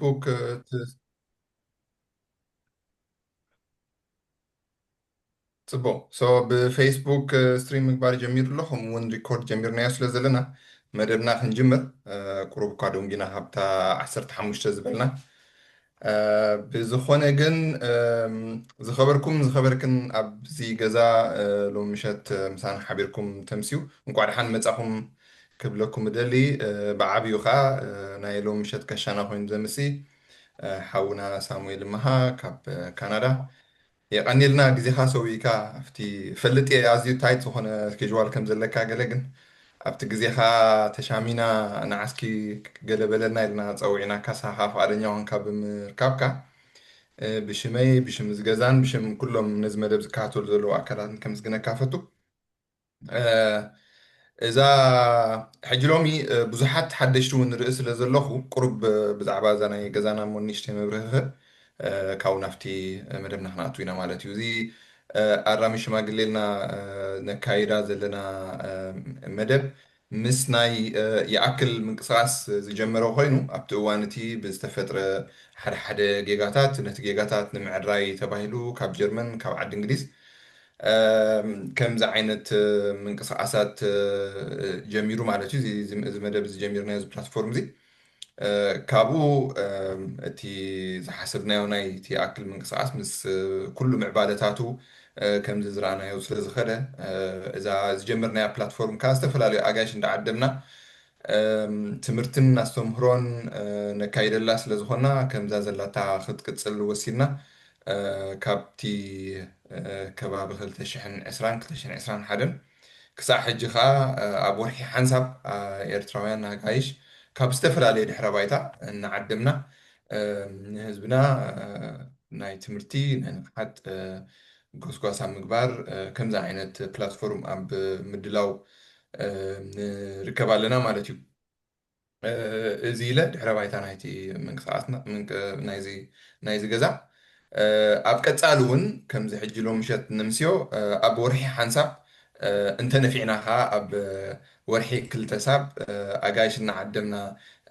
ፌስቡክ፣ እ፣ ት-፣ ጽቡቕ። ሶ ብፌስቡክ፣ እ፣ ስትሪም ምግባር ጀሚሩ ኣሎ፣ ከምኡ እውን ሪኮርድ ጀሚርናዮ ስለ ዘለና መደብና ክንጅምር፣ እ፣ ቁሩብ እኳ ደንጊና ካብታ ዓሰርተ ሓሙሽተ ዝበልና። እ፣ ብዝኾነ ግን፣ እም፣ ዝኸበርኩም ዝኸበርክን ኣብዚ ገዛ፣ እ፣ ሎሚ ምሸት፣ እ፣ ምሳና ሓቢርኩም ተምስዩ እንኳዕ ደሓን መጻኹም ክብለኩም እደሊ። እ፣ ብዓብዩ ኸኣ፣ እ፣ ናይ ሎሚ ምሸት ከሻና ኮይኑ ዘምሲ፣ እ፣ ሓውና ሳሙኤል እመሃ ካብ፣ እ፣ ካናዳ። የቐንየልና ግዜኻ ሰዊእካ። ኣብቲ ፈልጥ እየ ኣዝዩ ታይት ዝኾነ ስኬጅዋል ከም ዘለካ ገለ፣ ግን ኣብቲ ግዜኻ ተሻሚና ንዓስኪ ገለ በለና ኢልና ጸዊዕናካ፣ ሳኻ ፍቓደኛ ኮንካ ብምርካብካ፣ እ፣ ብሽመይ፣ ብሽም እዚ ገዛን ብሽም ኩሎም ነዚ መደብ ዝከታተሉ ዘለዉ ኣካላትን ከምስግነካ ፈቱ። እ፣ እዛ ሕጂ ሎሚ፣ እ፣ ብዙሓት ሓደሽቲ እውን ንርኢ ስለ ዘለኹ፣ ቁሩብ፣ እ፣ ብዛዕባ እዛ ናይ ገዛና እሞ ንእሽተይ መብርሂ ክህብ፣ እ፣ ካብኡ ናብቲ መደብና ክንኣቱ ኢና ማለት እዩ። እዚ፣ እ፣ ኣራሚ ሽማግሌ ኢልና፣ እ፣ ነካይዳ ዘለና፣ እ፣ መደብ ምስ ናይ፣ እ፣ ይኣክል ምንቅስቓስ ዝጀመረ ኮይኑ፣ ኣብቲ እዋን እቲ ብዝተፈጥረ ሓደ ሓደ ጌጋታት፣ ነቲ ጌጋታት ንምዕራይ ተባሂሉ ካብ ጀርመን፣ ካብ ዓዲ እንግሊዝ፣ እም፣ ከምዚ ዓይነት፣ እ፣ ምንቅስቓሳት፣ እ፣ ጀሚሩ ማለት እዩ። እዚ፣ እዚ፣ እዚ መደብ እዚ ጀሚርናዮ፣ እዚ ፕላትፎርም እዚ። እ፣ ካብኡ፣ እም፣ እቲ ዝሓሰብናዮ ናይ እቲ ይኣክል ምንቅስቓስ ምስ፣ እ፣ ኩሉ ምዕባለታቱ፣ እ፣ ከምዚ ዝረኣናዮ ስለ ዝኸደ፣ እ፣ እዛ ዝጀመርናያ ፕላትፎርም ከኣ ዝተፈላለዩ ኣጋይሽ እንዳዓደምና፣ እም፣ ትምህርትን ኣስተምህሮን፣ እ፣ ነካይደላ ስለ ዝኾንና፣ ከምዛ ዘላታ ክትቅጽል ወሲንና፣ እ፣ ካብቲ፣ እ፣ ከባቢ ክልተ ሽሕን ዕስራን፣ ክልተ ሽሕን ዕስራን ሓደን ክሳዕ ሕጂ ከኣ፣ እ፣ ኣብ ወርሒ ሓንሳብ፣ እ፣ ኤርትራውያን ኣጋይሽ ካብ ዝተፈላለየ ድሕረ ባይታ እናዓደምና፣ እ፣ ንህዝብና፣ እ፣ ናይ ትምህርቲ፣ ናይ ንቕሓት፣ እ፣ ጎስጓስ ኣብ ምግባር፣ እ፣ ከምዚ ዓይነት ፕላትፎርም ኣብ ምድላው፣ እ፣ ንርከብ ኣለና ማለት እዩ። እ፣ እዚ ኢለ ድሕረ ባይታ ናይቲ ምንቅስቓስና፣ ምንቅ-፣ ናይዚ፣ ናይዚ ገዛ፣ እ፣ ኣብ ቀጻሊ እውን ከምዚ ሕጂ ሎሚ ምሸት ነምስዮ፣ እ፣ ኣብ ወርሒ ሓንሳብ፣ እ፣ እንተነፊዕና ኸኣ ኣብ ወርሒ ክልተ ሳብ፣ እ፣ ኣጋይሽ እናዓደምና፣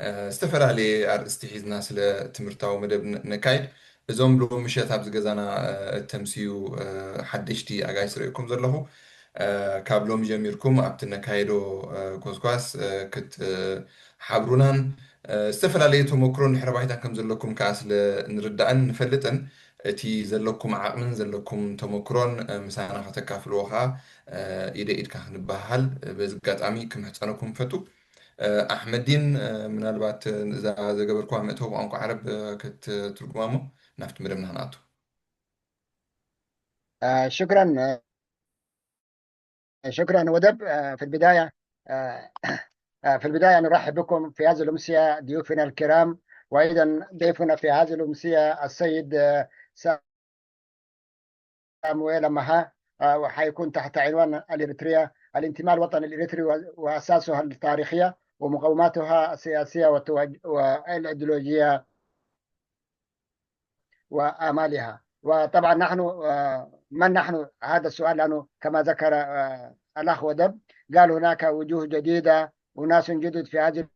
እ፣ ዝተፈላለየ ኣርእስቲ ሒዝና ስለ ትምህርታዊ መደብ ን-፣ ነካይድ፣ እዞም ሎሚ ምሸት ኣብዚ ገዛና፣ እ፣ እተምስዩ፣ እ፣ ሓደሽቲ ኣጋይሽ ዝርእየኩም ዘለኹ፣ እ፣ ካብ ሎሚ ጀሚርኩም ኣብቲ ነካይዶ፣ እ፣ ጎስጓስ፣ እ፣ ክትሓብሩናን፣ እ፣ ዝተፈላለየ ተመክሮን ድሕረ ባይታን ከም ዘለኩም ከኣ ስለ ንርዳእን ንፈልጥን፣ እቲ ዘለኩም ዓቕምን ዘለኩም ተመክሮን፣ እ፣ ምሳና ከተካፍልዎ ከኣ፣ እ፣ ኢደ ኢድካ ክንበሃሃል፣ እ፣ በዚ ኣጋጣሚ ክምሕጸነኩም እፈቱ። እ፣ ኣሕመዲን፣ እ፣ ምናልባት፣ እ፣ እዛ ዘገበርኩዋ መእተዊ ብቋንቋ ዓረብ፣ እ፣ ክትትርጉማ እሞ ናብቲ መደብና ክንኣቱ። آه، شكرا، آه، شكرا ودب. آه، في البداية، آه، آه، في البداية نرحب بكم في هذه الأمسية ضيوفنا الكرام، وأيضا ضيفنا في هذه الأمسية السيد، آه، سامويل أمها، آه، وحيكون تحت عنوان الإريتريا، الانتماء الوطني الإريتري و-، وأساسها التاريخية ومقوماتها السياسية والتوج-، والأيديولوجية وآمالها. وطبعا نحن، آه، من نحن؟ هذا السؤال، لأنه كما ذكر، آه، الأخ ودب، قال هناك وجوه جديدة وناس جدد في هذه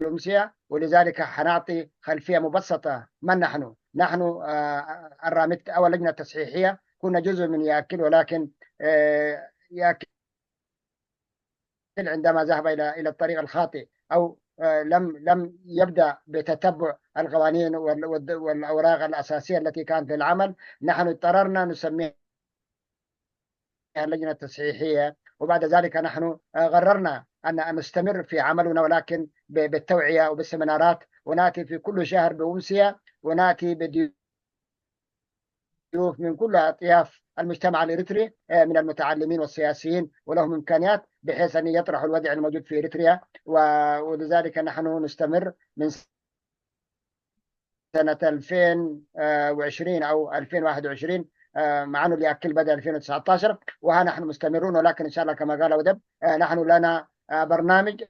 الأمسية، ولذلك حنعطي خلفية مبسطة. من نحن؟ نحن، آه، الرامت أو اللجنة التصحيحية، كنا جزء من يأكل، ولكن، آه، يأكل عندما ذهب إلى، إلى الطريق الخاطئ، أو، آه، لم، لم يبدأ بتتبع القوانين وال-، والد-، والأوراق الأساسية التي كانت للعمل، نحن اضطررنا نسميها اللجنة التصحيحية، وبعد ذلك نحن، آه، قررنا أن نستمر في عملنا، ولكن ب-، بالتوعية وبالسيمينارات، ونأتي في كل شهر بأمسية، ونأتي بضيوف من كل أطياف المجتمع الإريتري، آه، من المتعلمين والسياسيين، ولهم إمكانيات بحيث أن يطرحوا الوضع الموجود في إريتريا، و-، ولذلك نحن نستمر من سنة ألفين وعشرين أو ألفين وواحد وعشرين، آه، مع أنه اللي أكل بدأ ألفين وتسعتاشر، وها نحن مستمرون، ولكن إن شاء الله كما قال ودب، آه، نحن لنا، آه، برنامج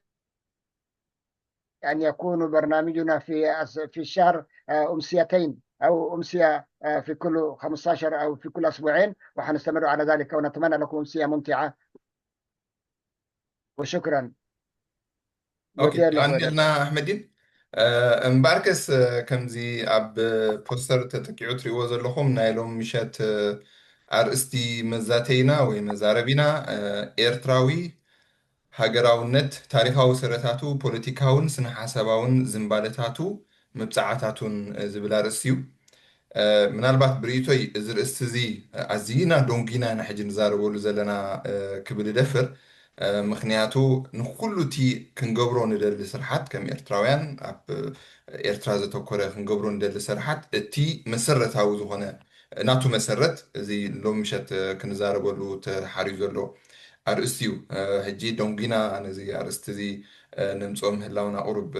أن يكون برنامجنا في أس-، في الشهر، آه، أمسيتين أو أمسية، آه، في كل خمستاشر أو في كل أسبوعين، وحنستمر على ذلك، ونتمنى لكم أمسية ممتعة. وشكرا. ኦኬ፣ የቐንየልና ኣሕመዲን። እምበኣርከስ ከምዚ ኣብ ፖስተር ተጠቂዑ ትሪእዎ ዘለኹም ናይ ሎም ምሸት ኣርእስቲ መዛተይና ወይ መዛረቢና ኤርትራዊ ሃገራውነት፣ ታሪኻዊ ስረታቱ፣ ፖለቲካውን ስነ ሓሳባውን ዝንባለታቱ፣ ምብጻዓታቱን ዝብል ኣርእስቲ እዩ። ምናልባት ብርእይቶይ እዚ ርእስቲ እዚ ኣዝይና ዶንጊና ኢና ሕጂ ንዛረበሉ ዘለና ክብል እደፍር። ምክንያቱ ንኩሉ እቲ ክንገብሮ ንደሊ ስርሓት ከም ኤርትራውያን ኣብ ኤርትራ ዘተኮረ ክንገብሮ ንደሊ ስርሓት እቲ መሰረታዊ ዝኾነ ናቱ መሰረት እዚ ሎም ምሸት ክንዛረበሉ ተሓርዩ ዘሎ ኣርእስቲ እዩ። ሕጂ ዶንጊና ነዚ ኣርእስቲ እዚ ነምፅኦ ምህላውና ቁሩብ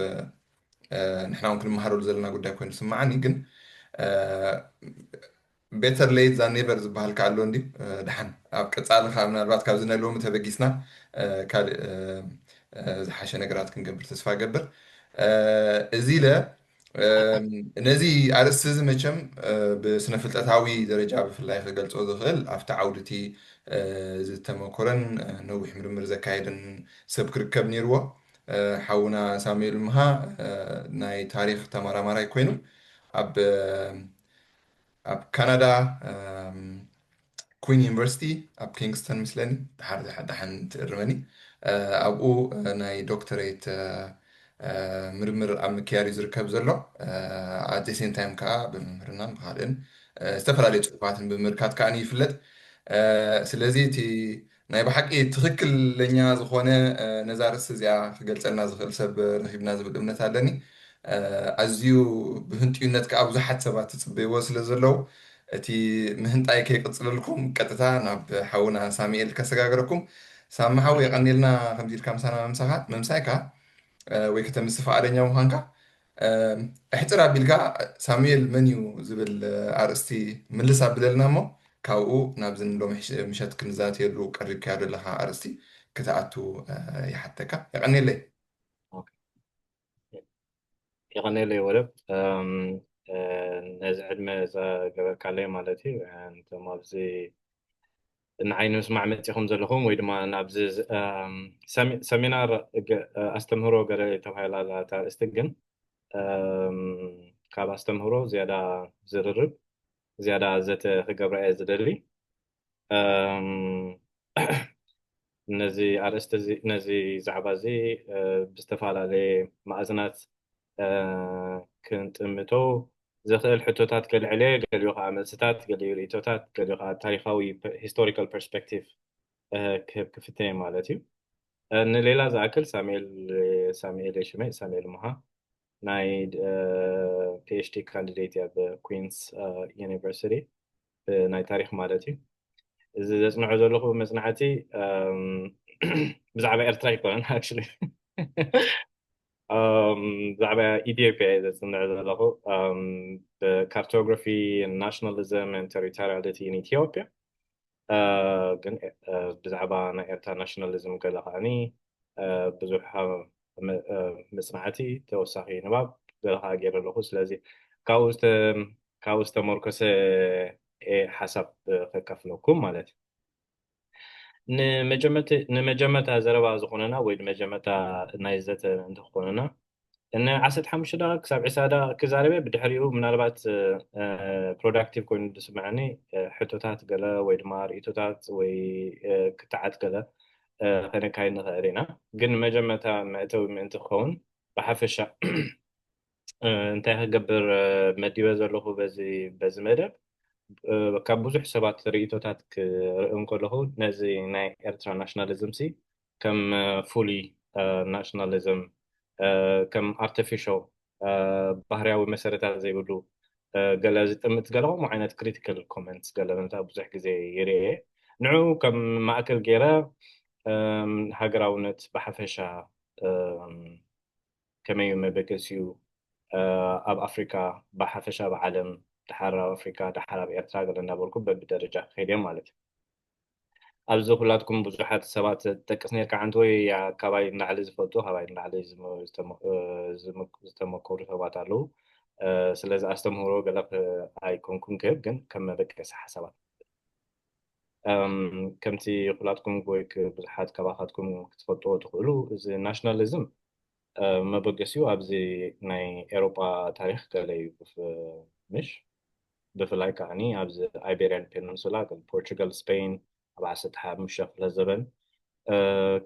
ንሕና እውን ክንመሃረሉ ዘለና ጉዳይ ኮይኑ ዝስምዓኒ ግን better late than never ዝበሃል ከ ኣሎ እንድዩ። ድሓን ኣብ ቀፃሊ ከዓ ምናልባት ካብዚ ናይ ሎሚ ተበጊስና ካልእ ዝሓሸ ነገራት ክንገብር ተስፋ ገብር። እዚ ኢለ ነዚ ኣርእስቲ እዚ መቸም ብስነ ፍልጠታዊ ደረጃ ብፍላይ ክገልፆ ዝኽእል ኣብቲ ዓውዲ እቲ ዝተመኮረን ነዊሕ ምርምር ዘካየደን ሰብ ክርከብ ነይርዎ። ሓውና ሳሙኤል ምሃ ናይ ታሪክ ተመራማራይ ኮይኑ ኣብ ኣብ ካናዳ ኩን ዩኒቨርሲቲ ኣብ ኪንግስተን ምስለኒ ድሓር ድሓን ትእርመኒ ኣብኡ ናይ ዶክተሬት ምርምር ኣብ ምክያድ እዩ ዝርከብ ዘሎ። At the same time ከዓ ብምምህርናን ብካልእን ዝተፈላለዩ ፅሑፋትን ብምምልካት ከዓ ይፍለጥ። ስለዚ እቲ ናይ ብሓቂ ትኽክለኛ ዝኾነ ነዛ ርእሲ እዚኣ ክገልፀልና ዝኽእል ሰብ ረኺብና ዝብል እምነት ኣለኒ። ኣዝዩ ብህንጥዩነት ከዓ ብዙሓት ሰባት ትፅበይዎ ስለ ዘለዉ እቲ ምህንጣይ ከይቅፅለልኩም ቀጥታ ናብ ሓውና ሳሙኤል ከሰጋግረኩም። ሳሚ ሓው የቐኒልና ከምዚ ኢልካ ምሳና ምምሳኻ ምምሳይካ ወይ ከተምሲ ፍቓደኛ ምዃንካ። እሕፅር ኣቢልካ ሳሙኤል መን እዩ ዝብል ኣርእስቲ ምልስ ኣብለልና እሞ ካብኡ ናብዚ ሎሚ ምሸት ክንዛተየሉ ቀሪብካዮ ዘለኻ ኣርእስቲ ክትኣቱ ይሓተካ። የቐኒለይ። የቐኒለይ ወደብ ነዚ ዕድመ ዘገበርካለይ ማለት እዩ። እንቶም ኣብዚ ንዓይ ንምስማዕ መፂኹም ዘለኹም ወይ ድማ ናብዚ ሰሚናር ኣስተምህሮ ገለ ተባሂላ ኣርእስቲ ግን ካብ ኣስተምህሮ ዝያዳ ዝርርብ ዝያዳ ዘተ ክገብራ እየ ዝደሊ። ነዚ ኣርእስቲ ነዚ ዛዕባ እዚ ብዝተፈላለየ ማእዝናት ክንጥምቶ ዘኽእል ሕቶታት ከልዕል እየ። ገሊኡ ከዓ መልስታት፣ ገሊኡ ርእቶታት፣ ገሊኡ ከዓ ታሪካዊ historical perspective ክህብ ክፍትን እየ ማለት እዩ። ንሌላ ዝኣክል ሳሙኤል ሳሙኤል ሽመይ ሳሙኤል ምሃ ናይ PhD candidate ኣብ ኩንስ ዩኒቨርሲቲ ናይ ታሪክ ማለት እዩ። እዚ ዘፅንዖ ዘለኹ መፅናዕቲ ብዛዕባ ኤርትራ ኣይኮነን actually ብዛዕባ ኢትዮጵያ እየ ዘፅንዕ ዘለኹ። Cartography, Nationalism and Territoriality in Ethiopia ግን ብዛዕባ ናይ ኤርትራ ናሽናሊዝም ገለ ከዓኒ ብዙሕ መፅናዕቲ ተወሳኺ ንባብ ገለ ከዓ ገይረ ኣለኹ። ስለዚ ካብኡ ዝተመርኮሰ ሓሳብ ከካፍለኩም ማለት እዩ። ንመጀመርታ ዘረባ ዝኾነና ወይ ንመጀመርታ ናይ ዘተ እንትኾነና ን ዓሰርተ ሓሙሽተ ደቂቕ ክሳብ ዕስራ ደቂቕ ክዛረበ ብድሕሪኡ ምናልባት productive ኮይኑ ዝስምዐኒ ሕቶታት ገለ ወይ ድማ ርእቶታት ወይ ክትዓት ገለ ከነካይድ ንኽእል ኢና። ግን መጀመርታ መእተዊ ምእንቲ ክኸውን ብሓፈሻ እንታይ ክገብር መዲበ ዘለኹ በዚ መደብ ካብ ብዙሕ ሰባት ርእቶታት ክርኢ እንከለኹ ነዚ ናይ ኤርትራ ናሽናሊዝም ሲ ከም fully nationalism ከም artificial ባህርያዊ መሰረታት ዘይብሉ ገለ ዝጥምት ገለ ከምኡ ዓይነት critical comments ገለ ነታ ብዙሕ ግዜ ይርኤ። ንዑ ከም ማእከል ገይረ ሃገራውነት ብሓፈሻ ከመይ እዩ መበገሲኡ ኣብ ኣፍሪካ ብሓፈሻ ኣብ ዓለም ድሓር ኣብ ኣፍሪካ ድሓር ኣብ ኤርትራ ገለ እናበልኩ በብደረጃ ክኸይድ እየ ማለት እዩ። ኣብዚ ኩላትኩም ብዙሓት ሰባት ትጠቅስ ነርካ ዓንተ ወይ ካባይ ንላዕሊ ዝፈልጡ ካባይ ንላዕሊ ዝተመከሩ ሰባት ኣለዉ። ስለዚ ኣስተምህሮ ገለ ኣይኮንኩን ክህብ ግን ከም መበገሲ ሓሳባት ከምቲ ኩላትኩም ወይ ብዙሓት ካባኻትኩም ክትፈልጥዎ ትኽእሉ እዚ ናሽናሊዝም መበገሲኡ ኣብዚ ናይ ኤሮጳ ታሪኽ ገለ እዩ። ምሽ ብፍላይ ከዓኒ ኣብዚ ኣይቤሪያን ፔኒንሱላ ከም ፖርቹጋል፣ ስፔን ኣብ ዓሰርተ ሓሙሽተ ክፍለ ዘበን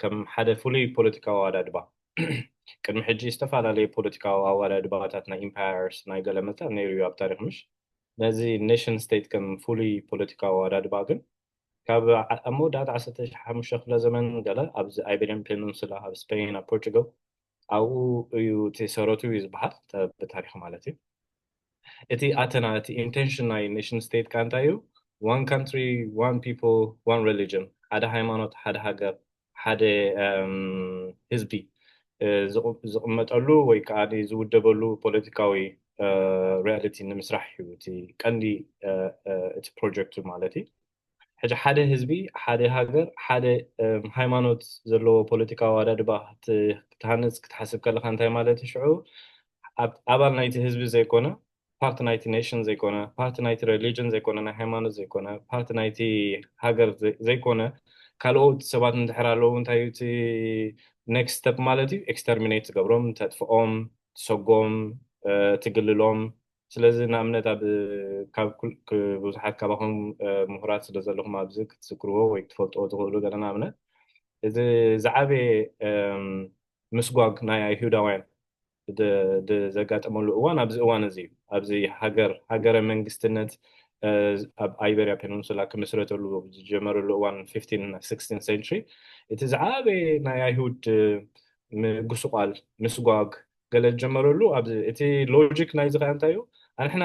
ከም ሓደ ፍሉይ ፖለቲካዊ ኣወዳድባ፣ ቅድሚ ሕጂ ዝተፈላለዩ ፖለቲካዊ ኣወዳድባታት ናይ ኢምፓየርስ ናይ ገለ መጻ ነይሩ እዩ ኣብ ታሪኽ። ምሽ ነዚ ኔሽን ስቴት ከም ፍሉይ ፖለቲካዊ ኣወዳድባ ግን ካብ ኣብ መወዳእታ ዓሰርተ ሓሙሽተ ክፍለ ዘመን ገለ ኣብዚ ኣይቤሪያን ፔኒንሱላ ኣብ ስፔን ኣብ ፖርቹጋል ኣብኡ እዩ እቲ ሰረቱ እዩ ዝበሃል ብታሪኽ ማለት እዩ። እቲ ኣተና እቲ ኢንቴንሽን ናይ ኔሽን ስቴት ከ እንታይ እዩ? One country, one people, one religion፣ ሓደ ሃይማኖት፣ ሓደ ሃገር፣ ሓደ ህዝቢ ዝቕመጠሉ ወይ ከዓ ዝውደበሉ ፖለቲካዊ ሪያሊቲ ንምስራሕ እዩ እቲ ቀንዲ እቲ ፕሮጀክቱ ማለት እዩ። ሕጂ ሓደ ህዝቢ፣ ሓደ ሃገር፣ ሓደ ሃይማኖት ዘለዎ ፖለቲካዊ ኣወዳድባ ክትሃንፅ ክትሓስብ ከለካ እንታይ ማለት እዩ? ሽዑ ኣባል ናይቲ ህዝቢ ዘይኮነ፣ ፓርቲ ናይቲ ኔሽን ዘይኮነ፣ ፓርቲ ናይቲ ሪሊጅን ዘይኮነ፣ ናይ ሃይማኖት ዘይኮነ፣ ፓርቲ ናይቲ ሃገር ዘይኮነ ካልኦት ሰባት እንድሕር ኣለዉ እንታይ እዩ እቲ ኔክስት ስቴፕ ማለት እዩ? ኤክስተርሚኔት ትገብሮም፣ ተጥፍኦም፣ ትሰጎም፣ ትግልሎም። ስለዚ ንኣብነት ኣብ ካብ ብዙሓት ካባኹም ምሁራት ስለ ዘለኹም ኣብዚ ክትዝክርዎ ወይ ክትፈልጥዎ ትኽእሉ ገለ ንኣብነት እዚ ዝዓበየ ምስጓግ ናይ ኣይሁዳውያን ዘጋጠመሉ እዋን ኣብዚ እዋን እዚ እዩ። ኣብዚ ሃገር ሃገረ መንግስትነት ኣብ ኣይበርያ ፔኒንሱላ ክምስረተሉ ዝጀመረሉ እዋን ፊፍቲን ሴንቸሪ እቲ ዝዓበየ ናይ ኣይሁድ ምጉስቋል ምስጓግ ገለ ዝጀመረሉ ኣብዚ እቲ ሎጂክ ናይዚ ከ እንታይ እዩ? ኣንሕና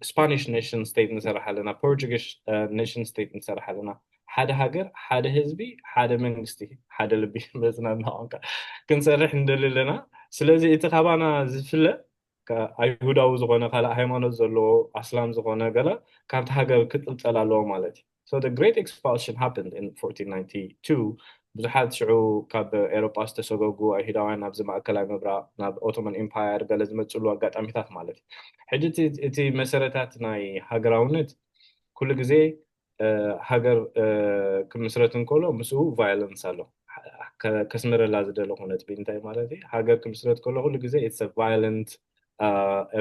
ስፓኒሽ ኔሽን ስቴት ንሰርሕ ኣለና፣ ፖርቹጊሽ ኔሽን ስቴት ንሰርሕ ኣለና፣ ሓደ ሃገር፣ ሓደ ህዝቢ፣ ሓደ መንግስቲ፣ ሓደ ልቢ መፅናና ቋንቋ ክንሰርሕ እንደሊ ኣለና። ስለዚ እቲ ካባና ዝፍለ ኣይሁዳዊ ዝኾነ ካልእ ሃይማኖት ዘለዎ ኣስላም ዝኾነ ገለ ካብቲ ሃገር ክጥልጠል ኣለዎ ማለት እዩ። So the great expulsion happened in fourteen ninety-two። ብዙሓት ሽዑ ካብ ኤሮጳ ዝተሰገጉ ኣይሁዳውያን ናብዚ ማእከላይ ምብራቕ ናብ ኦቶማን ኢምፓየር ገለ ዝመፅሉ ኣጋጣሚታት ማለት እዩ። ሕጂ እቲ መሰረታት ናይ ሃገራውነት ኩሉ ግዜ ሃገር ክምስረት እንከሎ ምስኡ ቫዮለንስ ኣሎ። ከስምረላ ዝደለኹ ነጥቢ እንታይ ማለት እዩ? ሃገር ክምስረት ከሎ ኩሉ ግዜ it's a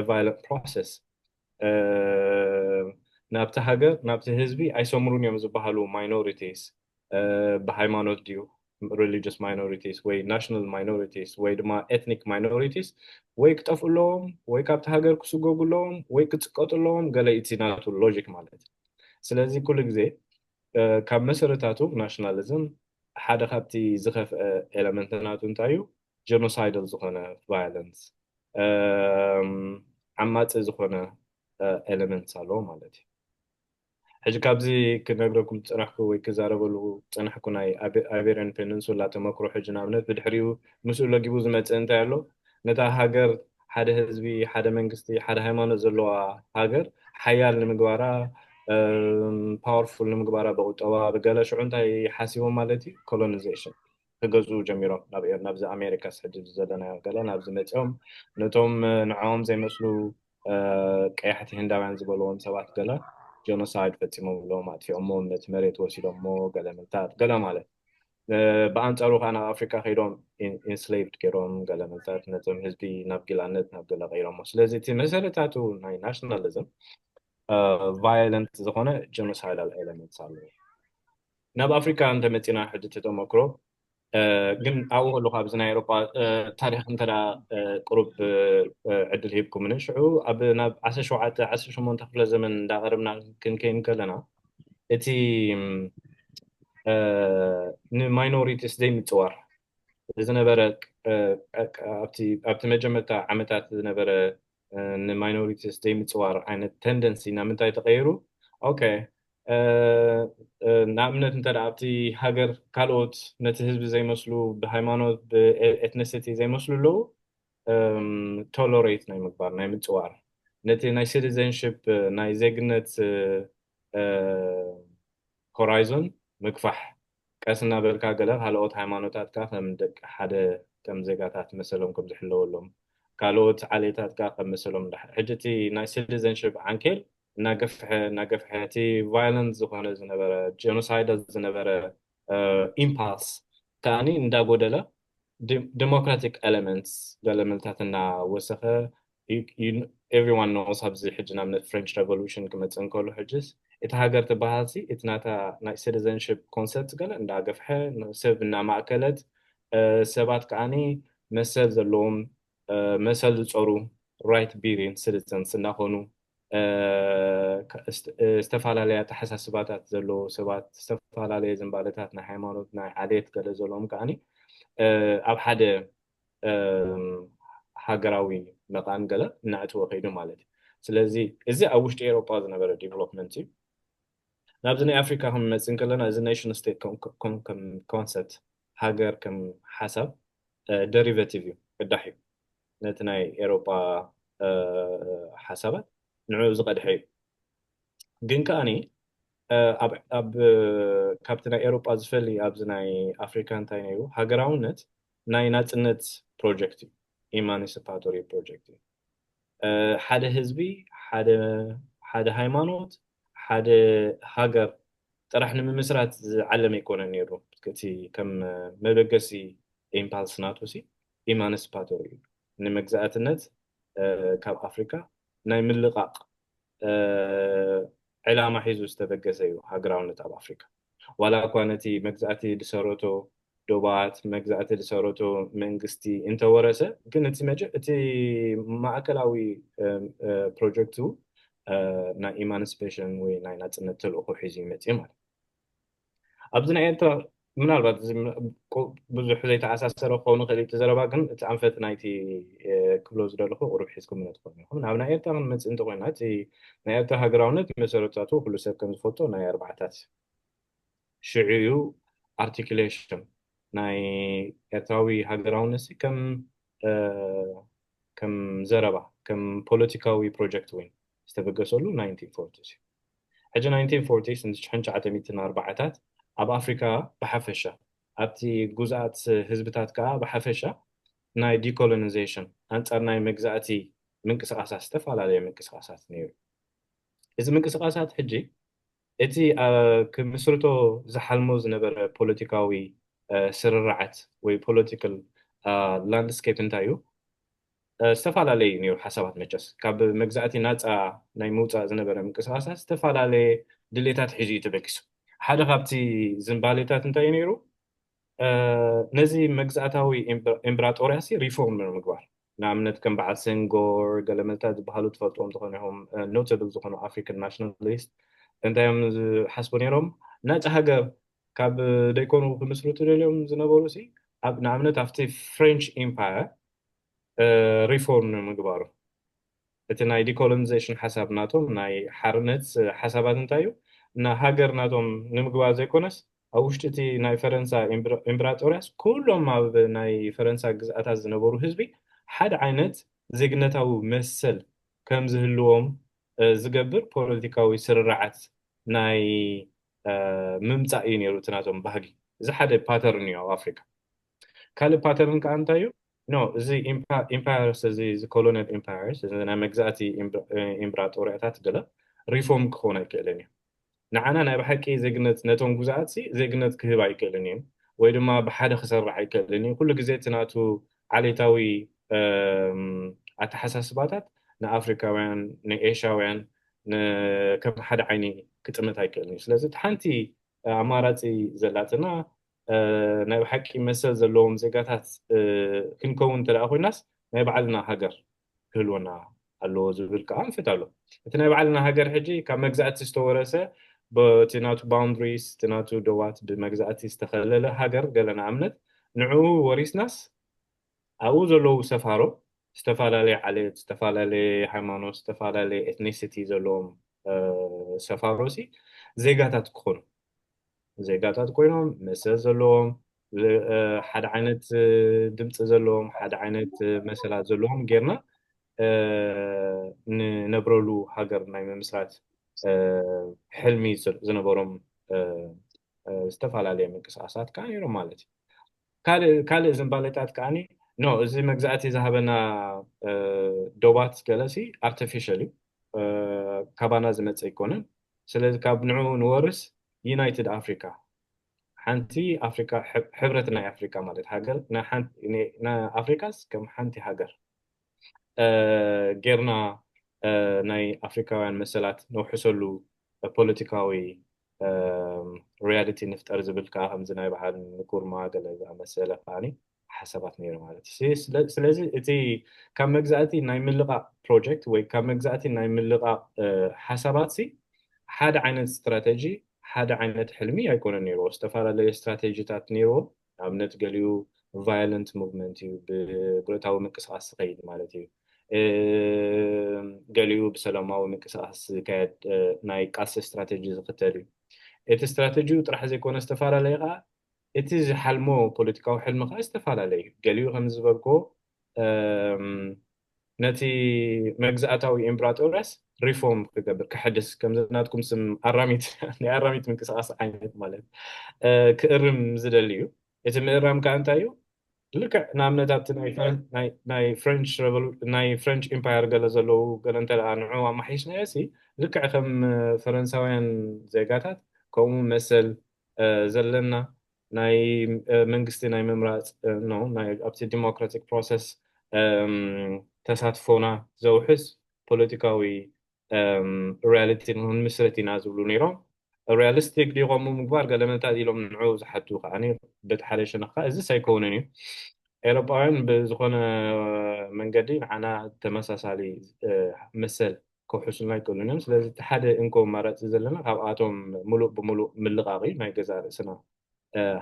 violent process። ናብቲ ሃገር ናብቲ ህዝቢ ኣይሰምሩን እዮም ዝበሃሉ ማይኖሪቲስ፣ ብሃይማኖት ድዩ፣ ሪሊጅስ ማይኖሪቲስ ወይ ናሽናል ማይኖሪቲስ ወይ ድማ ኤትኒክ ማይኖሪቲስ ወይ ክጠፍኡ ኣለዎም ወይ ካብቲ ሃገር ክስጎጉ ኣለዎም ወይ ክፅቀጡ ኣለዎም። ገለ እቲ ናቱ ሎጂክ ማለት እዩ። ስለዚ ኩሉ ግዜ ካብ መሰረታቱ ናሽናሊዝም ሓደ ካብቲ ዝኸፍአ ኤለመንት ናቱ እንታይ እዩ? ጀኖሳይዳል ዝኾነ ቫዮለንስ፣ ዓማፂ ዝኾነ ኤለመንት ኣለዎ ማለት እዩ። ሕጂ ካብዚ ክነግረኩም ዝፀናሕኩ ወይ ክዛረበሉ ዝፀናሕኩ ናይ ኣይቤሪያን ፔኒንሱላ ተመክሮ ሕጂ ንኣብነት ብድሕሪኡ ምስኡ ለጊቡ ዝመፅእ እንታይ ኣሎ? ነታ ሃገር ሓደ ህዝቢ፣ ሓደ መንግስቲ፣ ሓደ ሃይማኖት ዘለዋ ሃገር ሓያል ንምግባራ፣ ፓወርፉል ንምግባራ ብቁጠባ ብገለ ሽዑ እንታይ ሓሲቦም ማለት እዩ? ኮሎኒዜሽን ክገዝኡ ጀሚሮም ናብዚ ኣሜሪካ ሕጂ ዘለናዮ ገለ ናብዚ መፂኦም ነቶም ንዕኦም ዘይመስሉ ቀያሕቲ ህንዳውያን ዝበልዎም ሰባት ገለ ጀኖሳይድ ፈፂሞም ኣለዎም፣ ኣጥፊኦሞም፣ ነቲ መሬት ወሲዶሞ ገለ ምልታት ገለ ማለት። ብኣንፃሩ ከዓ ናብ ኣፍሪካ ከይዶም ኢንስሌቭድ ገይሮም ገለ ምልታት ነቶም ህዝቢ ናብ ጊላነት ናብ ገለ ቀይሮሞ። ስለዚ እቲ መሰረታቱ ናይ ናሽናሊዝም ቫዮለንት ዝኾነ ጀኖሳይዳል ኤለመንትስ ኣለዎ። ናብ ኣፍሪካ እንተመፂና ሕጂ ተተመክሮ ግን ኣብኡ ከለኹ ኣብዚ ናይ ኤሮጳ ታሪክ እንተ ቁሩብ ዕድል ሂብኩምኒ ሽዑ ኣብ ናብ ዓሰርተ ሸውዓተ ዓሰርተ ሸሞንተ ክፍለ ዘመን እንዳቐረብና ክንከይን ከለና እቲ ንማይኖሪቲስ ዘይምፅዋር ዝነበረ ኣብቲ መጀመርታ ዓመታት ዝነበረ ንማይኖሪቲስ ዘይምፅዋር ዓይነት ተንደንሲ ናብ ምንታይ ተቀይሩ? ኦኬ ንኣብነት እንተ ኣብቲ ሃገር ካልኦት ነቲ ህዝቢ ዘይመስሉ ብሃይማኖት ብኤትኒሲቲ ዘይመስሉ ኣለዉ ቶሎሬት ናይ ምግባር ናይ ምፅዋር ነቲ ናይ ሲቲዘንሽፕ ናይ ዜግነት ሆራይዞን ምግፋሕ ቀስ እናበልካ ገለ ካልኦት ሃይማኖታት ከዓ ከም ደቂ ሓደ ከም ዜጋታት መሰሎም ከም ዝሕለወሎም ካልኦት ዓሌታት ከዓ ከም መሰሎም ሕጂ እቲ ናይ ሲቲዘንሽፕ ዓንኬል እናገፍሐ እናገፍሐ እቲ ቫይለንት ዝኾነ ዝነበረ ጀኖሳይዳል ዝነበረ ኢምፓልስ ከዓኒ እንዳጎደለ democratic elements ገለ መልታት እናወሰኸ everyone knows ኣብዚ ሕጂ ንኣብነት French Revolution ክመፅእ እንከሎ ሕጅስ እቲ ሃገር ትበሃል ሲ እቲ ናታ ናይ citizenship concept ገለ እንዳገፍሐ ሰብ እናማእከለት ሰባት ከዓኒ መሰል ዘለዎም መሰል ዝፀሩ right bearing citizens እናኾኑ ዝተፈላለየ ኣተሓሳስባታት ዘለዎ ሰባት ዝተፈላለየ ዝንባለታት ናይ ሃይማኖት ናይ ዓሌት ገለ ዘለዎም ከዓኒ ኣብ ሓደ ሃገራዊ መቓን ገለ እናእትወ ከይዱ ማለት እዩ። ስለዚ እዚ ኣብ ውሽጢ ኤሮጳ ዝነበረ development እዩ። ናብዚ ናይ ኣፍሪካ ክንመፅእ እንከለና እዚ nation state concept ሃገር ከም ሓሳብ derivative እዩ፣ ቅዳሕ እዩ ነቲ ናይ ኤሮጳ ሓሳባት ንዕኡ ዝቐድሐ እዩ። ግን ከዓኒ ኣብ ካብቲ ናይ ኤሮጳ ዝፈሊ ኣብዚ ናይ ኣፍሪካ እንታይ ነይሩ? ሃገራውነት ናይ ናፅነት project እዩ፣ emancipatory project እዩ። ሓደ ህዝቢ፣ ሓደ ሃይማኖት፣ ሓደ ሃገር ጥራሕ ንምምስራት ዝዓለመ ኣይኮነን ነይሩ። እቲ ከም መበገሲ impulse ናቱ ሲ emancipatory እዩ፣ ንመግዛእትነት ካብ ኣፍሪካ ናይ ምልቓቕ ዕላማ ሒዙ ዝተበገሰ እዩ ሃገራውነት ኣብ ኣፍሪካ። ዋላ እኳ ነቲ መግዛእቲ ዝሰረቶ ዶባት መግዛእቲ ዝሰረቶ መንግስቲ እንተወረሰ ግን እቲ መጀ እቲ ማእከላዊ ፕሮጀክቱ ናይ emancipation ወይ ናይ ናፅነት ተልእኮ ሒዙ ይመፅእ ማለት። ኣብዚ ናይ ኤርትራ ምናልባት ብዙሕ ዘይተኣሳሰረ ክኸውን ይኽእል እቲ ዘረባ፣ ግን እቲ ኣንፈት ናይቲ ክብሎ ዝደለኹ ቁሩብ ሒዝኩም ትኾኑ ኢኹም። ናብ ናይ ኤርትራ ክንመፅእ እንተኮይና እቲ ናይ ኤርትራ ሃገራውነት መሰረታቱ ኩሉ ሰብ ከም ዝፈልጦ ናይ ኣርባዕታት ሽዑ እዩ articulation ናይ ኤርትራዊ ሃገራውነት ከም ከም ዘረባ ከም ፖለቲካዊ project እውን ዝተበገሰሉ nineteen forties እዩ። ሕጂ nineteen forties ንትሽዓን ኣርባዕታት ኣብ ኣፍሪካ ብሓፈሻ ኣብቲ ግዙኣት ህዝብታት ከዓ ብሓፈሻ ናይ decolonization ኣንፃር ናይ መግዛእቲ ምንቅስቃሳት ዝተፈላለየ ምንቅስቃሳት ነይሩ። እዚ ምንቅስቃሳት ሕጂ እቲ ክምስርቶ ዝሓልሞ ዝነበረ ፖለቲካዊ ስርርዓት ወይ political landscape እንታይ እዩ? ዝተፈላለዩ ነይሩ ሓሳባት መቸስ ካብ መግዛእቲ ናፃ ናይ ምውፃእ ዝነበረ ምንቅስቃሳት ዝተፈላለየ ድሌታት ሒዙ እዩ ተበጊሱ። ሓደ ካብቲ ዝንባሌታት እንታይ እዩ ነይሩ? ነዚ መግዛእታዊ ኢምብራጦርያ ሲ reform ንምግባር፣ ንኣብነት ከም በዓል ሴንጎር ገለመልታት ዝበሃሉ ትፈልጥዎም ዝኾኑ ኢኹም፣ notable ዝኾኑ African nationalist እንታይ እዮም ዝሓስቡ ነይሮም? ናፃ ሃገር ካብ ደይኮኑ ክምስርቱ ደልዮም ዝነበሩ ሲ ንኣብነት ኣብቲ French Empire reform ንምግባሩ እቲ ናይ decolonization ሓሳብ ናቶም ናይ ሓርነት ሓሳባት እንታይ እዩ? ንሃገር ናቶም ንምግባር ዘይኮነስ ኣብ ውሽጢ እቲ ናይ ፈረንሳ ኢምብራጦርያስ ኩሎም ኣብ ናይ ፈረንሳ ግዝኣታት ዝነበሩ ህዝቢ ሓደ ዓይነት ዜግነታዊ መሰል ከም ዝህልዎም ዝገብር ፖለቲካዊ ስርርዓት ናይ ምምፃእ እዩ ነይሩ እቲ ናቶም ባህጊ። እዚ ሓደ pattern እዩ ኣብ ኣፍሪካ። ካልእ pattern ከዓ እንታይ እዩ? No፣ እዚ empires እዚ colonial empires እዚ ናይ መግዛእቲ ኢምብራጦርያታት ገለ reform ክኸውን ኣይክእልን እዩ። ንዓና ናይ ብሓቂ ዜግነት ነቶም ግዙኣት ዜግነት ክህብ ኣይክእልን እዩ፣ ወይ ድማ ብሓደ ክሰርሕ ኣይክእልን እዩ። ኩሉ ግዜ እቲ ናቱ ዓሌታዊ ኣተሓሳስባታት ንኣፍሪካውያን ንኤሽያውያን ከም ሓደ ዓይኒ ክጥምት ኣይክእልን እዩ። ስለዚ እቲ ሓንቲ ኣማራፂ ዘላትና ናይ ብሓቂ መሰል ዘለዎም ዜጋታት ክንከውን እንተ ኮይናስ ናይ ባዕልና ሃገር ክህልወና ኣለዎ ዝብል ከዓ ኣንፈት ኣሎ። እቲ ናይ ባዕልና ሃገር ሕጂ ካብ መግዛእቲ ዝተወረሰ በቲ ናቱ boundaries እቲ ናቱ ዶባት ብመግዛእቲ ዝተኸለለ ሃገር ገለ ንኣብነት ንዕኡ ወሪስናስ ኣብኡ ዘለዉ ሰፋሮ ዝተፈላለየ ዓሌት፣ ዝተፈላለየ ሃይማኖት፣ ዝተፈላለየ ethnicity ዘለዎም ሰፋሮ ሲ ዜጋታት ክኾኑ ዜጋታት ኮይኖም መሰል ዘለዎም ሓደ ዓይነት ድምፂ ዘለዎም ሓደ ዓይነት መሰላት ዘለዎም ጌርና ንነብረሉ ሃገር ናይ ምምስራት ሕልሚ ዝነበሮም ዝተፈላለየ ምንቅስቃሳት ከዓ ነይሮም ማለት እዩ። ካልእ ዝንባሌታት ከዓኒ no እዚ መግዛእቲ ዝሃበና ዶባት ገለሲ artificial እዩ፣ ካባና ዝመፀ ኣይኮነን። ስለዚ ካብ ንዑ ንወርስ United Africa ሓንቲ ኣፍሪካ፣ ሕብረት ናይ ኣፍሪካ ማለት ሃገር ናይ ሓንቲ፣ ናይ ኣፍሪካስ ከም ሓንቲ ሃገር ጌርና ናይ ኣፍሪካውያን መሰላት ነውሕሰሉ ፖለቲካዊ ሪያሊቲ ንፍጠር ዝብል ከዓ ከምዚ ናይ በዓል ንኩርማ ገለ ዝኣመሰለ ከዓኒ ሓሳባት ነይሩ ማለት እዩ። ስለዚ እቲ ካብ መግዛእቲ ናይ ምልቓቕ ፕሮጀክት ወይ ካብ መግዛእቲ ናይ ምልቓቕ ሓሳባት ሲ ሓደ ዓይነት ስትራተጂ፣ ሓደ ዓይነት ሕልሚ ኣይኮነን ነይርዎ። ዝተፈላለየ ስትራተጂታት ነይርዎ። ንኣብነት ገሊኡ ቫዮለንት ሙቭመንት እዩ፣ ብብረታዊ ምንቅስቃስ ዝኸይድ ማለት እዩ። ገሊኡ ብሰላማዊ ምንቅስቃስ ዝካየድ ናይ ቃልሲ ስትራተጂ ዝኽተል እዩ። እቲ ስትራተጂኡ ጥራሕ ዘይኮነ ዝተፈላለየ ከዓ እቲ ዝሓልሞ ፖለቲካዊ ሕልሚ ከዓ ዝተፈላለየ እዩ። ገሊኡ ከም ዝበልክዎ ነቲ መግዛእታዊ ኢምፕራጦርያስ ሪፎርም ክገብር፣ ክሕድስ፣ ከምዚ ናትኩም ስም ኣራሚት ናይ ኣራሚት ምንቅስቃስ ዓይነት ማለት ክእርም ዝደሊ እዩ። እቲ ምእራም ከዓ እንታይ እዩ? ልክዕ ንኣብነት ኣብቲ ናይ ፍረንች ኢምፓየር ገለ ዘለዉ ገለ እንተ ንዑ ኣማሒሽናዮ ሲ ልክዕ ከም ፈረንሳውያን ዜጋታት ከምኡ መሰል ዘለና ናይ መንግስቲ ናይ ምምራፅ ኣብቲ ዲሞክራቲክ ፕሮሰስ ተሳትፎና ዘውሕስ ፖለቲካዊ ሪያሊቲ ንክንምስርት ኢና ዝብሉ ነይሮም። ሪያሊስቲክ ዲኮም ምግባር ገለ መታድ ኢሎም ንዑ ዝሓቱ ከዓ በቲ ሓደ ሸነኽ ከዓ እዚስ ኣይከውንን እዩ። ኤሮጳውያን ብዝኮነ መንገዲ ንዓና ተመሳሳሊ መሰል ከውሕሱልና ኣይክእሉን እዮም። ስለዚ እቲ ሓደ እንኮ ኣማራፂ ዘለና ካብኣቶም ሙሉእ ብሙሉእ ምልቃቕ እዩ። ናይ ገዛ ርእስና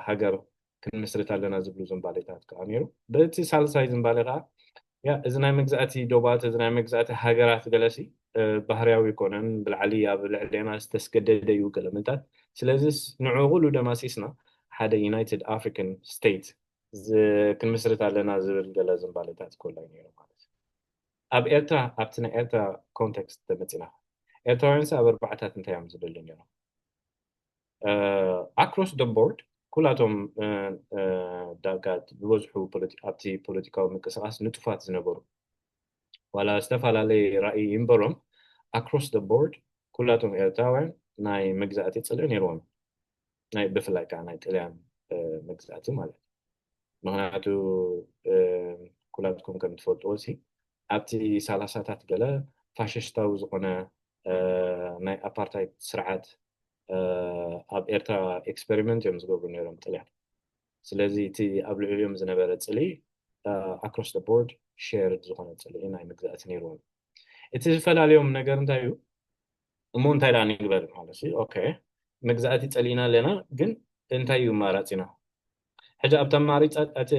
ሃገር ክንምስርት ኣለና ዝብሉ ዝንባሌታት ከዓ ነይሩ። በቲ ሳልሳይ ዝንባሌ ከዓ ያ እዚ ናይ መግዛእቲ ዶባት፣ እዚ ናይ መግዛእቲ ሃገራት ገለሲ ባህርያዊ ይኮነን፣ ብላዕሊ ኣብ ልዕሌና ዝተስገደደ እዩ ገለ ምንታት። ስለዚስ ንዕኡ ኩሉ ደማሲስና ሓደ ዩናይትድ ኣፍሪካን ስቴት ክንምስርት ኣለና ዝብል ገለ ዝንባሌታት ኮላይ ነይሩ ማለት እዩ። ኣብ ኤርትራ፣ ኣብቲ ናይ ኤርትራ ኮንቴክስት ተመፂና፣ ኤርትራውያንስ ኣብ ኣርባዕታት እንታይ እዮም ዝደልዩ ነይሮም? ኣክሮስ ደ ቦርድ ኩላቶም ዳጋ ዝበዝሑ ኣብቲ ፖለቲካዊ ምንቅስቃስ ንጡፋት ዝነበሩ ዋላ ዝተፈላለየ ራእይ ይንበሮም ኣክሮስ ደ ቦርድ ኩላቶም ኤርትራውያን ናይ መግዛእቲ ፅልኢ ነይርዎም። ናይ ብፍላይ ከዓ ናይ ጥልያን መግዛእቲ ማለት እዩ። ምክንያቱ ኩላትኩም ከም ትፈልጥዎ ሲ ኣብቲ ሰላሳታት ገለ ፋሽስታዊ ዝኮነ ናይ ኣፓርታይድ ስርዓት ኣብ ኤርትራ ኤክስፐሪመንት እዮም ዝገብሩ ነይሮም ጥልያን። ስለዚ እቲ ኣብ ልዕሊኦም ዝነበረ ፅልኢ ኣክሮስ ደ ቦርድ ሼርድ ዝኮነ ፅልኢ ናይ መግዛእቲ ነይርዎም። እቲ ዝፈላለዮም ነገር እንታይ እዩ? እሞ እንታይ ደኣ ንግበር ማለት እዩ። ኦኬ መግዛእቲ ፀሊእና ኣለና፣ ግን እንታይ እዩ ኣማራፂና? ሕጂ ኣብቲ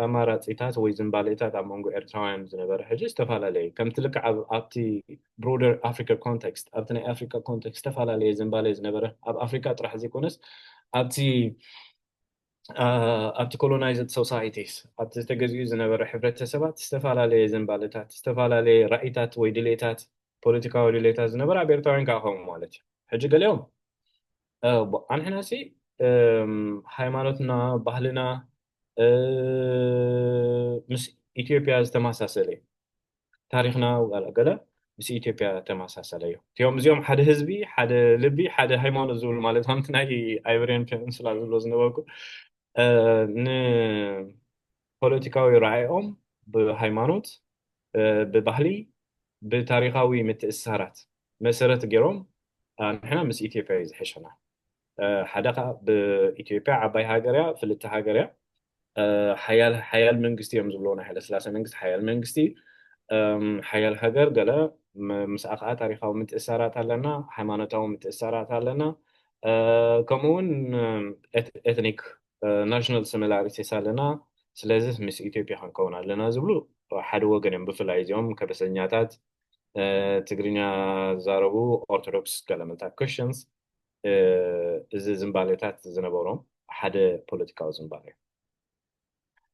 ኣማራፂታት ወይ ዝንባሌታት ኣብ መንጎ ኤርትራውያን ዝነበረ ሕጂ ዝተፈላለየ እዩ። ከምቲ ልክዕ ኣብቲ ብሮደር ኣፍሪካ ኮንቴክስት፣ ኣብቲ ናይ ኣፍሪካ ኮንቴክስት ዝተፈላለየ ዝንባሌ ዝነበረ፣ ኣብ ኣፍሪካ ጥራሕ ዘይኮነስ ኣብቲ ኣብቲ ኮሎናይዝድ ሶሳይቲስ፣ ኣብቲ ዝተገዝኡ ዝነበረ ሕብረተሰባት ዝተፈላለየ ዝንባሌታት፣ ዝተፈላለየ ራእይታት ወይ ድሌታት፣ ፖለቲካዊ ድሌታት ዝነበረ ኣብ ኤርትራውያን ከዓ ከምኡ ማለት እዩ። ሕጂ ገሊኦም ኣንሕና ሲ ሃይማኖትና፣ ባህልና ምስ ኢትዮጵያ ዝተመሳሰለ እዩ። ታሪክና ዋላ ገለ ምስ ኢትዮጵያ ተመሳሰለ እዩ። እቲኦም እዚኦም ሓደ ህዝቢ፣ ሓደ ልቢ፣ ሓደ ሃይማኖት ዝብሉ ማለት ከምቲ ናይ ኣይበሪያን ፔንስላ ዝብሎ ዝነበርኩ ንፖለቲካዊ ራዕኦም ብሃይማኖት፣ ብባህሊ፣ ብታሪካዊ ምትእስሳራት መሰረት ገይሮም ንሕና ምስ ኢትዮጵያ እዩ ዝሕሸና። ሓደ ከዓ ብኢትዮጵያ ዓባይ ሃገር እያ፣ ፍልጥቲ ሃገር እያ። ሓያል ሓያል መንግስቲ እዮም ዝብልዎ ናይ ሃይለስላሴ መንግስቲ ሓያል መንግስቲ ሓያል ሃገር ገለ ምስኣ ከዓ ታሪካዊ ምትእሳራት ኣለና፣ ሃይማኖታዊ ምትእሳራት ኣለና፣ ከምኡ እውን ኤትኒክ ናሽናል ሲሚላሪቲስ ኣለና። ስለዚ ምስ ኢትዮጵያ ክንከውን ኣለና ዝብሉ ሓደ ወገን እዮም። ብፍላይ እዚኦም ከበሰኛታት ትግርኛ ዝዛረቡ ኦርቶዶክስ ገለመንታ ክርስቲያንስ እዚ ዝንባሌታት ዝነበሮም ሓደ ፖለቲካዊ ዝንባሌ እዩ።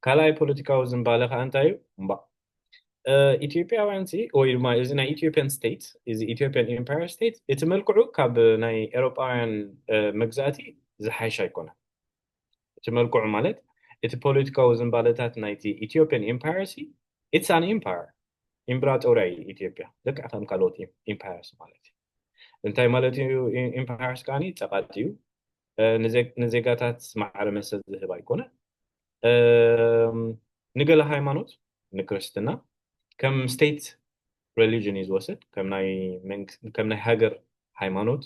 ካልኣይ ፖለቲካዊ ዝንባሌ ከዓ እንታይ እዩ? እምባ ኢትዮጵያውያን ሲ ወይ ድማ እዚ ናይ ኢትዮጵያን ስቴት፣ እዚ ኢትዮጵያን ኢምፓየር ስቴት እቲ መልክዑ ካብ ናይ ኤሮጳውያን መግዛእቲ ዝሓይሽ ኣይኮነን። እቲ መልክዑ ማለት እቲ ፖለቲካዊ ዝንባሌታት ናይቲ ኢትዮጵያን ኢምፓየር ሲ ኢትስ ኣን ኢምፓየር፣ ኢምብራጦርያ እዩ ኢትዮጵያ፣ ልክዕ ከም ካልኦት ኢምፓየርስ ማለት እዩ። እንታይ ማለት እዩ? ኢምፓየርስ ከዓኒ ፀቓጢ እዩ፣ ንዜጋታት ማዕረ መሰል ዝህብ ኣይኮነ። ንገለ ሃይማኖት፣ ንክርስትና ከም ስቴት ሪሊጅን እዩ ዝወሰድ፣ ከም ናይ ሃገር ሃይማኖት።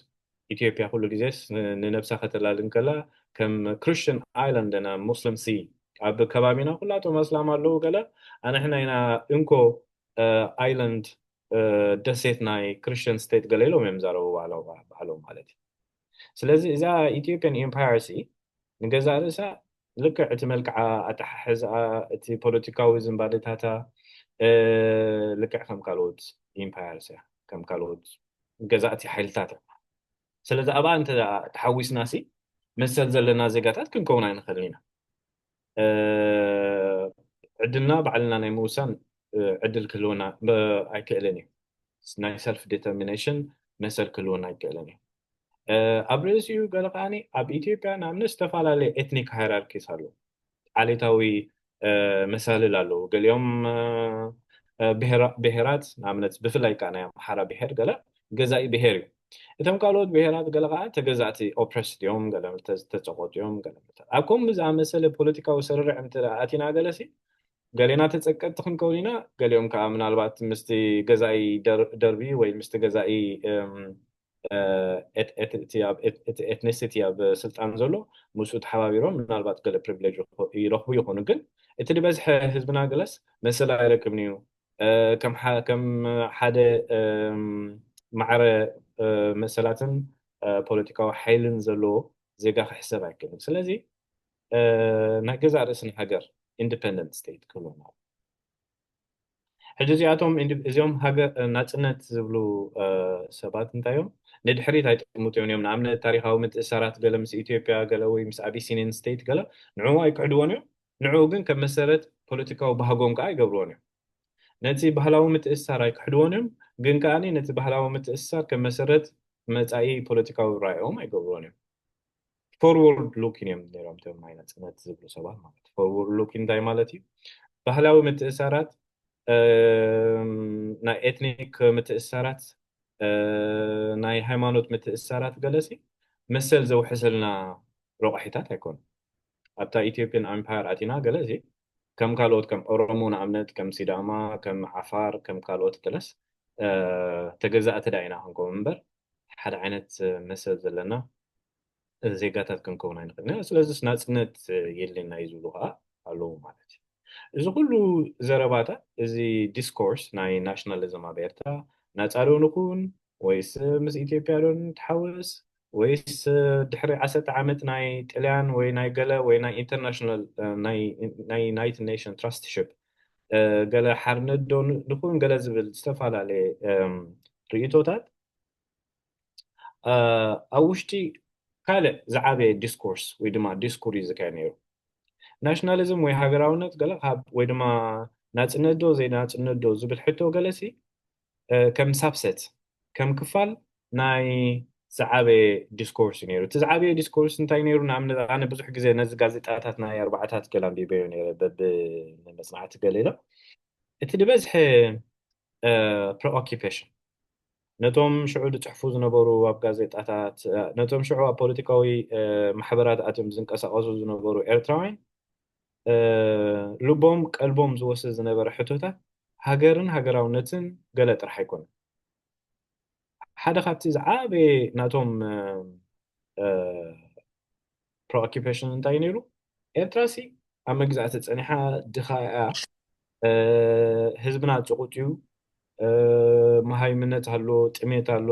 ኢትዮጵያ ኩሉ ግዜስ ንነብሳ ከተላሊ እንከላ ከም ክርስቲያን ኣይላንድ እና ሙስሊም ሲ፣ ኣብ ከባቢና ኩላቶም ኣስላም ኣለዉ ገለ፣ ኣንሕና ኢና እንኮ ኣይላንድ፣ ደሴት ናይ ክርስቲያን ስቴት ገለ ኢሎም እዮም ዛረቡ ባዕሎም ማለት እዩ። ስለዚ እዛ ኢትዮጵያን ኤምፓየር ሲ ንገዛእ ርእሳ ልክዕ እቲ መልክዓ፣ ኣተሓሕዝኣ፣ እቲ ፖለቲካዊ ዝንባሌታታ ልክዕ ከም ካልኦት ኤምፓየርስ እያ፣ ከም ካልኦት ገዛእቲ ሓይልታት እያ። ስለዚ ኣብኣ እንተ ተሓዊስና ሲ መሰል ዘለና ዜጋታት ክንከውን ኣይንኽእልን ኢና። ዕድልና ባዕልና ናይ ምውሳን ዕድል ክህልወና ኣይክእልን እዩ። ናይ ሰልፍ ዲተርሚኔሽን መሰል ክህልወና ኣይክእልን እዩ። ኣብ ርእሲኡ ገለ ከዓኒ ኣብ ኢትዮጵያ ንኣብነት ዝተፈላለየ ኤትኒክ ሃይራርኪስ ኣለዉ። ዓሌታዊ መሳልል ኣለዉ። ገሊኦም ብሄራት ንኣብነት ብፍላይ ከዓ ናይ ኣምሓራ ብሄር ገለ ገዛኢ ብሄር እዩ። እቶም ካልኦት ብሄራት ገለ ከዓ ተገዛእቲ ኦፕረስድ እዮም፣ ገለ ተፀቆጡ እዮም። ገለ ኣብ ከምኡ ዝኣመሰለ ፖለቲካዊ ስርርዕ እንተ ኣቲና ገለሲ ገሌና ተፀቀጥቲ ክንከውን ኢና። ገሊኦም ከዓ ምናልባት ምስቲ ገዛኢ ደርቢ ወይ ምስቲ ገዛኢ ኤትኒሲቲ ኣብ ስልጣን ዘሎ ምስኡ ተሓባቢሮም ምናልባት ገለ ፕሪቪሌጅ ይረኽቡ ይኾኑ። ግን እቲ ዝበዝሐ ህዝብና ገለስ መሰል ኣይረክብን እዩ። ከም ሓደ ማዕረ መሰላትን ፖለቲካዊ ሓይልን ዘለዎ ዜጋ ክሕሰብ ኣይክእልን። ስለዚ ናይ ገዛእ ርእስን ሃገር ኢንዲፐንደንት ስቴት ክህልወና። ሕጂ እዚኣቶም እዚኦም ሃገር ናፅነት ዝብሉ ሰባት እንታይ እዮም? ንድሕሪት ኣይጥምቱ እዮም። ንኣብነት ታሪካዊ ምትእሳራት ገለ ምስ ኢትዮጵያ ገለ ወይ ምስ ኣቢሲኒን ስቴት ገለ ንዕኡ ኣይክሕድዎን እዮም። ንዕኡ ግን ከም መሰረት ፖለቲካዊ ባህጎም ከዓ ይገብርዎን እዮም። ነቲ ባህላዊ ምትእሳር ኣይክሕድዎን እዮም፣ ግን ከዓኒ ነቲ ባህላዊ ምትእሳር ከም መሰረት መጻኢ ፖለቲካዊ ራእዮም ኣይገብርዎን እዮም። ፎርወርድ ሉኪን እዮም ነይሮም እቶም ናይ ናጽነት ዝብሉ ሰባት ማለት። ፎርወርድ ሉኪን እንታይ ማለት እዩ? ባህላዊ ምትእሳራት፣ ናይ ኤትኒክ ምትእሳራት፣ ናይ ሃይማኖት ምትእሳራት ገለሲ መሰል ዘውሕሰልና ረቑሒታት ኣይኮኑ። ኣብታ ኢትዮጵያን ኣምፓየር ኣቲና ገለሲ ከም ካልኦት ከም ኦሮሞ ንኣብነት ከም ሲዳማ ከም ዓፋር ከም ካልኦት ገለስ ተገዛእቲ ዳ ኢና ክንከውን እምበር ሓደ ዓይነት መሰል ዘለና ዜጋታት ክንከውን ኣይንኽእልን ኢና። ስለዚስ ናፅነት የድልየና እዩ ዝብሉ ከዓ ኣለዉ ማለት እዩ። እዚ ኩሉ ዘረባታት፣ እዚ ዲስኮርስ ናይ ናሽናሊዝም ኣብ ኤርትራ ናፃ ዶ ንኹን ወይስ ምስ ኢትዮጵያ ዶ ንተሓወስ ወይስ ድሕሪ ዓሰርተ ዓመት ናይ ጥልያን ወይ ናይ ገለ ወይ ናይ ኢንተርናሽናል ናይ ዩናይትድ ኔሽን ትራስትሽፕ ገለ ሓርነት ዶ ንኹን ገለ ዝብል ዝተፈላለየ ርእቶታት ኣብ ውሽጢ ካልእ ዝዓበየ ዲስኮርስ ወይ ድማ ዲስኩር እዩ ዝካየድ ነይሩ። ናሽናሊዝም ወይ ሃገራውነት ገለ ካብ ወይ ድማ ናፅነት ዶ ዘይናፅነት ዶ ዝብል ሕቶ ገለሲ ከም ሳብሰት ከም ክፋል ናይ ዝዓበየ ዲስኮርስ እዩ ነይሩ። እቲ ዝዓበየ ዲስኮርስ እንታይ ነይሩ? ንኣብነት ኣነ ብዙሕ ግዜ ነዚ ጋዜጣታት ናይ ኣርባዕታት ገለ ኣንቢበዮ ነይረ በብመፅናዕቲ ገለ ኢሎም እቲ ዝበዝሐ ፕሪኦኪፔሽን ነቶም ሽዑ ዝፅሕፉ ዝነበሩ ኣብ ጋዜጣታት ነቶም ሽዑ ኣብ ፖለቲካዊ ማሕበራት ኣትዮም ዝንቀሳቀሱ ዝነበሩ ኤርትራውያን ልቦም ቀልቦም ዝወስድ ዝነበረ ሕቶታት ሃገርን ሃገራውነትን ገለ ጥራሕ ኣይኮነን። ሓደ ካብቲ ዝዓበየ ናቶም ፕሪኦኪፔሽን እንታይ ነይሩ? ኤርትራ ሲ ኣብ መግዛእቲ ፀኒሓ ድኻ እያ፣ ህዝብና ፅቑጥ እዩ፣ መሃይምነት ኣሎ፣ ጥሜት ኣሎ፣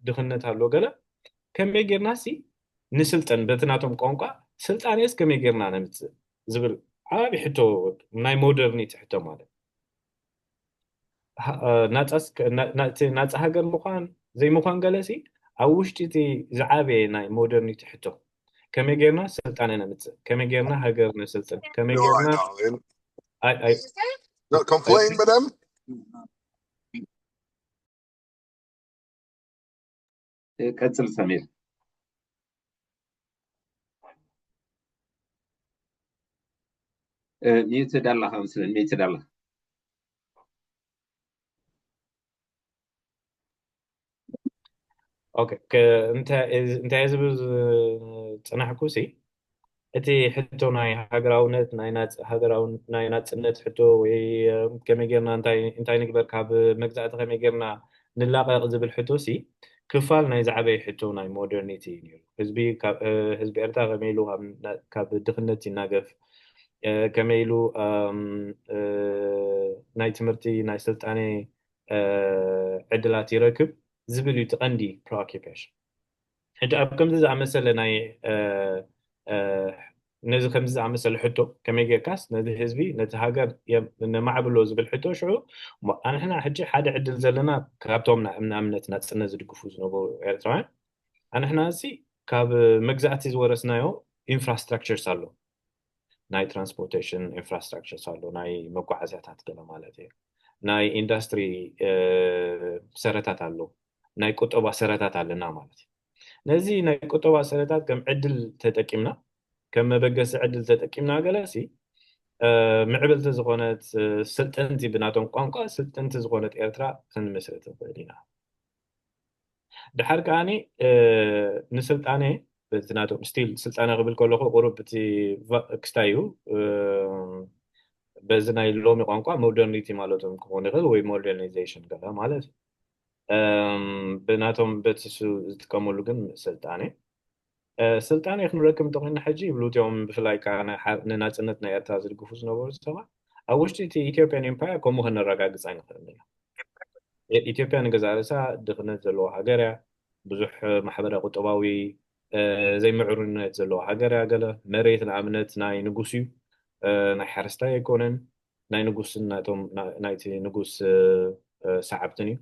ድኽነት ኣሎ ገለ ከመይ ጌርና ሲ ንስልጠን በቲ ናቶም ቋንቋ ስልጣኔስ ከመይ ጌርና ነምፅእ ዝብል ዓብዪ ሕቶ ናይ ሞደርኒቲ ሕቶ ማለት ናፃ ሃገር ምኳን ዘይምኳን ገለሲ ኣብ ውሽጢ እቲ ዝዓበየ ናይ ሞደርኒቲ ሕቶ ከመይ ጌርና ስልጣነ ነምፅእ ከመይ ጌርና ሃገር ነስልጥን ከመይ ጌርና complain with them ቀፅል ሰሚር ሚዩት ዳላ ከምስለን ሚዩት ዳላ ኦኬ እንታይ ዝብል ዝጸናሕኩ ሲ፣ እቲ ሕቶ ናይ ሃገራውነት፣ ናይ ናጽ-፣ ሃገራው-፣ ናይ ናጽነት ሕቶ ወይ፣ እ፣ ከመይ ጌርና፣ እንታይ፣ እንታይ ንግበር፣ ካብ መግዛእቲ ከመይ ጌርና ንላቐቕ ዝብል ሕቶ ሲ፣ ክፋል ናይ ዝዓበየ ሕቶ ናይ ሞደርኒቲ እዩ ነይሩ። ህዝቢ ካብ፣ እ፣ ህዝቢ ኤርትራ ከመይ ኢሉ ካብ፣ ካብ ድኽነት ይናገፍ፣ እ፣ ከመይ ኢሉ፣ እም፣ እ፣ ናይ ትምህርቲ፣ ናይ ስልጣኔ፣ እ፣ ዕድላት ይረክብ ዝብል እዩ እቲ ቀንዲ ፕሪኦኪፔሽን። ሕጂ ኣብ ከምዚ ዝኣመሰለ ናይ፣ እ፣ እ፣ ነዚ ከምዚ ዝኣመሰለ ሕቶ ከመይ ጌርካስ ነዚ ህዝቢ፣ ነቲ ሃገር የም-፣ ነማዕብሎ ዝብል ሕቶ ሽዑ፣ እሞ ኣንሕና ሕጂ ሓደ ዕድል ዘለና ካብቶም ና-፣ ንኣብነት ናጽነት ዝድግፉ ዝነበሩ ኤርትራውያን፣ ኣንሕና እዚ ካብ መግዛእቲ ዝወረስናዮ ኢንፍራስትራክቸርስ ኣሎ። ናይ ትራንስፖርቴሽን ኢንፍራስትራክቸርስ ኣሎ፣ ናይ መጓዓዝያታት ገለ ማለት እዩ። ናይ ኢንዱስትሪ፣ እ፣ ሰረታት ኣሎ፣ ናይ ቁጠባ ሰረታት ኣለና ማለት እዩ። ነዚ ናይ ቁጠባ ሰረታት ከም ዕድል ተጠቂምና፣ ከም መበገሲ ዕድል ተጠቂምና ገለሲ፣ እ፣ ምዕብልቲ ዝኾነት፣ እ፣ ስልጥንቲ፣ ብናቶም ቋንቋ ስልጥንቲ ዝኾነት ኤርትራ ክንምስርት ንኽእል ኢና። ድሓር ከኣኒ፣ እ፣ ንስልጣኔ፣ በቲ ናቶም ስቲል ስልጣኔ ክብል ከለኹ ቁሩብ እቲ ቫ-፣ ክስታይ እዩ፣ እ፣ በዚ ናይ ሎሚ ቋንቋ ሞደርኒቲ ማለቶም ክኾን ይኽእል ወይ ሞደርናይዜሽን ገለ ማለት እዩ። እም፣ ብናቶም በቲ እሱ ዝጥቀመሉ ግን ስልጣኔ፣ እ፣ ስልጣኔ ክንረክብ እንተኾይና ሕጂ ይብሉ እቲኦም ብፍላይ ከኣ ናይ ሓ-፣ ንናጽነት ናይ ኤርትራ ዝድግፉ ዝነበሩ ሰባት ኣብ ውሽጢ እቲ ኢትዮጵያን ኤምፓየር ከምኡ ከነረጋግጽ ኣይንኽእልን ኢና። ኢ-፣ ኢትዮጵያ ንገዛእ ርእሳ ድኽነት ዘለዎ ሃገር እያ። ብዙሕ ማሕበረ ቁጠባዊ፣ እ፣ ዘይምዕሩነት ዘለዎ ሃገር እያ። ገለ መሬት ንኣብነት ናይ ንጉስ እዩ። እ፣ ናይ ሓረስታይ ኣይኮነን። ናይ ንጉስን ናቶም፣ ና-፣ ናይቲ ንጉስ፣ እ፣ እ፣ ሰዓብትን እዩ።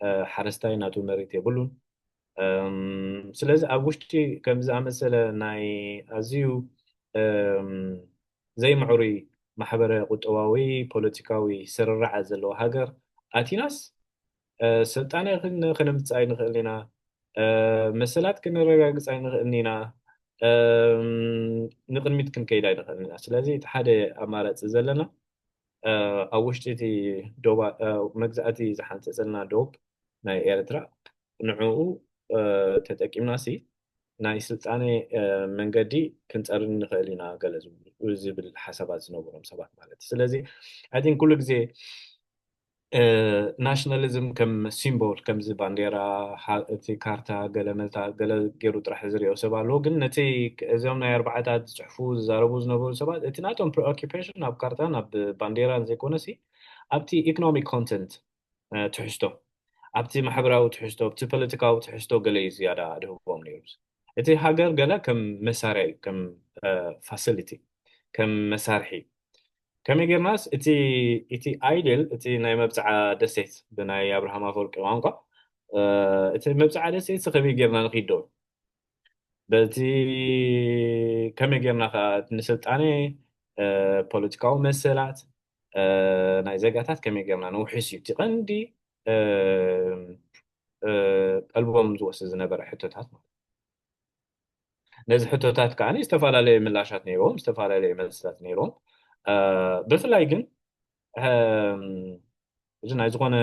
እ፣ ሓረስታይ ናቱ መሬት የብሉን። እም፣ ስለዚ ኣብ ውሽጢ ከምዚ ዝኣመሰለ ናይ ኣዝዩ፣ እም፣ ዘይምዕሩይ ማሕበረ ቁጠባዊ፣ ፖለቲካዊ ስርርዓት ዘለዎ ሃገር ኣቲናስ፣ እ፣ ስልጣነ ክን-፣ ክነምጽእ ኣይንኽእልን ኢና። እ፣ መሰላት ክነረጋግጽ ኣይንኽእልን ኢና። እም፣ ንቕድሚት ክንከይድ ኣይንኽእልን ኢና። ስለዚ እቲ ሓደ ኣማራጺ ዘለና፣ እ፣ ኣብ ውሽጢ እቲ ዶባ-፣ እ፣ መግዛእቲ ዝሓንጸጸልና ዶብ ናይ ኤርትራ፣ ንዕኡ፣ እ፣ ተጠቂምናሲ ናይ ስልጣነ፣ እ፣ መንገዲ ክንጸርን ንኽእል ኢና፣ ገለ ዝብሉ፣ ዝብል ሓሳባት ዝነበሮም ሰባት ማለት እዩ። ስለዚ፣ I think ኩሉ ግዜ፣ እ፣ ናሽናሊዝም ከም ሲምቦል፣ ከምዚ ባንዴራ፣ ሓ-፣ እቲ ካርታ፣ ገለ መልታ፣ ገለ ገይሩ ጥራሕ ዝሪኦ ሰብ ኣለዎ። ግን ነቲ፣ እዞም ናይ ኣርባዓታት ዝጽሕፉ፣ ዝዛረቡ ዝነበሩ ሰባት፣ እቲ ናቶም ፕሪኦኪፔሽን ኣብ ካርታን ኣብ ባንዴራን ዘይኮነሲ፣ ኣብቲ ኢኮኖሚክ ኮንተንት፣ እ፣ ትሕዝቶ፣ ኣብቲ ማሕበራዊ ትሕዝቶ፣ ኣብቲ ፖለቲካዊ ትሕዝቶ ገለ እዩ ዝያዳ ኣድህቦም ነይሩ። እቲ ሃገር ገለ ከም መሳርያ እዩ፣ ከም፣ እ፣ ፋሲሊቲ፣ ከም መሳርሒ። ከመይ ጌርናስ እቲ፣ እቲ ኣይድል፣ እቲ ናይ መብጽዓ ደሴት ብናይ ኣብርሃም ኣፈወርቂ ቋንቋ፣ እ፣ እቲ መብጽዓ ደሴት ከመይ ጌርና ንኺዶ? በቲ ከመይ ጌርና ከኣ እቲ ንስልጣነ፣ እ፣ ፖለቲካዊ መሰላት፣ እ፣ ናይ ዜጋታት ከመይ ጌርና ነውሕስ እዩ እቲ ቀንዲ፣ እ፣ እ፣ ቀልቦም ዝወስድ ዝነበረ ሕቶታት ማለት እዩ። ነዚ ሕቶታት ከኣ ዝተፈላለየ ምላሻት ነይርዎም፣ ዝተፈላለየ መልስታት ነይርዎም። እ፣ ብፍላይ ግን፣ እም፣ እዚ ናይ ዝኾነ፣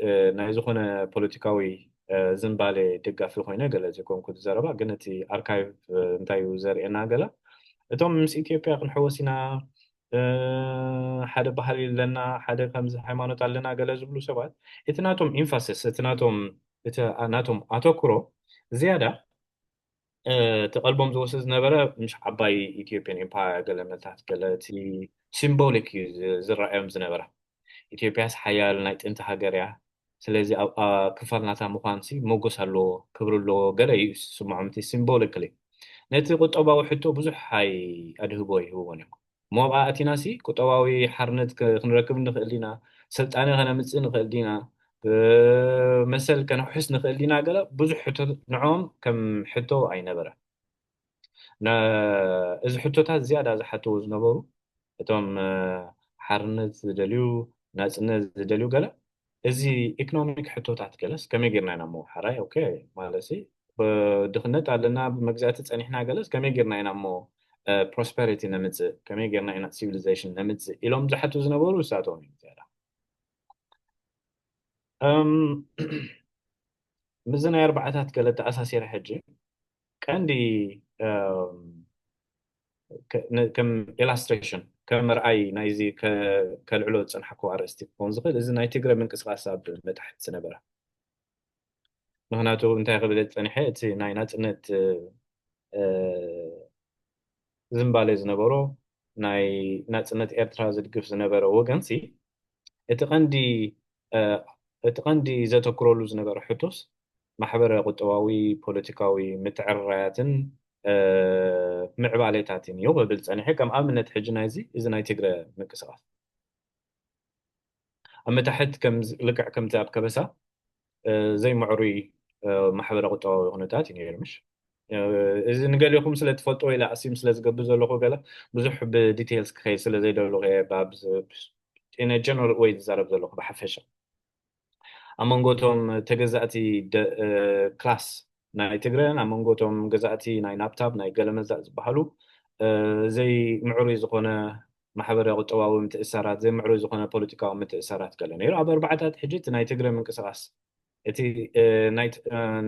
እ፣ ናይ ዝኾነ ፖለቲካዊ፣ እ፣ ዝንባሌ ደጋፊ ኮይነ ገለ ዘይኮንኩ ዝዘረባ፣ ግን እቲ ኣርካይቭ፣ እ፣ እንታይ እዩ ዘርእየና ገለ፣ እቶም ምስ ኢትዮጵያ ክንሕወስ ኢና፣ እ፣ ሓደ ባህሊ ኣለና፣ ሓደ ከምዚ ሃይማኖት ኣለና ገለ ዝብሉ ሰባት፣ እቲ ናቶም ኢንፋሲስ፣ እቲ ናቶም፣ እቲ ናቶም ኣተኩሮ ዝያዳ፣ እ፣ እቲ ቀልቦም ዝወስድ ዝነበረ፣ ምሽ ዓባይ ኢትዮጵያን ኤምፓየር ገለ መልታት ገለ፣ እቲ ሲምቦሊክ እዩ ዝ-፣ ዝረኣዮም ዝነበረ። ኢትዮጵያስ ሓያል ናይ ጥንቲ ሃገር እያ። ስለዚ ኣብ፣ ኣ፣ ክፋል ናታ ምዃንሲ ሞጎስ ኣለዎ፣ ክብሪ ኣለዎ፣ ገለ እዩ ዝስምዖም፣ እቲ ሲምቦሊክሊ። ነቲ ቁጠባዊ ሕቶ ብዙሕ ኣይ-፣ ኣድህቦ ይህብዎን እዮም። እሞ ኣብኣ ኣቲናሲ ቁጠባዊ ሓርነት ከ-፣ ክንረክብ ንኽእል ዲና? ስልጣነ ከነምጽእ ንኽእል ዲና? እ፣ መሰል ከነውሕስ ንኽእል ዲና? ገለ ብዙሕ ሕቶ ንዕኦም ከም ሕቶ ኣይነበረ። ነ-፣ እዚ ሕቶታት ዝያዳ ዝሓትዎ ዝነበሩ እቶም፣ እ፣ ሓርነት ዝደልዩ፣ ናጽነት ዝደልዩ ገለ፣ እዚ ኢኮኖሚክ ሕቶታት ገለስ ከመይ ጌርና ኢና እሞ ሓራይ፣ ኦኬ፣ ማለትሲ፣ ብ-፣ ድኽነት ኣለና፣ ብመግዛእቲ ጸኒሕና ገለስ ከመይ ጌርና ኢና እሞ፣ እ፣ ፕሮስፐሪቲ ነምጽእ፣ ከመይ ጌርና ኢና ሲቪሊዜሽን ነምጽእ ኢሎም ዝሓቱ ዝነበሩ እሳቶም እዮም ዝያዳ። እም፣ ምስዚ ናይ ኣርባዓታት ገለ ተኣሳሲረ ሕጂ ቀንዲ፣ ከም illustration ከም መርኣይ ናይዚ ከልዕሎ ዝፀናሕኩ ኣርእስቲ ክኸውን ዝኽእል እዚ ናይ ትግረ ምንቅስቃስ ኣብ መታሕት ዝነበረ። ምክንያቱ እንታይ ክብል ፀኒሐ፣ እቲ ናይ ናፅነት ዝንባሌ ዝነበሮ፣ ናይ ናፅነት ኤርትራ ዝድግፍ ዝነበረ ወገንሲ እቲ ቀንዲ እቲ ቀንዲ ዘተኩረሉ ዝነበረ ሕቶስ ማሕበረ ቁጠባዊ ፖለቲካዊ ምትዕርራያትን ምዕባሌታትን እዩ ክብል ፀኒሐ። ከም ኣብነት ሕጂ ናይዚ እዚ ናይ ትግረ ምንቅስቃስ ኣብ መታሕት ልክዕ ከምቲ ኣብ ከበሳ ዘይምዕሩይ ማሕበረ ቁጠባዊ ኩነታት እዩ ነይሩ። ምሽ እዚ ንገሊኹም ስለ ትፈልጦ ወይ ኣሲም ስለ ዝገብር ዘለኹ ገለ ብዙሕ ብዲቴልስ ክኸይድ ስለ ዘይደለኹ ጀነራል ወይ ዝዛረብ ዘለኹ ብሓፈሻ ኣብ መንጎቶም ተገዛእቲ ክላስ ናይ ትግረን ኣብ መንጎቶም ገዛእቲ ናይ ናብታብ ናይ ገለመዛእ ዝበሃሉ ዘይምዕሩይ ዝኾነ ማሕበረ ቁጠባዊ ምትእሳራት ዘይምዕሩይ ዝኾነ ፖለቲካዊ ምትእሳራት ገለ ነይሩ። ኣብ ኣርባዕታት ሕጂ እቲ ናይ ትግረ ምንቅስቃስ እቲ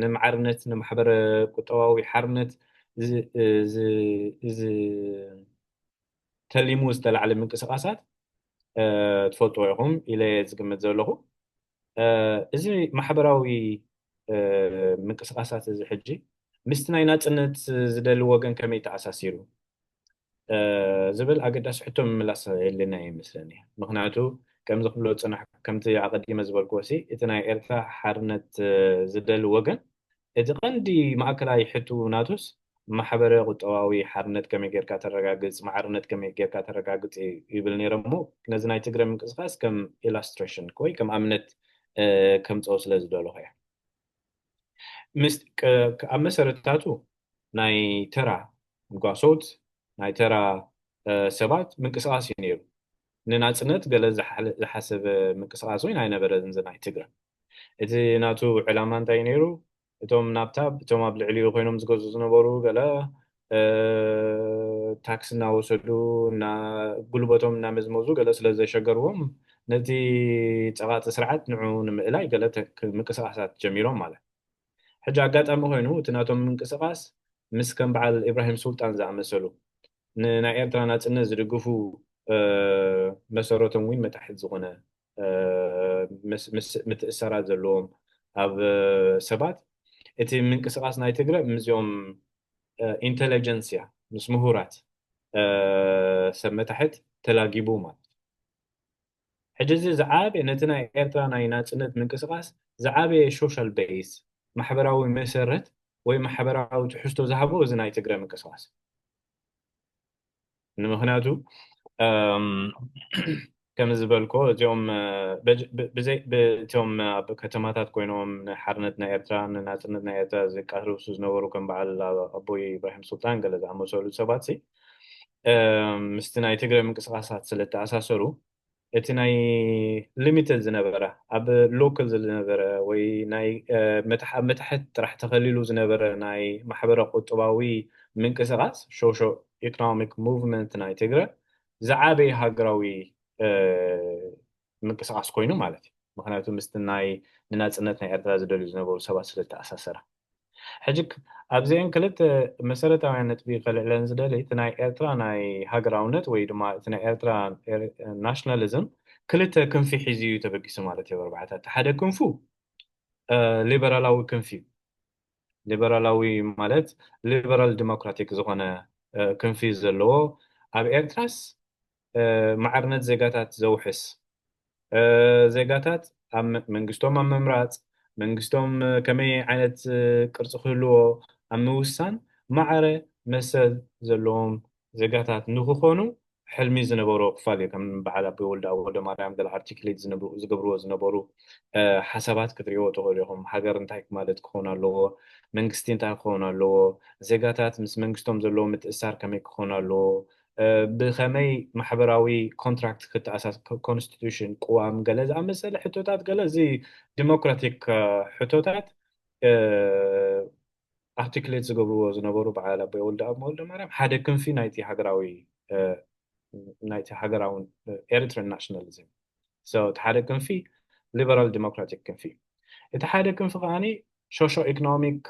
ንማዕርነት ንማሕበረ ቁጠባዊ ሓርነት ተሊሙ ዝተላዕለ ምንቅስቃሳት ትፈልጥዎ ኢኹም ኢለ ዝግምት ዘለኹ። እዚ ማሕበራዊ ምንቅስቃሳት እዚ ሕጂ ምስቲ ናይ ናፅነት ዝደሊ ወገን ከመይ ተኣሳሲሩ ዝብል ኣገዳሲ ሕቶ ምምላስ የድልየና ይመስለኒ። ምክንያቱ ከምዚ ክብሎ ዝፅናሕ ከምቲ ኣቀዲመ ዝበልክዎ ሲ እቲ ናይ ኤርትራ ሓርነት ዝደሊ ወገን እቲ ቀንዲ ማእከላይ ሕቱ ናቱስ ማሕበረ ቁጠባዊ ሓርነት ከመይ ጌርካ ተረጋግፅ፣ ማዕርነት ከመይ ጌርካ ተረጋግፅ ይብል ነይረ እሞ ነዚ ናይ ትግረ ምንቅስቃስ ከም ኢላስትሬሽን ወይ ከም ኣብነት ከምፀኦ ስለ ዝደለኹ እየ። ኣብ መሰረትታቱ ናይ ተራ ጓሶት ናይ ተራ ሰባት ምንቅስቃስ እዩ ነይሩ። ንናፅነት ገለ ዝሓሰበ ምንቅስቃስ ወይ ኣይነበረን እዚ ናይ ትግረ። እቲ ናቱ ዕላማ እንታይ ነይሩ? እቶም ናብታ እቶም ኣብ ልዕሊኡ ኮይኖም ዝገዙ ዝነበሩ ገለ ታክስ እናወሰዱ ጉልበቶም እናመዝመዙ ገለ ስለ ዘሸገርዎም ነቲ ፀቃጢ ስርዓት ንዑ ንምእላይ ገለ ምንቅስቃሳት ጀሚሮም ማለት። ሕጂ ኣጋጣሚ ኮይኑ እቲ ናቶም ምንቅስቃስ ምስ ከም በዓል ኢብራሂም ሱልጣን ዝኣመሰሉ ንናይ ኤርትራ ናፅነት ዝድግፉ መሰረቶም እውን መታሕት ዝኾነ ምትእሰራት ዘለዎም ኣብ ሰባት እቲ ምንቅስቃስ ናይ ትግረ ምስዚኦም ኢንቴሊጀንስያ ምስ ምሁራት ሰብ መታሕት ተላጊቡ ማለት። ሕጂ እዚ ዝዓበየ ነቲ ናይ ኤርትራ ናይ ናፅነት ምንቅስቃስ ዝዓበየ ሶሻል ቤዝ ማሕበራዊ መሰረት ወይ ማሕበራዊ ትሕዝቶ ዝሃቦ እዚ ናይ ትግረ ምንቅስቃስ ንምክንያቱ ከም ዝበልኮ እዚኦም እቶም ኣብ ከተማታት ኮይኖም ንሓርነት ናይ ኤርትራ ንናፅነት ናይ ኤርትራ ዝቃለሱ ዝነበሩ ከም በዓል ኣቦይ ኢብራሂም ሱልጣን ገለ ዝኣመሰሉ ሰባት ምስቲ ናይ ትግረ ምንቅስቃሳት ስለ ተኣሳሰሩ እቲ ናይ ሊሚትድ ዝነበረ ኣብ ሎካል ዝነበረ ወይ ናይ ኣብ መታሕት ጥራሕ ተኸሊሉ ዝነበረ ናይ ማሕበረ ቁጠባዊ ምንቅስቃስ ሶሾ ኢኮኖሚክ ሙቭመንት ናይ ትግረ ዝዓበየ ሃገራዊ ምንቅስቃስ ኮይኑ ማለት እዩ። ምክንያቱ ምስቲ ናይ ንናፅነት ናይ ኤርትራ ዝደልዩ ዝነበሩ ሰባት ስለ ተኣሳሰረ ሕጂ ኣብዚአን ክልተ መሰረታውያን ነጥቢ ከልዕለን ዝደሊ እቲ ናይ ኤርትራ ናይ ሃገራውነት ወይ ድማ እቲ ናይ ኤርትራ ናሽናሊዝም ክልተ ክንፊ ሒዙ እዩ ተበጊሱ ማለት እዩ። ኣርባዕታት ሓደ ክንፉ ሊበራላዊ ክንፊ እዩ። ሊበራላዊ ማለት ሊበራል ዲሞክራቲክ ዝኾነ ክንፊ ዘለዎ ኣብ ኤርትራስ ማዕርነት ዜጋታት ዘውሕስ ዜጋታት መንግስቶም ኣብ ምምራፅ መንግስቶም ከመይ ዓይነት ቅርፂ ክህልዎ ኣብ ምውሳን ማዕረ መሰል ዘለዎም ዜጋታት ንክኾኑ ሕልሚ ዝነበሮ ክፋል እዩ። ከም በዓል ኣቦይ ወልደ ኣብ ወልደ ማርያም ገለ ኣርቲክሌት ዝገብርዎ ዝነበሩ ሓሳባት ክትሪእዎ ትኽእሉ ኢኹም። ሃገር እንታይ ማለት ክኸውን ኣለዎ፣ መንግስቲ እንታይ ክኸውን ኣለዎ፣ ዜጋታት ምስ መንግስቶም ዘለዎ ምትእሳር ከመይ ክኸውን ኣለዎ፣ ብኸመይ ማሕበራዊ ኮንትራክት ክተኣሳስ ኮንስቲቱሽን ቅዋም ገለ ዝኣመሰለ ሕቶታት ገለ እዚ ዲሞክራቲክ ሕቶታት ኣርቲክሌት ዝገብርዎ ዝነበሩ በዓል ኣቦይ ወልደ ኣብ ወልደ ማርያም ሓደ ክንፊ ናይቲ ሃገራዊ ናይቲ ሃገራዊ ኤሪትራን ናሽናሊዝም እቲ ሓደ ክንፊ ሊበራል ዲሞክራቲክ ክንፊ እቲ ሓደ ክንፊ ከዓኒ ሶሾ ኢኮኖሚክ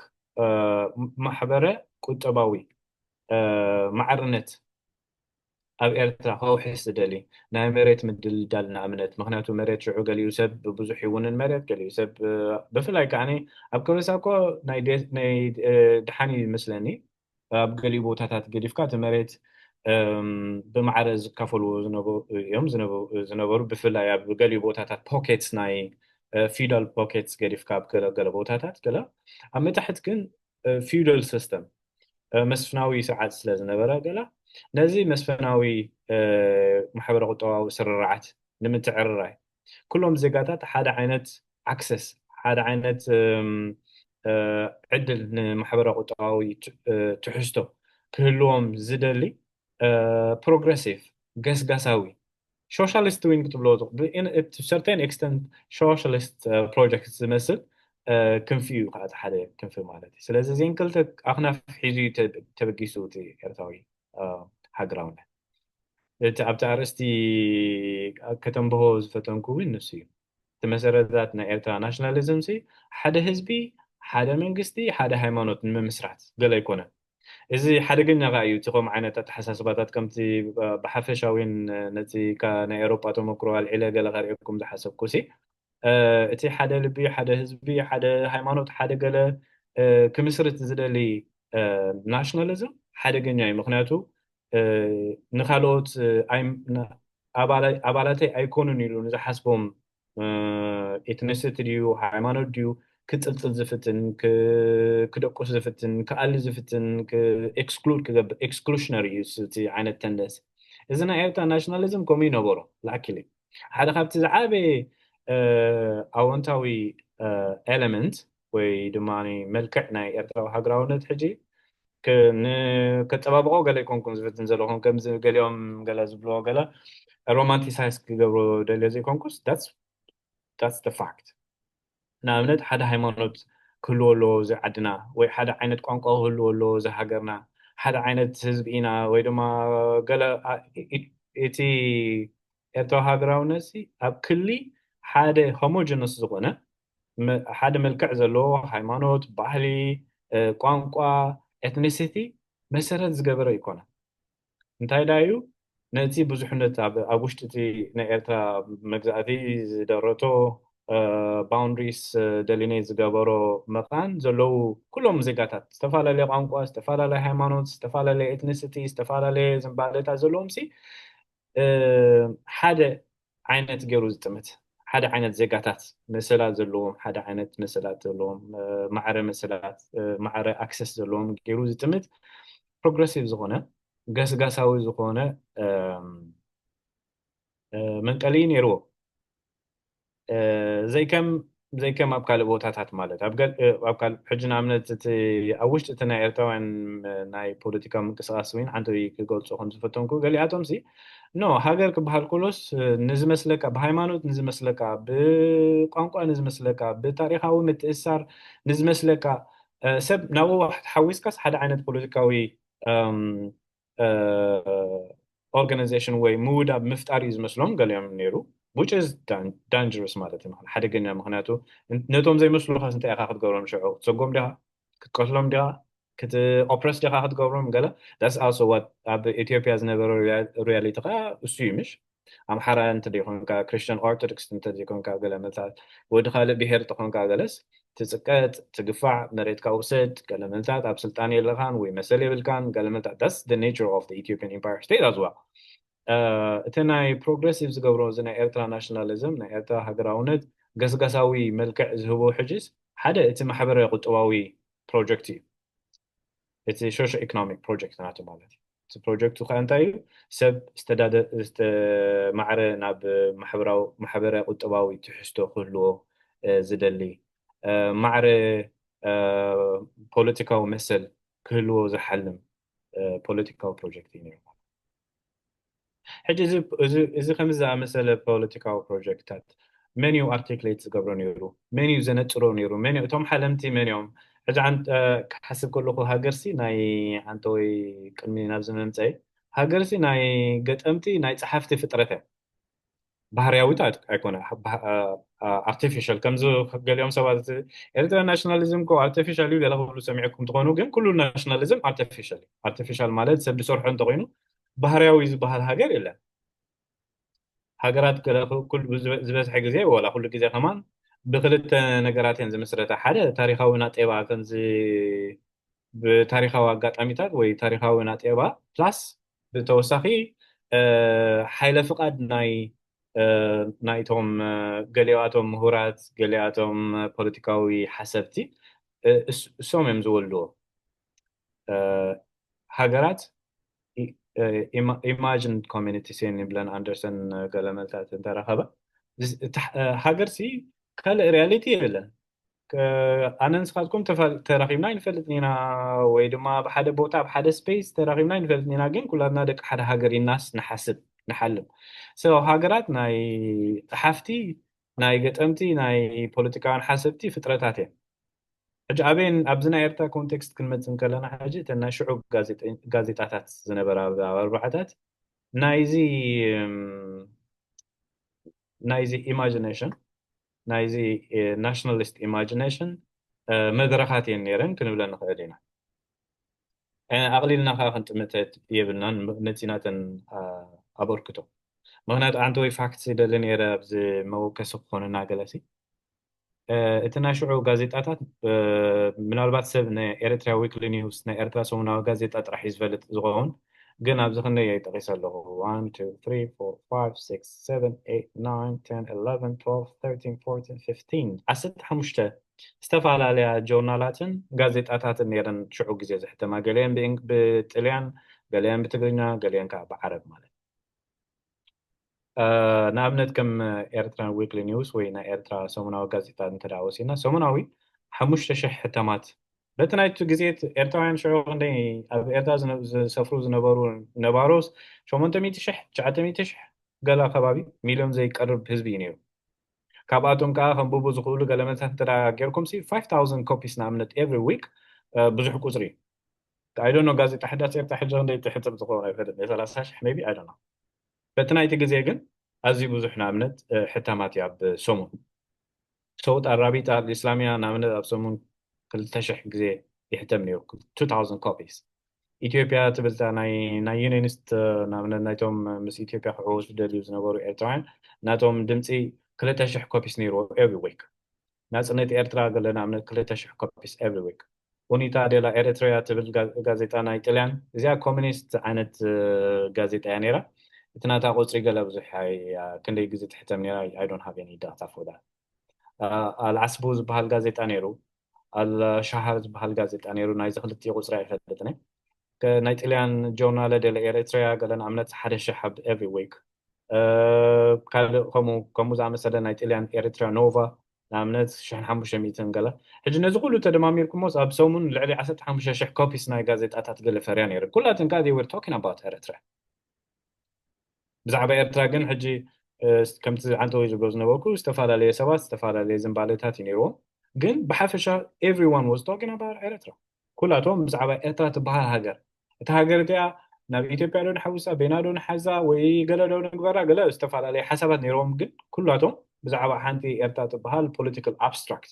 ማሕበረ ቁጠባዊ ማዕርነት ኣብ ኤርትራ ከውሕስ ዝደሊ ናይ መሬት ምድልዳል ንኣብነት። ምክንያቱ መሬት ሽዑ ገሊኡ ሰብ ብብዙሕ ይውንን መሬት፣ ገሊኡ ሰብ ብፍላይ ከዓ ኣብ ከበሳ እኮ ናይ ድሓን ይመስለኒ ኣብ ገሊኡ ቦታታት ገዲፍካ እቲ መሬት ብማዕረ ዝካፈልዎ እዮም ዝነበሩ። ብፍላይ ኣብ ገሊኡ ቦታታት ፖኬትስ ናይ ፊውዳል ፖኬትስ ገዲፍካ ኣብ ገለገለ ቦታታት ገለ ኣብ መታሕት ግን ፊውዳል ሲስተም መስፍናዊ ስርዓት ስለ ዝነበረ ገለ ነዚ መስፍናዊ ማሕበረ ቁጠባዊ ስርርዓት ንምትዕርራይ ኩሎም ዜጋታት ሓደ ዓይነት ኣክሰስ ሓደ ዓይነት ዕድል ንማሕበረ ቁጠባዊ ትሕዝቶ ክህልዎም ዝደሊ ፕሮግረሲቭ ገስጋሳዊ ሶሻሊስት ዊንግ ክትብሎ ሰርተን ኤክስተንት ሶሻሊስት ፕሮጀክት ዝመስል ክንፊ እዩ። ከዓ ሓደ ክንፊ ማለት እዩ። ስለዚ እዚን ክልተ ኣክናፍ ሒዙ ተበጊሱ እቲ ኤርትራዊ ሃገራውነት። እቲ ኣብቲ ኣርእስቲ ከተንብሆ ዝፈተንኩ እውን ንሱ እዩ። እቲ መሰረታት ናይ ኤርትራ ናሽናሊዝም ሲ ሓደ ህዝቢ፣ ሓደ መንግስቲ፣ ሓደ ሃይማኖት ንምምስራት ገለ ኣይኮነን። እዚ ሓደገኛ ከዓ እዩ። እቲ ከም ዓይነት ኣተሓሳስባታት ከምቲ ብሓፈሻዊን ነቲ ናይ ኤሮጳ ተመክሮ ኣልዒለ ገለ ከርእየኩም ዝሓሰብኩ ሲ እቲ ሓደ ልቢ፣ ሓደ ህዝቢ፣ ሓደ ሃይማኖት፣ ሓደ ገለ ክምስርት ዝደሊ ናሽናሊዝም ሓደገኛ እዩ። ምክንያቱ ንካልኦት ኣባላተይ ኣይኮኑን ኢሉ ንዝሓስቦም ኤትኒሲቲ ድዩ ሃይማኖት ድዩ ክጥልጥል ዝፍትን፣ ክደቁስ ዝፍትን፣ ክኣሊ ዝፍትን፣ ኤክስክሉድ ክገብር፣ ኤክስክሉሽነሪ እዩ እቲ ዓይነት ተንደንሲ። እዚ ናይ ኤርትራ ናሽናሊዝም ከምኡ ይነበሮ ላኪሊ ሓደ ካብቲ ዝዓበየ ኣወንታዊ ኤለመንት ወይ ድማ መልክዕ ናይ ኤርትራዊ ሃገራውነት ሕጂ ከፀባብቆ ገለ ይኮንኩም ዝፍትን ዘለኹም ከምዚ ገሊኦም ገለ ዝብልዎ ገለ ሮማንቲሳይዝ ክገብሮ ደልዮ ዘይኮንኩስ that's the fact። ንኣብነት ሓደ ሃይማኖት ክህልዎ ኣለዎ እዚ ዓድና ወይ ሓደ ዓይነት ቋንቋ ክህልዎ ኣለዎ እዚ ሃገርና ሓደ ዓይነት ህዝቢ ኢና ወይ ድማ ገለ እቲ ኤርትራዊ ሃገራውነት ኣብ ክሊ ሓደ ሆሞጀነስ ዝኾነ ሓደ መልክዕ ዘለዎ ሃይማኖት፣ ባህሊ፣ ቋንቋ፣ ኤትኒሲቲ መሰረት ዝገበረ ኣይኮነን። እንታይ ዳዩ ነቲ ብዙሕነት ኣብ ውሽጢ እቲ ናይ ኤርትራ መግዛእቲ ዝደረቶ ባውንድሪስ ደሊኔት ዝገበሮ መቓን ዘለዉ ኩሎም ዜጋታት ዝተፈላለየ ቋንቋ፣ ዝተፈላለየ ሃይማኖት፣ ዝተፈላለየ ኤትኒሲቲ፣ ዝተፈላለየ ዝንባሌታት ዘለዎም ሲ ሓደ ዓይነት ገይሩ ዝጥምት ሓደ ዓይነት ዜጋታት መሰላት ዘለዎም ሓደ ዓይነት መሰላት ዘለዎም ማዕረ መሰላት ማዕረ ኣክሰስ ዘለዎም ገይሩ ዝጥምት ፕሮግረሲቭ ዝኾነ ገስጋሳዊ ዝኾነ መንቀሊ ነይርዎ። ዘይከም ዘይከም ኣብ ካልእ ቦታታት ማለት ኣብ ገል ኣብ ካል ሕጂ ንኣብነት እቲ ኣብ ውሽጢ እቲ ናይ ኤርትራውያን ናይ ፖለቲካዊ ምንቅስቃስ ወይ ሓንቲ ክገልጾ ከም ዝፈተንኩ ገሊኣቶም ሲ ኖ ሃገር ክበሃል ከሎስ ንዝመስለካ ብሃይማኖት ንዝመስለካ ብቋንቋ ንዝመስለካ ብታሪኻዊ ምትእሳር ንዝመስለካ ሰብ ናብኡ ሓዊስካስ ሓደ ዓይነት ፖለቲካዊ ኦርጋናይዜሽን ወይ ምውዳብ ምፍጣር እዩ ዝመስሎም ገሊኦም ነይሩ which is dangerous ማለት እዩ ሓደገኛ ምክንያቱ ነቶም ዘይመስሉካ እንታይ ኢካ ክትገብሮም ሽዑ ክትሰጎም ዲካ ክትቀትሎም ዲካ ክት ኦፕረስ ዲካ ክትገብሮም ገለ that's also what ኣብ ኢትዮጵያ ዝነበረ ሪያሊቲ ከዓ እሱ እዩ ምሽ ኣምሓራ እንተደይኮንካ ክርስቲያን ኦርቶዶክስ እንተደይኮንካ ገለ መታት ወዲ ካልእ ብሄር ተኾንካ ገለስ ትፅቀጥ ትግፋዕ መሬትካ ውሰድ ገለ መታት ኣብ ስልጣን የለካን ወይ መሰል የብልካን ገለ መታት that's the nature of the Ethiopian empire state as well እቲ ናይ ፕሮግረሲቭ ዝገብሮ እዚ ናይ ኤርትራ ናሽናሊዝም ናይ ኤርትራ ሃገራውነት ገስጋሳዊ መልክዕ ዝህቦ ሕጅስ ሓደ እቲ ማሕበረ ቁጠባዊ ፕሮጀክት እዩ እቲ ሶሾ ኢኮኖሚክ ፕሮጀክት ናቱ ማለት እዩ እቲ ፕሮጀክቱ ከዓ እንታይ እዩ ሰብ ማዕረ ናብ ማሕበረ ቁጠባዊ ትሕዝቶ ክህልዎ ዝደሊ ማዕረ ፖለቲካዊ መሰል ክህልዎ ዝሓልም ፖለቲካዊ ፕሮጀክት እዩ ነይሩ ሕጂ እዚ ከምዚ ዝኣመሰለ ፖለቲካዊ ፕሮጀክትታት መን እዩ ኣርቲክሌት ዝገብሮ ነይሩ መን እዩ ዘነፅሮ ነይሩ መን እቶም ሓለምቲ መን እዮም ሕዚ ክሓስብ ከለኩ ሃገርሲ ናይ ኣንተ ወይ ቅድሚ ናብዚ ምምፀይ ሃገርሲ ናይ ገጠምቲ ናይ ፀሓፍቲ ፍጥረት እዮም ባህርያዊት ኣይኮነ ኣርቲፊሻል። ከምዚ ገሊኦም ሰባት ኤርትራ ናሽናሊዝም ኮ ኣርቲፊሻል እዩ ገለ ክብሉ ሰሚዕኩም ትኾኑ፣ ግን ኩሉ ናሽናሊዝም ኣርቲፊሻል እዩ። ኣርቲፊሻል ማለት ሰብ ዝሰርሖ እንተኮይኑ ባህርያዊ ዝበሃል ሃገር የለን። ሃገራት ገለ ኩሉ ዝበዝሐ ግዜ ወላ ኩሉ ግዜ ከማን ብክልተ ነገራት እየን ዝምስረታ። ሓደ ታሪካዊ ናጤባ ከምዚ ብታሪካዊ ኣጋጣሚታት ወይ ታሪካዊ ናጤባ ፕላስ ብተወሳኺ ሓይለ ፍቓድ ናይ ናይቶም ገሊኣቶም ምሁራት ገሊኣቶም ፖለቲካዊ ሓሰብቲ እሶም እዮም ዝወልድዎ። ሃገራት ኢማጂን ኮሚኒቲ ሴን ይብለን ኣንደርሰን ገለመልታት እንተረኸበ ሃገር ሲ ካልእ ሪያሊቲ የለን። ኣነ ንስኻትኩም ተራኺብና ይንፈልጥ ኢና ወይ ድማ ኣብ ሓደ ቦታ ኣብ ሓደ ስፔስ ተራኺብና ይንፈልጥ ኢና፣ ግን ኩላትና ደቂ ሓደ ሃገር ኢናስ ንሓስብ ንሓልም። ሃገራት ናይ ጸሓፍቲ ናይ ገጠምቲ ናይ ፖለቲካውያን ሓሰብቲ ፍጥረታት እየን። ሕጂ ኣበይን ኣብዚ ናይ ኤርትራ ኮንቴክስት ክንመጽእ እንከለና ሕጂ እተን ናይ ሽዑ ጋዜጣታት ዝነበራ ኣብ ኣርባዓታት ናይዚ ናይዚ ኢማጂኔሽን ናይዚ ናሽናሊስት ኢማጂኔሽን መድረኻት እየን ነይረን ክንብለ ንኽእል ኢና። ኣቕሊልና ከዓ ክንጥምተት የብልናን ነቲ ናተን ኣበርክቶ። ምክንያቱ ኣንተ ወይ ፋክት ደሊ ነይረ ኣብዚ መወከሲ ክኾንና ገለሲ እቲ ናይ ሽዑ ጋዜጣታት ምናልባት ሰብ ናይ ኤርትራ ዊክሊ ኒውስ ናይ ኤርትራ ሰሙናዊ ጋዜጣ ጥራሕ እዩ ዝፈልጥ ዝኸውን፣ ግን ኣብዚ ክንደይ ጠቂሰ ኣለኹ። ዓሰርተ ሓሙሽተ ዝተፈላለያ ጆርናላትን ጋዜጣታትን ነይረን ሽዑ ግዜ ዝሕተማ፣ ገሊአን ብጥልያን፣ ገሊአን ብትግርኛ፣ ገሊአን ከዓ ብዓረብ ማለት። ንኣብነት ከም ኤርትራን ዊክሊ ኒውስ ወይ ናይ ኤርትራ ሰሙናዊ ጋዜጣ እንተ ወሲድና ሰሙናዊ ሓሙሽተ ሽሕ ሕተማት በቲ ናይቲ ግዜ ኤርትራውያን ሽዑ ክንደይ ኣብ ኤርትራ ዝሰፍሩ ዝነበሩ ነባሮስ ሸሞንተ ሚእቲ ሽሕ ትሽዓተ ሚእቲ ሽሕ ገላ ከባቢ ሚልዮን ዘይቀርብ ህዝቢ እዩ ነይሩ። ካብኣቶም ከዓ ከንብቡ ዝኽእሉ ገለመልታት እንተ ጌርኩም ሲ ፋይቭ ታውዘንድ ኮፒስ ንኣብነት ኤቭሪ ዊክ ብዙሕ ቁፅሪ እዩ። ኣይዶኖ ጋዜጣ ሕዳስ ኤርትራ ሕጂ ክንደይ ትሕትም ትኸውን ኣይፈልጥ ናይ ሰላሳ ሽሕ ሜቢ ኣይዶኖ። በቲ ናይቲ ግዜ ግን ኣዝዩ ብዙሕ ንኣብነት ሕታማት እዩ ኣብ ሰሙን። ሰውት ኣራቢጣ ኣልእስላሚያ ንኣብነት ኣብ ሰሙን ክልተ ሽሕ ግዜ ይሕተም ነይሩ፣ ቱ ታውዘንድ ኮፒስ። ኢትዮጵያ ትብልታ ናይ ናይ ዩኒኒስት ንኣብነት ናይቶም ምስ ኢትዮጵያ ክዕወቱ ደልዩ ዝነበሩ ኤርትራውያን ናቶም ድምፂ ክልተ ሽሕ ኮፒስ ነይርዎ ኤቭሪ ዊክ። ናፅነት ኤርትራ ገለ ንኣብነት ክልተ ሽሕ ኮፒስ ኤቭሪ ዊክ። ኡኒታ ዴላ ኤሪትሪያ ትብል ጋዜጣ ናይ ጥልያን እዚኣ ኮሚኒስት ዓይነት ጋዜጣ እያ ነይራ። እቲ ናታ ቁፅሪ ገለ ብዙሕ ክንደይ ግዜ ትሕተም ነይራ። I don't have any data for that። ኣልዓስቡ ዝበሃል ጋዜጣ ነይሩ፣ ኣልሻሃር ዝበሃል ጋዜጣ ነይሩ። ናይዚ ክልቲኡ ቁፅሪ ኣይፈልጥን። ናይ ጥልያን ጆርናለ ዴላ ኤሪትሪያ ገለ ንኣብነት ሓደ ሽሕ ኣብ ኤቭሪ ዊክ። ካልእ ከምኡ ከምኡ ዝኣመሰለ ናይ ጥልያን ኤሪትሪያ ኖቫ ንኣብነት ሽሕን ሓሙሽተ ሚእትን ገለ። ሕጂ ነዚ ኩሉ ተደማሚርኩሞስ ኣብ ሰሙን ልዕሊ ዓሰርተ ሓሙሽተ ሽሕ ኮፒስ ናይ ጋዜጣታት ገለ ፈርያ ነይሩ። ኩላትን ከዓ they were talking about ኤሪትሪያ። ብዛዕባ ኤርትራ ግን ሕጂ ከምቲ ዓንተወይ ዝብሎ ዝነበርኩ ዝተፈላለየ ሰባት ዝተፈላለየ ዝንባለታት እዩ ነይርዎም። ግን ብሓፈሻ everyone was talking about ኤርትራ። ኩላቶም ብዛዕባ ኤርትራ ትበሃል ሃገር፣ እታ ሃገር እቲኣ ናብ ኢትዮጵያ ዶ ንሓውሳ፣ በይና ዶ ንሓዛ ወይ ገለ ዶ ንግበራ፣ ገለ ዝተፈላለየ ሓሳባት ነይርዎም። ግን ኩላቶም ብዛዕባ ሓንቲ ኤርትራ ትበሃል ፖለቲካል ኣብስትራክት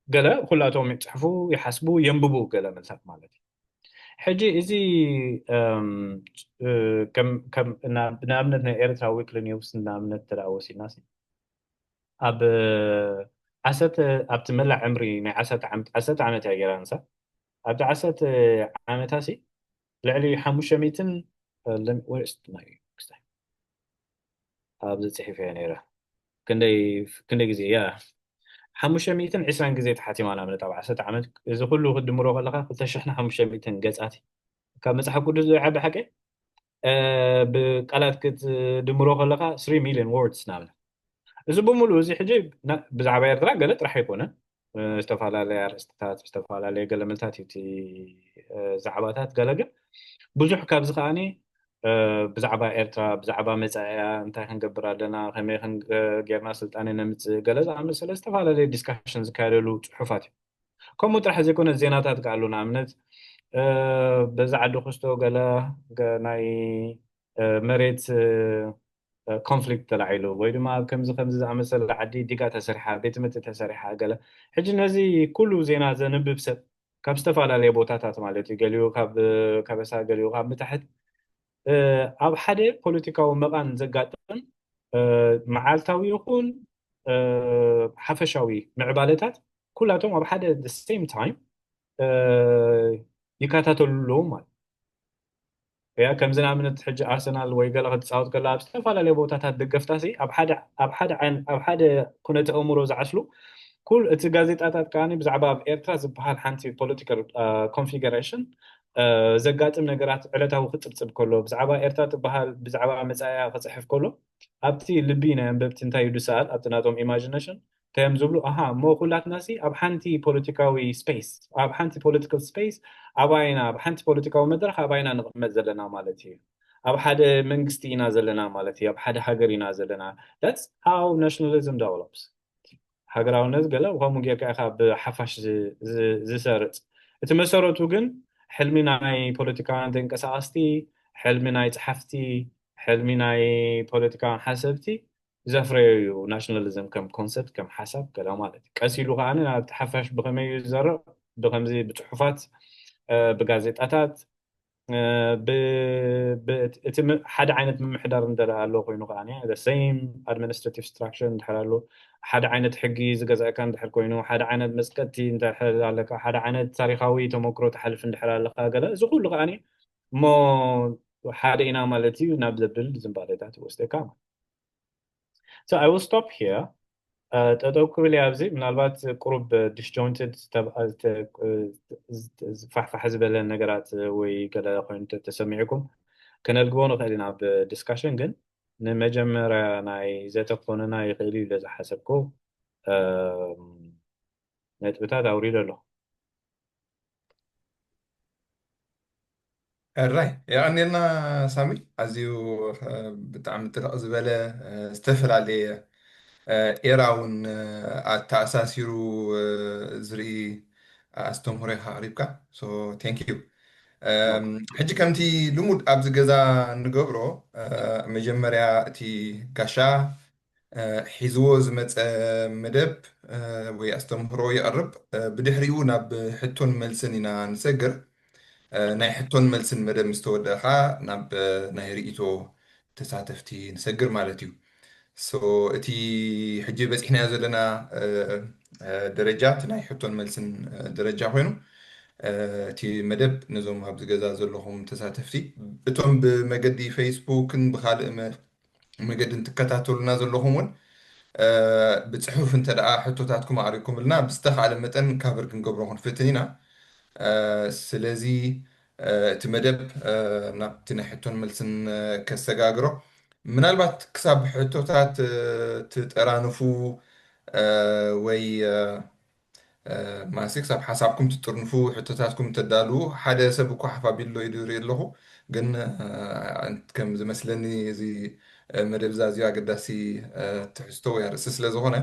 ገለ ኩላቶም ይፅሕፉ፣ ይሓስቡ፣ የንብቡ ገለ መልታት ማለት እዩ። ሕጂ እዚ ንኣብነት ናይ ኤርትራ ዊክሊ ኒውስ ንኣብነት ተደኣ ወሲድና ኣብ ዓሰርተ ኣብቲ መላእ ዕምሪ ናይ ዓሰርተ ዓመት ዓሰርተ ዓመት እያ ገይራ ንሳ ኣብቲ ዓሰርተ ዓመታ ሲ ልዕሊ ሓሙሽተ ሚእትን ወይስ ናይ ክስታይ ኣብዚ ጽሒፈ እየ ነይረ ክንደይ ክንደይ ግዜ እያ ሓሙሽተ ሚእትን ዕስራን ግዜ ተሓቲማ ንኣብነት ኣብ ዓሰርተ ዓመት እዚ ኩሉ ክትድምሮ ከለካ ክልተ ሽሕን ሓሙሽተ ሚእትን ገጻት ካብ መጽሓፍ ቅዱስ ዝዓቢ ሓቂ ብቃላት ክትድምሮ ከለካ ስሪ ሚልዮን ወርድስ ንኣብነት እዚ ብምሉእ እዚ ሕጂ ብዛዕባ ኤርትራ ገለ ጥራሕ ኣይኮነን ዝተፈላለየ ኣርእስትታት ዝተፈላለየ ገለመልታት እዩ እቲ ዛዕባታት ገለ ግን ብዙሕ ካብዚ ከዓኒ ብዛዕባ ኤርትራ ብዛዕባ መፃእያ እንታይ ክንገብር ኣለና ከመይ ጌርና ስልጣነ ነምፅእ ገለ ዝኣመሰለ ዝተፈላለየ ዲስካሽን ዝካየደሉ ፅሑፋት እዩ። ከምኡ ጥራሕ ዘይኮነ ዜናታት ከኣሉ ንኣብነት በዛ ዓዲ ክስቶ ገለ ናይ መሬት ኮንፍሊክት ተላዒሉ ወይ ድማ ኣብ ከምዚ ከምዚ ዝኣመሰለ ዓዲ ዲጋ ተሰሪሓ፣ ቤት ትምህርቲ ተሰሪሓ ገለ። ሕጂ ነዚ ኩሉ ዜና ዘንብብ ሰብ ካብ ዝተፈላለየ ቦታታት ማለት እዩ፣ ገሊኡ ካብ ከበሳ፣ ገሊኡ ካብ ምታሕት፣ ኣብ ሓደ ፖለቲካዊ መቓን ዘጋጥም መዓልታዊ ይኹን ሓፈሻዊ ምዕባለታት ኩላቶም ኣብ ሓደ the same time ይከታተሉ ኣለዉ ማለት። እያ ከምዚ ንኣብነት ሕጂ ኣርሰናል ወይ ገለ ክትፃወት ከላ ኣብ ዝተፈላለየ ቦታታት ደገፍታሲ ኣብ ሓደ ኣብ ሓደ ዓይን ኣብ ሓደ ኩነተ ኣእምሮ ዝዓስሉ ኩል እቲ ጋዜጣታት ከኣ ብዛዕባ ኣብ ኤርትራ ዝበሃል ሓንቲ ፖለቲካል ኮንፊገሬሽን ዘጋጥም ነገራት ዕለታዊ ክፅብፅብ ከሎ ብዛዕባ ኤርትራ ትበሃል ብዛዕባ መፃኢያ ክፅሕፍ ከሎ ኣብቲ ልቢ ናይ ኣንበብቲ እንታይ እዩ ዝሰኣል ኣብቲ ናቶም ኢማጂነሽን እንታይ እዮም ዝብሉ ኣሃ እሞ ኩላትናሲ ኣብ ሓንቲ ፖለቲካዊ ስፔስ ኣብ ሓንቲ ፖለቲካል ስፔስ ኣባይና ኣብ ሓንቲ ፖለቲካዊ መድረክ ኣባይና ንቕመጥ ዘለና ማለት እዩ ኣብ ሓደ መንግስቲ ኢና ዘለና ማለት እዩ ኣብ ሓደ ሃገር ኢና ዘለና that's how nationalism develops ሃገራውነት ገለ ከምኡ ጌርካ ኢኻ ብሓፋሽ ዝሰርፅ እቲ መሰረቱ ግን ሕልሚ ናይ ፖለቲካውያን ተንቀሳቀስቲ ሕልሚ ናይ ፀሓፍቲ ሕልሚ ናይ ፖለቲካውያን ሓሰብቲ ዘፍረዮ እዩ ናሽናሊዝም ከም ኮንሰፕት ከም ሓሳብ ገለ ማለት እዩ ቀስ ኢሉ ከዓ ናብቲ ሓፋሽ ብከመይ እዩ ዝዘርቕ ብከምዚ ብፅሑፋት ብጋዜጣታት እቲ ሓደ ዓይነት ምምሕዳር እንተ ኣሎ ኮይኑ ከዓ same administrative structure እንድሕር ኣሎ ሓደ ዓይነት ሕጊ ዝገዛእካ እንድሕር ኮይኑ ሓደ ዓይነት መፅቀጥቲ እንድሕር ኣለካ ሓደ ዓይነት ታሪካዊ ተመክሮ ትሓልፍ እንድሕር ኣለካ ገለ እዚ ኩሉ ከዓ እሞ ሓደ ኢና ማለት እዩ ናብ ዘብል ዝንባሌታት ይወስደካ ማለት So I will stop here. ጠጠው ክብል ኣብዚ ምናልባት ቁሩብ disjointed ፋሕፋሕ ዝበለ ነገራት ወይ ገለ ኮይኑ ተሰሚዕኩም ከነልግቦ ንኽእል ኢና ኣብ discussion ግን ንመጀመርያ ናይ ዘተኮነና ይኽእል እዩ ኢለ ዝሓሰብኩ ነጥብታት ኣውሪደ ኣለኹ ሕራይ የቐንየልና ሳሚ ኣዝዩ ብጣዕሚ ጥልቕ ዝበለ ዝተፈላለየ ኤራ እውን ኣተኣሳሲሩ ዝርኢ ኣስተምህሮ ኢኻ ኣቕሪብካ thank you ሕጂ ከምቲ ልሙድ ኣብዚ ገዛ እንገብሮ መጀመርያ እቲ ጋሻ ሒዝዎ ዝመፀ መደብ ወይ ኣስተምህሮ የቕርብ። ብድሕሪኡ ናብ ሕቶን መልስን ኢና ንሰግር። ናይ ሕቶን መልስን መደብ ምስ ተወደኣ ከዓ ናብ ናይ ርእይቶ ተሳተፍቲ ንሰግር ማለት እዩ። So እቲ ሕጂ በፂሕናዮ ዘለና ደረጃ እቲ ናይ ሕቶን መልስን ደረጃ ኮይኑ እቲ መደብ ነዞም ኣብዚ ገዛ ዘለኹም ተሳተፍቲ እቶም ብመገዲ ፌስቡክን ብካልእ መገዲ እንትከታተሉና ዘለኹም እውን ብፅሑፍ እንተ ደኣ ሕቶታትኩም ኣቕሪብኩምልና ብዝተኻእለ መጠን ካቨር ክንገብሮ ክንፍትን ኢና። ስለዚ እቲ መደብ ናብቲ ናይ ሕቶን መልስን ከሰጋግሮ ምናልባት ክሳብ ሕቶታት ትጠራንፉ ወይ ማሲ ክሳብ ሓሳብኩም ትጥርንፉ ሕቶታትኩም ተዳልዉ ሓደ ሰብ እኳ ሓፍ ኣቢሉ ኢሉ ይርኢ ኣለኹ ግን ከም ዝመስለኒ እዚ መደብ እዚ ኣዝዩ ኣገዳሲ ትሕዝቶ ወይ ኣርእስቲ ስለ ዝኾነ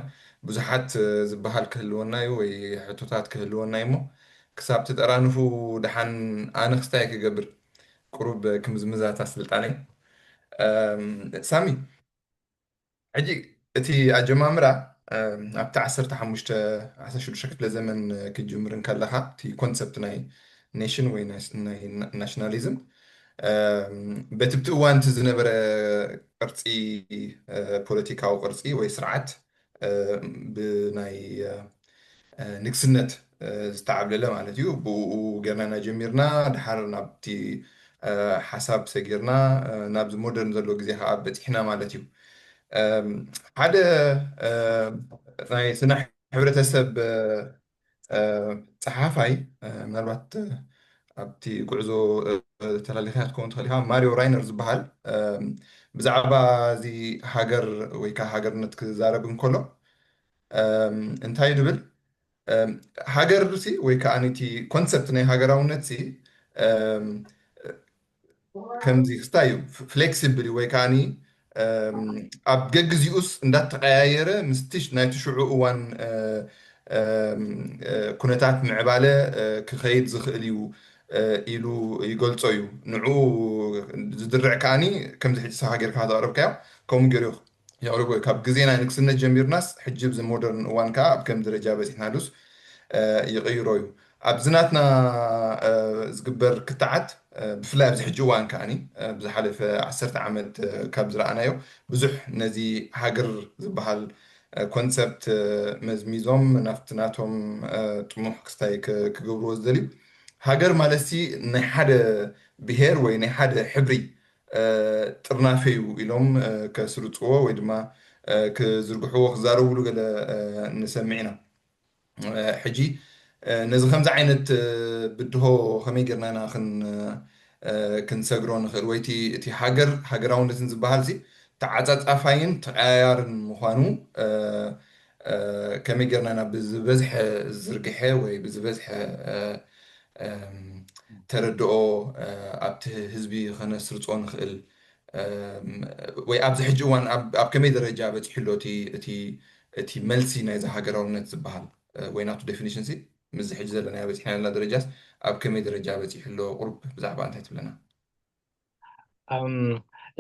ብዙሓት ዝበሃል ክህልወና እዩ ወይ ሕቶታት ክህልወና እዩ እሞ ክሳብ ትጠራንፉ ደሓን ኣነ ክስታይ ክገብር ቁሩብ ክምዝምዛታ ስልጣነይ ሳሚ ሕጂ እቲ ኣጀማምራ ኣብቲ ዓሰርተ ሓሙሽተ ዓሰርተ ሽዱሽተ ክፍለ ዘመን ክጅምር እንከለኻ እቲ ኮንሰፕት ናይ ኔሽን ወይ ናይ ናሽናሊዝም በቲ ብቲ እዋንቲ ዝነበረ ቅርፂ ፖለቲካዊ ቅርፂ ወይ ስርዓት ብናይ ንግስነት ዝተዓብለለ ማለት እዩ ብኡ ጌርና ኢና ጀሚርና ድሓር ናብቲ ሓሳብ ሰጊርና ናብዚ ሞደርን ዘሎ ግዜ ከዓ በፂሕና ማለት እዩ ሓደ ናይ ስነ ሕብረተሰብ ፀሓፋይ ምናልባት ኣብቲ ጉዕዞ ተላሊኻያ ክትከውን ትኽእል ኢኻ ማሪዮ ራይነር ዝበሃል ብዛዕባ እዚ ሃገር ወይ ከዓ ሃገርነት ክዛረብ እንከሎ እንታይ ድብል ሃገር ሲ ወይ ከዓ እቲ ኮንሰፕት ናይ ሃገራውነት ሲ ከምዚ ክስታይ እዩ ፍሌክሲብል ወይ ከዓ ኣብ ገግዚኡስ እንዳተቀያየረ ምስቲ ናይቲ ሽዑ እዋን ኩነታት ምዕባለ ክኸይድ ዝኽእል እዩ ኢሉ ይገልጾ እዩ። ንዑ ዝድርዕ ከዓኒ ከምዚ ሕጂ ሳኻ ጌርካ ዘቕረብካዮ ከምኡ ገይሩ የቕርቦ እዩ። ካብ ግዜና ንግስነት ጀሚርናስ ሕጂ ኣብዚ ሞደርን እዋን ከዓ ኣብ ከም ደረጃ በፂሕናሉስ ይቕይሮ እዩ። ኣብዚ ናትና ዝግበር ክትዓት፣ ብፍላይ ኣብዚ ሕጂ እዋን ከዓኒ፣ ብዝሓለፈ ዓሰርተ ዓመት ካብ ዝረኣናዮ ብዙሕ ነዚ ሃገር ዝበሃል ኮንሰፕት መዝሚዞም ናብቲ ናቶም ጥሙሕ ክስታይ ክገብርዎ ዝደልዩ። ሃገር ማለትሲ ናይ ሓደ ብሄር ወይ ናይ ሓደ ሕብሪ ጥርናፈ እዩ ኢሎም ከስርፅዎ ወይ ድማ ክዝርግሕዎ ክዛረብሉ ገለ ንሰምዕ ኢና። ሕጂ ነዚ ከምዚ ዓይነት ብድሆ ከመይ ጌርና ኢና ክንሰግሮ ንኽእል? ወይ እቲ ሃገር ሃገራውነትን ዝበሃል ሲ ተዓፃፃፋይን ተቀያያርን ምዃኑ ከመይ ጌርና ኢና ብዝበዝሐ ዝርግሐ ወይ ብዝበዝሐ ተረድኦ ኣብቲ ህዝቢ ከነስርፆ ንኽእል? ወይ ኣብዚ ሕጂ እዋን ኣብ ከመይ ደረጃ በፂሑ ኣሎ እቲ መልሲ ናይዚ ሃገራውነት ዝበሃል ወይ ናቱ ዴፊኒሽን ሲ ምስዚ ሕጂ ዘለናዮ በፂሕና ዘለና ደረጃስ ኣብ ከመይ ደረጃ በፂሑ ኣሎ? ቁሩብ ብዛዕባ እንታይ ትብለና?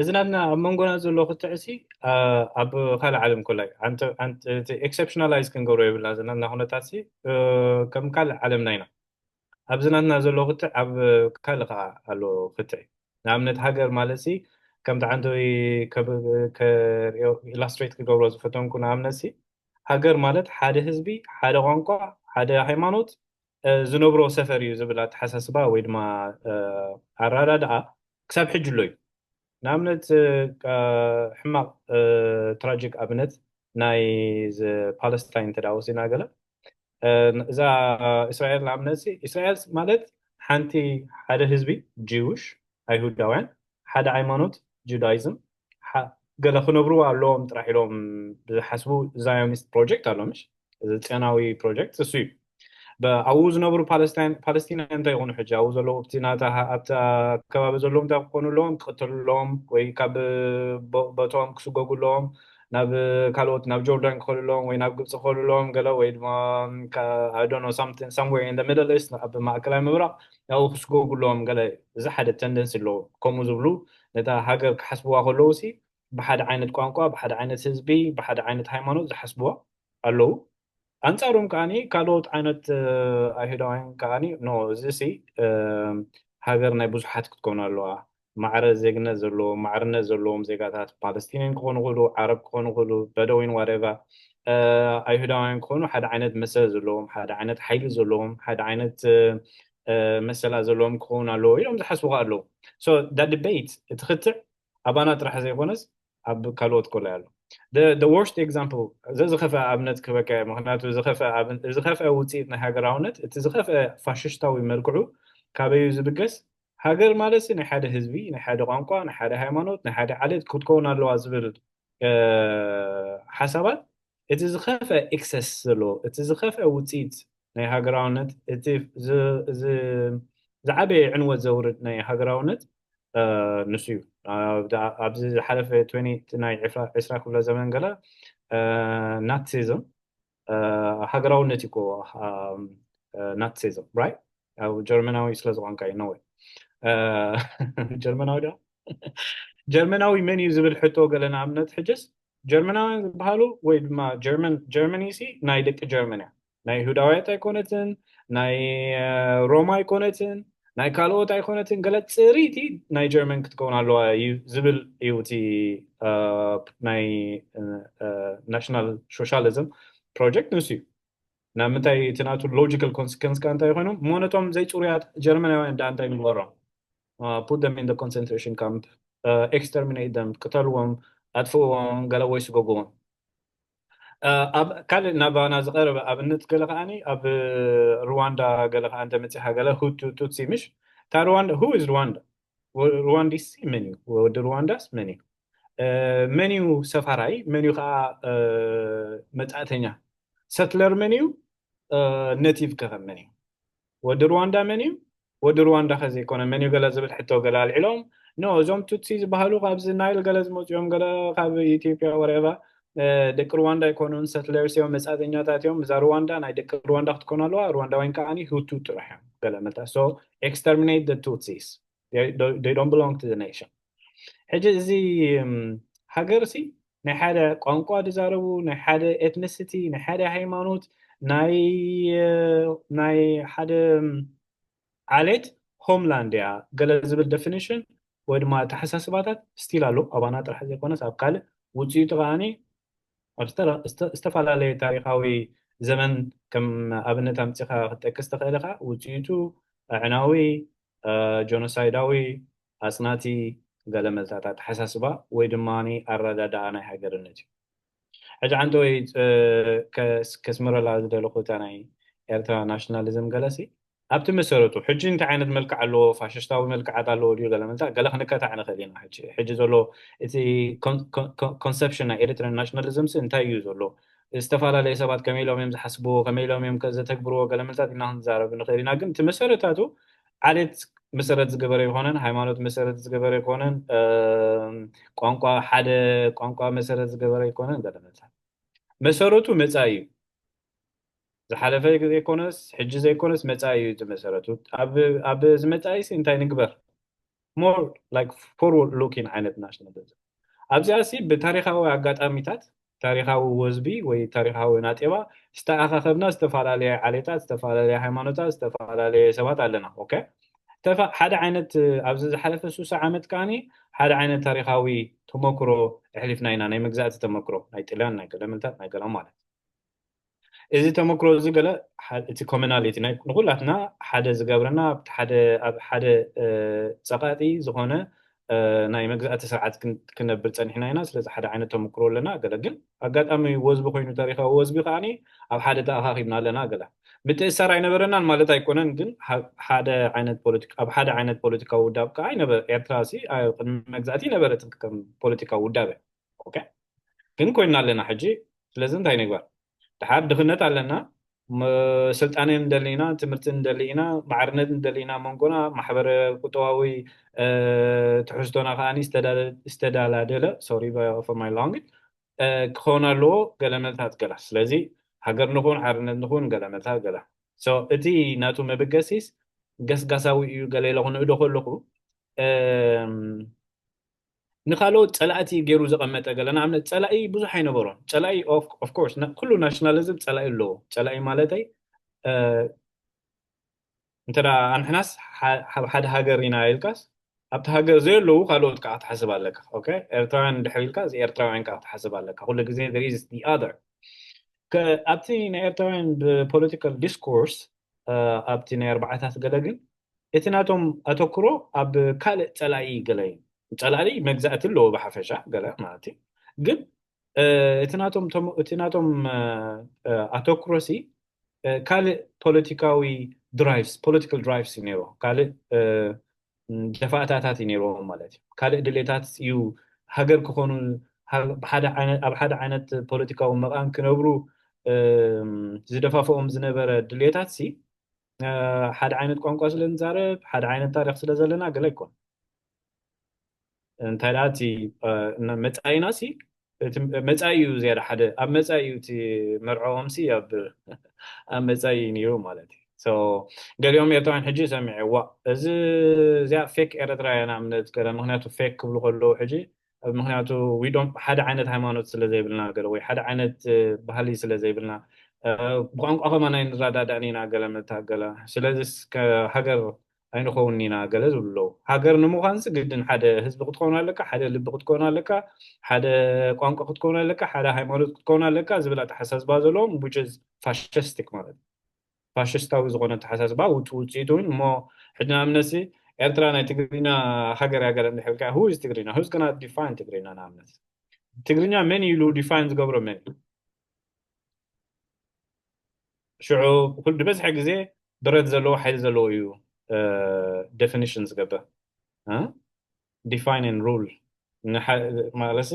እዚ ናትና ኣብ መንጎና ዘሎ ክትዕ ሲ ኣብ ካልእ ዓለም ኮላይ ኤክሰፕሽናላይዝ ክንገብሮ የብልና። እዚ ናትና ኩነታት ሲ ከም ካልእ ዓለምና ኢና። ኣብዚ ናትና ዘሎ ክትዕ ኣብ ካልእ ከዓ ኣሎ ክትዕ። ንኣብነት ሃገር ማለት ሲ ከምቲ ዓንተወይ ኢላስትሬት ክገብሮ ዝፈተንኩ ንኣብነት ሲ ሃገር ማለት ሓደ ህዝቢ፣ ሓደ ቋንቋ፣ ሓደ ሃይማኖት ዝነብሮ ሰፈር እዩ ዝብል ኣተሓሳስባ ወይ ድማ ኣረዳድኣ ክሳብ ሕጂ ኣሎ እዩ። ንኣብነት ሕማቕ ትራጂክ ኣብነት ናይ ፓለስታይን እንተ ወሲድና ገለ እዛ እስራኤል ንኣብነት እስራኤል ማለት ሓንቲ ሓደ ህዝቢ ጂውሽ ኣይሁዳውያን ሓደ ሃይማኖት ጁዳይዝም ገለ ክነብርዋ ኣለዎም ጥራሕ ኢሎም ዝሓስቡ ዛዮኒስት ፕሮጀክት ኣሎ ምሽ እዚ ፅዮናዊ ፕሮጀክት እሱ እዩ። ኣብኡ ዝነብሩ ፓለስቲና እንታይ ይኾኑ ሕጂ ኣብኡ ዘለዉ ኣብቲ ናታ ኣብቲ ኣከባቢ ዘለዉ እንታይ ክኾኑ ኣለዎም ክቕተሉ ኣለዎም ወይ ካብ ቦቶም ክስጎጉ ኣለዎም ናብ ካልኦት ናብ ጆርዳን ክኸዱ ኣለዎም ወይ ናብ ግብፂ ክኸዱ ኣለዎም ገለ ወይ ድማ ኣዶኖ ሳምዌር ኢን ሚድል ኢስት ኣብ ማእከላይ ምብራቕ ኣብኡ ክስጎጉ ኣለዎም ገለ እዚ ሓደ ተንደንሲ ኣለዎ። ከምኡ ዝብሉ ነታ ሃገር ክሓስብዋ ከለዉ ሲ ብሓደ ዓይነት ቋንቋ ብሓደ ዓይነት ህዝቢ ብሓደ ዓይነት ሃይማኖት ዝሓስብዋ ኣለዉ። ኣንፃሮም ከዓኒ ካልኦት ዓይነት ኣይሁዳውያን ከዓኒ ኖ እዚ ሲ ሃገር ናይ ብዙሓት ክትኮን ኣለዋ። ማዕረ ዜግነት ዘለዎም ማዕርነት ዘለዎም ዜጋታት ፓለስቲኒን ክኾኑ ይኽእሉ፣ ዓረብ ክኾኑ ይኽእሉ፣ በደዊን ዋደጋ ኣይሁዳውያን ክኾኑ ሓደ ዓይነት መሰል ዘለዎም ሓደ ዓይነት ሓይሊ ዘለዎም ሓደ ዓይነት መሰላ ዘለዎም ክኸውን ኣለዎ ኢሎም ዝሓስቡ ኣለዉ። ዳ ዲቤት እቲ ክትዕ ኣባና ጥራሕ ዘይኮነስ ኣብ ካልኦት ኮላይ ኣሎ። The worst example ዘዝኸፍአ ኣብነት ክበካ ምክንያቱ ዝኸፍአ ውፅኢት ናይ ሃገራውነት እቲ ዝኸፍአ ፋሽስታዊ መልክዑ ካበዩ ዝብገስ ሃገር ማለት ናይ ሓደ ህዝቢ ናይ ሓደ ቋንቋ ናይ ሓደ ሃይማኖት ናይ ሓደ ዓሌት ክትከውን ኣለዋ ዝብል ሓሳባት እቲ ዝኸፍአ ኤክሰስ ዘሎ እቲ ዝኸፍአ ውፅኢት ናይ ሃገራውነት እቲ ዝዓበየ ዕንወት ዘውርድ ናይ ሃገራውነት ንሱ እዩ። ኣብዚ ዝሓለፈ ናይ ዕስራ ክፍለ ዘመን ገለ ናትሲዝም ሃገራውነት እዩ ናትሲዝም ራይ ኣብ ጀርመናዊ ስለ ዝኾንካ እዩ ነወይ ጀርመናዊ ዶ ጀርመናዊ መን እዩ ዝብል ሕቶ ገለ ንኣብነት ሕጅስ ጀርመናውያን ዝበሃሉ ወይ ድማ ጀርመን ጀርመኒ ሲ ናይ ደቂ ጀርመን እያ ናይ ይሁዳውያት ኣይኮነትን ናይ ሮማ ኣይኮነትን ናይ ካልኦት ኣይኮነትን ገለ ፅሪቲ ናይ ጀርመን ክትከውን ኣለዋ እዩ ዝብል እዩ እቲ ናይ ናሽናል ሶሻሊዝም ፕሮጀክት ንሱ እዩ ናብ ምንታይ እቲ ናቱ ሎጂካል ኮንስከንስ ካ እንታይ ኮይኖም እሞ ነቶም ዘይፅሩያት ጀርመናውያን ዳ እንታይ ንግበሮም put them in the concentration camp exterminate them ቅተልዎም ኣጥፍእዎም ገለ ወይ ስጎግዎም ኣብ ካልእ ናባና ዝቐረበ ኣብነት ገለ ከዓኒ ኣብ ሩዋንዳ ገለ ከዓ እንተመፂኻ ገለ ሁቱ ቱትሲ ምሽ እታ ሩዋንዳ who is Rwanda Rwandese መን እዩ ወዲ ሩዋንዳስ መን እዩ መን እዩ ሰፋራይ መን እዩ ከዓ መፃእተኛ ሰትለር መን እዩ ነቲቭ ከኸ መን እዩ ወዲ ሩዋንዳ መን እዩ ወዲ ሩዋንዳ ከዘይኮነ መን እዩ ገለ ዝብል ሕቶ ገለ ኣልዒሎም ኖ እዞም ቱትሲ ዝበሃሉ ካብዚ ናይል ገለ ዝመፅኦም ገለ ካብ ኢትዮጵያ ወረባ ደቂ ሩዋንዳ ኣይኮኑን ሰትለርስ እዮም መፃእተኛታት እዮም እዛ ሩዋንዳ ናይ ደቂ ሩዋንዳ ክትኮን ኣለዋ ሩዋንዳውያን ከዓ ሁቱ ጥራሕ እዮም ገለ መልታ so exterminate the Tutsis. They don't belong to the nation. ሕጂ እዚ ሃገር ሲ ናይ ሓደ ቋንቋ ዝዛረቡ፣ ናይ ሓደ ethnicity፣ ናይ ሓደ ሃይማኖት፣ ናይ ናይ ሓደ ዓሌት homeland እያ ገለ ዝብል definition ወይ ድማ ኣተሓሳስባታት still ኣሎ። ኣባና ጥራሕ ዘይኮነስ ኣብ ካልእ ውፅኢቱ ከዓኒ ኣብ ዝተፈላለየ ታሪካዊ ዘመን ከም ኣብነት ኣምፂኻ ክትጠቅስ ትኽእል ኢኻ። ውፅኢቱ ኣዕናዊ፣ ጀኖሳይዳዊ፣ ኣፅናቲ ገለ መልታት ኣተሓሳስባ ወይ ድማ ኣረዳድኣ ናይ ሃገርነት እዩ። ሕጂ ዓንተ ወይ ከስምረላ ዝደለኹ እታ ናይ ኤርትራ ናሽናሊዝም ገለሲ ኣብቲ መሰረቱ ሕጂ እንታይ ዓይነት መልክዕ ኣለዎ፣ ፋሽስታዊ መልክዓት ኣለዎ ድዩ ገለ መልታ ገለ ክንከታዕ ንኽእል ኢና። ሕጂ ዘሎ እቲ conception ናይ ኤሪትራን ናሽናሊዝም ሲ እንታይ እዩ ዘሎ፣ ዝተፈላለየ ሰባት ከመይ ኢሎም እዮም ዝሓስብዎ፣ ከመይ ኢሎም እዮም ዘተግብርዎ ገለ መልታት ኢና ክንዛረብ ንኽእል ኢና። ግን እቲ መሰረታቱ ዓሌት መሰረት ዝገበረ ይኮነን፣ ሃይማኖት መሰረት ዝገበረ ይኮነን፣ ቋንቋ ሓደ ቋንቋ መሰረት ዝገበረ ይኮነን ገለ መልታት መሰረቱ መጻኢ እዩ። ዝሓለፈ ዘይኮነስ ሕጂ ዘይኮነስ መጻኢ እዩ እቲ መሰረቱ። ኣብ ዝመጻኢ ሲ እንታይ ንግበር? More like forward looking ዓይነት ናሽናሊዝም። ኣብዚኣ ሲ ብታሪካዊ ኣጋጣሚታት ታሪካዊ ወዝቢ ወይ ታሪካዊ ናጤባ ዝተኣኻኸብና ዝተፈላለየ ዓሌታት፣ ዝተፈላለየ ሃይማኖታት፣ ዝተፈላለየ ሰባት ኣለና። ኦኬ ሓደ ዓይነት ኣብዚ ዝሓለፈ ሱሳ ዓመት ከዓኒ ሓደ ዓይነት ታሪካዊ ተመክሮ ኣሕሊፍና ኢና። ናይ መግዛእቲ ተመክሮ ናይ ጥልያን ናይ ገለመልታት ናይ ገሎም ማለት እዚ ተመክሮ እዚ ገለ እቲ commonality ናይ ንኩላትና ሓደ ዝገብረና ኣብቲ ሓደ ኣብ ሓደ ጸቃጢ ዝኾነ ናይ መግዛእቲ ስርዓት ክነብር ጸኒሕና ኢና። ስለዚ ሓደ ዓይነት ተመክሮ ኣለና። ገለ ግን ኣጋጣሚ ወዝቢ ኮይኑ ታሪካዊ ወዝቢ ከዓኒ ኣብ ሓደ ተኣኻኺብና ኣለና። ገለ ምትእሳር ኣይነበረናን ማለት ኣይኮነን፣ ግን ሓደ ዓይነት ፖለቲካ ኣብ ሓደ ዓይነት ፖለቲካዊ ውዳብ ከዓ ኣይነበረ። ኤርትራ ሲ ቅድሚ መግዛእቲ ይነበረትን ከም ፖለቲካዊ ውዳበ ግን ኮይና ኣለና ሕጂ። ስለዚ እንታይ ንግበር? ድሓር ድኽነት ኣለና፣ ስልጣነ ንደሊ ኢና፣ ትምህርቲ ንደሊ ኢና፣ ማዕርነት ንደሊ ኢና፣ መንጎና ማሕበረ ቁጠባዊ ትሕዝቶና ከዓ ዝተዳላደለ ሶሪ ፎር ማይ ሎንግ ክኸውን ኣለዎ። ገለመልታት ገላ ስለዚ ሃገር ንኹን ሓርነት ንኹን ገለመልታት ገላ እቲ ናቱ መበገሲስ ገስጋሳዊ እዩ። ገለ ኢለ ክንእዶ ከለኹ ንካልኦት ጸላእቲ ገይሩ ዘቐመጠ ገለ ንኣብነት ጸላኢ ብዙሕ ኣይነበሮን። ጸላኢ of course ኩሉ ናሽናሊዝም ጸላኢ ኣለዎ። ጸላኢ ማለተይ እንተ ኣንሕናስ ኣብ ሓደ ሃገር ኢና ኢልካስ ኣብቲ ሃገር ዘየለዉ ካልኦት ከዓ ክትሓስብ ኣለካ። ኤርትራውያን እንድሕር ኢልካ እዚ ኤርትራውያን ከዓ ክትሓስብ ኣለካ። ኩሉ ግዜ there is the other። ኣብቲ ናይ ኤርትራውያን ብፖለቲካል ዲስኮርስ ኣብቲ ናይ ኣርባዓታት ገለ ግን እቲ ናቶም ኣተኩሮ ኣብ ካልእ ጸላኢ ገለ እዩ። ጸላኢ መግዛእቲ ኣለዎ ብሓፈሻ ገለ ማለት እዩ። ግን እቲ ናቶም እቲ ናቶም ኣተኩሮሲ ካልእ ፖለቲካዊ ድራይቭስ ፖለቲካል ድራይቭስ እዩ ነይርዎ። ካልእ ደፋእታታት እዩ ነይርዎም ማለት እዩ። ካልእ ድሌታት እዩ ሃገር ክኾኑ ኣብ ሓደ ዓይነት ፖለቲካዊ መቓን ክነብሩ ዝደፋፍኦም ዝነበረ ድሌታት ሲ ሓደ ዓይነት ቋንቋ ስለ ንዛረብ ሓደ ዓይነት ታሪክ ስለ ዘለና ገለ ኣይኮን። እንታይ ደኣ እቲ መፃኢና ሲ መፃኢ እዩ ዝያዳ ሓደ ኣብ መፃኢ እዩ እቲ መርዕኦም ሲ ኣብ ኣብ መፃኢ እዩ ነይሩ ማለት እዩ። ገሊኦም ኤርትራውያን ሕጂ ሰሚዐ ዋ እዚ እዚኣ ፌክ ኤርትራ እያ ንኣብነት ገለ ምክንያቱ ፌክ ክብሉ ከለዉ ሕጂ ምክንያቱ ዊዶም ሓደ ዓይነት ሃይማኖት ስለ ዘይብልና ገለ ወይ ሓደ ዓይነት ባህሊ ስለ ዘይብልና ብቋንቋ ከማን ኣይንረዳዳእን ኢና ገለ መታገላ ስለዚ ሃገር ኣይንኸውን ኢና ገለ ዝብሉ ኣለዉ። ሃገር ንምዃንስ ግድን ሓደ ህዝቢ ክትከውን ኣለካ፣ ሓደ ልቢ ክትከውን ኣለካ፣ ሓደ ቋንቋ ክትከውን ኣለካ፣ ሓደ ሃይማኖት ክትከውን ኣለካ ዝብል ኣተሓሳስባ ዘለዎም which is fascistic ማለት እዩ። ፋሽስታዊ ዝኾነ ኣተሓሳስባ ውፅኢቱ እውን እሞ ሕጂ ንኣብነትሲ ኤርትራ ናይ ትግርኛ ሃገር እያ ገለ እንድሕር ኢልካ who is ትግርኛ who's gonna define ትግርኛ ንኣብነት ትግርኛ መን ኢሉ ዲፋይን ዝገብሮ መን እዩ? ሽዑ ኩሉ ዝበዝሐ ግዜ ብረት ዘለዎ ሓይሊ ዘለዎ እዩ definition ዝገብር define and rule ማለትሲ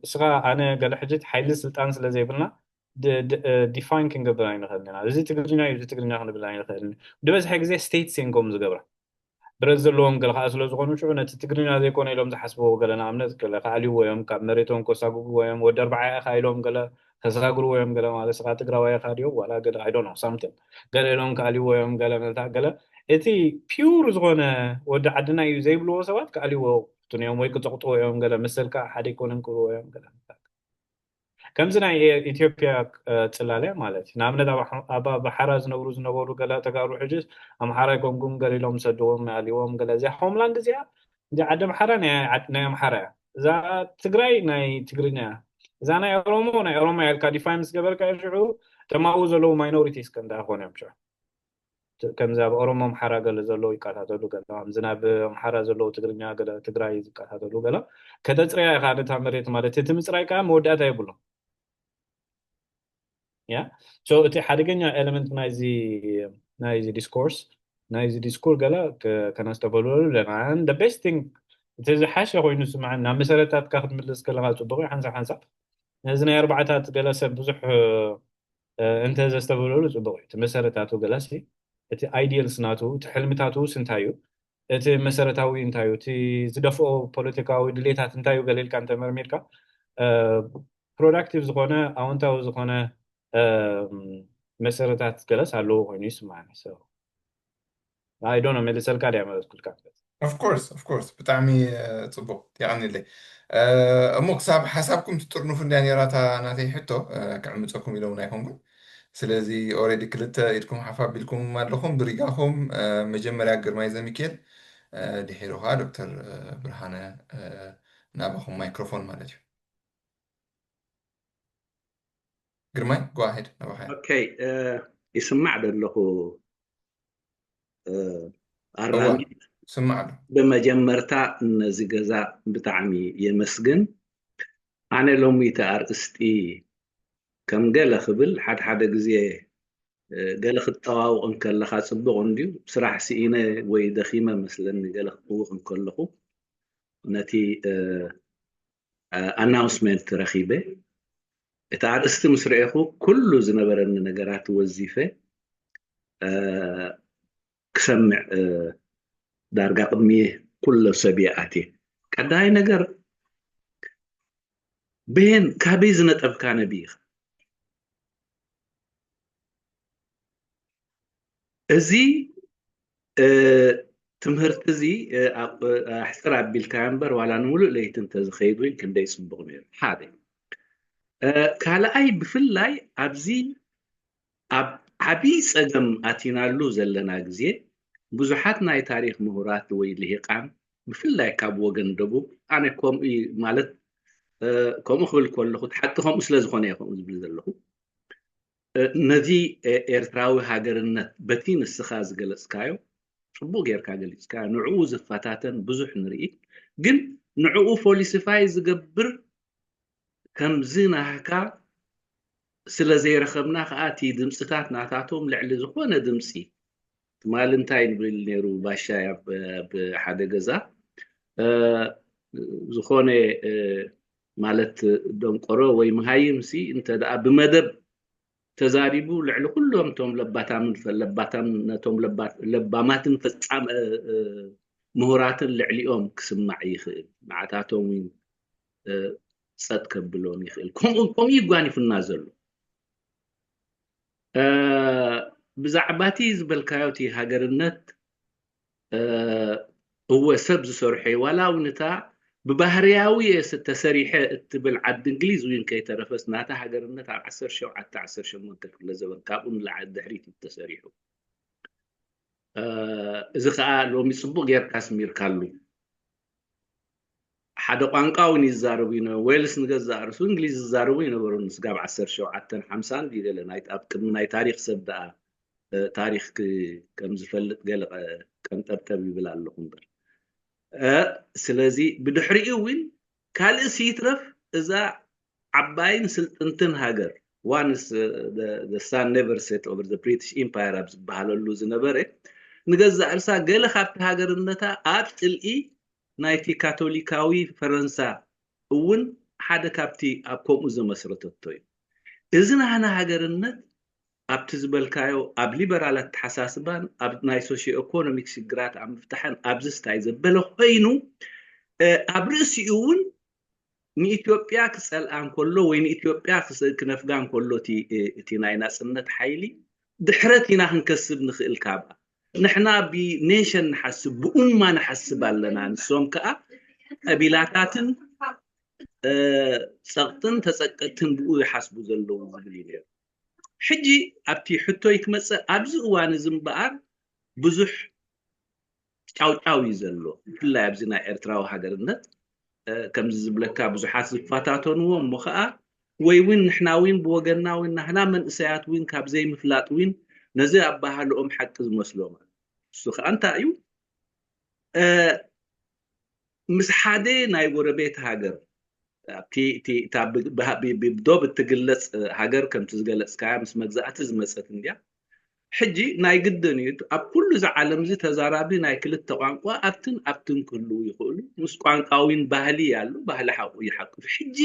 እስኻ ኣነ ገለ ሕጂ ሓይሊ ስልጣን ስለ ዘይብልና define ክንገብር ኣይንኽእልን ኢና። እዚ ትግርኛ እዩ እዚ ትግርኛ ክንብል ኣይንኽእልን። ዝበዝሐ ግዜ states እዮም ከምኡ ዝገብራ። ብረት ዘለዎም ገለ ከዓ ስለ ዝኾኑ ሽዑ ነቲ ትግርኛ ዘይኮነ ኢሎም ዝሓስብዎ ገለ ንኣብነት ገለ ክኣልይዎ እዮም ካብ መሬቶም ከሳጉግዎ እዮም ወዲ ኣርባዓ ኢኻ ኢሎም ገለ ከሳግርዎ እዮም ገለ ማለት ስኻ ትግራዋይ ኢኻ ድዮም ዋላ ገለ I don't know something ገለ ኢሎም ክኣልይዎ እዮም ገለ ነታ ገለ እቲ pure ዝኾነ ወዲ ዓድና እዩ ዘይብልዎ ሰባት ክኣልይዎ ፍቱን እዮም ወይ ክፀቕጥዎ እዮም ገለ መሰልካ ሓደ ኣይኮነን ክብልዎ እዮም ገለ ከምዚ ናይ ኢትዮጵያ ፅላለ ማለት እዩ ንኣብነት ኣብ ኣምሓራ ዝነብሩ ዝነበሩ ገለ ተጋሩ ሕጅስ ኣምሓራ ኣይኮንኩም ገለ ኢሎም ሰድዎም ኣልዎም ገለ እዚኣ ሆምላንድ እዚኣ እዚ ዓዲ ኣምሓራ ናይ ኣምሓራ እያ እዛ ትግራይ ናይ ትግርኛ እያ እዛ ናይ ኦሮሞ ናይ ኦሮሞ ኢልካ define ምስ ገበርካ ሽዑ ተማኡ ዘለዉ minorities ከ እንታይ ክኾኑ እዮም ሽዑ ከምዚ ኣብ ኦሮሞ ኣምሓራ ገለ ዘለዉ ይቃታተሉ ገለ ከምዚ ናብ ኣምሓራ ዘለዉ ትግርኛ ገለ ትግራይ ዝቃታተሉ ገለ ከተፅርያ ኢኻ ነታ መሬት ማለት እቲ ምፅራይ ከዓ መወዳእታ የብሉ ያ so እቲ ሓደገኛ element ናይዚ ናይዚ discourse ናይዚ discourse ገለ ከነስተብህለሉ ኣለና and the best thing እቲ ዝሓሸ ኮይኑ ስምዓኒ ናብ መሰረታትካ ክትምልስ ከለካ ፅቡቅ እዩ ሓንሳብ ሓንሳብ ነዚ ናይ ኣርባዕታት ገለ ሰብ ብዙሕ እንተ ዘስተብህለሉ ፅቡቅ እዩ እቲ መሰረታቱ ገለሲ እቲ ideals ናቱ እቲ ሕልምታቱ ስ እንታይ እዩ እቲ መሰረታዊ እንታይ እዩ እቲ ዝደፍኦ ፖለቲካዊ ድሌታት እንታይ እዩ ገለ ኢልካ እንተመርሚርካ productive ዝኾነ ኣወንታዊ ዝኾነ መሰረታት ገለስ ኣለዎ ኮይኑ ይስማዓኒ I don't know መልሰልካ ድያ መለስኩልካ Of course, of course. ብጣዕሚ ጽቡቕ የቐንየለይ። እሞ ክሳብ ሓሳብኩም ትጥርንፉ እንድያ ነይራ እታ ናተይ ሕቶ፣ ክዕምፀኩም ኢለውን ኣይኮንኩን። ስለዚ already ክልተ ኢድኩም ሓፍ ኣቢልኩም ኣለኹም ብሪጋኹም። መጀመርያ ግርማይ ዘሚክኤል፣ ድሒሩ ኸዓ ዶክተር ብርሃነ፣ ናባኹም ማይክሮፎን ማለት እዩ። ግርማይ፣ go ahead፣ ናባኻ። Okay፣ ይስማዕ ዶ ኣለኹ? ኣራሚ ስማዕ ኣሎ። ብመጀመርታ ነዚ ገዛ ብጣዕሚ የመስግን። ኣነ ሎሚ እቲ ኣርእስቲ ከም ገለ ክብል ሓድሓደ ግዜ ገለ ክትጠዋውቕ እንከለኻ ጽቡቕ እንድዩ። ስራሕ ስኢነ ወይ ደኺመ መስለኒ ገለ ክጥውቕ እንከለኹ ነቲ ኣናውንስመንት ረኺበ። እቲ ኣርእስቲ ምስ ረኤኹ ኩሉ ዝነበረኒ ነገራት ወዚፈ ክሰምዕ ዳርጋ ቅድሚ ኩሎ ሰብ እየ ኣትየ። ቀዳማይ ነገር ብሄን ካበይ ዝነጠብካ ነቢ ኢኻ? እዚ ትምህርቲ እዚ ኣሕፅር ኣቢልካዮ እምበር ዋላ ንምሉእ ለይቲ እንተዝኸይድ እውን ክንደይ ፅቡቕ ነይሩ። ሓደ ካልኣይ ብፍላይ ኣብዚ ኣብ ዓብዪ ፀገም ኣቲናሉ ዘለና ግዜ ብዙሓት ናይ ታሪክ ምሁራት ወይ ልሂቃን ብፍላይ ካብ ወገን ደቡብ ኣነ ከምኡ ማለት ከምኡ ክብል ከለኹ ሓቂ ከምኡ ስለ ዝኾነ እየ ከምኡ ዝብል ዘለኹ ነዚ ኤርትራዊ ሃገርነት በቲ ንስኻ ዝገለፅካዮ ፅቡቅ ጌርካ ገሊፅካ ንዕኡ ዝፈታተን ብዙሕ ንርኢ ግን ንዕኡ ፎሊሲፋይ ዝገብር ከምዚ ናህካ ስለ ዘይረኸብና ከዓ እቲ ድምፅታት ናታቶም ልዕሊ ዝኾነ ድምፂ ትማሊ እንታይ ንብል ነይሩ ባሻይ ኣብ ሓደ ገዛ ዝኾነ ማለት ደንቆሮ ወይ መሃይም ሲ እንተ ደኣ ብመደብ ተዛሪቡ ልዕሊ ኩሎም ቶም ለባታምን ለባታም ነቶም ለባማትን ፈጻም ምሁራትን ልዕሊኦም ክስማዕ ይኽእል ንዓታቶም እውን ጸጥ ከብሎም ይኽእል ከምኡ ከምኡ ይጓኒፉና ዘሎ ብዛዕባ እቲ ዝበልካዮ እቲ ሃገርነት እወ ሰብ ዝሰርሖ እዩ ዋላ እውን እታ ብባህርያዊ እየ ተሰሪሐ እትብል ዓዲ እንግሊዝ እውን ከይተረፈስ ናታ ሃገርነት ኣብ ዓሰርተ ሸውዓተ ዓሰርተ ሸሞንተ ክፍለ ዘበን ካብኡ ንላዕሊ ድሕሪት እዩ ተሰሪሑ እዚ ከዓ ሎሚ ፅቡቅ ጌርካ ኣስሚርካሉ ሓደ ቋንቋ እውን ይዛረቡ ይነበሩ ዌልስ ንገዛእ ርእሱ እንግሊዝ ዝዛረቡ ይነበሩ ንስጋብ ዓሰርተ ሸውዓተን ሓምሳን ድዩ ገለ ኣብ ቅድሚ ናይ ታሪክ ሰብ ደኣ ታሪክ ከም ዝፈልጥ ገለ ቀንጠብጠብ ይብል ኣለኹ እምበር ስለዚ ብድሕሪኡ እውን ካልእ ስይትረፍ እዛ ዓባይን ስልጥንትን ሃገር once the sun never set over the British Empire ኣብ ዝበሃለሉ ዝነበረ ንገዛእ ርእሳ ገለ ካብቲ ሃገርነታ ኣብ ፅልኢ ናይቲ ካቶሊካዊ ፈረንሳ እውን ሓደ ካብቲ ኣብ ከምኡ ዘመስረተቶ እዩ እዚ ናህና ሃገርነት ኣብቲ ዝበልካዮ ኣብ ሊበራል ኣተሓሳስባን ኣብ ናይ ሶሽዮ ኢኮኖሚክ ሽግራት ኣብ ምፍታሕን ኣብዚ ስታይ ዘበለ ኮይኑ ኣብ ርእሲኡ እውን ንኢትዮጵያ ክጸልኣ እንከሎ ወይ ንኢትዮጵያ ክነፍጋ እንከሎ እቲ ናይ ናጽነት ሓይሊ ድሕረት ኢና ክንከስብ ንኽእል። ካብኣ ንሕና ብኔሽን ንሓስብ፣ ብኡማ ንሓስብ ኣለና። ንሶም ከኣ ቀቢላታትን ጸቕጥን ተጸቀጥትን ብኡ ይሓስቡ ዘለዉ ዝብል እዩ ነይሩ። ሕጂ ኣብቲ ሕቶይ ክመጽእ፣ ኣብዚ እዋን እዚ እምበኣር ብዙሕ ጫውጫው እዩ ዘሎ፣ ብፍላይ ኣብዚ ናይ ኤርትራዊ ሃገርነት። ከምዚ ዝብለካ ብዙሓት ዝፈታተንዎ እሞ ኸኣ ወይ እውን ንሕና እውን ብወገንና እውን ናህና መንእሰያት እውን ካብ ዘይምፍላጥ እውን ነዚ ኣባህልኦም ሓቂ ዝመስሎም ኣሎ። እሱ ኸኣ እንታይ እዩ? ምስ ሓደ ናይ ጎረቤት ሃገር ኣብቲ እታ ብዶብ እትግለጽ ሃገር ከምቲ ዝገለጽካያ ምስ መግዛእቲ ዝመጸት እንድያ። ሕጂ ናይ ግድን እዩ ኣብ ኩሉ እዚ ዓለም እዚ ተዛራቢ ናይ ክልተ ቋንቋ ኣብትን ኣብትን ክህልዉ ይኽእሉ። ምስ ቋንቋዊን ባህሊ ኣሎ፣ ባህሊ ሓቁ ይሓቁፍ። ሕጂ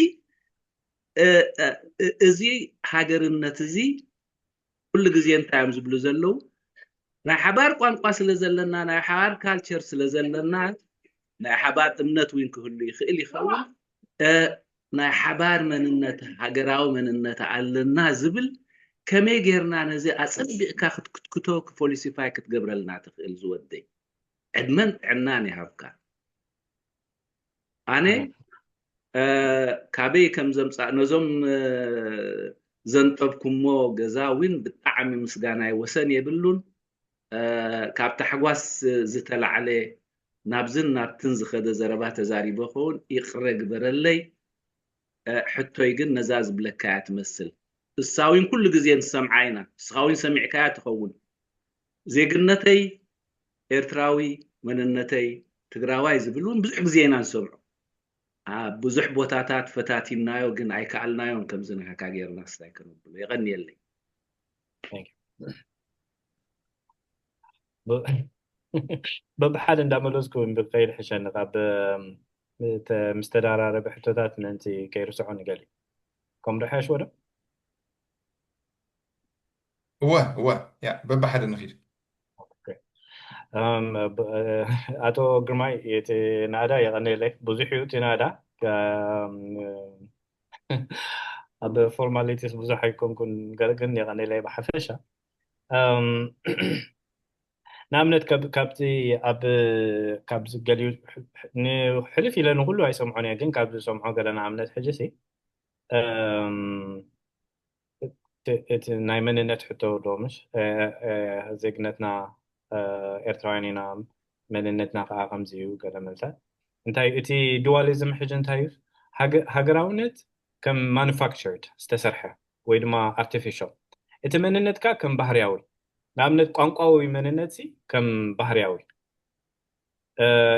እዚ ሃገርነት እዚ ኩሉ ግዜ እንታይ እዮም ዝብሉ ዘለዉ? ናይ ሓባር ቋንቋ ስለ ዘለና፣ ናይ ሓባር ካልቸር ስለ ዘለና፣ ናይ ሓባር እምነት እውን ክህሉ ይኽእል ይኸውን። ናይ ሓባር መንነት፣ ሃገራዊ መንነት ኣለና ዝብል ከመይ ጌርና ነዚ ኣጸቢቕካ ክትክትክቶ ክፎሊሲፋይ ክትገብረልና ትኽእል ዝወደይ? ዕድመን ጥዕናን ይሃብካ። ኣነ ካበይ ከም ዘምጻእ ነዞም ዘንጠብኩሞ ገዛ እውን ብጣዕሚ ምስጋናይ ወሰን የብሉን። ካብ ታሕጓስ ዝተላዕለ ናብዝን ናብትን ዝኸደ ዘረባ ተዛሪበ ኸውን ይቕረ ግበረለይ። ሕቶይ ግን ነዛ ዝብለካያ ትመስል። እሳ እውን ኩሉ ግዜ ንሰምዓ ኢና፣ ንስኻ እውን ሰሚዕካያ ትኸውን። ዜግነተይ ኤርትራዊ፣ መንነተይ ትግራዋይ ዝብል እውን ብዙሕ ግዜ ኢና ንሰምዖ። ኣብ ብዙሕ ቦታታት ፈታቲናዮ ግን ኣይከኣልናዮን፣ ከምዚ ናሃካ ጌርና ስታይ ከነብሎ። የቐንየለይ። በብሓደ እንዳመለስኩ ብኸይድ ሕሸኒ ካብ ምስ ተዳራረበ ሕቶታት ምእንቲ ከይርስዖ ንገሊ። ከምዶ ሓሽ ወደ እወ እወ ያ በብሓደ ንኺድ። ኣቶ ግርማይ፣ እቲ ናእዳ የቐነየለይ። ብዙሕ እዩ እቲ ናእዳ። ኣብ ፎርማሊቲስ ብዙሕ ኣይኮንኩን፣ ገለ ግን የቐነየለይ ብሓፈሻ። ንኣብነት ካብቲ ኣብ ካብዚ ገሊኡ ንሕልፍ ኢለ ንኩሉ ኣይሰምዖን እየ፣ ግን ካብ ዝሰምዖ ገለ ንኣብነት ሕጂ ሲ እቲ ናይ መንነት ሕቶ ዶ ምሽ ዜግነትና ኤርትራውያን ኢና፣ መንነትና ከዓ ከምዚ እዩ ገለ መልታት እንታይ እቲ ዱዋሊዝም ሕጂ እንታይ እዩ? ሃገራውነት ከም ማኑፋክቸርድ ዝተሰርሐ ወይ ድማ ኣርቲፊሻል፣ እቲ መንነትካ ከም ባህርያዊ፣ ንኣብነት ቋንቋዊ መንነት ሲ ከም ባህርያዊ፣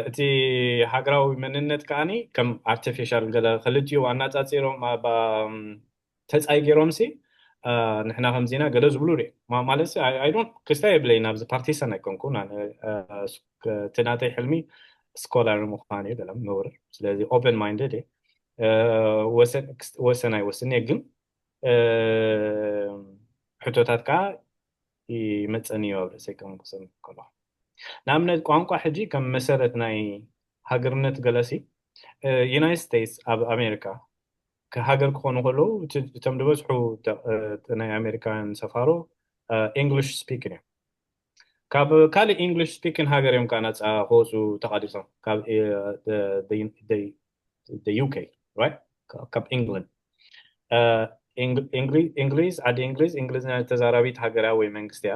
እቲ ሃገራዊ መንነት ከዓኒ ከም ኣርቲፊሻል ገለ ክልቲኡ ኣናጻጺሮም ተጻይ ገይሮም ሲ ንሕና ከምዚና ገለ ዝብሉ ርእ ማለት ክስታይ የብለይ። ናብዚ ፓርቲሰን ኣይኮንኩ፣ እቲ ናተይ ሕልሚ ስኮላር ምዃን እዩ ገለ ምውር። ስለዚ ኦፕን ማይንድድ እየ፣ ወሰን ኣይወስን እየ፣ ግን ሕቶታት ከዓ ይመፀኒ እዩ ኣብ ርእሰይ ከም ክሰምዕ ከለኹ። ንኣብነት ቋንቋ ሕጂ ከም መሰረት ናይ ሃገርነት ገለሲ ዩናይትድ ስቴትስ ኣብ ኣሜሪካ ሃገር ክኾኑ ከለዉ እቶም ዝበዝሑ ናይ ኣሜሪካውያን ሰፋሮ ኢንግሊሽ ስፒክን እዮም። ካብ ካልእ ኢንግሊሽ ስፒክን ሃገር እዮም ከዓ ናፃ ክወፁ ተቃዲሶም ካብ ዩኬ ካብ ኢንግላንድ። እንግሊዝ ዓዲ እንግሊዝ እንግሊዝኛ ተዛራቢት ሃገር እያ ወይ መንግስቲ እያ።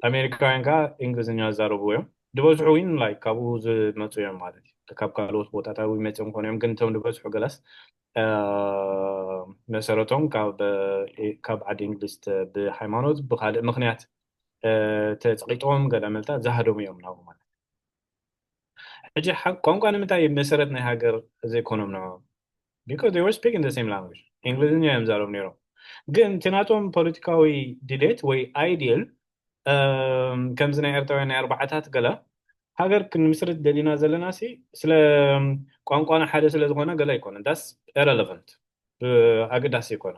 ኣሜሪካውያን ከዓ እንግሊዝኛ ዝዛረቡ እዮም። ዝበዝሑ እውን ላይ ካብኡ ዝመፁ እዮም ማለት እዩ። ካብ ካልኦት ቦታታት እውን መፅኦም ኮነ እዮም፣ ግን እቶም ዝበዝሑ ገለስ መሰረቶም ካብ ዓዲ እንግሊዝ ብሃይማኖት ብካልእ ምክንያት ተፀቂጦም ገለ መልታት ዝሃደሙ እዮም ናብኡ ማለት። ሕጂ ቋንቋ ንምንታይ መሰረት ናይ ሃገር ዘይኮኖም ንዕኦም? Because they were speaking the same language፣ እንግሊዝኛ እዮም ዛረቡ ነይሮም። ግን እቲ ናቶም ፖለቲካዊ ድሌት ወይ ኣይዲል ከምዚ ናይ ኤርትራውያን ናይ ኣርባዓታት ገለ ሃገር ክንምስርት ደሊና ዘለና ሲ ስለ ቋንቋና ሓደ ስለ ዝኾነ ገለ ኣይኮነ፣ that's irrelevant፣ ኣገዳሲ ኣይኮነ።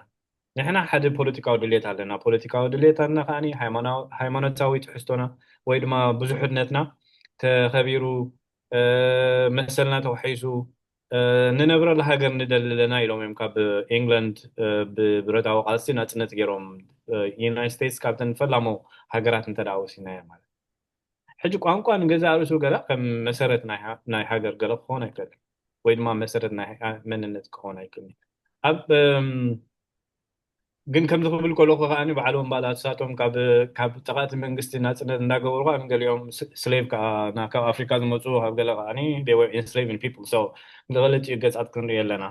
ንሕና ሓደ ፖለቲካዊ ድሌት ኣለና። ፖለቲካዊ ድሌታትና ከዓኒ ሃይማኖታዊ ትሕዝቶና ወይ ድማ ብዙሕነትና ተኸቢሩ መሰልና ተዋሒሱ ንነብረሉ ሃገር ንደሊ ኣለና ኢሎም እዮም ካብ ኤንግላንድ ብብረታዊ ቃልሲ ናፅነት ገይሮም። ዩናይት ስቴትስ ካብተን ፈላሞ ሃገራት እንተ ደኣ ወሲድናዮ ማለት። ሕጂ ቋንቋ ንገዛእ ርእሱ ገላ ከም መሰረት ናይ ሃ- ናይ ሃገር ገለ ክኸውን ኣይክእልን፣ ወይ ድማ መሰረት ናይ ሃ- መንነት ክኸውን ኣይክእልን። ኣብ እም፣ ግን ከምዚ ክብል ከለኹ ከኣ ባዕሎም ባላትሳቶም ካብ ካብ ጠቃእቲ መንግስቲ ናፅነት እንዳገበሩ ከኣ ገሊኦም ስሌቭ ከኣ ና- ካብ ኣፍሪካ ዝመፁ ካብ ገለ ከኣ they were enslaving people, so ንክልቲኡ ገፃት ክንርኢ ኣለና።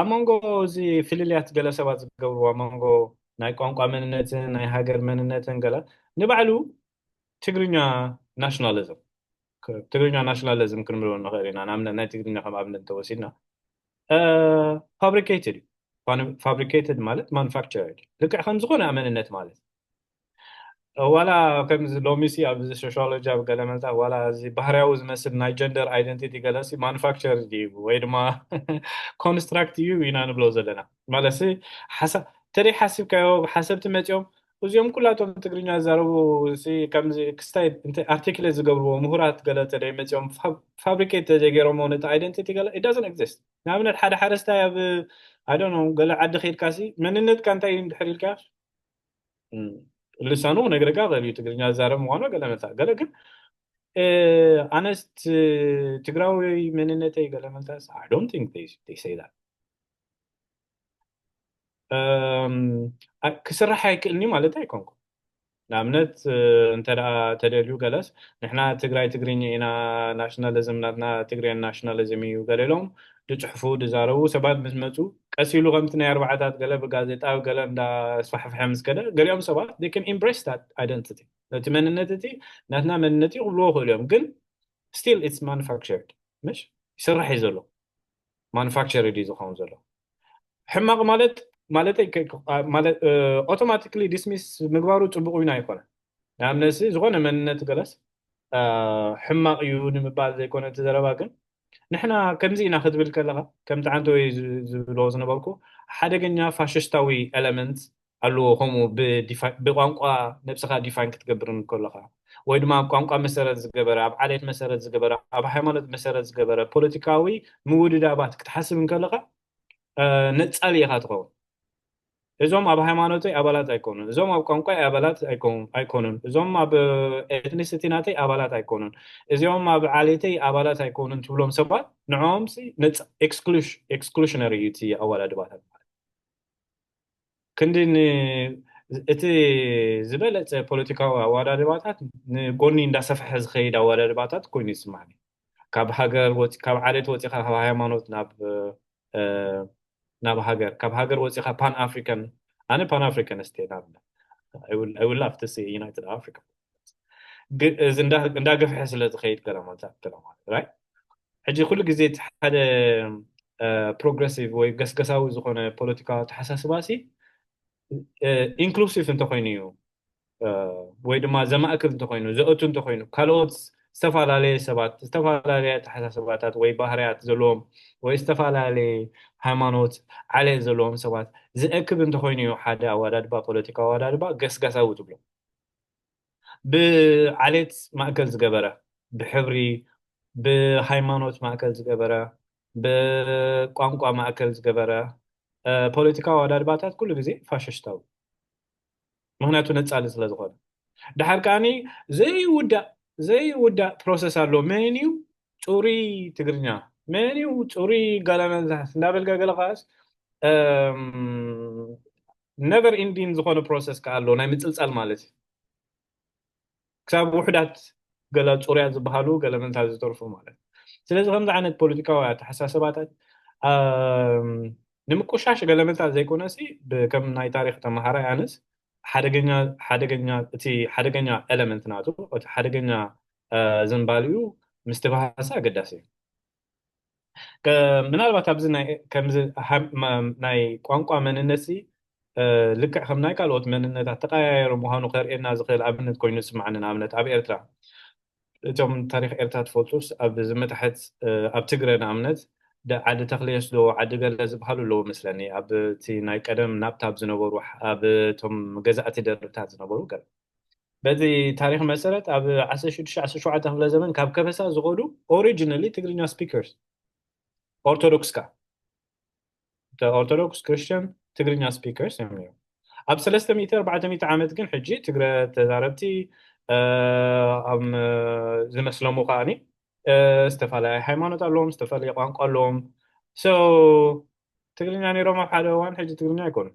ኣብ መንጎ እዚ ፍልልያት ገለ ሰባት ዝገብርዎ ኣብ መንጎ ናይ ቋንቋ መንነትን ናይ ሃገር መንነትን ገለ ንባዕሉ ትግርኛ ናሽናሊዝም ትግርኛ ናሽናሊዝም ክንብሎ ንኽእል ኢና። ንኣብነት ናይ ትግርኛ ከም ኣብነት እንተወሲድና ፋብሪኬትድ እዩ። ፋብሪኬትድ ማለት ማኑፋክቸርድ ልክዕ ከም ዝኾነ መንነት ማለት ዋላ ከምዚ ሎሚ ሲ ኣብዚ ሶሻሎጂ ኣብ ገለ መልታ ዋላ እዚ ባህርያዊ ዝመስል ናይ ጀንደር ኣይደንቲቲ ገለ ሲ ማኑፋክቸር እዩ ወይ ድማ ኮንስትራክት እዩ ኢና ንብሎ ዘለና ማለት ሲ ሓሳ ተደይ ሓሲብካዮ ሓሰብቲ መፂኦም እዚኦም ኩላቶም ትግርኛ ዝዛረቡ ሲ ከምዚ ክስታይ ኣርቲክሌት ዝገብርዎ ምሁራት ገለ ተደይ መፂኦም ፋብሪኬት ተዘይገይሮሞ ነቲ ኣይደንቲቲ ገለ it doesn't exist። ንኣብነት ሓደ ሓረስታይ ኣብ I don't know ገለ ዓዲ ከይድካ ሲ መንነትካ እንታይ እዩ እንድሕር ኢልካ ልሳኑ ክነግረካ ክእል እዩ ትግርኛ ዝዛረብ ምኳኑ ገለ መታ ገለ ግን ኣነስት ትግራዊ መንነተይ ገለ መታስ I don't think they say that ክስራሕ ኣይክእልኒ ማለት ኣይኮንኩ። ንኣብነት እንተ ተደልዩ ገለስ ንሕና ትግራይ ትግርኛ ኢና ናሽናሊዝም ናትና ትግርያን ናሽናሊዝም እዩ ገለ ኢሎም ዝፅሕፉ ዝዛረቡ ሰባት ምስ መፁ ቀስ ኢሉ ከምቲ ናይ ኣርባዓታት ገለ ብጋዜጣ ገለ እንዳስፋሕፍሐ ምስ ከደ ገሊኦም ሰባት they can embrace that identity ነቲ መንነት እቲ ናትና መንነት እዩ ክብልዎ ክእሉ እዮም ግን still it's manufactured ምሽ ይስራሕ እዩ ዘሎ ማኑፋክቸርድ እዩ ዝኸውን ዘሎ ሕማቕ ማለት ማለት automatically dismiss ምግባሩ ፅቡቅ እዩ ኣይኮነ ንኣብነሲ ዝኾነ መንነት ገለስ ሕማቕ እዩ ንምባል ዘይኮነ እቲ ዘረባ ግን ንሕና ከምዚ ኢና ክትብል ከለካ ከምቲ ዓንተ ወይ ዝብሎ ዝነበርኩ ሓደገኛ ፋሽስታዊ ኤለመንት ኣለዎ ከምኡ ብቋንቋ ነብስካ ዲፋይን ክትገብር ከለካ ወይ ድማ ኣብ ቋንቋ መሰረት ዝገበረ ኣብ ዓሌት መሰረት ዝገበረ ኣብ ሃይማኖት መሰረት ዝገበረ ፖለቲካዊ ምውድዳባት ክትሓስብ ከለካ ነፃሊ ኢካ ትኸውን እዞም ኣብ ሃይማኖተይ ኣባላት ኣይኮኑን እዞም ኣብ ቋንቋይ ኣባላት ኣይኮኑን እዞም ኣብ ኤትኒሲቲ ናተይ ኣባላት ኣይኮኑን እዚኦም ኣብ ዓሌተይ ኣባላት ኣይኮኑን ትብሎም ሰባት ንዕኦም exclusionary እዩ እቲ ኣወዳድባታት ማለት ክንዲ እቲ ዝበለፀ ፖለቲካዊ ኣወዳድባታት ንጎኒ እንዳሰፍሐ ዝኸይድ ኣወዳድባታት ኮይኑ ይስማዕኒ ካብ ሃገር ካብ ዓሌት ወፂኻ ካብ ሃይማኖት ናብ ናብ ሃገር ካብ ሃገር ወፂኻ ፓን ኣፍሪካን ኣነ ፓን ኣፍሪካን ስቴት ኣብለ I will love to see United Africa እንዳገፍሐ ስለ ዝኸይድ ገለ ማለት ገለ ማለት right ሕጂ ኩሉ ግዜ እቲ ሓደ ፕሮግረሲቭ ወይ ገስገሳዊ ዝኾነ ፖለቲካዊ ኣተሓሳስባ ሲ ኢንክሉሲቭ እንተኮይኑ እዩ ወይ ድማ ዘማእክል እንተኮይኑ ዘእቱ እንተኮይኑ ካልኦት ዝተፈላለየ ሰባት ዝተፈላለየ ኣተሓሳስባታት ወይ ባህርያት ዘለዎም ወይ ዝተፈላለየ ሃይማኖት ዓሌት ዘለዎም ሰባት ዝእክብ እንተኮይኑ እዩ ሓደ ኣወዳድባ ፖለቲካ ኣወዳድባ ገስጋሳዊ ትብሎ ብዓሌት ማእከል ዝገበረ ብሕብሪ ብሃይማኖት ማእከል ዝገበረ ብቋንቋ ማእከል ዝገበረ ፖለቲካዊ ኣወዳድባታት ኩሉ ግዜ ፋሽስታዊ ምክንያቱ ነፃሊ ስለ ዝኾነ ድሓር ከዓኒ ዘይውዳእ ዘይውዳእ ፕሮሰስ ኣሎ መን እዩ ፅሩይ ትግርኛ መን እዩ ፅሩይ ጋላመንዛስ እንዳበልካ ገለ ከዓስ ነቨር ኢንዲን ዝኾነ ፕሮሰስ ከዓ ኣሎ ናይ ምፅልፃል ማለት እዩ ክሳብ ውሕዳት ገለ ፅሩያት ዝበሃሉ ገለ ምንታት ዝተርፉ ማለት ስለዚ ከምዚ ዓይነት ፖለቲካዊ ኣተሓሳስባታት ንምቁሻሽ ገለ ምንታት ዘይኮነሲ ከም ናይ ታሪክ ተመሃራይ ኣነስ ሓደገኛ ሓደገኛ እቲ ሓደገኛ ኤለመንት ናቱ እቲ ሓደገኛ ዝንባልኡ ምስትብሃሳ ኣገዳሲ እዩ ምናልባት ኣብዚ ከምዚ ናይ ቋንቋ መንነት ልክዕ ከም ናይ ካልኦት መንነታት ተቀያየሩ ምዃኑ ከርእየና ዝኽእል ኣብነት ኮይኑ ዝስማዓኒ ንኣብነት ኣብ ኤርትራ እቶም ታሪክ ኤርትራ ትፈልጡስ ኣብ ዝመታሕት ኣብ ትግረ ንኣብነት ዓዲ ተክልየስ ዶ ዓዲ ገለ ዝበሃሉ ኣለዉ መስለኒ ኣብቲ ናይ ቀደም ናብታ ኣብ ዝነበሩ ኣብቶም ገዛእቲ ደርብታት ዝነበሩ ገለ በዚ ታሪክ መሰረት ኣብ ዓሰርተ ሽዱሽተ ዓሰርተ ሸውዓተ ክፍለ ዘመን ካብ ከበሳ ዝኸዱ ኦሪጂናሊ ትግርኛ ስፒከርስ ኦርቶዶክስ ካ ኦርቶዶክስ ክርስቲያን ትግርኛ ስፒከርስ እዮም ነይሮም። ኣብ ሰለስተ ሚእቲ ኣርባዕተ ሚእቲ ዓመት ግን ሕጂ ትግረ ተዛረብቲ ኣብ ዝመስለሙ ከዓኒ ዝተፈላለየ ሃይማኖት ኣለዎም፣ ዝተፈላለየ ቋንቋ ኣለዎም። ትግርኛ ነይሮም ኣብ ሓደ እዋን፣ ሕጂ ትግርኛ ኣይኮኑን።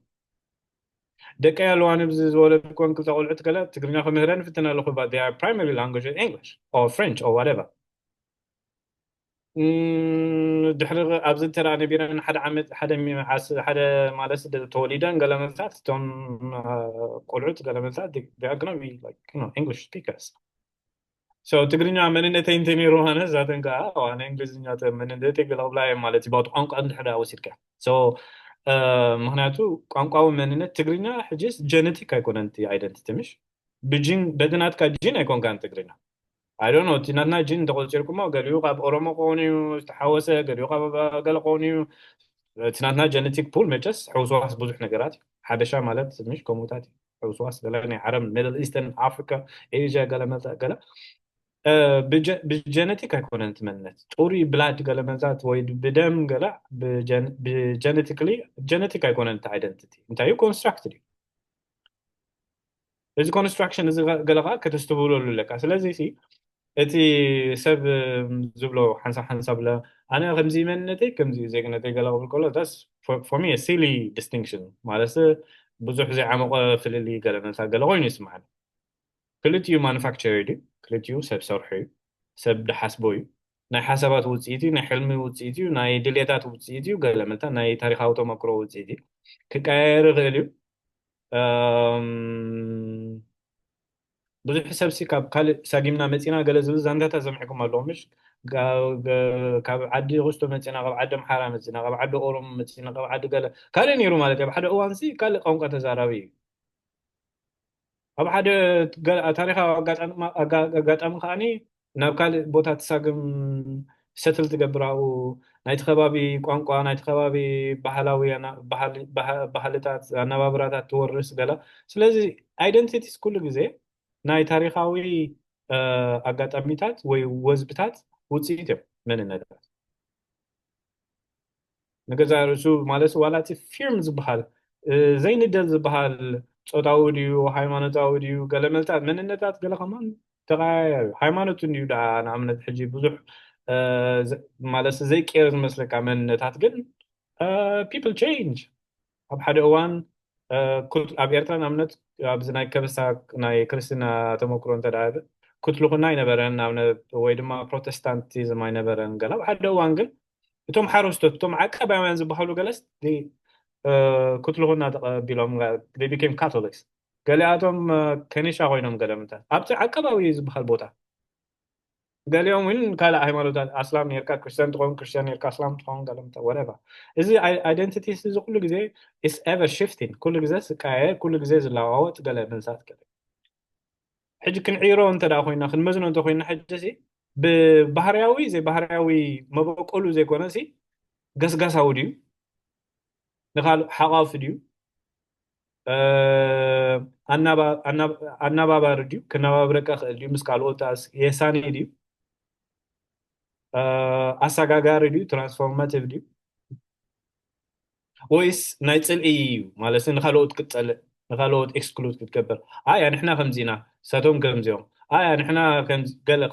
ደቀይ ኣለዋን ብዚ ዝወለድኮን ክልተ ቆልዑት ገለ ትግርኛ ክምህረን ፍትን ኣለኹ። But they are primary language English or French or whatever። ድሕሪ ኣብዚ እንተ ነቢረን ሓደ ዓመት ሓደ ማለት ተወሊደን ገለ መታት እቶም ቆልዑት ገለ መታት English speakers። ትግርኛ መንነተይ እንተ ነይሩ ኣነ ዛተን ከዓ ኣነ እንግሊዝኛ መንነተይ ገለ ክብላ እየ ማለት እዩ። ቋንቋ እንድሕዳ ወሲድካ ምክንያቱ ቋንቋዊ መንነት ትግርኛ ሕጂስ ጀነቲክ ኣይኮነን እቲ identity ምሽ ብጂን በቲ ናትካ ጂን ኣይኮንካን ትግርኛ። I don't know፣ እቲ ናትና ጂን እንተቆፂርኩሞ ገሊኡ ካብ ኦሮሞ ክኸውን እዩ ዝተሓወሰ፣ ገሊኡ ካብ ገለ ክኸውን እዩ። እቲ ናትና ጀነቲክ ፑል መቸስ ሕውስዋስ ብዙሕ ነገራት እዩ። ሓበሻ ማለት ምሽ ከምኡታት እዩ። ሕውስዋስ ገለ ናይ ዓረብ፣ ሚድል ኢስተርን፣ ኣፍሪካ፣ ኤዥያ ገለ መለ ገለ ብጀነቲክ ኣይኮነን እቲ መንነት። ጥሩይ ብላድ ገለ መዛት ወይ ብደም ገለ ብጀነቲክሊ ጀነቲክ ኣይኮነን እቲ identity። እንታይ እዩ? ኮንስትራክትድ እዩ። እዚ ኮንስትራክሽን እዚ ገለ ከዓ ከተስተብህለሉ ኣለካ። ስለዚ እቲ ሰብ ዝብሎ ሓንሳብ ሓንሳብ ለ ኣነ ከምዚ መንነተይ ከምዚ ዜግነተይ ገለ ክብል ከሎ ሲሊ ዲስቲንክሽን ማለት ብዙሕ ዘይዓመቆ ፍልልይ ገለ መሳ ገለ ኮይኑ ይስማዓኒ። ክልቲኡ ማኑፋክቸር ድዩ? ክልቲኡ ሰብ ሰርሑ እዩ፣ ሰብ ድሓስቦ እዩ፣ ናይ ሓሳባት ውፅኢት እዩ፣ ናይ ሕልሚ ውፅኢት እዩ፣ ናይ ድሌታት ውፅኢት እዩ፣ ገለ መታ ናይ ታሪካዊ ተመክሮ ውፅኢት እዩ። ክቀያየር ይኽእል እዩ። ብዙሕ ሰብሲ ካብ ካልእ ሳጊምና መፂና ገለ ዝብል ዛንታታት ሰሚዕኩም ኣለኹም ምሽ? ካብ ዓዲ ክስቶ መፂና፣ ካብ ዓዲ ኣምሓራ መፂና፣ ካብ ዓዲ ኦሮሞ መፂና፣ ካብ ዓዲ ገለ ካልእ ነይሩ ማለት እዩ። ኣብ ሓደ እዋንሲ ካልእ ቋንቋ ተዛራቢ እዩ። ኣብ ሓደ ታሪካዊ ኣጋጣሚ ከዓኒ ናብ ካልእ ቦታ ትሳግም፣ ሰትል ትገብር ኣብኡ፣ ናይቲ ከባቢ ቋንቋ፣ ናይቲ ከባቢ ባህላዊ ባህልታት፣ ኣነባብራታት ትወርስ ገለ። ስለዚ identities ኩሉ ግዜ ናይ ታሪካዊ ኣጋጣሚታት ወይ ወዝብታት ውፅኢት እዮም መንነታት። ንገዛ ርእሱ ማለት ዋላ እቲ ፊርም ዝበሃል ዘይንደል ዝበሃል ፆታዊ ድዩ ሃይማኖታዊ ድዩ ገለ መልታት መንነታት ገለ ከማን ተቀያያሪ። ሃይማኖት እንድዩ ደኣ ንኣብነት ሕጂ ብዙሕ ማለት ዘይቀየር ዝመስለካ መንነታት ግን people change። ኣብ ሓደ እዋን ኣብ ኤርትራ ንኣብነት ኣብዚ ናይ ከበሳ ናይ ክርስትና ተመክሮ እንተ ኩትልኹና ኣይነበረን ወይ ድማ ፕሮቴስታንቲዝም ኣይነበረን ገለ። ኣብ ሓደ እዋን ግን እቶም ሓረስቶት እቶም ዓቀባውያን ዝበሃሉ ገለስ ኩትልኹና ተቐቢሎም became Catholics። ገሊኣቶም ከኒሻ ኮይኖም ገለ ምታት ኣብቲ ዓቀባዊ ዝበሃል ቦታ ገሊኦም እውን ካልእ ሃይማኖታት ኣስላም ኔርካ ክርስቲያን ትኸውን ክርስቲያን ኔርካ ኣስላም ትኸውን ገለ ምታት whatever። እዚ identities እዚ ኩሉ ግዜ is ever shifting፣ ኩሉ ግዜ ዝቀያየር፣ ኩሉ ግዜ ዝለዋወጥ ገለ ምንሳት ገለ። ሕጂ ክንዕይሮ እንተ ኮይና ክንመዝኖ እንተ ኮይና ሕጂ ብባህርያዊ ዘይባህርያዊ መበቆሉ ዘይኮነ ገስጋሳዊ ድዩ ንካልእ ሓቋፊ ድዩ ኣናባባሪ ድዩ ክነባብረካ ክእል ድዩ ምስ ካልኦት የሳኒ ድዩ ኣሰጋጋሪ ድዩ ትራንስፎርማቲቭ ድዩ ወይስ ናይ ፅልኢ እዩ ማለት ንካልኦት ክትፀልእ ንካልኦት ኤክስክሉድ ክትገብር ኣያ ንሕና ከምዚና ሰቶም ከምዚኦም ኣያ ንሕና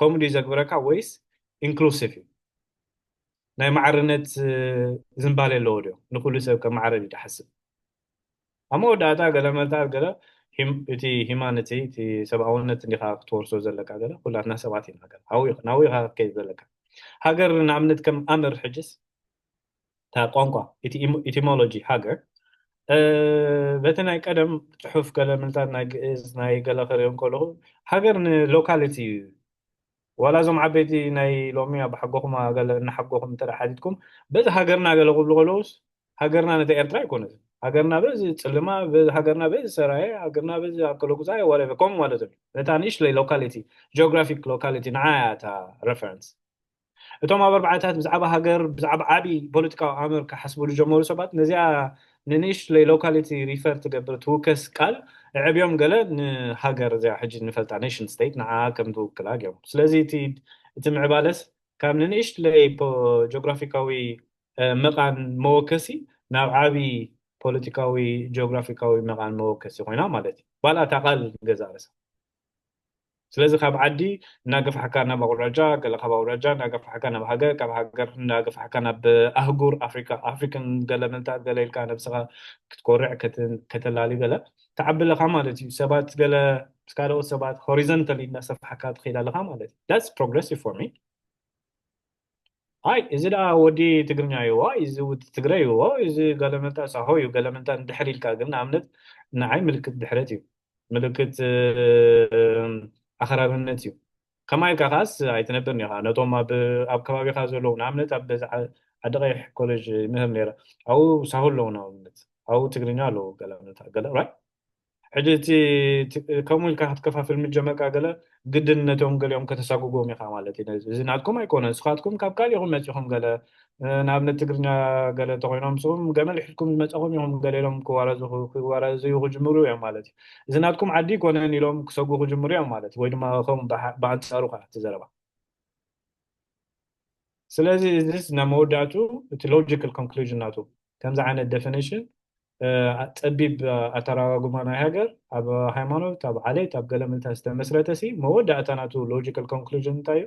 ከምኡ ድዩ ዘግብረካ ወይስ ኢንክሉሲቭ እዩ ናይ ማዕርነት ዝንባሌ ኣለዎ ድዮ ንኩሉ ሰብ ከማዕረር እዩ ድሓስብ ኣብ መወዳእታ ገለ መልታት ገለ እቲ ሂማኒቲ እቲ ሰብኣውነት እንዲካ ክትወርሶ ዘለካ ገለ ኩላትና ሰባት ኢና ገለ ናዊካ ክትከይድ ዘለካ ሃገር ንኣብነት ከም ኣምር ሕጅስ እታ ቋንቋ ኢቲሞሎጂ ሃገር በቲ ናይ ቀደም ፅሑፍ ገለ ምልታት ናይ ግእዝ ናይ ገለ ክሪኦ ከለኹ ሃገር ንሎካሊቲ እዩ ዋላ እዞም ዓበይቲ ናይ ሎሚ ኣብ ሓጎኹም ገለ እናሓጎኹም እንተ ሓቲትኩም በዚ ሃገርና ገለ ክብሉ ከለውስ ሃገርና ነቲ ኤርትራ ኣይኮነትን ሃገርና በዚ ፅልማ ሃገርና በዚ ሰራየ ሃገርና በዚ ኣከለጉዛየ ወረበ ከምኡ ማለት እዩ ነታ ንእሽለይ ሎካሊቲ ጂኦግራፊክ ሎካሊቲ ንዓያ እታ ሬፈረንስ እቶም ኣብ ኣርባዕታት ብዛዕባ ሃገር ብዛዕባ ዓብዪ ፖለቲካዊ ኣምር ክሓስቡ ዝጀመሩ ሰባት ነዚኣ ንንእሽለይ ሎካሊቲ ሪፈር ትገብር ትውከስ ቃል ዕብዮም ገለ ንሃገር እዚኣ ሕጂ ንፈልጣ ኔሽን ስቴት ንዓ ከም ትውክላ ገይሮም ስለዚ እቲ ምዕባለስ ካብ ንንእሽለይ ጂኦግራፊካዊ መቓን መወከሲ ናብ ዓቢ ፖለቲካዊ ጂኦግራፊካዊ መቓን መወከሲ ኮይና ማለት እዩ። ባልኣታ ቃል ገዛ ርእሳ። ስለዚ ካብ ዓዲ እናገፋሕካ ናብ ኣውራጃ፣ ገለ ካብ ኣውራጃ እናገፋሕካ ናብ ሃገር፣ ካብ ሃገር እናገፋሕካ ናብ ኣህጉር ኣፍሪካ፣ ኣፍሪካን ገለ ምንታት ገለ ኢልካ ነብስኻ ክትኮርዕ ከተላሊ ገለ ትዓቢ ኣለኻ ማለት እዩ። ሰባት ገለ ምስ ካልኦት ሰባት ሆሪዘንታሊ እናሰፋሕካ ትኸይድ ኣለኻ ማለት እዩ። That's progressive for me። ኣይ እዚ ደኣ ወዲ ትግርኛ እዩ፣ ኣይ እዚ ወዲ ትግረ እዩ፣ ኣይ እዚ ገለመንታ ሳሆ እዩ፣ ገለመንታ እንድሕር ኢልካ ግን ንኣብነት ንዓይ ምልክት ድሕረት እዩ፣ ምልክት ኣኽራርነት እዩ። ከማይ ኢልካ ከዓስ ኣይትነብርን ኢኻ። ነቶም ኣብ ከባቢኻ ዘለዉ ንኣብነት ኣብ ዓዲ ቀይሕ ኮሌጅ ይምህር ነይረ፣ ኣብኡ ሳሆ ኣለዉ ንኣብነት ኣብኡ ትግርኛ ኣለዉ ገለመንታ ገለ right። ሕጂ እቲ ከምኡ ኢልካ ክትከፋፍል ምጀመርካ ገለ ግድን ነቶም ገሊኦም ከተሳጉጎም ኢኻ ማለት እዩ። እዚ ናትኩም ኣይኮነ፣ ንስኻትኩም ካብ ካልእ ኢኹም መፂኹም ገለ ንኣብነት ትግርኛ ገለ ተኮይኖም ንስኹም ገመል ሒዝኩም ዝመፀኹም ኢኹም ገለ ኢሎም ክዋረዙ ክዋረዝዩ ክጅምሩ እዮም ማለት እዩ። እዚ ናትኩም ዓዲ ይኮነን ኢሎም ክሰጉ ክጅምሩ እዮም ማለት ወይ ድማ ከም ብኣንፃሩ ከዓ እቲ ዘረባ ስለዚ እዚስ ናብ መወዳእቱ እቲ logical conclusion ናቱ ከምዚ ዓይነት definition ጸቢብ ኣተራጓጉማ ናይ ሃገር ኣብ ሃይማኖት ኣብ ዓሌት ኣብ ገለ ምንታይ ዝተመስረተ ሲ መወዳእታ ናቱ logical conclusion እንታይ እዩ?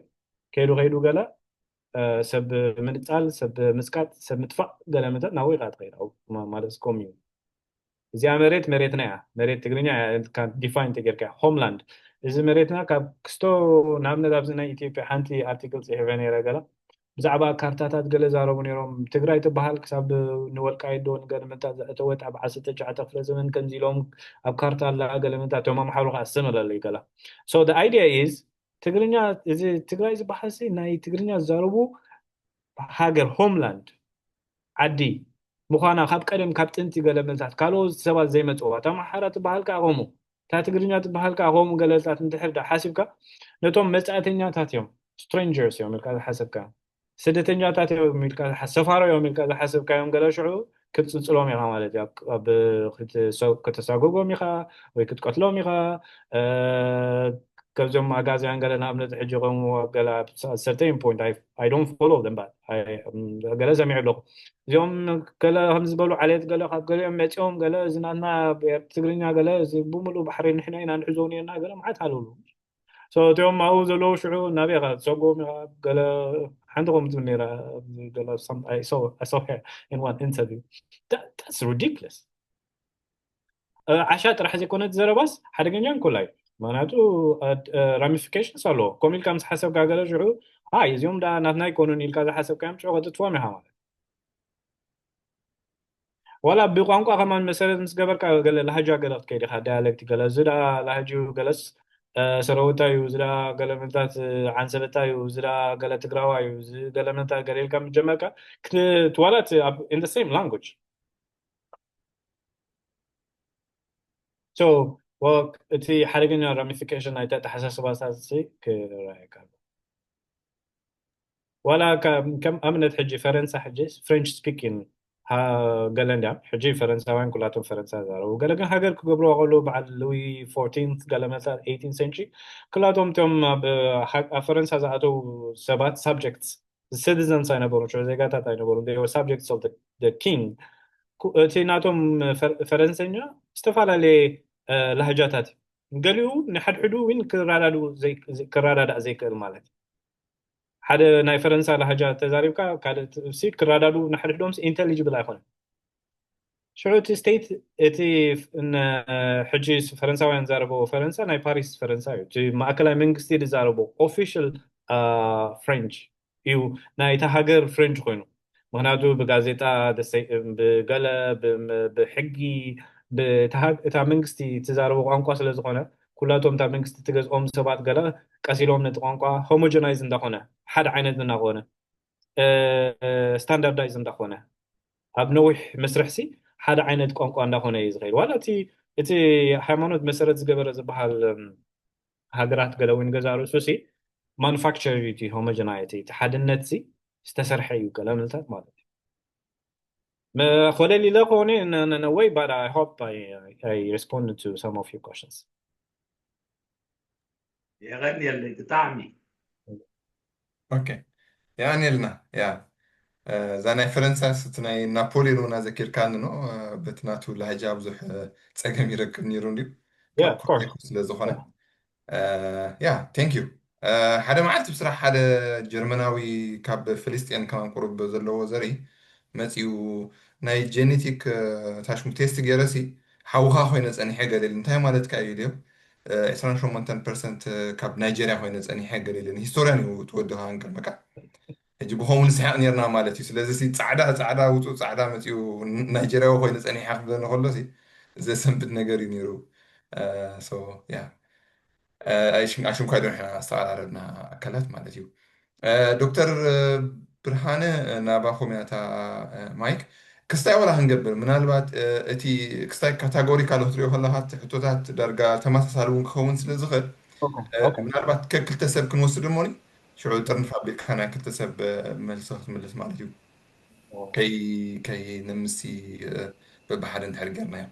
ከይዱ ከይዱ ገለ ሰብ ምንጻል ሰብ ምጽቃጥ ሰብ ምጥፋእ ገለ ምንታይ ናብኡ ኢኻ ትኸይድ ማለት ኮሚዩ እዚኣ መሬት መሬትና እያ መሬት ትግርኛ define ተጌርካ homeland እዚ መሬትና ካብ ክስቶ ንኣብነት ኣብዚ ናይ ኢትዮጵያ ሓንቲ article ፅሒፈ ነይረ ገለ ብዛዕባ ካርታታት ገለ ዛረቡ ነይሮም ትግራይ ትበሃል ክሳብ ንወልቃይት ዶ ንገርምታ ዘእተወት ኣብ ዓሰርተ ትሽዓተ ክፍለ ዘመን ከምዚ ኢሎም ኣብ ካርታ ኣላ ገለ ምንታ እቶም ኣምሓሩ ከዓ ስም ኣለለይ ገላ so the idea is ትግርኛ እዚ ትግራይ ዝበሃል ሲ ናይ ትግርኛ ዝዛረቡ ሃገር homeland ዓዲ ምዃና ካብ ቀደም ካብ ጥንቲ ገለ መልታት ካልኦት ሰባት ዘይመፅዋ እታ ኣምሓራ ትበሃል ከዓ ከምኡ እታ ትግርኛ ትበሃል ከዓ ከምኡ ገለልታት እንድሕር ዳ ሓሲብካ ነቶም መፃእተኛታት እዮም strangers እዮም ኢልካ ዝሓሰብካ ስደተኛታት እዮም ኢልካ ሰፋሮ እዮም ኢልካ ዝሓሰብካዮም ገለ ሽዑ ክትፅልፅሎም ኢኻ ማለት እዩ ኣብ ከተሳጎጎም ኢኻ ወይ ክትቀትሎም ኢኻ ከብዞም ኣጋዝያን ገለ ንኣብነት ሕጂ ከምኡ ገለ certain point I don't follow them but ገለ ሰሚዑ ኣለኹ እዚኦም ገለ ከም ዝበሉ ዓሌት ገለ ካብ ገሊኦም መፂኦም ገለ እዚ ናትና ትግርኛ ገለ እዚ ብምሉእ ባሕሪ ንሕና ኢና ንሕዞ ነርና ገለ መዓት ኣለሉ so እቲኦም ኣብኡ ዘለዉ ሽዑ ናበይ ኢኻ ትሰጎም ኢኻ ገለ ሓንቲ ከምኡ ትብል ነይራ ገለ I saw her in one interview that's ridiculous ዓሻ ጥራሕ ዘይኮነ እቲ ዘረባስ ሓደገኛ እንኮላ እዩ ምክንያቱ ramifications ኣለዎ ከም ኢልካ ምስ ሓሰብካ ገለ ሽዑ ኣይ እዚኦም ደኣ ናትና ኣይኮኑን ኢልካ ዝሓሰብካዮም ሽዑ ከጥትፎም ኢኻ ማለት ዋላ ብቋንቋ ከማን መሰረት ምስ ገበርካ ገለ ላህጃ ገለ ክትከይድ ኢኻ dialect ገለ እዚ ደኣ ላህጅ ገለስ ሰረውታ እዩ እዚ ደኣ ገለ ምንታት ዓንሰበታ እዩ እዚ ደኣ ገለ ትግራዋ እዩ እዚ ገለ ምንታት ገለ ኢልካ ምስ ጀመርካ ክትዋላት in the same language so እቲ ሓደገኛ ramification ናይቲ ኣተሓሳስባታት ክረኣየካ ኣሎ ዋላ ከም ኣብነት ሕጂ ፈረንሳ ሕጂ French speaking ገለ እንዲያ ሕጂ ፈረንሳውያን ኩላቶም ፈረንሳ ዛረቡ ገለ ግን ሃገር ክገብርዋ ከለዉ በዓል ሉዊ ፎርቲንት ገለ መታ ኤይቲን ሰንቹሪ ኩላቶም እቶም ኣብ ፈረንሳ ዝኣተዉ ሰባት subjects citizens ኣይነበሩ ዜጋታት ኣይነበሩ they were subjects of the king እቲ ናቶም ፈረንሰኛ ዝተፈላለየ ላህጃታት ገሊኡ ንሓድሕዱ ውን ክረዳዳእ ዘይክእል ማለት ሓደ ናይ ፈረንሳ ላህጃ ተዛሪብካ ካልእ ሲ ክረዳዱ ንሓድሕዶም intelligible ኣይኮነ ሽዑ እቲ state እቲ ሕጂ ፈረንሳውያን ዛረበዎ ፈረንሳ ናይ ፓሪስ ፈረንሳ እዩ እቲ ማእከላይ መንግስቲ ዝዛረቦ official French እዩ ናይታ ሃገር French ኮይኑ ምክንያቱ ብጋዜጣ ብገለ ብሕጊ እታ መንግስቲ ትዛረቦ ቋንቋ ስለዝኮነ ኩላቶም እታ መንግስቲ ትገዝኦም ሰባት ገለ ቀሲሎም ነቲ ቋንቋ homogenize እንዳኮነ ሓደ ዓይነት እናኮነ standardize እንዳኮነ ኣብ ነዊሕ መስርሕ ሲ ሓደ ዓይነት ቋንቋ እንዳኮነ እዩ ዝኸይድ ዋላ እቲ እቲ ሃይማኖት መሰረት ዝገበረ ዝበሃል ሃገራት ገለ እውን ገዛ ርእሱ ሲ manufacture እዩ እቲ homogeneity እቲ ሓድነት ሲ ዝተሰርሐ እዩ ገለ ምልታት ማለት እዩ ኮለል ኢለ ከሆነ in a way but I hope I, I responded to some of your questions የቐንየለይ ብጣዕሚ okay የቐንየልና yeah እዛ ናይ ፈረንሳ ስቲ ናይ ናፖሊዮን ና ዘኪርካኒ ኖ በቲ ናቱ ላህጃ ብዙሕ ጸገም ይረክብ ነይሩ እንዲዩ ካብ ኮርኮ ስለ ዝኾነ ያ ቴንክ ዩ ሓደ መዓልቲ ብስራሕ ሓደ ጀርመናዊ ካብ ፍልስጤን ከማን ቁሩብ ዘለዎ ዘርኢ መፂኡ ናይ ጀኔቲክ ታሽሙ ቴስት ገይረሲ ሓውኻ ኮይነ ፀኒሐ ገለል እንታይ ማለትካ እዩ ኢልዮ 28 ፐርሰንት ካብ ናይጀርያ ኮይነ ፀኒሐ ገለልን ሂስቶሪያን እዩ ትወድኻ ንቅድመካ ሕጂ ብኸምኡ ንስሕቕ ነርና ማለት እዩ ስለዚ ፃዕዳ ፃዕዳ ውፁ ፃዕዳ መፅኡ ናይጀርያዊ ኮይኑ ፀኒሓ ክብለኒ ከሎ ዘሰንብድ ነገር እዩ ነይሩ ያ ኣሽንኳይ ዶ ንሕና ኣስተቐራረብና ኣካላት ማለት እዩ ዶክተር ብርሃነ ናባኹም ያታ ማይክ ክስታይ ዋላ ክንገብር ምናልባት እቲ ክስታይ ካታጎሪካል ክትሪኦ ከለካ ሕቶታት ዳርጋ ተመሳሳሊ እውን ክኸውን ስለ ዝኽእል ምናልባት ከክልተ ሰብ ክንወስድ እሞኒ ሽዑ ጥርንፍ ኣቢልካ ናይ ክልተ ሰብ መልሲ ክትምልስ ማለት እዩ ከይ ከይ ንምሲ በብሓደ እንድሕር ጌርናዮ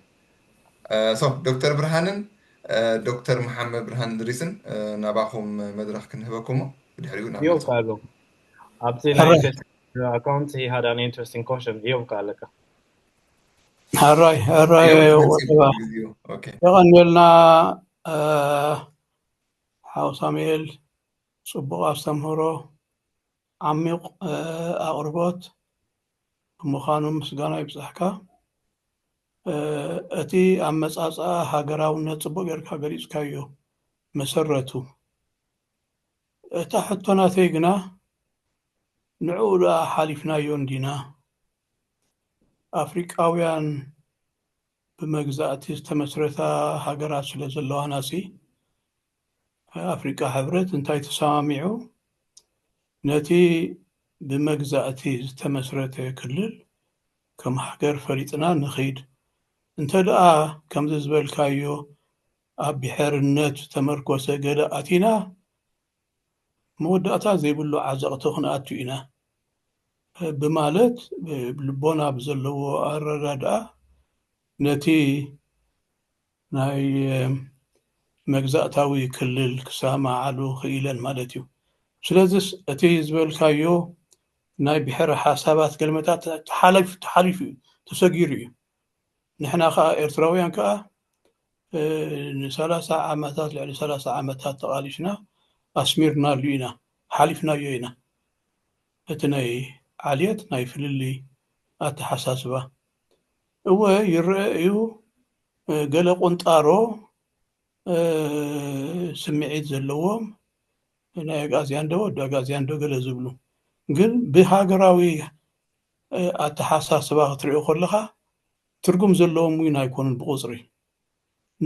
ሶ ዶክተር ብርሃንን ዶክተር መሓመድ ብርሃን ድሪስን ናባኹም መድረክ ክንህበኩሞ ብድሕሪኡ ናብ ዮብ ካሉ ኣብቲ ናይ ፌስቡክ ኣካውንት he had an interesting question ዮብ ካለካ ሕራይ ሕራይ የቐንየልና ሓው ሳሙኤል ጽቡቕ ኣስተምህሮ ዓሚቕ ኣቕርቦት ብምዃኑ ምስጋና ይብጻሕካ። እቲ ኣመጻጽኣ ሃገራውነት ጽቡቕ ጌርካ ገሊጽካዮ መሰረቱ። እታ ሕቶ ናተይ ግና ንዕኡ ደኣ ሓሊፍናዮ እንዲና? ኣፍሪቃውያን ብመግዛእቲ ዝተመስረታ ሃገራት ስለ ዘለዋናሲ ኣፍሪቃ ሕብረት እንታይ ተሰማሚዑ ነቲ ብመግዛእቲ ዝተመስረተ ክልል ከም ሃገር ፈሊጥና ንኺድ እንተ ደኣ ከምዚ ዝበልካዮ ኣብ ብሔርነት ዝተመርኮሰ ገለ ኣቲና መወዳእታ ዘይብሉ ዓዘቕቲ ክንኣቱ ኢና ብማለት ልቦና ብዘለዎ ኣረዳድኣ ነቲ ናይ መግዛእታዊ ክልል ክሰማዓሉ ክኢለን ማለት እዩ። ስለዚስ እቲ ዝበልካዮ ናይ ብሕረ ሓሳባት ገልመታት ተሓሊፉ ተሓሊፉ እዩ ተሰጊሩ እዩ። ንሕና ከዓ ኤርትራውያን ከዓ ንሰላሳ ዓመታት ልዕሊ ሰላሳ ዓመታት ተቓሊስና ኣስሚርናሉ ኢና ሓሊፍናዮ ኢና። እቲ ናይ ዓልየት ናይ ፍልልይ ኣተሓሳስባ እወ ይረአ እዩ ገለ ቁንጣሮ ስምዒት ዘለዎም ናይ ኣግኣዝያን ዶ ወዲ ኣግኣዝያን ዶ ገለ ዝብሉ ግን ብሃገራዊ ኣተሓሳስባ ክትሪኦ ከለኻ ትርጉም ዘለዎም እውን ኣይኮኑን ብቁፅሪ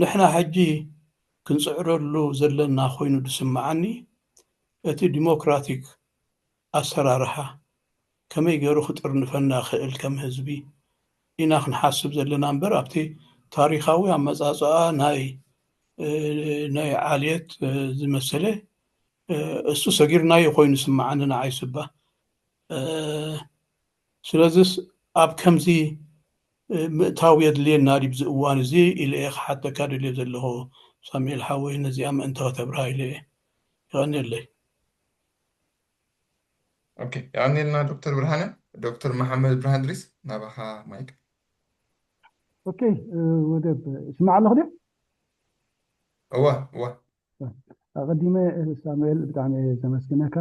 ንሕና ሕጂ ክንፅዕረሉ ዘለና ኮይኑ ዝስምዓኒ እቲ ዲሞክራቲክ ኣሰራርሓ ከመይ ገይሩ ክጥርንፈና ክእል ከም ህዝቢ ኢና ክንሓስብ ዘለና እምበር ኣብቲ ታሪካዊ ኣመፃፅኣ ናይ ናይ ዓልየት ዝመሰለ እሱ ሰጊርናዮ ኮይኑ ስምዓኒ ንዓይ ስባ ስለዚስ ኣብ ከምዚ ምእታው የድልየና ድብዚ እዋን እዚ ኢለ እየ ክሓተካ ደልየ ዘለኹ ሳሙኤል ሓወይ ነዚኣ ምእንቲ ከተብርሃ ኢለ እየ ይቐንየለይ ኦኬ የቐንየልና ዶክተር ብርሃነ ዶክተር መሓመድ ብርሃን ድሪስ ናባኻ ማይክ ኦኬ ወደብ ስማዕ ኣለኹ ድዩ እዋ እዋ ኣቐዲመ ሳሙኤል ብጣዕሚ ዘመስግነካ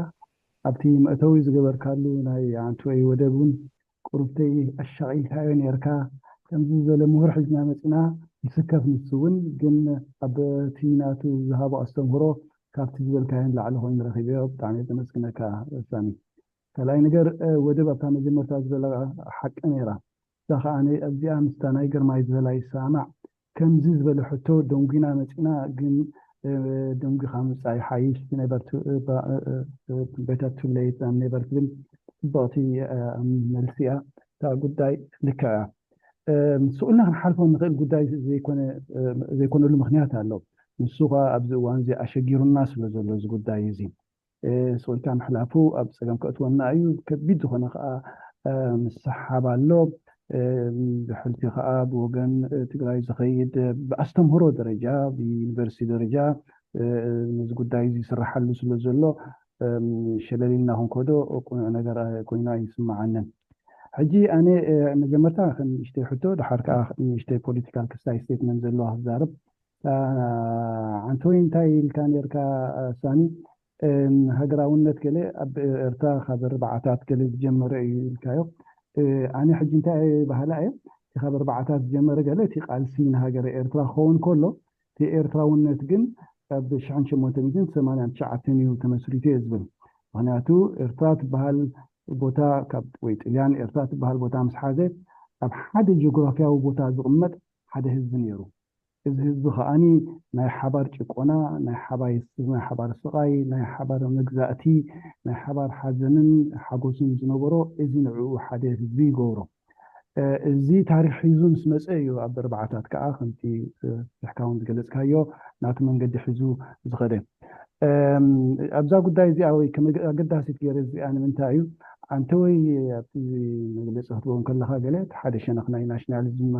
ኣብቲ መእተዊ ዝገበርካሉ ናይ ኣንትወይ ወደብ እውን ቁሩብተይ ኣሻቒልካዮ ነርካ ከምዚ ዝበለ ምሁር ሒዝና መፂና ንስከፍ ንሱ እውን ግን ኣብቲ ናቱ ዝሃቦ ኣስተምህሮ ካብቲ ዝበልካዮ ንላዕሊ ኮይኑ ረኺበዮ ብጣዕሚ ዘመስግነካ ሳሚ ካልኣይ ነገር ወደብ ኣብታ መጀመርታ ዝበላ ሓቂ ነይራ እዛ ከዓ ኣብዚኣ ምስታ ናይ ግርማይ ዝበላ ይሰማማዕ ከምዚ ዝበለ ሕቶ ደንጒና መፂና ግን ደንጒኻ ምፃእ ይሓይሽ never too late never ግን ፅብቕቲ መልሲ እያ እታ ጉዳይ ልክዕ እያ ስኡልና ክንሓልፎ ንኽእል ጉዳይ ዘይኮነሉ ምኽንያት ኣሎ ንሱ ከዓ ኣብዚ እዋን እዚ ኣሸጊሩና ስለ ዘሎ እዚ ጉዳይ እዚ ስቑልካ ምሕላፉ ኣብ ፀገም ከእትወና እዩ ከቢድ ዝኾነ ከዓ ምስሓብ ኣሎ ብሕልፊ ከዓ ብወገን ትግራይ ዝኸይድ ብኣስተምህሮ ደረጃ ብዩኒቨርሲቲ ደረጃ ነዚ ጉዳይ እዚ ይስራሓሉ ስለ ዘሎ ሸለሊልና ክንከዶ ቁኑዕ ነገር ኮይኑ ኣይስማዓንን ሕጂ ኣነ መጀመርታ ከም ንእሽተይ ሕቶ፣ ድሓር ከዓ ንእሽተይ ፖለቲካል ክስታይ ስቴትመንት ዘለዋ ክዛረብ። ኣንቶኒ፣ እንታይ ኢልካ ነርካ? ሳኒ፣ ሃገራውነት ገለ ኣብ ኤርትራ ካብ ኣርባዓታት ገለ ዝጀመረ እዩ ኢልካዮ። ኣነ ሕጂ እንታይ ባህላ እየ፣ እቲ ካብ ኣርባዓታት ዝጀመረ ገለ፣ እቲ ቃልሲ ንሃገረ ኤርትራ ክኸውን ከሎ፣ እቲ ኤርትራውነት ግን ኣብ ሽሕን ሸሞንተ ሚእትን ሰማንያን ትሽዓተን እዩ ተመስሪቱ እየ ዝብል። ምክንያቱ ኤርትራ ትበሃል ቦታ ካብ፣ ወይ ጥልያን ኤርትራ ትበሃል ቦታ ምስ ሓዘ፣ ኣብ ሓደ ጂኦግራፊያዊ ቦታ ዝቕመጥ ሓደ ህዝቢ ነይሩ። እዚ ህዝቢ ከዓኒ ናይ ሓባር ጭቆና፣ ናይ ሓባይ ናይ ሓባር ስቓይ፣ ናይ ሓባር መግዛእቲ፣ ናይ ሓባር ሓዘንን ሓጎስን ዝነበሮ፣ እዚ ንዕኡ ሓደ ህዝቢ ይገብሮ። እዚ ታሪክ ሒዙ ምስ መፀ እዩ ኣብ ኣርባዓታት ከዓ ከምቲ ፍትሕካ እውን ዝገለፅካዮ ናቱ መንገዲ ሒዙ ዝኸደ። ኣብዛ ጉዳይ እዚኣ ወይ ከም ኣገዳሲት ገይረ እዚኣ ንምንታይ እዩ? ኣንተ ወይ ኣብቲ መግለፂ ክትበውን ከለካ ገለ እቲ ሓደ ሸነክ ናይ ናሽናሊዝም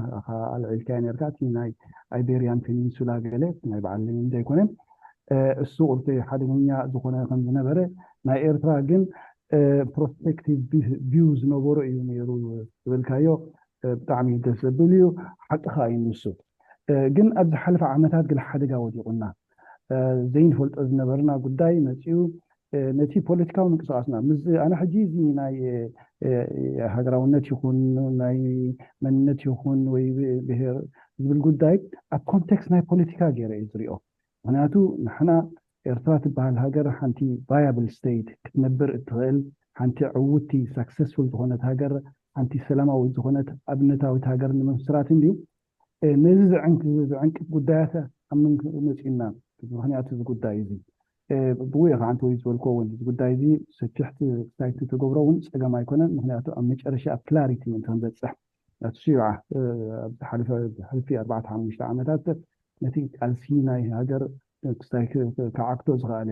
ኣልዒልካዮ ነርካ፣ እቲ ናይ ኣይቤሪያን ፔኒንሱላ ገለ ናይ በዓል ሌኒን ዘይኮነ፣ እሱ ቁልቲ ሓደገኛ ዝኾነ ከም ዝነበረ፣ ናይ ኤርትራ ግን ፕሮስፔክቲቭ ቪው ዝነበሮ እዩ ነይሩ ዝበልካዮ ብጣዕሚ ደስ ዘብል እዩ። ሓቂ ከዓ እዩ ንሱ። ግን ኣብ ዝሓለፈ ዓመታት ገለ ሓደጋ ወዲቑና፣ ዘይንፈልጦ ዝነበርና ጉዳይ መፂኡ ነቲ ፖለቲካዊ ምንቅስቃስና ምስ ኣነ ሕጂ እዚ ናይ ሃገራውነት ይኹን ናይ መንነት ይኹን ወይ ብሄር ዝብል ጉዳይ ኣብ ኮንቴክስት ናይ ፖለቲካ ገይረ እየ ዝሪኦ። ምክንያቱ ንሕና ኤርትራ ትበሃል ሃገር ሓንቲ ቫያብል ስቴት ክትነብር እትኽእል ሓንቲ ዕውቲ ሳክሰስፉል ዝኾነት ሃገር ሓንቲ ሰላማዊት ዝኾነት ኣብነታዊት ሃገር ንምምስራት እንድዩ ነዚ ዘዕንቅፍ ጉዳያት ኣብ ምንክ መፂና። ምክንያቱ እዚ ጉዳይ እዚ ብኡ ኢኻ ኣንተ ወይ ዝበልኮ እውን እዚ ጉዳይ እዚ ሰፊሕቲ ክሳይቲ ተገብሮ እውን ፀገም ኣይኮነን። ምክንያቱ ኣብ መጨረሻ ኣብ ክላሪቲ ምእንቲ ክንበፅሕ ናቲ ሽዩዓ ኣብዚ ሓለፈ ሕልፊ ኣርባዕተ ሓሙሽተ ዓመታት ነቲ ቃልሲ ናይ ሃገር ክሳይ ክዓግቶ ዝኸኣለ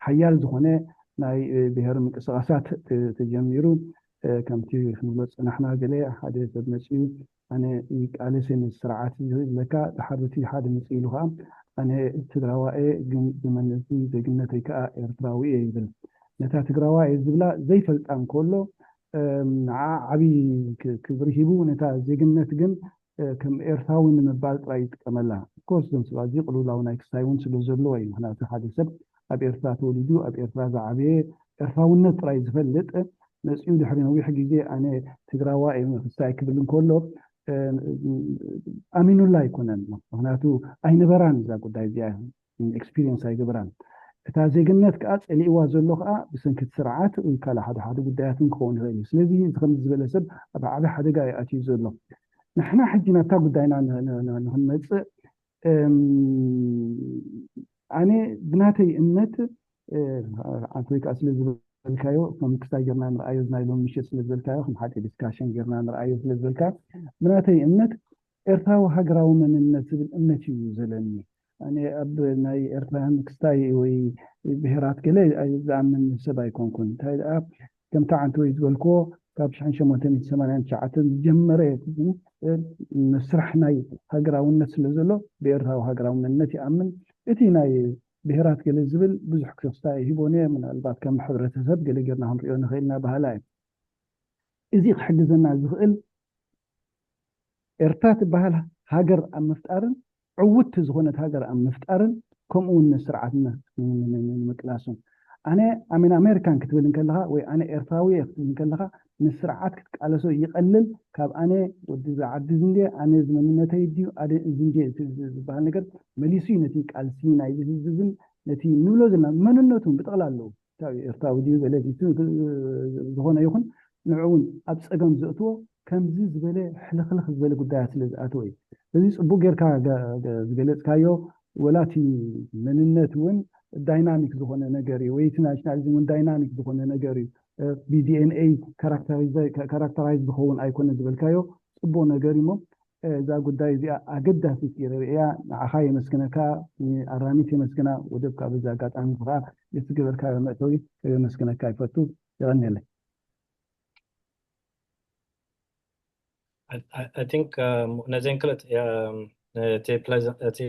ሓያል ዝኾነ ናይ ብሄር ምንቅስቃሳት ተጀሚሩ። ከምቲ ክንብሎ ዝፀናሕና ገለ ሓደ ሰብ መፅኡ ኣነ ይቃለስ ምስ ስርዓት ዝብለካ ድሓር እቲ ሓደ መፅእ ኢሉ ከዓ ኣነ ትግራዋኤ ግን ብመንነቲ ዜግነተይ ከዓ ኤርትራዊ እየ ይብል። ነታ ትግራዋኤ ዝብላ ዘይፈልጣ እንከሎ ንዓ ዓብዪ ክብሪ ሂቡ ነታ ዜግነት ግን ከም ኤርትራዊ ንምባል ጥራይ ይጥቀመላ። ኮርስ ዞም ሰባት እዚ ቅልውላው ናይ ክስታይ እውን ስለ ዘለዎ እዩ። ምክንያቱ ሓደ ሰብ ኣብ ኤርትራ ተወሊዱ ኣብ ኤርትራ ዝዓበየ ኤርትራውነት ጥራይ ዝፈልጥ መፂኡ ድሕሪ ነዊሕ ግዜ ኣነ ትግራዋ እየ ክስታይ ክብል እንከሎ ኣሚኑላ ኣይኮነን። ምክንያቱ ኣይነበራን እዛ ጉዳይ እዚኣ ኤክስፒሪየንስ ኣይገበራን። እታ ዜግነት ከዓ ፀሊእዋ ዘሎ ከዓ ብሰንኪ እቲ ስርዓት ወይ ካልእ ሓደ ሓደ ጉዳያትን ክኸውን ይኽእል እዩ። ስለዚ እዚ ከምዚ ዝበለ ሰብ ኣብ ዓቢ ሓደጋ እዩ ኣትዩ ዘሎ። ንሕና ሕጂ ናብታ ጉዳይና ንክንመፅእ ኣነ ብናተይ እምነት ኣንተ ወይ ከዓ ስለ ዝበልካዮ ከም ክስታይ ጌርና ንርኣዮ ናይ ሎም ምሸት ስለ ዝበልካዮ ከም ሓደ ዲስካሽን ጌርና ንርኣዮ ስለ ዝበልካዮ ብናተይ እምነት ኤርትራዊ ሃገራዊ መንነት ዝብል እምነት እዩ ዘለኒ። ኣነ ኣብ ናይ ኤርትራውያን ክስታይ ወይ ብሄራት ገለ ዝኣምን ሰብ ኣይኮንኩን። እንታይ ደኣ ከምቲ ዓንተ ወይ ዝበልክዎ ካብ ሽሕን ሸሞንተ ሚእትን ሰማንያን ትሽዓተን ዝጀመረ መስራሕ ናይ ሃገራውነት ስለ ዘሎ ብኤርትራዊ ሃገራዊ መንነት ይኣምን። እቲ ናይ ብሄራት ገለ ዝብል ብዙሕ ክስታይ ሂቦን እየ። ምናልባት ከም ሕብረተሰብ ገለ ጌርና ክንሪኦ ንኽእል ኢና በሃላ እየ። እዚ ክሕግዘና ዝኽእል ኤርትራ ትበሃል ሃገር ኣብ ምፍጣርን ዕውቲ ዝኾነት ሃገር ኣብ ምፍጣርን ከምኡ እውን ንስርዓት ንምቅላሱን ኣነ ኣሜን ኣሜሪካን ክትብል እንከለኻ ወይ ኣነ ኤርትራዊ እየ ክትብል እንከለኻ ንስርዓት ክትቃለሶ ይቐልል ካብ ኣነ ወዲ ዝዓዲ ዝንድየ ኣነ ዝመንነተይ ድዩ ኣደ እዚ እንድየ ዝበሃል ነገር መሊሱ እዩ ነቲ ቃልሲ ናይዚ ህዝብን ነቲ ንብሎ ዘለና መንነቱን ብጠቕላላኡ ኤርትራዊ ድዩ ገለ ዝኾነ ይኹን ንዕውን ኣብ ፀገም ዘእትዎ ከምዚ ዝበለ ሕልኽልኽ ዝበለ ጉዳያት ስለ ዝኣተወ እዩ። እዚ ፅቡቅ ጌርካ ዝገለፅካዮ ወላ እቲ መንነት እውን ዳይናሚክ ዝኾነ ነገር እዩ ወይ እቲ ናሽናሊዝም እውን ዳይናሚክ ዝኾነ ነገር እዩ። ብዲኤንኤ ካራክተራይዝ ዝኸውን ኣይኮነ ዝበልካዮ ፅቡቅ ነገር እሞ እዛ ጉዳይ እዚኣ ኣገዳሲት ገይረ ርእያ ንዓኻ የመስግነካ። ኣራሚት የመስግና። ወደብካ በዚ ኣጋጣሚ ከዓ ነቲ ገበርካዮ መእተዊ ከመስግነካ ይፈቱ። የቐንየለይ። I think ነዘን ክልተ እቲ እቲ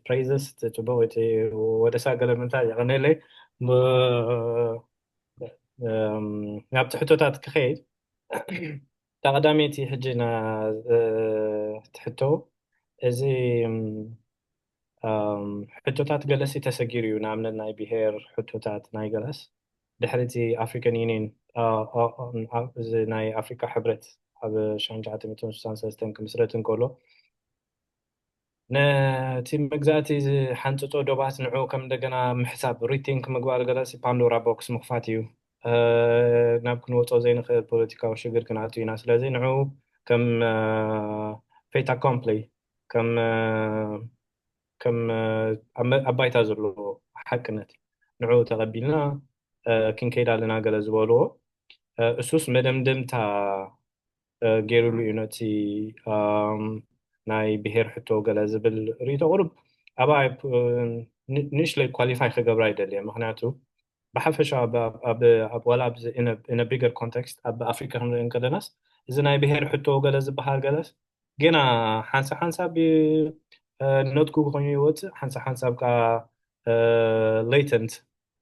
ፕሬዘስ እቲ ፅቡቅ እቲ ወደሳ ገለ ምንታይ የቐንየለይ ናብቲ ሕቶታት ክኸይድ፣ እታ ቀዳመይቲ ሕጂ ትሕቶ፣ እዚ ሕቶታት ገለሲ ተሰጊሩ እዩ። ንኣብነት ናይ ብሄር ሕቶታት ናይ ገለስ ድሕሪ እቲ ኣፍሪካን ዩኒየን፣ እዚ ናይ ኣፍሪካ ሕብረት ኣብ ሺሕ ትሽዓተ ሚእትን ስሳን ሰለስተን ክምስረት እንከሎ፣ ነቲ መግዛእቲ ዝሓንፅፆ ዶባት ንዑ ከም እንደገና ምሕሳብ፣ ሪቲንክ ምግባር ገለሲ ፓንዶራ ቦክስ ምኽፋት እዩ። ናብ ክንወፆ ዘይንኽእል ፖለቲካዊ ሽግር ክንኣቱ ኢና። ስለዚ ንዑ ከም ፌት ኣኮምፕሊ፣ ከም ከም ኣብ ባይታ ዘሎ ሓቅነት ንዑ ተቐቢልና ክንከይድ ኣለና ገለ ዝበልዎ፣ እሱስ መደምደምታ ገይሩሉ እዩ ነቲ ናይ ብሄር ሕቶ ገለ ዝብል ርእይቶ። ቁሩብ ኣብኣ ንእሽለይ ኳሊፋይ ክገብራ ይደልየ። ምክንያቱ ብሓፈሻ ዋላ ቢገር ኮንቴክስት ኣብ ኣፍሪካ ክንርኢ እንከለናስ፣ እዚ ናይ ብሄር ሕቶ ገለ ዝበሃል ገለስ ገና ሓንሳብ ሓንሳብ ኖትጉ ኮይኑ ይወፅእ፣ ሓንሳብ ሓንሳብ ከዓ ሌተንት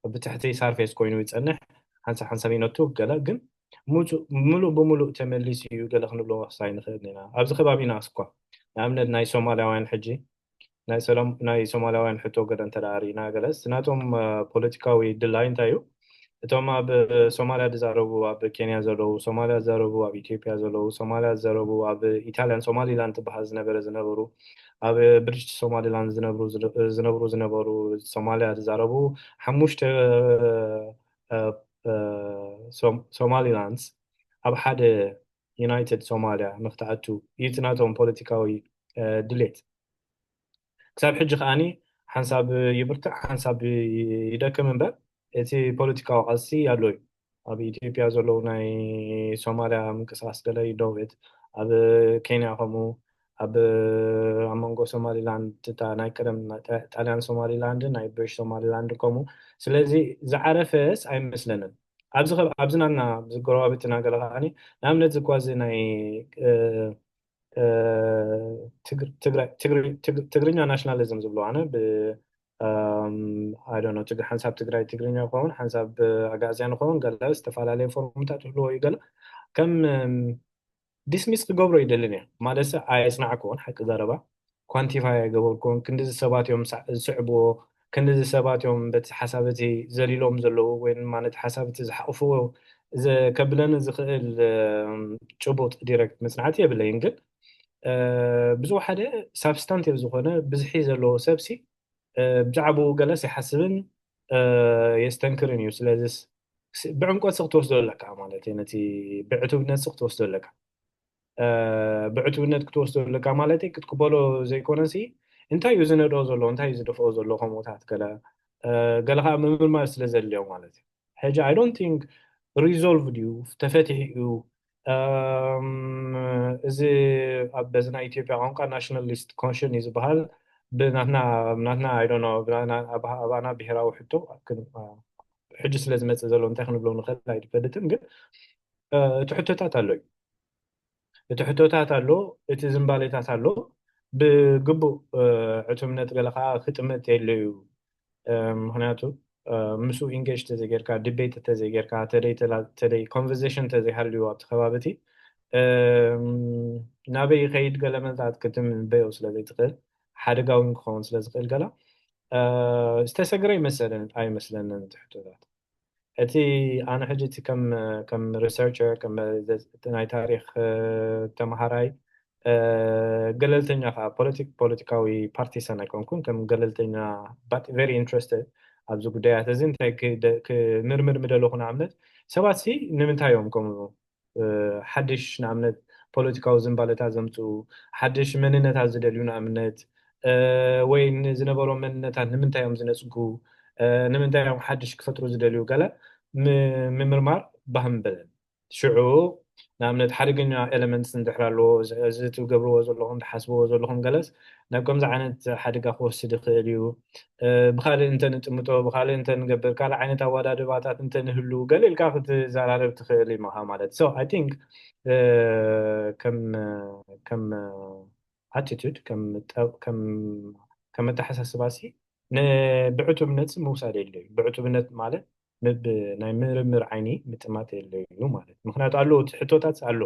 ብትሕቲ ሳርፌስ ኮይኑ ይፀንሕ፣ ሓንሳብ ሓንሳብ ይነቱ ገለ ግን ሙሉእ ብሙሉእ ተመሊሱ እዩ ገለ ክንብሎ ክሳይ ንኽእል ኢና። ኣብዚ ከባቢና እስኳ ንኣብነት ናይ ሶማልያውያን ሕጂ ናይ ሶማልያውያን ሕቶ ገለ እንተደኣ ርኢና ገለስ ናቶም ፖለቲካዊ ድላይ እንታይ እዩ? እቶም ኣብ ሶማልያ ዝዛረቡ፣ ኣብ ኬንያ ዘለዉ ሶማልያ ዝዛረቡ፣ ኣብ ኢትዮጵያ ዘለዉ ሶማልያ ዝዛረቡ፣ ኣብ ኢታልያን ሶማሊላንድ ትበሃል ዝነበረ ዝነበሩ፣ ኣብ ብሪቲሽ ሶማሊላንድ ዝነብሩ ዝነበሩ ሶማልያ ዝዛረቡ ሓሙሽተ ሶማሊላንድስ ኣብ ሓደ ዩናይትድ ሶማልያ ንክትኣቱ እዩ እቲ ናቶም ፖለቲካዊ ድሌት። ክሳብ ሕጂ ከዓኒ ሓንሳብ ይብርትዕ ሓንሳብ ይደክም እምበር እቲ ፖለቲካዊ ቃልሲ ኣሎ እዩ። ኣብ ኢትዮጵያ ዘለዉ ናይ ሶማልያ ምንቅስቃስ ገለ ይደውት፣ ኣብ ኬንያ ከምኡ፣ ኣብ ኣብ መንጎ ሶማሊላንድ እታ ናይ ቀደም ጣልያን ሶማሊላንድ ናይ ብሪሽ ሶማሊላንድ ከምኡ። ስለዚ ዝዓረፈስ ኣይመስለንን። ኣብዚ ኣብዚ ናና ኣብዚ ጎረባብትና ገለ ከዓኒ ንኣብነት ዝኳ እዚ ናይ ትግርኛ ናሽናሊዝም ዝብሎ ኣነ ሓንሳብ ትግራይ ትግርኛ ክኸውን ሓንሳብ ኣጋእዝያን ክኸውን ገለ ዝተፈላለየ ፎርምታት ይህልዎ እዩ። ገለ ከም ዲስሚስ ክገብሮ ይደልን እየ ማለት ኣየፅናዕክዎን ሓቂ ዘረባ ኳንቲፋይ ኣይገበርክዎን። ክንዲዚ ሰባት እዮም ዝስዕብዎ፣ ክንዲዚ ሰባት እዮም በቲ ሓሳብ እቲ ዘሊሎም ዘለዉ ወይ ድማ ነቲ ሓሳብ እቲ ዝሓቕፍዎ ከብለኒ ዝኽእል ጭቡጥ ዲረክት መፅናዕቲ የብለይን። ግን ብዝወሓደ ሳብስታንቲቭ ዝኾነ ብዝሒ ዘለዎ ሰብሲ ብዛዕባኡ ገለስ ይሓስብን የስተንክርን እዩ። ስለዚ ብዕምቆት ክትወስዶ ኣለካ ማለት እዩ። ነቲ ብዕቱብነት ክትወስዶ ኣለካ። ብዕቱብነት ክትወስዶ ኣለካ ማለት ክትቅበሎ ዘይኮነሲ እንታይ እዩ ዝነድኦ ዘሎ፣ እንታይ እዩ ዝደፍኦ ዘሎ ከምኡታት ገለ ገለ ከዓ ምምርማር ስለ ዘድልዮ ማለት እዩ። ሕጂ I don't think resolved እዩ፣ ተፈቲሑ እዩ። እዚ ኣብ በዚ ናይ ኢትዮጵያ ቋንቋ ናሽናሊስት ኮንሽን እዩ ዝበሃል። ብናትና ናትና I don't know ኣባና ብሄራዊ ሕቶ ሕጂ ስለ ዝመፅእ ዘሎ እንታይ ክንብሎ ንኽእል ኣይፈልጥን፣ ግን እቲ ሕቶታት ኣሎ እዩ። እቲ ሕቶታት ኣሎ፣ እቲ ዝንባሌታት ኣሎ። ብግቡእ ዕቱብነት ገለ ከዓ ክጥመት የድልዮ እዩ። ምክንያቱ ምስኡ ኢንጌጅ ተዘይጌርካ፣ ዲቤት ተዘይጌርካ፣ ተደይ ኮንቨርሴሽን ተዘይሃልዩ ኣብቲ ከባቢ እቲ ናበይ ይኸይድ ገለ መልታት ክትንበዮ ስለ ዘይትኽእል፣ ሓደጋ እውን ክኸውን ስለ ዝኽእል ገላ ዝተሰግረ ይመሰልን ኣይመስለንን እቲ ሕቶታት። እቲ ኣነ ሕጂ እቲ ከም ከም ሪሰርቸር ከም ናይ ታሪክ ተመሃራይ ገለልተኛ ከዓ ፖለቲክ ፖለቲካዊ ፓርቲሰን ኣይኮንኩን ከም ገለልተኛ but very interested ኣብዚ ጉዳያት እዚ እንታይ ክምርምር ምደለኹ ንኣብነት ሰባት ሲ ንምንታይ እዮም ከምኡ ሓድሽ ንኣብነት ፖለቲካዊ ዝንባለታት ዘምፅኡ ሓድሽ መንነታት ዝደልዩ ንኣብነት ወይ ንዝነበሮም መንነታት ንምንታይ እዮም ዝነፅጉ ንምንታይ እዮም ሓድሽ ክፈጥሩ ዝደልዩ ገለ ምምርማር ባህም በለን ሽዑ ንኣብነት ሓደገኛ ኤለመንትስ እንድሕር ኣለዎ እዚ ትገብርዎ ዘለኹም ትሓስብዎ ዘለኹም ገለስ ናብ ከምዚ ዓይነት ሓደጋ ክወስድ ይኽእል እዩ ብካልእ እንተንጥምጦ ብካልእ እንተንገብር ካልእ ዓይነት ኣወዳድባታት እንተንህሉ ገለ ኢልካ ክትዘራረብ ትኽእል ኢኻ ማለት so I think ከም ከም attitude ከም ከም ኣተሓሳስባ ሲ ብዕቱብነት ምውሳድ የድልዮ ብዕቱብነት ማለት ናይ ምርምር ዓይኒ ምጥማት የለዩ ማለት። ምክንያቱ ኣሎ፣ እቲ ሕቶታት ኣሎ።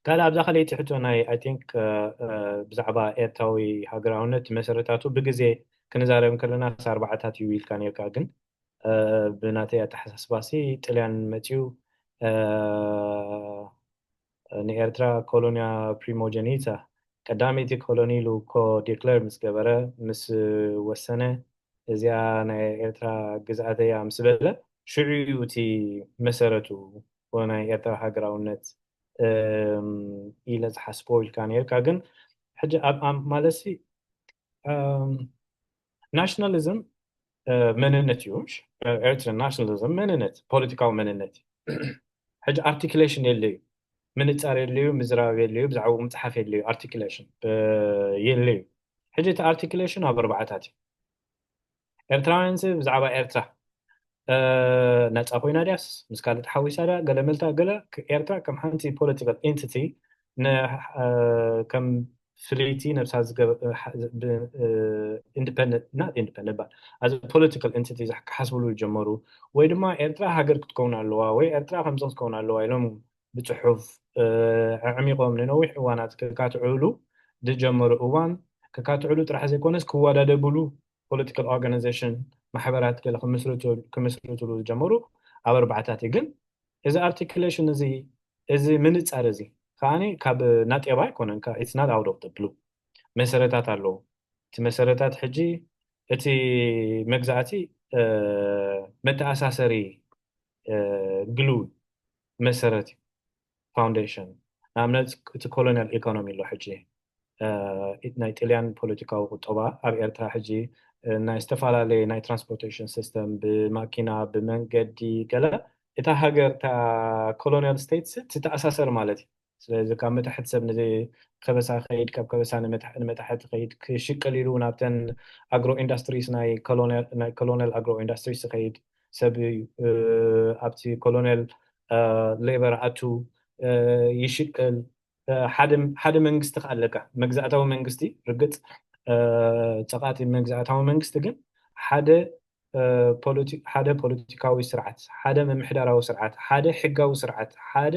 ካልእ ኣብዛ ካልኣይቲ ሕቶ ናይ፣ I think፣ ብዛዕባ ኤርትራዊ ሃገራውነት መሰረታቱ ብግዜ ክንዛረብ ከለና ኣርባዓታት እዩ ኢልካ ነርካ፣ ግን ብናተይ ኣተሓሳስባሲ ጥልያን መፅዩ ንኤርትራ ኮሎኒያ ፕሪሞጀኒታ፣ ቀዳመይቲ ኮሎኒ ኢሉ ኮ ዲክለር ምስ ገበረ፣ ምስ ወሰነ፣ እዚኣ ናይ ኤርትራ ግዝኣተያ ምስ በለ፣ ሽዑ እዩ እቲ መሰረቱ ናይ ኤርትራ ሃገራውነት ኢለ ዝሓስቦ ኢልካ ነርካ። ግን ሕጂ ማለትሲ ናሽናሊዝም መንነት እዩ። ኤርትራ ናሽናሊዝም መንነት፣ ፖለቲካዊ መንነት እዩ። ሕጂ ኣርቲክሌሽን የለዩ፣ ምንጻር የለዩ፣ ምዝራብ የለዩ፣ ብዛዕባኡ ምጽሓፍ የለዩ፣ ኣርቲክሌሽን የለዩ። ሕጂ እቲ ኣርቲክሌሽን ኣብ ኣርባዕታት እዩ። ኤርትራውያን ብዛዕባ ኤርትራ ናፃ ኮይና ድያስ ምስ ካልእ ተሓዊሳ ድያ፣ ገለ መልታ ገለ፣ ኤርትራ ከም ሓንቲ ፖለቲካል ኤንቲቲ፣ ከም ፍልይቲ ነብሳ ኢንዲፐንደንት፣ ኢንዲፐንደንት ባል ኣዚ ፖለቲካል ኤንቲቲ ክሓስብሉ ዝጀመሩ፣ ወይ ድማ ኤርትራ ሃገር ክትከውን ኣለዋ ወይ ኤርትራ ከምዚ ክትከውን ኣለዋ ኢሎም ብፅሑፍ ኣዕሚቖም ንነዊሕ እዋናት ክካትዕሉ ዝጀመሩ እዋን፣ ክካትዕሉ ጥራሕ ዘይኮነስ ክወዳደብሉ ፖለቲካል ኦርጋናይዜሽን፣ ማሕበራት ገለ ክምስርትሉ ዝጀመሩ ኣብ ኣርባዕታት እዩ። ግን እዚ ኣርቲክሌሽን እዚ፣ እዚ ምንጻር እዚ ከዓኒ ካብ ናጤባ ኣይኮነን፣ it's not out of the blue። መሰረታት ኣለዎ። እቲ መሰረታት ሕጂ እቲ መግዛእቲ መተኣሳሰሪ ግሉ መሰረት እዩ፣ ፋውንዴሽን። ንኣብነት እቲ ኮሎኒያል ኢኮኖሚ ኣሎ ሕጂ፣ ናይ ጥልያን ፖለቲካዊ ቁጠባ ኣብ ኤርትራ ሕጂ ናይ ዝተፈላለየ ናይ ትራንስፖርቴሽን ሲስተም፣ ብማኪና፣ ብመንገዲ፣ ገለ እታ ሃገር፣ እታ ኮሎኒያል ስቴትስ ትተኣሳሰር ማለት እዩ። ስለዚ ካብ መታሕት ሰብ ንዚ ከበሳ ከይድ፣ ካብ ከበሳ ንመታሕት ከይድ፣ ክሽቅል ኢሉ ናብተን ኣግሮ ኢንዳስትሪስ፣ ናይ ኮሎኒያል ኣግሮ ኢንዳስትሪስ ከይድ ሰብ እዩ። ኣብቲ ኮሎኒያል ሌበር ኣቱ ይሽቅል። ሓደ መንግስቲ ከኣለካ፣ መግዛእታዊ መንግስቲ፣ ርግፅ ጸቓጢ መግዛእታዊ መንግስቲ፣ ግን ሓደ ሓደ ፖለቲካዊ ስርዓት፣ ሓደ ምምሕዳራዊ ስርዓት፣ ሓደ ሕጋዊ ስርዓት፣ ሓደ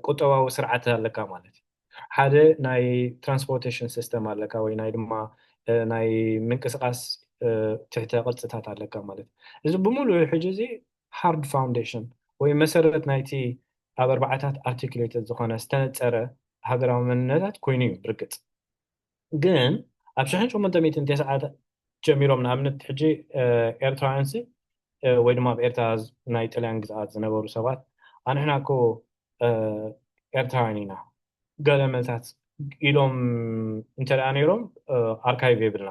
ቁጠባዊ ስርዓት ኣለካ ማለት እዩ። ሓደ ናይ ትራንስፖርቴሽን ሲስተም ኣለካ፣ ወይ ናይ ድማ ናይ ምንቅስቃስ ትሕተ ቅርፅታት ኣለካ ማለት እዩ። እዚ ብምሉእ ሕጂ እዚ ሃርድ ፋውንዴሽን ወይ መሰረት ናይቲ ኣብ ኣርባዕታት ኣርቲክሌትድ ዝኾነ ዝተነፀረ ሃገራዊ መንነታት ኮይኑ እዩ። ብርግፅ ግን ኣብ ሽሕን ሸሞንተ ሚእትን ተስዓታት ጀሚሮም፣ ንኣብነት ሕጂ ኤርትራውያንሲ ወይ ድማ ኣብ ኤርትራ ናይ ጥልያን ግዝኣት ዝነበሩ ሰባት፣ ኣንሕና እኮ ኤርትራውያን ኢና፣ ገለ መልታት ኢሎም እንተ ደኣ ነይሮም፣ ኣርካይቭ የብልና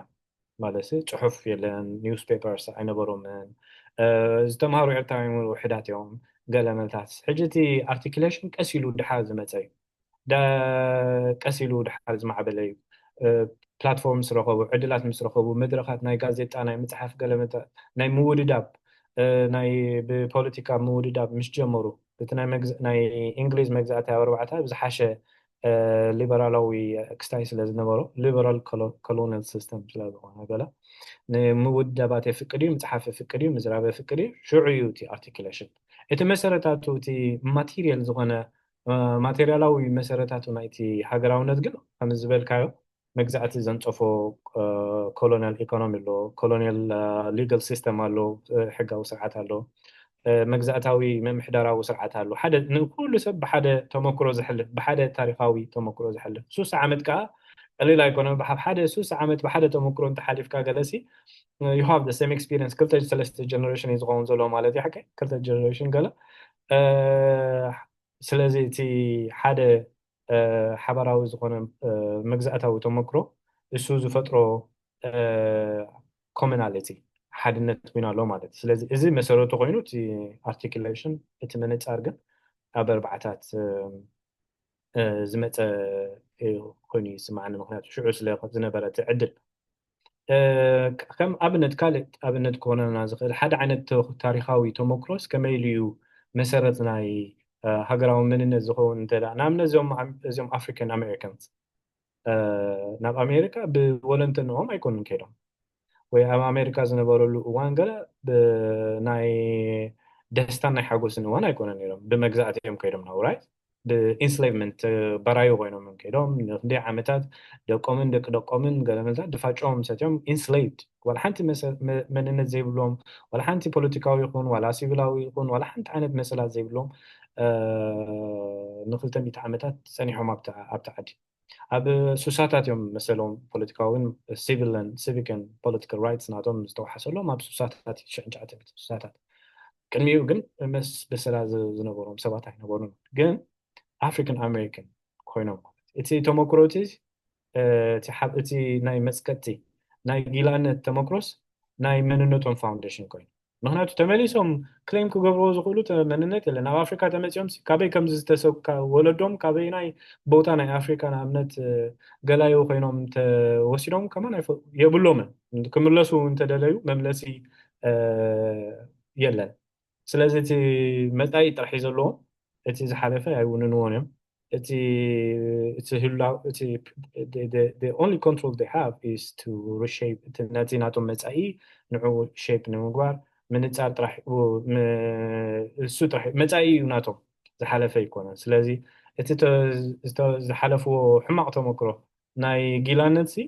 ማለት ጽሑፍ የለን፣ ኒውስ ፔፐርስ ኣይነበሮምን። ዝተምሃሩ ኤርትራውያን እውን ውሕዳት እዮም፣ ገለ መልታት። ሕጂ እቲ ኣርቲክሌሽን ቀስ ኢሉ ድሓር ዝመጸ እዩ። ቀስ ኢሉ ድሓር ዝማዕበለ እዩ። ፕላትፎርም ምስ ረኸቡ፣ ዕድላት ምስ ረኸቡ፣ መድረኻት ናይ ጋዜጣ፣ ናይ ምጽሓፍ፣ ገለ ናይ ምውድዳብ፣ ናይ ብፖለቲካ ምውድዳብ ምስ ጀመሩ፣ እቲ ናይ እንግሊዝ መግዛእቲ ኣብ ኣርባዕታ ብዝሓሸ ሊበራላዊ ክስታይ ስለ ዝነበሮ፣ ሊበራል ኮሎኒያል ሲስተም ስለ ዝኾነ፣ ገለ ንምውዳባት የፍቅድ እዩ፣ ምጽሓፍ የፍቅድ እዩ፣ ምዝራብ የፍቅድ እዩ። ሽዑ እዩ እቲ ኣርቲክሌሽን። እቲ መሰረታቱ፣ እቲ ማቴሪያል ዝኾነ ማቴሪያላዊ መሰረታቱ ናይቲ ሃገራውነት ግን ከም ዝበልካዮ መግዛእቲ ዘንጸፎ ኮሎኒያል ኢኮኖሚ ኣሎ፣ ኮሎኒያል ሊጋል ሲስተም ኣሎ፣ ሕጋዊ ስርዓት ኣሎ፣ መግዛእታዊ ምምሕዳራዊ ስርዓት ኣሎ። ሓደ ንኩሉ ሰብ ብሓደ ተመክሮ ዘሕልፍ፣ ብሓደ ታሪኻዊ ተመክሮ ዘሕልፍ። ሱሳ ዓመት ከዓ ቀሊል ኣይኮነ። ብሓ-፣ ሓደ ሱሳ ዓመት ብሓደ ተመክሮ እንተሓሊፍካ ገለሲ፣ you have the same experience። ክልተ ሰለስተ ጀነሬሽን እዩ ዝኸውን ዘሎ ማለት እዩ። ሓቀይ ክልተ ጀነሬሽን ገለ። ስለዚ እቲ ሓደ ሓባራዊ ዝኾነ መግዛእታዊ ተመክሮ እሱ ዝፈጥሮ ኮመናሊቲ፣ ሓድነት ኮይኑ ኣሎ ማለት እዩ። ስለዚ እዚ መሰረቱ ኮይኑ እቲ ኣርቲክሌሽን፣ እቲ ምንጻር ግን ኣብ ኣርባዕታት ዝመፀ ኮይኑ ይስማዓኒ። ምክንያቱ ሽዑ ስለ ዝነበረ እቲ ዕድል። ከም ኣብነት፣ ካልእ ኣብነት ክኾነና ዝኽእል ሓደ ዓይነት ታሪኻዊ ተመክሮስ ከመይ ኢሉ እዩ መሰረት ናይ ሃገራዊ መንነት ዝኸውን? እንተ ንኣብነት እዚኦም ኣፍሪካን ኣሜሪካንስ ናብ ኣሜሪካ ብወለንተንኦም ኣይኮኑን ከይዶም። ወይ ኣብ ኣሜሪካ ዝነበረሉ እዋን ገለ ብናይ ደስታን ናይ ሓጎስን እዋን ኣይኮነን ነይሮም። ብመግዛእቲ እዮም ከይዶም ናብኡ፣ right? ብኢንስሌቭመንት ባራዩ ኮይኖም እዮም ከይዶም። ንክንደይ ዓመታት ደቆምን ደቂ ደቆምን ገለ መለታት ድፋጭኦም ሰትዮም ኢንስሌቭድ፣ ዋላ ሓንቲ መሰ- መ- መንነት ዘይብሎም፣ ዋላ ሓንቲ ፖለቲካዊ ይኹን ዋላ ሲቪላዊ ይኹን ዋላ ሓንቲ ዓይነት መሰላት ዘይብሎም ንክልተ ሚእቲ ዓመታት ጸኒሖም ኣብቲ ኣብቲ ዓዲ። ኣብ ሱሳታት እዮም መሰሎም ፖለቲካውን ሲቪልን ሲቪክን ፖለቲካል ራይትስ ናቶም ዝተወሓሰሎም ኣብ ሱሳታት ሽሕን ትሽዓተ ሚእትን ሱሳታት። ቅድሚኡ ግን መስ በሰላ ዝ- ዝነበሮም ሰባት ኣይነበሩን። ግን ኣፍሪካን ኣሜሪካን ኮይኖም ማለት እቲ ተመክሮ እቲ እቲ ናይ መፅቀጥቲ ናይ ጊላነት ተመክሮስ ናይ መንነቶም ፋውንዴሽን ኮይኑ። ምክንያቱ ተመሊሶም ክሌም ክገብርዎ ዝኽእሉ መንነት የለን። ኣብ ኣፍሪካ ተመፂኦም ካበይ ከምዚ ዝተሰካ ወለዶም ካበይ ናይ ቦታ ናይ ኣፍሪካ ንኣብነት ገላዩ ኮይኖም ተወሲዶም ከማን የብሎምን። ክምለሱ እንተደለዩ መምለሲ የለን። ስለዚ እቲ መፃኢ ጥራሕ እዩ ዘለዎም። እቲ ዝሓለፈ ኣይውንንዎን እዮም። እቲ እቲ ህላው እቲ the only control they have is to reshape ነቲ ናቶም መፃኢ ንዑ ሼፕ ንምግባር ምንፃር ጥራሕ እሱ ጥራሕ መፃኢ እዩ ናቶም፣ ዝሓለፈ ኣይኮነን። ስለዚ እቲ ዝሓለፍዎ ሕማቕ ተመክሮ ናይ ጊላነት ሲ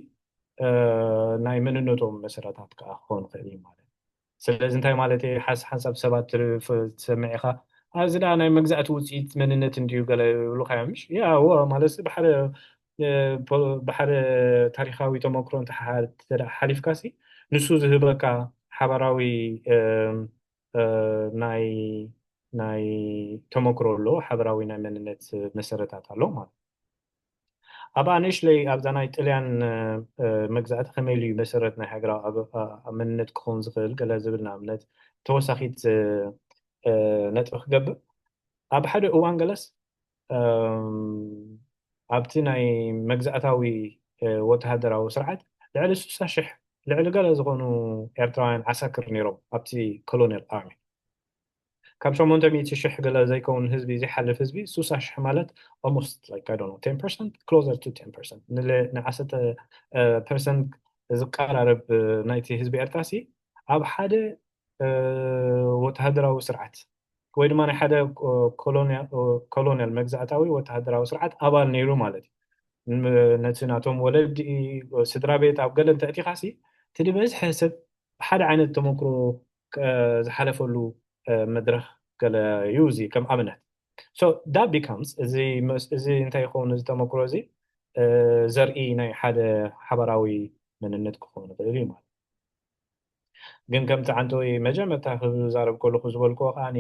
ናይ መንነቶም መሰረታት ከዓ ክኸውን ይኽእል እዩ ማለት። ስለዚ እንታይ ማለት ሓንሳብ ሰባት ትሰምዕ ኢኻ፣ ኣብዚ ደኣ ናይ መግዛእቲ ውፅኢት መንነት እንድዩ ገለ ይብሉካ እዮም። ምሽ ያ እዎ ማለት ብሓደ ብሓደ ታሪካዊ ተመክሮ ሓሊፍካ ሲ ንሱ ዝህበካ ሓበራዊ ናይ ናይ ተመክሮ ኣሎ፣ ሓበራዊ ናይ መንነት መሰረታት ኣሎ ማለት። ኣብኣ ንእሽለይ ኣብዛ ናይ ጥልያን መግዛእቲ ከመይ ኢሉ እዩ መሰረት ናይ ሃገራዊ መንነት ክኸውን ዝኽእል ገለ ዝብል ንኣብነት ተወሳኺት ነጥቢ ክገብር፣ ኣብ ሓደ እዋን ገለስ ኣብቲ ናይ መግዛእታዊ ወተሃደራዊ ስርዓት ልዕሊ ስሳ ሽሕ ልዕሊ ገለ ዝኾኑ ኤርትራውያን ዓሳክር ነይሮም ኣብቲ ኮሎኒያል ኣርሚ። ካብ ሸሞንተ ሚእቲ ሽሕ ገለ ዘይከውን ህዝቢ ዘይሓልፍ ህዝቢ ስሳ ሽሕ ማለት almost like I don't know ten percent closer to ten percent ንዓሰርተ ፐርሰንት ዝቀራረብ ናይቲ ህዝቢ ኤርትራ ሲ ኣብ ሓደ ወተሃደራዊ ስርዓት ወይ ድማ ናይ ሓደ ኮሎኒያል መግዛእታዊ ወተሃደራዊ ስርዓት ኣባል ነይሩ ማለት እዩ። ነቲ ናቶም ወለዲ ስድራ ቤት ኣብ ገለ እንተእቲኻ ሲ እቲ ዝበዝሐ ሰብ ብሓደ ዓይነት ተመክሮ ዝሓለፈሉ መድረኽ ገለ እዩ። እዚ ከም ኣብነት so that becomes እዚ እንታይ ይኸውን እዚ ተመክሮ እዚ ዘርኢ ናይ ሓደ ሓበራዊ መንነት ክኸውን ይኽእል እዩ ማለት። ግን ከምቲ ዓንተወይ መጀመርታ ክዛረብ ከለኹ ዝበልክዎ ከዓኒ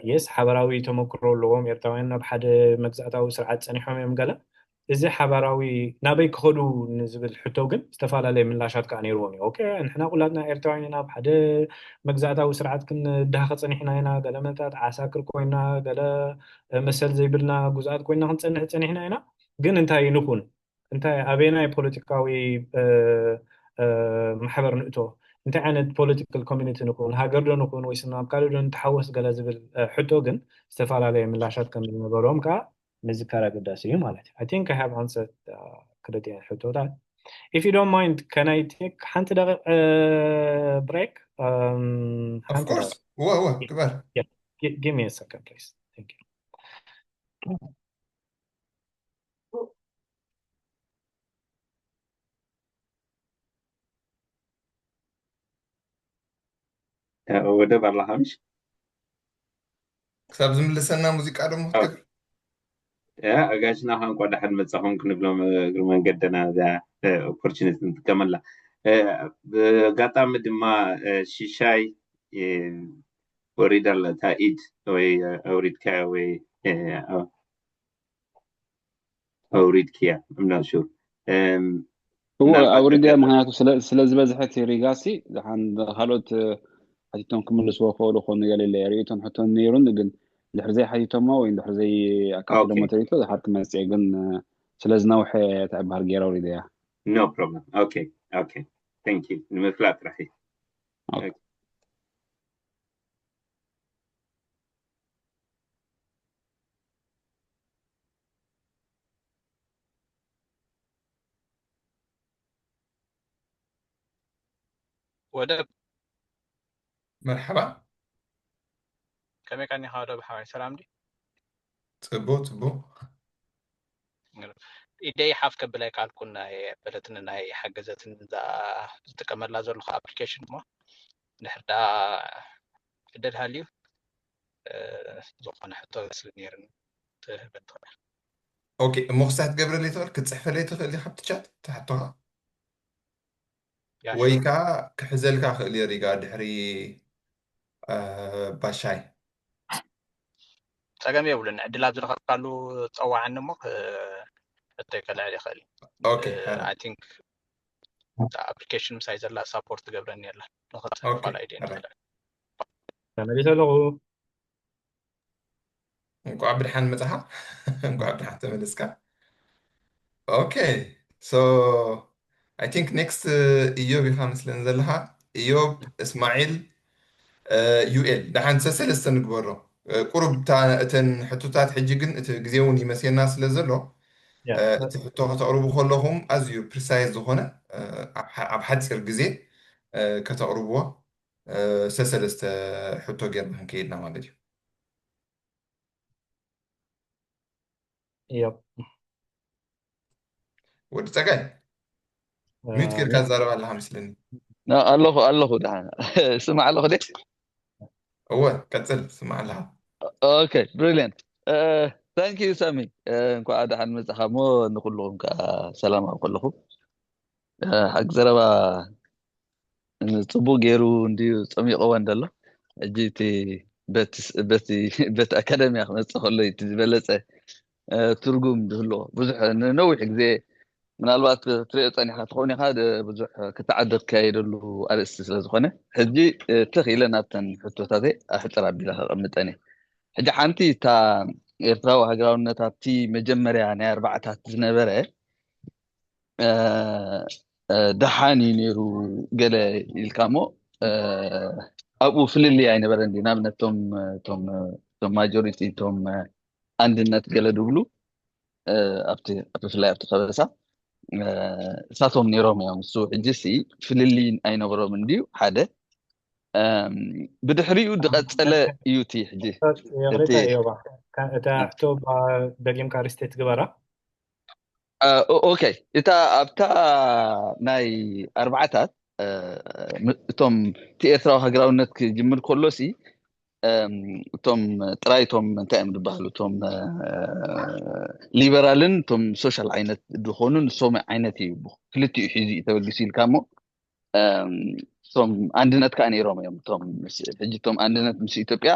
የስ ሓበራዊ ተመክሮ ኣለዎም ኤርትራውያን ናብ ሓደ መግዛእታዊ ስርዓት ፀኒሖም እዮም ገለ እዚ ሓባራዊ ናበይ ክኸዱ ንዝብል ሕቶ ግን ዝተፈላለየ ምላሻት ከዓ ነይርዎም እዩ። ኦኬ ንሕና ኩላትና ኤርትራውያን ኢና፣ ኣብ ሓደ መግዛእታዊ ስርዓት ክንዳኸ ፀኒሕና ኢና፣ ገለ መታት ዓሳክር ኮይና፣ ገለ መሰል ዘይብልና ጉዛኣት ኮይና ክንፀንሕ ፀኒሕና ኢና። ግን እንታይ ንኹን እንታይ ኣበየናይ ፖለቲካዊ ማሕበር ንእቶ እንታይ ዓይነት ፖለቲካል ኮሚኒቲ ንኹን ሃገር ዶ ንኹን ወይ ስና ኣብ ካልእ ዶ ንተሓወስ ገለ ዝብል ሕቶ ግን ዝተፈላለየ ምላሻት ከም ዝነበሮም ከዓ ምዝካር ኣገዳሲ እዩ ማለት እዩ። I think I have answered ክልቲኤን ሕቶታት. If you don't mind, can I take ሓንቲ ደቂቕ break? Of course. እወ እወ ግበር። Give me a second, please. Thank you. ወደብ ኣለኻ ምሽ? ክሳብ ዝምልሰና ሙዚቃ ደሞ ክትገብር። ያ ኣጋሽና ኳ እንኳዕ ደሓን መጻኹም ክንብሎም እግሪ መንገድና እዛ ኦፖርቹኒቲ ንጥቀመላ። ብኣጋጣሚ ድማ ሽሻይ ወሪዳ ኣላ እታ ኢድ ወይ ኣውሪድካ ወይ ኣውሪድክያ እምናሹ እዎ ኣውሪድያ። ምክንያቱ ስለ ዝበዝሐ እቲ ሪጋሲ ዝሓን ካልኦት ሓቲቶም ክምልስዎ ክኽእሉ ክኾኑ ገለ ኢለ ርእይቶን ሕቶን ነይሩኒ፣ ግን ድሕሪ ዘይሓቲቶሞ ወይ ድሕሪ ዘይኣካቲሎሞ ተሪቶ ዝሓር ክመጽእ ግን ስለ ዝነውሐ ተዕባር ገይረ ኣውሪደያ። No problem. Okay, okay. Thank you ንምፍላጥ ጥራሕ እዩ። ወደብ መርሓባ። ከመይ ቀኒኻ ወደብ ሓወይ፣ ሰላም ድዩ? ጽቡቅ ጽቡቅ። ኢደይ ሓፍ ከብላ ኣይከኣልኩን፣ ናይ በለትን ናይ ሓገዘትን እዛ ዝጥቀመላ ዘለኹ ኣፕሊኬሽን እሞ፣ ድሕር ደኣ ዕድል ሃልዩ ዝኾነ ሕቶ ስለ ነይርኒ ትህበኒ ትኽእል። ኦኬ፣ እሞ ክሳት ገብረለይ ትኽእል ክትጽሕፈለይ ትኽእል ኢኻ ኣብቲ ቻት ትሓቶኻ ያ ወይ ሹር። ከዓ ክሕዘልካ ክእል እየ ሪጋ ድሕሪ እ፣ ባሻይ። ጸገም የብሉን። ዕድል ኣብ ዝረኸብካሉ ጸዋዓኒ እሞ ክ- ሕቶይ ከልዕል ይኽእል እዩ። ኦኬ፣ ሐራ። I think እታ ኣፕሊኬሽን ምሳይ ዘላ ሳፖርት ትገብረኒ የላ። ንኽጽሕፋ ኦኬ፣ ላይደን ሐራ። ትኽእል። ተመሊሰ ኣለኹ። እንኳዕ ብድሓን መጻኻ። እንኳዕ ብድሓን ተመለስካ። ኦኬ፣ so I think next እዮብ ኢኻ መስለን ዘለኻ። እዮብ፣ እስማዒል፣ ዩኤል፣ ደሓን ሰሰለስተ ንግበሮ። ቁሩብ እተን ሕቶታት ሕጂ ግን እቲ ግዜ እውን ይመስየና ስለ ዘሎ፣ ያ። እቲ ሕቶ ከተቕርቡ ከለኹም ኣዝዩ ፕሪሳይዝ ዝኾነ፣ ኣብ ሓፂር ግዜ ከተቕርብዎ፣ ሰሰለስተ ሕቶ ጌርና ክንከይድና ማለት እዩ። Yep. ወዲ ፀጋይ፣ ሚዩት ጌርካ ትዛረብ ኣለኻ መስለኒ። ኣለኹ ኣለኹ ደሓን ስማዕ ኣለኹ ደ እወ፣ ቀፅል፣ ስማዕ ኣለኻ። Okay, brilliant. Thank you ሳሚ። እንኳዕ ደሓን መጻኻ። ሞ ንኩልኹም ከዓ ሰላም ኣብ ኩልኹም። ሓቂ ዘረባ ጽቡቅ ገይሩ እንድዩ ጸሚቕዎ እንደሎ። ሕጂ እቲ በቲ በቲ ኣካደምያ ክመጽእ ከሎ እቲ ዝበለጸ ትርጉም ዝህልዎ ብዙሕ ንነዊሕ ግዜ ምናልባት ትሪኦ ጸኒኻ ትኸውን ኢኻ። ብዙሕ ክትዓዲ ክካየደሉ ኣርእስቲ ስለ ዝኾነ፣ ሕጂ ትኽ ኢለ ናብተን ሕቶታተይ ኣሕጽር ኣቢለ ከቐምጠን እየ። ሕጂ ሓንቲ እታ ኤርትራዊ ሃገራውነት ኣብቲ መጀመርያ ናይ ኣርባዕታት ዝነበረ ደሓን እዩ ነይሩ ገለ ኢልካ እሞ፣ ኣብኡ ፍልልይ ኣይነበረን ድዩ? ንኣብነት እቶም እቶም እቶም ማጆሪቲ እቶም ኣንድነት ገለ ድብሉ ኣብቲ ብፍላይ ኣብቲ ከበሳ እሳቶም ነይሮም እዮም። እሱ ሕጂ ሲ ፍልልይ ኣይነበሮምን ድዩ? ሓደ ብድሕሪኡ ዝቐጸለ እዩ እቲ ሕጂ ይቕሬታ እዮባ፣ እታ ሕቶ ደጊምካ ሪስቴት ግበራ። ኦኬ፣ እታ ኣብታ ናይ ኣርባዓታት እቶም እቲ ኤርትራዊ ሃገራውነት ክጅምር ከሎ ሲ እቶም ጥራይ እቶም እንታይ እዮም ዝበሃሉ፣ እቶም ሊበራልን እቶም ሶሻል ዓይነት ዝኾኑ ንሶም ዓይነት እዩ፣ ክልቲኡ ሒዙ እዩ ተበጊሱ ኢልካ እሞ እቶም ኣንድነት ከዓ ነይሮም እዮም። እቶም ሕጂ እቶም ኣንድነት ምስ ኢትዮጵያ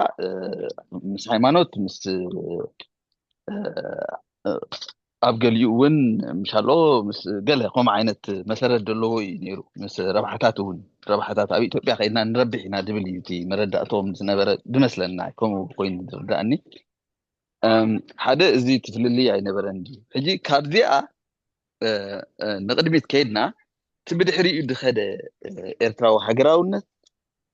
ምስ ሃይማኖት ምስ ኣብ ገሊኡ እውን ምሻሎ ምስ ገለ ከምኡ ዓይነት መሰረት ዘለዎ እዩ ነይሩ። ምስ ረብሓታት እውን ረብሓታት ኣብ ኢትዮጵያ ከይድና ንረብሕ ኢና ድብል እዩ እቲ መረዳእቶም ዝነበረ ድመስለና፣ ከምኡ ኮይኑ ዝርዳእኒ። ሓደ እዚ ትፍልልይ ኣይነበረን ድዩ? ሕጂ ካብዚኣ ንቕድሚት ከይድና እቲ ብድሕሪኡ ዝኸደ ኤርትራዊ ሃገራውነት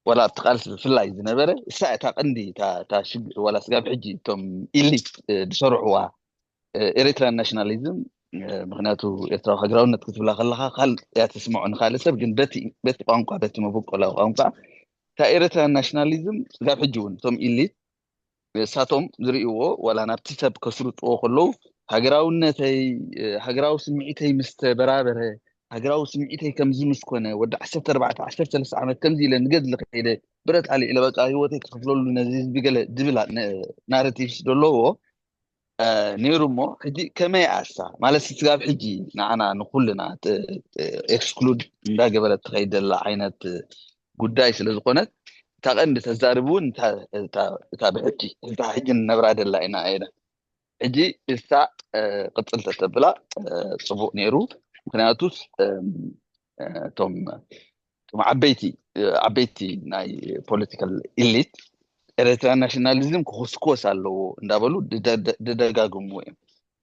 ዋላ ኣብቲ ቃልሲ ብፍላይ ዝነበረ እሳ እታ ቀንዲ እታ ሽግር ዋላ ስጋብ ሕጂ እቶም ኢሊት ዝሰርሕዋ ኤሪትራን ናሽናሊዝም። ምክንያቱ ኤርትራዊ ሃገራውነት ክትብላ ከለካ ካልእ እያ ትስምዖ ንካልእ ሰብ፣ ግን በቲ በቲ ቋንቋ በቲ መበቆላዊ ቋንቋ እታ ኤሪትራን ናሽናሊዝም ስጋብ ሕጂ እውን እቶም ኢሊት ንሳቶም ዝርእይዎ ዋላ ናብቲ ሰብ ከስርጥዎ ከለዉ ሃገራውነተይ ሃገራዊ ስምዒተይ ምስ ተበራበረ ሃገራዊ ስምዒተይ ከምዚ ምስ ኮነ ወዲ ዓሰርተ ኣርባዕተ ዓሰርተ ሰለስተ ዓመት ከምዚ ኢለ ንገድሊ ከይደ ብረት ኣልዒለ በቃ ህይወተይ ክኽፍለሉ ነዚ ህዝቢ ገለ ዝብል ናረቲቭስ ዘለዎ ነይሩ እሞ ሕጂ ከመይ ኣሳ ማለት ስጋብ ሕጂ ንዓና ንኩልና ኤክስክሉድ እንዳገበረት ትኸይድ ዘላ ዓይነት ጉዳይ ስለ ዝኾነት እታ ቀንዲ ተዛርብ እውን እታ ብሕጂ እታ ሕጂ ንነብራ ደላ ኢና እየዳ ሕጂ እሳ ቅፅል ተተብላ ፅቡቅ ነይሩ። ምክንያቱስ እቶም እቶም ዓበይቲ ዓበይቲ ናይ ፖለቲካል ኢሊት ኤሪትራ ናሽናሊዝም ክኹስኮስ ኣለዎ እንዳበሉ ድደጋግሙ እዮም።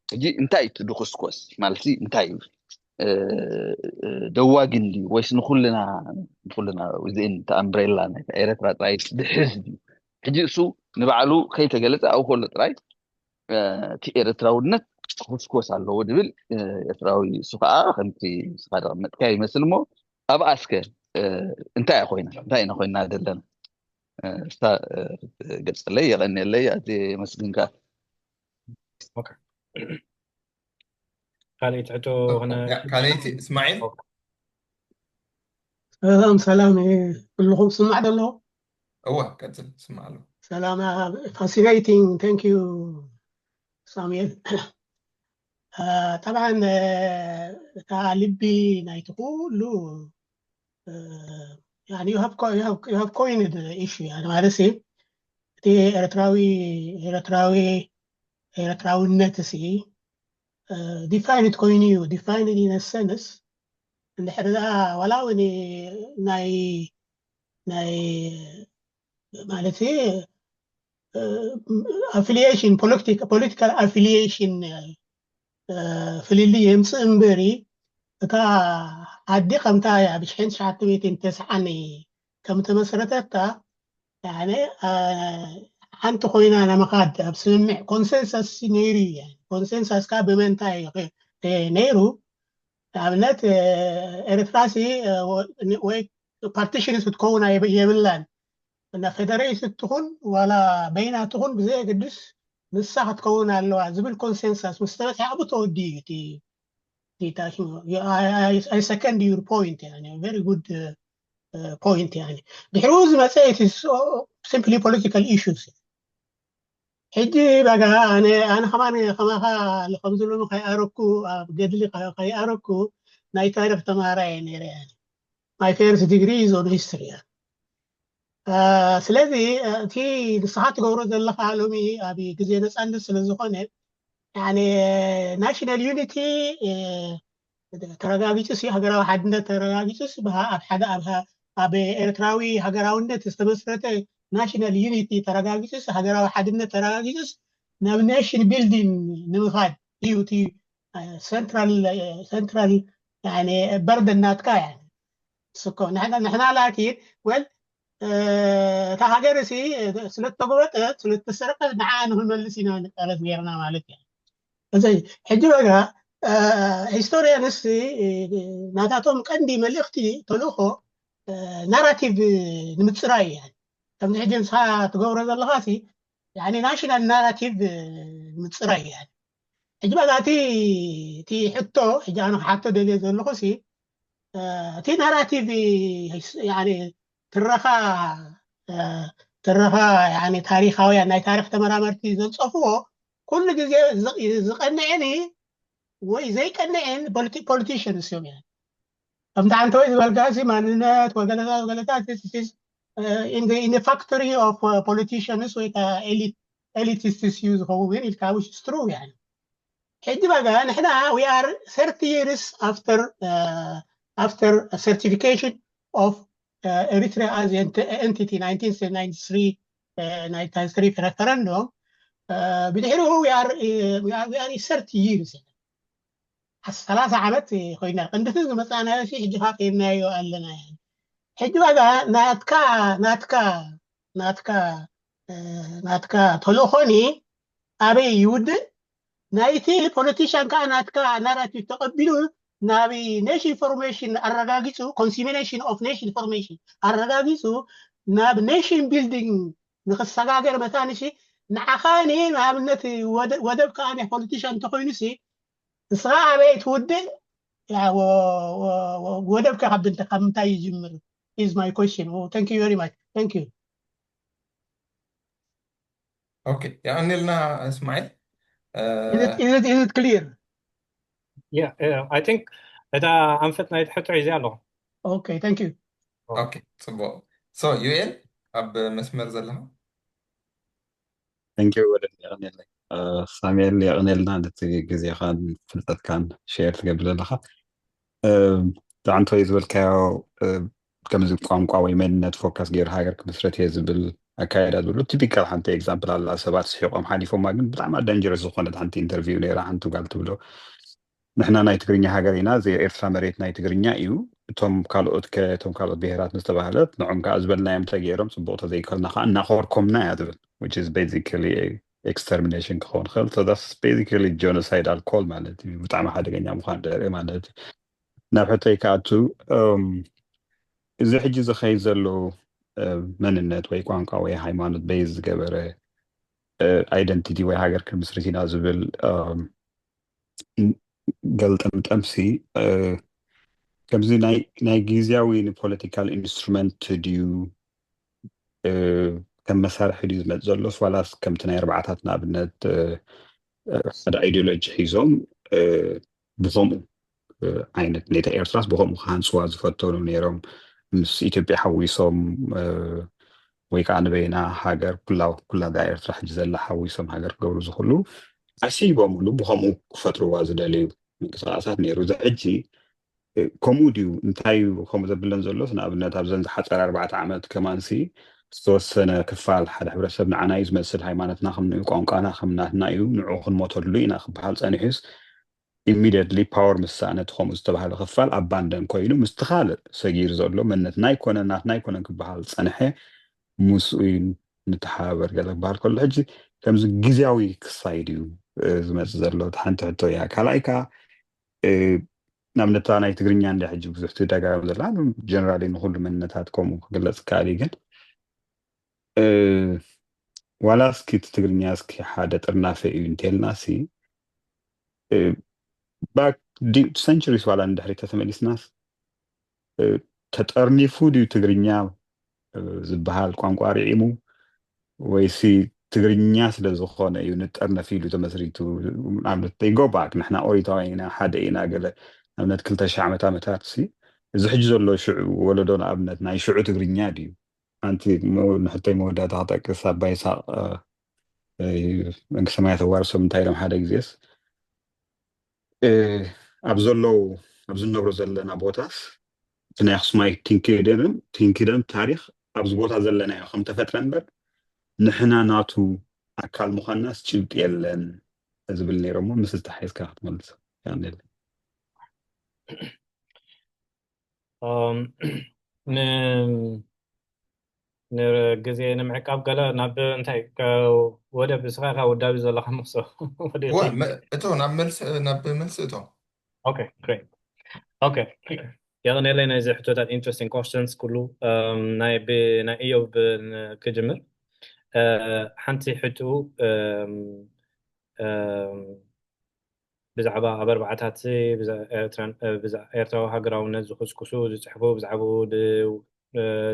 ሕጂ እንታይ እቲ ድኹስኮስ ማለት እንታይ እዩ? ደዋግን ድዩ ወይስ ንኩልና ንኩልና ዝን እቲ ኣምብሬላ ናይ ኤረትራ ጥራይ ድሕዝ ድዩ? ሕጂ እሱ ንባዕሉ ከይተገለጸ ኣብኡ ከሎ ጥራይ እቲ ኤረትራውነት ክኹስኮስ ኣለዎ ድብል ኤርትራዊ እሱ ከዓ ከምቲ ስኻ ደቐመጥካ ይመስል እሞ ኣብኣስከ እንታይ ኮይና እንታይ ኢና ኮይና ዘለና? እሳ ገጸለይ የቐንየለይ ኣዝየ የመስግንካ። ካልኣይቲ ሕቶ ካልኣይቲ እስማዒል። ሰላም ሰላም፣ ኩልኹም ስማዕ ደሎ? እወ ቀጽል ስማዕ ኣሎ። ሰላም፣ fascinating, thank you ሳሙኤል። ጠብዓን እታ ልቢ ናይቲ ኩሉ you have coined issue ማለት ሲ እቲ ኤርትራዊ ኤርትራዊ ኤርትራውነት ሲ defined ኮይኑ እዩ። Defined in a sense እንድሕር ደኣ ዋላ እውን ናይ ናይ ማለት affiliation political affiliation ፍልልይ የምፅእ እምበሪ እታ ዓዲ ከምታ እያ ብሽሕን ትሽዓተ ሚእትን ተስዓን ከም ተመስረተታ ሓንቲ ኮይና ንምኻድ ኣብ ስምምዕ ኮንሰንሳስ ነይሩ እዩ። ኮንሰንሳስ ካ ብመንታይ ነይሩ? ንኣብነት ኤርትራ ሲ ወይ ፓርቲሽንስ ክትከውን የብላን እና ፌደሬሽን ትኹን ዋላ በይና ትኹን ብዘየገድስ ንሳ ክትከውን ኣለዋ ዝብል ኮንሰንሳስ ምስ ተበፅሐ ኣብኡ ተወዲኡ እዩ። I second your point, very good point. ድሕሪኡ ዝመፀ simply political issues። ሕጂ በጋ ኣነ ኣነ ከማን ከማኻ ከምዚ ሎሚ ከይኣረኩ ኣብ ገድሊ ከይኣረኩ ናይ ታሪክ ተማሃራይ እየ ነይረ። My first degree is on history። ስለዚ እቲ ንስኻ ትገብሮ ዘለኻ ሎሚ ኣብ ግዜ ነፃነት ስለዝኾነ ናሽናል ዩኒቲ ተረጋጊፁ ሲ ሃገራዊ ሓድነት ተረጋጊፁ ሲ ኣብ ሓደ ኣብ ኤርትራዊ ሃገራውነት ዝተመስረተ ናሽናል ዩኒቲ ተረጋጊፁ ሲ ሃገራዊ ሓድነት ተረጋጊፁ ሲ ናብ ኔሽን ቢልዲንግ ንምኻድ እዩ እቲ ሰንትራል ሰንትራል በርደን ናትካ እያ። ስኮ ንሕና ላኪን ወል እታ ሃገር ሲ ስለተጎበጠት ስለተሰረቀት ንዓ ንክንመልስ ኢና ንቃለስ ነርና ማለት እያ። እዚ ሕጂ በጋ ሂስቶሪያንስ ናታቶም ቀንዲ መልእክቲ ተልእኮ ናራቲቭ ንምፅራይ እያ። ከምዚ ሕጂ ንስኻ ትገብሮ ዘለኻ ሲ ናሽናል ናራቲቭ ንምፅራይ እያ። ሕጂ በጋ እቲ እቲ ሕቶ ሕጂ ኣነ ክሓቶ ደልየ ዘለኹ ሲ እቲ ናራቲቭ ትረኻ ትረኻ ታሪካውያን ናይ ታሪክ ተመራመርቲ ዘንፀፍዎ ኩሉ ግዜ ዝቀንዕን ወይ ዘይቀንዕን ፖሊቲሽንስ እዮም። ከምቲ ሓንቲ ወይ ዝበልካ ሲ ማንነት ወገለታት ወገለታት factory of politicians ወይ ኤሊቲስትስ እዩ ዝኸውን ኢልካ which is true። ሕጂ በጋ ንሕና we are thirty years after after certification of Eritrea as entity nineteen ninety-three ninety-three referendum ብድሕሪኡ we are thirty years ሰላሳ ዓመት ኮይና ቅንድቲ ዝመፃናዮ ሕጂ ካ ከይናዮ ኣለና። ሕጂ በጋ ናትካ ናትካ ናትካ ናትካ ተልእኾኒ ኣበይ ይውድእ? ናይቲ ፖለቲሽያን ከዓ ናትካ ናራቲቭ ተቐቢሉ ናብ ኔሽን ፎርሜሽን ኣረጋጊፁ consummation of nation formation ኣረጋጊፁ ናብ ኔሽን ቢልዲንግ ንክሰጋገር መታንሲ ንዓኻኒ ንኣብነት ወደብ ከዓ ናይ ፖለቲሽያን እንተኮይኑሲ ንስኻ ኣበይ ትውድእ? ወደብ ከ ካብ ምንታይ ይጅምር? Is my question. Thank you very much. Thank you. Okay, የቐንየልና እስማዒል። Is it clear? Yeah, I think እታ ኣንፈት ናይ ትሕቶ ሒዘ ኣለኹ። Okay, thank you. Okay, ፅቡቅ። So ዩኤል ኣብ መስመር ዘለኻ Thank you ወለድ የቐንየለይ። ሳሙኤል የቐንየልና ነቲ ግዜኻን ፍልጠትካን ሼር ትገብር ዘለኻ። ብጣዕሚ ዝበልካዮ ከምዚ ቋንቋ ወይ መንነት ፎካስ ገይሩ ሃገር ክምስረት እየ ዝብል ኣካይዳ ዝብሉ ቲፒካል ሓንቲ ኤግዛምፕል ኣላ። ሰባት ስሒቆም ሓሊፎማ፣ ግን ብጣዕሚ ዳንጀረስ ዝኾነት ሓንቲ ኢንተርቪው ነይራ። ሓንቲ ጓል ትብሎ ንሕና ናይ ትግርኛ ሃገር ኢና፣ እዚ ኤርትራ መሬት ናይ ትግርኛ እዩ፣ እቶም ካልኦት ከ እቶም ካልኦት ብሄራት ምስ ተባህለት ንዖም ከዓ ዝበልናዮም ተገይሮም ፅቡቕ ተዘይከልና ከዓ እናኾርኮምና እያ ትብል። Which is basically extermination ክኸውን ክእል። So that's basically genocidal call ማለት እዩ። ብጣዕሚ ሓደገኛ ምዃን ደርኢ ማለት እዩ። ናብ ሕቶይ ክኣቱ እዚ ሕጂ ዝኸይድ ዘሎ መንነት ወይ ቋንቋ ወይ ሃይማኖት በይዝ ዝገበረ ኣይደንቲቲ ወይ ሃገር ክንምስርት ኢና ዝብል ገልጠምጠምሲ ከምዚ ናይ ግዜያዊ ንፖለቲካል ኢንስትሩመንት ድዩ፣ ከም መሳርሒ ድዩ ዝመፅእ ዘሎስ ዋላስ ከምቲ ናይ ኣርባዕታት ንኣብነት ሓደ ኣይዲዮሎጂ ሒዞም ብኸምኡ ዓይነት ኔታ ኤርትራስ ብኸምኡ ክሃንፅዋ ዝፈተኑ ነይሮም። ምስ ኢትዮጵያ ሓዊሶም ወይ ከዓ ንበይና ሃገር ኩላ ኩላ እዛ ኤርትራ ሕጂ ዘላ ሓዊሶም ሃገር ክገብሩ ዝኽእሉ ሓሲቦምሉ ብኸምኡ ክፈጥርዋ ዝደለዩ ምንቅስቃሳት ነይሩ። እዚ ሕጂ ከምኡ ድዩ? እንታይ እዩ ከምኡ ዘብለን ዘሎስ ንኣብነት ኣብዘን ዝሓፀረ ኣርባዕተ ዓመት ከማንሲ ዝተወሰነ ክፋል ሓደ ሕብረተሰብ ንዓና እዩ ዝመስል፣ ሃይማኖትና ከም ንኡ ቋንቋና ከም ናትና እዩ፣ ንዑ ክንሞተሉ ኢና ክበሃል ፀኒሑስ ኢሚዲየትሊ ፓወር ምስ ሰኣነ እቲ ከምኡ ዝተባህለ ክፋል ኣባንደን ኮይኑ ምስቲ ካልእ ሰጊሩ ዘሎ መንነትና ኣይኮነን ናትና ኣይኮነን ክበሃል ዝፀንሐ ምስኡ እዩ ንተሓባበር ገለ ክበሃል ከሎ ሕጂ ከምዚ ግዜያዊ ክሳይድ እዩ ዝመፅእ ዘሎ። እቲ ሓንቲ ሕቶ እያ። ካልኣይ ከዓ ንኣብነት እታ ናይ ትግርኛ እንዳ ሕጂ ብዙሕ ትደጋገም ዘላ ጀነራሊ ንኩሉ መንነታት ከምኡ ክግለፅ ይከኣል እዩ ግን ዋላ እስኪ እቲ ትግርኛ እስኪ ሓደ ጥርናፈ እዩ እንተልናሲ ባክ ሰንቸሪስ ዋላ ንድሕሪት ተተመሊስናስ ተጠርኒፉ ድዩ ትግርኛ ዝበሃል ቋንቋ ርዒሙ ወይሲ ትግርኛ ስለ ዝኾነ እዩ ንጠርነፍ ኢሉ ተመስሪቱ? ንኣብነት they go back ንሕና ኦሪታውያን ኢና ሓደ ኢና ገለ ንኣብነት ክልተ ሽሕ ዓመት ዓመታት ሲ እዚ ሕጂ ዘሎ ሽዑ ወለዶ ንኣብነት ናይ ሽዑ ትግርኛ ድዩ? ሓንቲ ንሕቶይ መወዳእታ ክጠቅስ ኣባ ይስሓቅ መንግስተ ሰማያት ኣዋርሶም እንታይ ኢሎም ሓደ ግዜስ ኣብ ዘለዉ ኣብ ዝነብሮ ዘለና ቦታስ እቲ ናይ ኣክሱማይ ኪንግደም ኪንግደም ታሪኽ ኣብዚ ቦታ ዘለናዮ ከም ተፈጥረ እምበር ንሕና ናቱ ኣካል ምዃንናስ ጭብጢ የለን ዝብል ነይሮሞ ምስ ዝተሓሒዝካ ክትመልሶ ያንል ንግዜ ንምዕቃብ ገለ ናብ እንታይ ወደ ብስኻ ኢኻ ውዳቢ ዘለኻ ምክሶ እቶ ናብ መልሲ እቶ የቐኔለይ ናይዚ ሕቶታት interesting questions ኩሉ ናይ እዮብ ክጅምር ሓንቲ ሕትኡ ብዛዕባ ኣብ ኣርባዕታት ኤርትራዊ ሃገራውነት ዝኩስኩሱ ዝፅሕፉ ብዛዕባኡ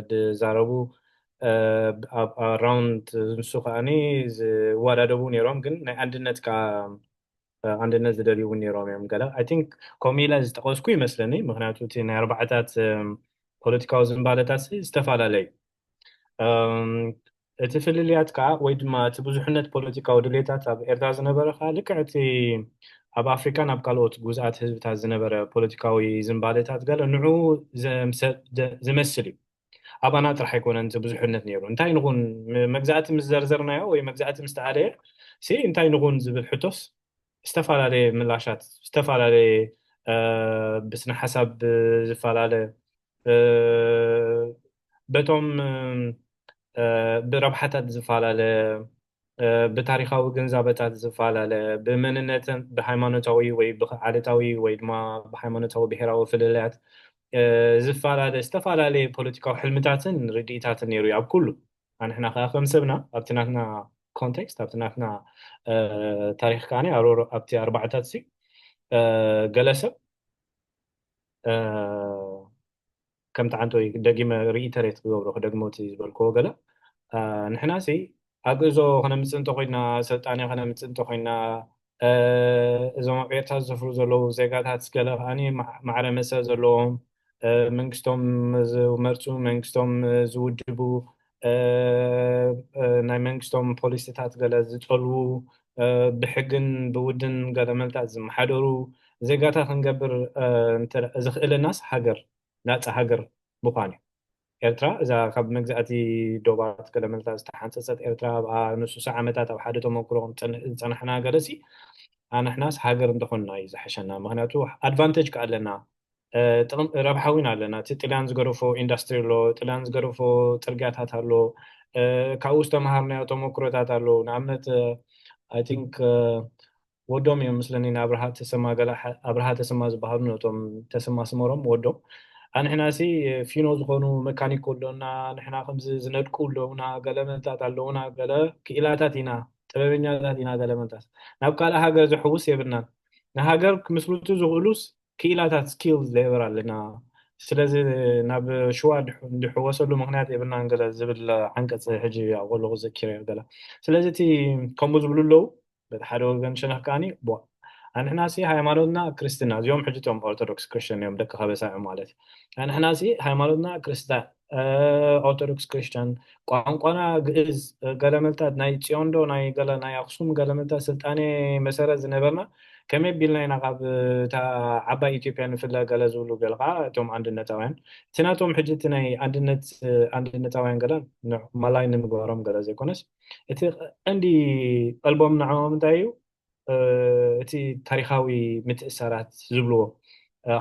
ዝዛረቡ ኣብ ኣራውንድ ንሱ ከዓኒ ዝወዳደቡ ነይሮም ግን ናይ ኣንድነት ከዓ ኣንድነት ዝደልዩ እውን ነይሮም እዮም ገለ I think ከምኡ ኢለ ዝጠቀስኩ ይመስለኒ ምክንያቱ እቲ ናይ ኣርባዕታት ፖለቲካዊ ዝንባለታት ዝተፈላለየ እቲ ፍልልያት ከዓ ወይ ድማ እቲ ብዙሕነት ፖለቲካዊ ድሌታት ኣብ ኤርትራ ዝነበረ ከዓ ልክዕ እቲ ኣብ ኣፍሪካን ኣብ ካልኦት ግዙኣት ህዝብታት ዝነበረ ፖለቲካዊ ዝንባለታት ገለ ንዑ ዝመስል እዩ ኣባና ጥራሕ ኣይኮነን እቲ ብዙሕነት ነይሩ እንታይ ንኹን መግዛእቲ ምስ ዘርዘርናዮ ወይ መግዛእቲ ምስ ተኣለየ ሲ እንታይ ንኹን ዝብል ሕቶስ ዝተፈላለየ ምላሻት ዝተፈላለየ ብስነ ሓሳብ ዝፈላለ በቶም ብረብሓታት ዝፈላለ ብታሪኻዊ ግንዛበታት ዝፈላለ ብመንነትን ብሃይማኖታዊ ወይ ብዓሌታዊ ወይ ድማ ብሃይማኖታዊ ብሄራዊ ፍልልያት ዝፈላለ ዝተፈላለየ ፖለቲካዊ ሕልምታትን ርድኢታትን ነይሩ ኣብ ኩሉ ኣንሕና ከዓ ከም ሰብና ኣብቲ ናትና ኮንቴክስት ኣብቲ ናትና ታሪክ ከዓ ኣብቲ ኣርባዕታት ሲ ገለ ሰብ ከምቲ ዓንቶ ደጊመ ሪኢተሬት ክገብሮ ክደግሞ እቲ ዝበልክዎ ገለ ንሕና ሲ ኣግእዞ ከነምፅእ እንተኮይና ሰልጣኔ ከነምፅእ እንተኮይና እዞም ኣብ ኤርትራ ዝሰፍሩ ዘለዉ ዜጋታት ገለ ከዓኒ ማዕረ መሰል ዘለዎም መንግስቶም ዝመርፁ መንግስቶም ዝውድቡ ናይ መንግስቶም ፖሊሲታት ገለ ዝጠልዉ ብሕግን ብውድን ገለ መልታት ዝመሓደሩ ዜጋታት ክንገብር ዝኽእለናስ ሃገር ናፃ ሃገር ምዃን እዩ ኤርትራ እዛ ካብ መግዛእቲ ዶባት ገለ መልታት ዝተሓንፀፀት ኤርትራ ኣብኣ ንሱሳ ዓመታት ኣብ ሓደ ተመክሮ ዝፀናሕና ገለሲ ኣንሕናስ ሃገር እንተኾንና እዩ ዝሓሸና ምክንያቱ ኣድቫንቴጅ ከ ኣለና ረብሓ እውን ኣለና እቲ ጥልያን ዝገደፎ ኢንዳስትሪ ኣሎ ጥልያን ዝገደፎ ፅርግያታት ኣሎ ካብኡ ዝተምሃርናዮ ተመክሮታት ኣሎ ንኣብነት I think ወዶም እዮም ምስለኒ ንኣብርሃ ተሰማ ገላ ኣብርሃ ተሰማ ዝበሃሉ ነቶም ተሰማ ስመሮም ወዶም ኣንሕናሲ ፊኖ ዝኾኑ መካኒክ ኣለውና፣ ንሕና ከምዚ ዝነድቁ ኣለውና፣ ገለ መንታት ኣለውና፣ ገለ ክኢላታት ኢና፣ ጥበበኛታት ኢና፣ ገለ መንታት ናብ ካልእ ሃገር ዝሕውስ የብልናን። ንሃገር ክምስርቱ ዝኽእሉስ ክኢላታት፣ ስኪል ሌበር ኣለና። ስለዚ ናብ ሽዋ እንድሕወሰሉ ምክንያት የብልናን ገለ ዝብል ዓንቀፅ ሕጂ ኣብቆሎ ክዘኪረ ገለ። ስለዚ እቲ ከምኡ ዝብሉ ኣለዉ። በቲ ሓደ ወገን ሸነኽ ከዓኒ፣ ቧ፣ ኣንሕናሲ ሃይማኖትና ክርስትና፣ እዚኦም ሕጂ እቶም ኦርቶዶክስ ክርስቲያን እዮም፣ ደቂ ከበሳ እዮም ማለት። ኣንሕናሲ ሃይማኖትና ክርስታ ኦርቶዶክስ ክርስቲያን፣ ቋንቋና ግእዝ፣ ገለመልታት ናይ ፅዮንዶ ናይ ገለ ናይ ኣክሱም ገለመልታት ስልጣኔ መሰረት ዝነበርና፣ ከመይ ቢልና ኢና ካብ እታ ዓባይ ኢትዮጵያ ንፍለ ገለ ዝብሉ ገለ ከዓ እቶም ኣንድነታውያን፣ እቲ ናቶም ሕጂ እቲ ናይ ኣንድነት ኣንድነታውያን ገለ ማላይ ንምግባሮም ገለ ዘይኮነስ፣ እቲ ቀንዲ ቀልቦም ንዕኦም እንታይ እዩ? እቲ ታሪካዊ ምትእሳራት ዝብልዎ፣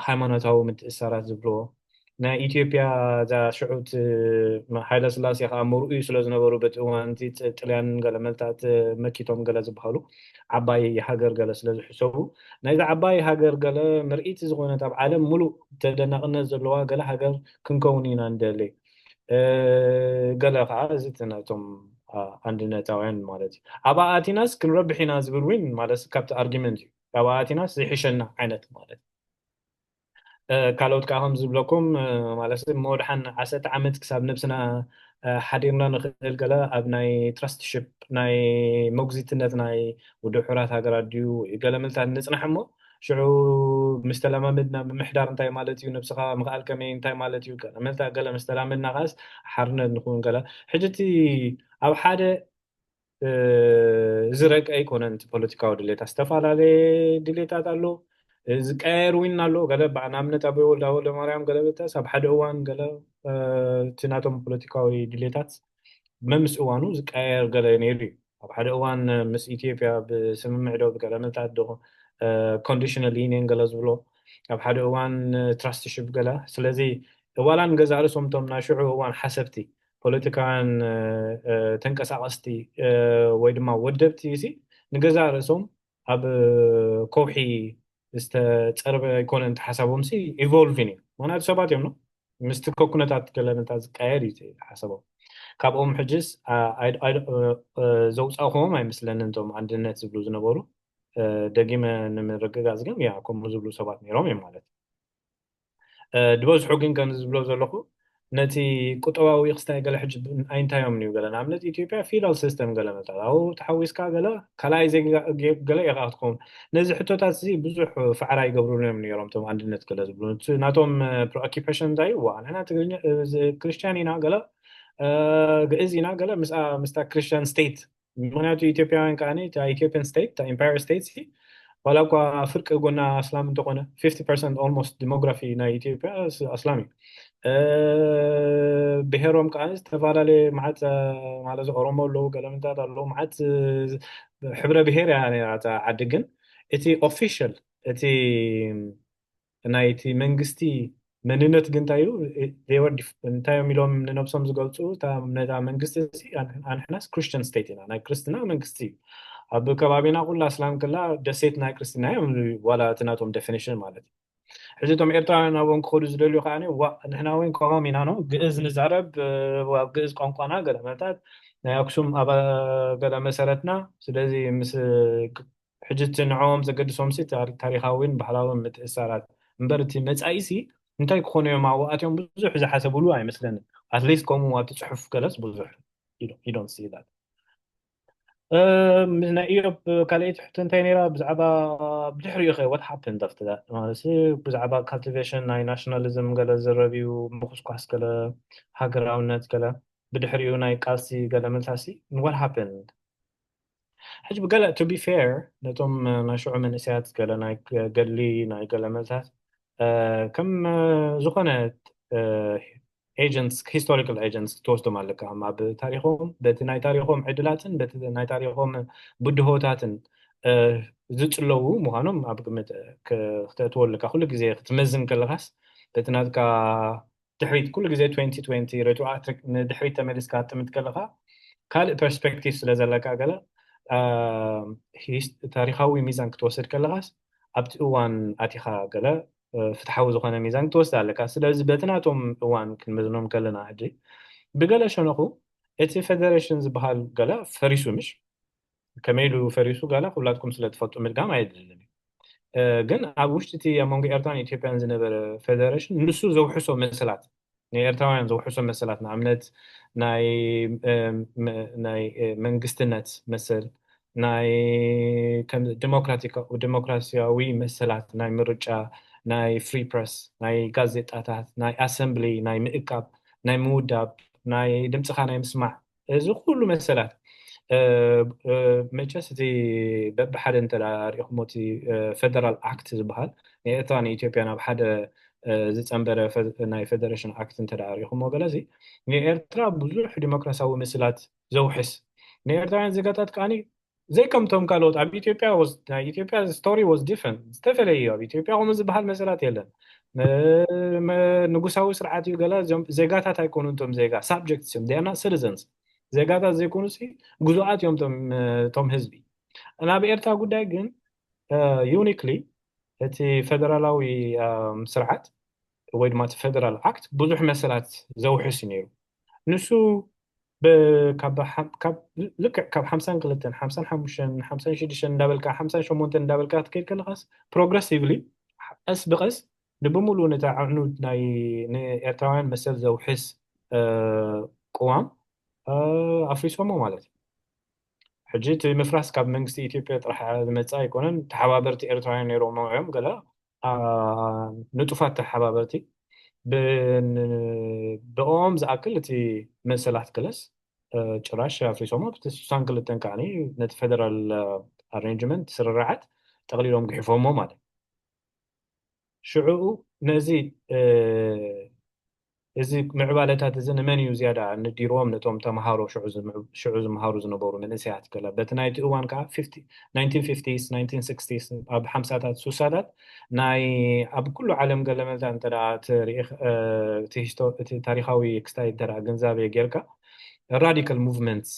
ሃይማኖታዊ ምትእሳራት ዝብልዎ፣ ናይ ኢትዮጵያ እዛ ሽዑት ሃይለ ስላሴ ከዓ መርኡ ስለ ዝነበሩ በቲ እዋን እቲ ጥልያን ገለ መልታት መኪቶም ገለ ዝበሃሉ ዓባይ ሃገር ገለ ስለ ዝሕሰቡ፣ ናይዚ ዓባይ ሃገር ገለ ምርኢት ዝኾነት ኣብ ዓለም ሙሉእ ተደናቕነት ዘለዋ ገለ ሃገር ክንከውን ኢና ንደሊ። ገለ ከዓ እዚ ነቶም ኣንድነታውያን ማለት እዩ። ኣብኣ ኣቲናስ ክንረብሕ ኢና ዝብል ዊን ማለት ካብቲ ኣርጊመንት እዩ። ኣብኣ ኣቲናስ ዝሕሸና ዓይነት ማለት። ካልኦት ከዓ ከም ዝብለኩም ማለት እሞ ድሓን ዓሰርተ ዓመት ክሳብ ነብስና ሓዲርና ንኽእል ገለ ኣብ ናይ ትራስትሽፕ ናይ መጉዚትነት ናይ ውድብ ሕራት ሃገራት ድዩ ገለ ምልታት ንፅናሕ እሞ ሽዑ ምስ ተለማመድና ምምሕዳር እንታይ ማለት እዩ፣ ነብስኻ ምኽኣል ከመይ እንታይ ማለት እዩ፣ ገለ ምልታት ገለ ምስ ተላመድና ከዓስ ሓርነት ንኽውን ገለ። ሕጂ እቲ ኣብ ሓደ ዝረቀ ኣይኮነን እቲ ፖለቲካዊ ድሌታት፣ ዝተፈላለየ ድሌታት ኣሎ። ዝቀያየር ዊን ኣሎ። ገለ ንኣብነት ኣቦይ ወልደ ወልደ ማርያም ገለ በተስ ኣብ ሓደ እዋን ገለ እቲ ናቶም ፖለቲካዊ ድሌታት መምስ እዋኑ ዝቀያየር ገለ ነይሩ እዩ። ኣብ ሓደ እዋን ምስ ኢትዮጵያ ብስምምዕ ዶ ብገለ ምልታት ዶ ኮንዲሽናል ዩኒየን ገለ ዝብሎ፣ ኣብ ሓደ እዋን ትራስትሽፕ ገለ። ስለዚ ዋላ ንገዛእ ርእሶም እቶም ናይ ሽዑ እዋን ሓሰብቲ ፖለቲካውያን ተንቀሳቐስቲ ወይ ድማ ወደብቲ ሲ ንገዛእ ርእሶም ኣብ ከውሒ ዝተፀርበ ኣይኮነን። ተሓሳቦም ሲ ኢቮልቪን እዩ። ምክንያቱ ሰባት እዮም ነው ምስቲ ከኩነታት ገለ ነታ ዝቀየር እዩ ሓሳቦም። ካብኦም ሕጅስ ዘውፃእኹዎም ኣይመስለንን እቶም ኣንድነት ዝብሉ ዝነበሩ። ደጊመ ንምርግጋፅ ግን ያ ከምኡ ዝብሉ ሰባት ነይሮም እዮም ማለት። ድበዝሑ ግን ከም ዝብሎ ዘለኹ ነቲ ቁጠባዊ ክስታይ ገለ ሕጂ ኣይንታዮም እዩ ገለ ንኣብነት ኢትዮጵያ ፊውዳል ሲስተም ገለ መጣት ኣብኡ ተሓዊስካ ገለ ካልኣይ ዜጋ ገለ ኢኻ ክትኸውን። ነዚ ሕቶታት እዚ ብዙሕ ፋዕራ ይገብሩሉ እዮም ነይሮም እቶም ኣንድነት ገለ ዝብሉ። ናቶም ፕሪኦኪፔሽን እንታይ እዩ? ንሕና ትግርኛ ክርስቲያን ኢና ገለ ግእዝ ኢና ገለ ምስታ ክርስቲያን ስቴት ምክንያቱ ኢትዮጵያውያን ከዓ ኢትዮጵያን ስቴት ኢምፓየር ስቴት ዋላ እኳ ፍርቂ ጎና ኣስላም እንተኾነ ፊፍቲ ፐርሰንት ኦልሞስት ዲሞግራፊ ናይ ኢትዮጵያ ኣስላም እዩ። ብሄሮም ከዓ ዝተፈላለየ መዓት ማለት ኦሮሞ ኣለዉ ገለምንታት ኣለዉ መዓት ሕብረ ብሄር እያ ነራ እታ ዓዲ ግን እቲ ኦፊሻል እቲ ናይቲ መንግስቲ መንነት ግን እንታይ እዩ እንታይ እዮም ኢሎም ንነብሶም ዝገልፁ ነታ መንግስቲ ኣንሕናስ ክርስቲያን ስቴት ኢና ናይ ክርስትና መንግስቲ እዩ ኣብ ከባቢና ኩላ ኣስላም ክላ ደሴት ናይ ክርስትና እዮም ዋላ እቲ ናቶም ዴፊኒሽን ማለት እዩ ሕጂ እቶም ኤርትራውያን ናብኦም ክኸዱ ዝደልዩ ከዓ ንሕና እውን ከምኦም ኢና ነው ግእዝ ንዛረብ ኣብ ግእዝ ቋንቋና ገለ መታት ናይ ኣክሱም ኣብ ገለ መሰረትና ስለዚ ምስ ሕጂ እቲ ንዕኦም ዘገድሶም ሲ ታሪካዊን ባህላዊን ምትእሳራት እምበር እቲ መፃኢ ሲ እንታይ ክኾኑ እዮም ኣብኡ ኣትዮም ብዙሕ ዝሓሰብሉ ኣይመስለንን ኣትሊስት ከምኡ ኣብቲ ፅሑፍ ገለስ ብዙሕ ይዶን ስኢላት ምስ ናይ ኢዮብ ካልኣይቲ ሕቶ እንታይ ነይራ ብዛዕባ ብድሕሪኡ ከ what happened after that ማለት ብዛዕባ ካልቲቬሽን ናይ ናሽናሊዝም ገለ ዝረብ እዩ ምኩስኳስ ገለ ሃገራውነት ገለ ብድሕሪኡ ናይ ቃልሲ ገለ ምልታሲ what happened ሕጂ ብገለ to be fair ነቶም ናይ ሽዑ መንእሰያት ገለ ናይ ገሊ ናይ ገለ መልታት ከም ዝኾነ ኤጀንትስ ሂስቶሪካል ኤጀንትስ ክትወስዶም ኣለካ ኣብ ታሪኮም በቲ ናይ ታሪኮም ዕድላትን በቲ ናይ ታሪኮም ብድሆታትን ዝፅለዉ ምዃኖም ኣብ ግምት ክተእትወልካ ኩሉ ግዜ ክትመዝን ከለካስ በቲ ናትካ ድሕሪት ኩሉ ግዜ ትንቲ ትንቲ ሬትሮኣክቲቭ ንድሕሪት ተመሊስካ ክትጥምት ከለካ ካልእ ፐርስፔክቲቭ ስለ ዘለካ ገለ ታሪካዊ ሚዛን ክትወስድ ከለካስ ኣብቲ እዋን ኣቲካ ገለ ፍትሓዊ ዝኾነ ሚዛን ክትወስድ ኣለካ። ስለዚ በቲ ናቶም እዋን ክንመዝኖም ከለና ሕጂ ብገለ ሸነኹ እቲ ፌደሬሽን ዝበሃል ገለ ፈሪሱ ምሽ ከመይ ኢሉ ፈሪሱ ገለ ኩላትኩም ስለ ትፈልጡ ምድጋም ኣይድልን እዩ። ግን ኣብ ውሽጢ እቲ ኣብ መንጎ ኤርትራን ኢትዮጵያን ዝነበረ ፌደሬሽን ንሱ ዘውሕሶ መሰላት ንኤርትራውያን ዘውሕሶ መሰላት ንኣብነት ናይ መንግስትነት መሰል ናይ ዲሞክራሲያዊ መሰላት ናይ ምርጫ ናይ ፍሪ ፕረስ ናይ ጋዜጣታት ናይ ኣሰምብሊ ናይ ምእካብ ናይ ምውዳብ ናይ ድምፅኻ ናይ ምስማዕ እዚ ኩሉ መሰላት መቸስ እቲ በብሓደ እንተ ሪኢኹሞ እቲ ፌደራል ኣክት ዝበሃል ንኤርትራ ንኢትዮጵያ ናብ ሓደ ዝፀንበረ ናይ ፌደሬሽን ኣክት እንተ ሪኢኹሞ ገለዚ ንኤርትራ ብዙሕ ዲሞክራሲያዊ መሰላት ዘውሕስ ንኤርትራውያን ዜጋታት ከዓኒ ዘይከምቶም ካልኦት ኣብ ኢትዮጵያ ኢትዮጵያ ስቶሪ ወስ ዲፍረንት ዝተፈለየ እዩ። ኣብ ኢትዮጵያ ከምኡ ዝበሃል መሰላት የለን። ንጉሳዊ ስርዓት እዩ ገለ ዜጋታት ኣይኮኑ እቶም ዜጋ ሳብጀክት እዮም ና ሲቲዘንስ ዜጋታት ዘይኮኑ ግዙኣት እዮም ቶም ህዝቢ። ናብ ኤርትራ ጉዳይ ግን ዩኒክሊ እቲ ፌደራላዊ ስርዓት ወይ ድማ እቲ ፌደራል ኣክት ብዙሕ መሰላት ዘውሕስ እዩ ነይሩ። ንሱ ልክዕ ካብ ሓምሳን ክልተን ሓምሳን ሓሙሽተን ሓምሳን ሽዱሽተን እንዳበልካ ሓምሳን ሸሞንተን እንዳበልካ ክትከይድ ከለካስ ፕሮግረሲቭሊ ቀስ ብቀስ ንብምሉኡ ነቲ ኣዕኑድ ናይ ንኤርትራውያን መሰል ዘውሕስ ቅዋም ኣፍሪሶሞ ማለት እዩ። ሕጂ እቲ ምፍራስ ካብ መንግስቲ ኢትዮጵያ ጥራሕ ዝመፅእ ኣይኮነን። ተሓባበርቲ ኤርትራውያን ነይሮም እዮም ገለ ንጡፋት ተሓባበርቲ ብኦም ዝኣክል እቲ መሰላት ክለስ ጭራሽ ኣፍሪሶሞ ብቲ ስሳን ክልተን ከዓ ነቲ ፌደራል ኣሬንጅመንት ስርርዓት ጠቕሊሎም ግሒፎሞ ማለት ሽዑኡ ነዚ እዚ ምዕባለታት እዚ ንመን እዩ ዝያዳ ንዲርዎም ነቶም ተምሃሮ ሽዑ ዝምሃሩ ዝነበሩ መንእሰያት ገለ በቲ ናይቲ እዋን ከዓ ኣብ ሓምሳታት ሱሳታት ናይ ኣብ ኩሉ ዓለም ገለ መዛ እንተ እቲ ታሪካዊ ክስታይ እንተ ግንዛቤ ጌርካ ራዲካል ሙቭመንትስ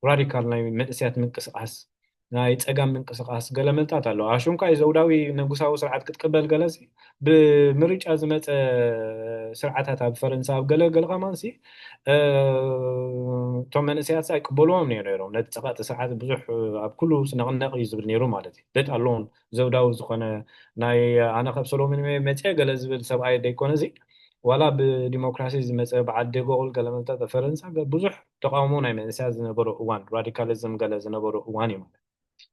ራዲካል ናይ መንእሰያት ምንቅስቃስ ናይ ፀጋም ምንቅስቃስ ገለ መልታት ኣለዎ። ኣሽንኳይ ዘውዳዊ ንጉሳዊ ስርዓት ክትቅበል ገለ ብምርጫ ዝመፀ ስርዓታት ኣብ ፈረንሳ ኣብ ገለ ገለ ከማንሲ እቶም መንእሰያት ኣይቅበልዎም ነይሮም። ነቲ ፀቐጢ ስርዓት ብዙሕ ኣብ ኩሉ ስነቕነቕ እዩ ዝብል ነይሩ ማለት እዩ። ለት ኣሎን ዘውዳዊ ዝኾነ ናይ ኣነ ካብ ሰሎሞን መፅአ ገለ ዝብል ሰብኣይ ደይኮነ እዚ ዋላ ብዲሞክራሲ ዝመፀ በዓል ደጎል ገለ መልታት ኣብ ፈረንሳ ብዙሕ ተቃውሞ ናይ መንእሰያት ዝነበሮ እዋን ራዲካሊዝም ገለ ዝነበሮ እዋን እዩ ማለት።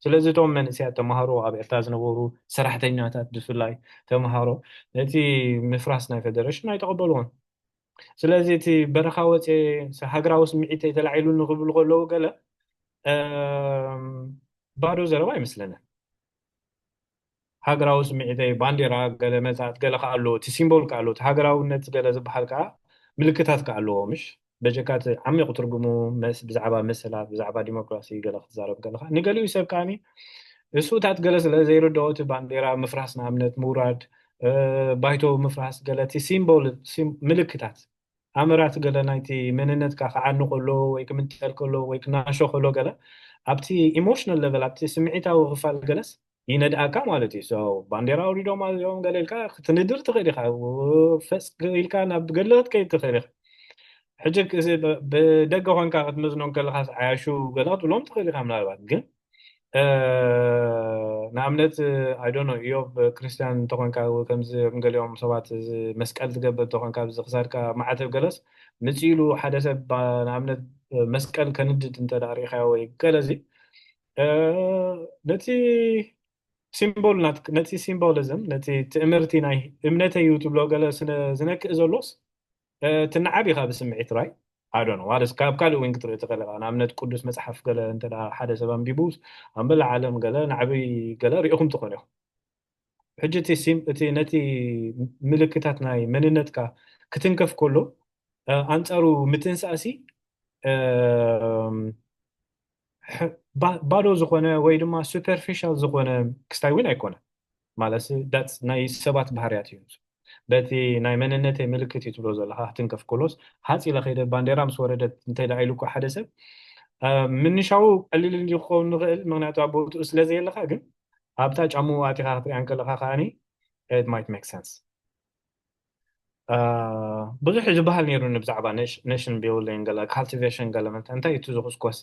ስለዚ እቶም መንእሰያት ተምሃሮ ኣብ ኤርትራ ዝነበሩ ሰራሕተኛታት ብፍላይ ተምሃሮ ነቲ ምፍራስ ናይ ፌደሬሽን ኣይተቐበልዎን። ስለዚ እቲ በረኻ ወፅየ ሃገራዊ ስምዒተይ ተላዒሉኒ ክብሉ ከለዉ ገለ ባዶ ዘረባ ኣይመስለንን። ሃገራዊ ስምዒተይ ባንዴራ ገለ መታት ገለ ከኣሎ እቲ ሲምቦል ከኣሎ እቲ ሃገራውነት ገለ ዝበሃል ከዓ ምልክታት ከኣለዎ ምሽ በጀካ እቲ ዓሚቑ ትርጉሙ ብዛዕባ መሰላት ብዛዕባ ዲሞክራሲ ገለ ክትዛረብ ከለካ ንገሊኡ ሰብ ከዓኒ እሱታት ገለ ስለ ዘይርድኦ እቲ ባንዴራ ምፍራስ ንኣብነት ምውራድ ባይቶ ምፍራስ ገለ እቲ ሲምቦል ምልክታት ኣምራት ገለ ናይቲ መንነትካ ክዓኒ ከሎ ወይ ክምንጠል ከሎ ወይ ክናሾ ከሎ ገለ ኣብቲ ኢሞሽናል ለቨል ኣብቲ ስምዒታዊ ክፋል ገለስ ይነድኣካ ማለት እዩ። ባንዴራ ኣውሪዶም ኣዚኦም ገለ ኢልካ ክትንድር ትኽእል ኢኻ። ፈስ ኢልካ ናብ ገለ ክትከይድ ትኽእል ኢኻ። ሕጂ ብደገ ኮንካ ክትመዝኖም ከለካ ዓያሹ ገለ ክትብሎም ትኽእል ኢኻ ምናልባት ግን ንኣብነት ኣይዶኖ እዮብ ክርስትያን እንተኮንካ ከምዚ ገሊኦም ሰባት መስቀል ትገብር እንተኮንካ ኣብዚ ክሳድካ ማዕተብ ገለስ ምፅኢሉ ሓደ ሰብ ንኣብነት መስቀል ከንድድ እንተ ርኢኻዮ ወይ ገለዚ ነቲ ሲምቦል ነቲ ሲምቦሊዝም ነቲ ትእምርቲ ናይ እምነተይ እዩ ትብሎ ገለ ዝነክእ ዘሎስ ትነዓብ ኢኻ ብስምዒት ራይ ኣዶነ ዋለስ ካብ ካልእ እውን ክትርኢ ትኽእል ኢኻ። ንኣብነት ቅዱስ መፅሓፍ ገለ እንተ ሓደ ሰብ ኣንቢቡስ ኣንበላ ዓለም ገለ ናዕበይ ገለ ርኢኹም ትኾኑ ኢኹም። ሕጂ እቲ ነቲ ምልክታት ናይ መንነትካ ክትንከፍ ከሎ ኣንፃሩ ምትንሳእሲ ባዶ ዝኾነ ወይ ድማ ሱፐርፊሻል ዝኾነ ክስታይ እውን ኣይኮነ ማለት ናይ ሰባት ባህርያት እዩ። በቲ ናይ መንነተይ ምልክት እዩ ትብሎ ዘለካ ክትንከፍ ከሎስ ሓፂለ ከይደ ባንዴራ ምስ ወረደት እንታይ ደኣ ኢሉ እኮ ሓደ ሰብ ምንሻው ቀሊል እንዲ ክኸውን ንኽእል ምክንያቱ ኣብ ቦትኡ ስለ ዘየለካ ግን ኣብታ ጫምኡ ኣቲኻ ክትሪኣን ከለካ ከዓኒ it might make sense. ብዙሕ ዝበሃል ነይሩ ብዛዕባ nation building ገለ cultivation ገለ መተ እንታይ እቲ ዝኹስኮስ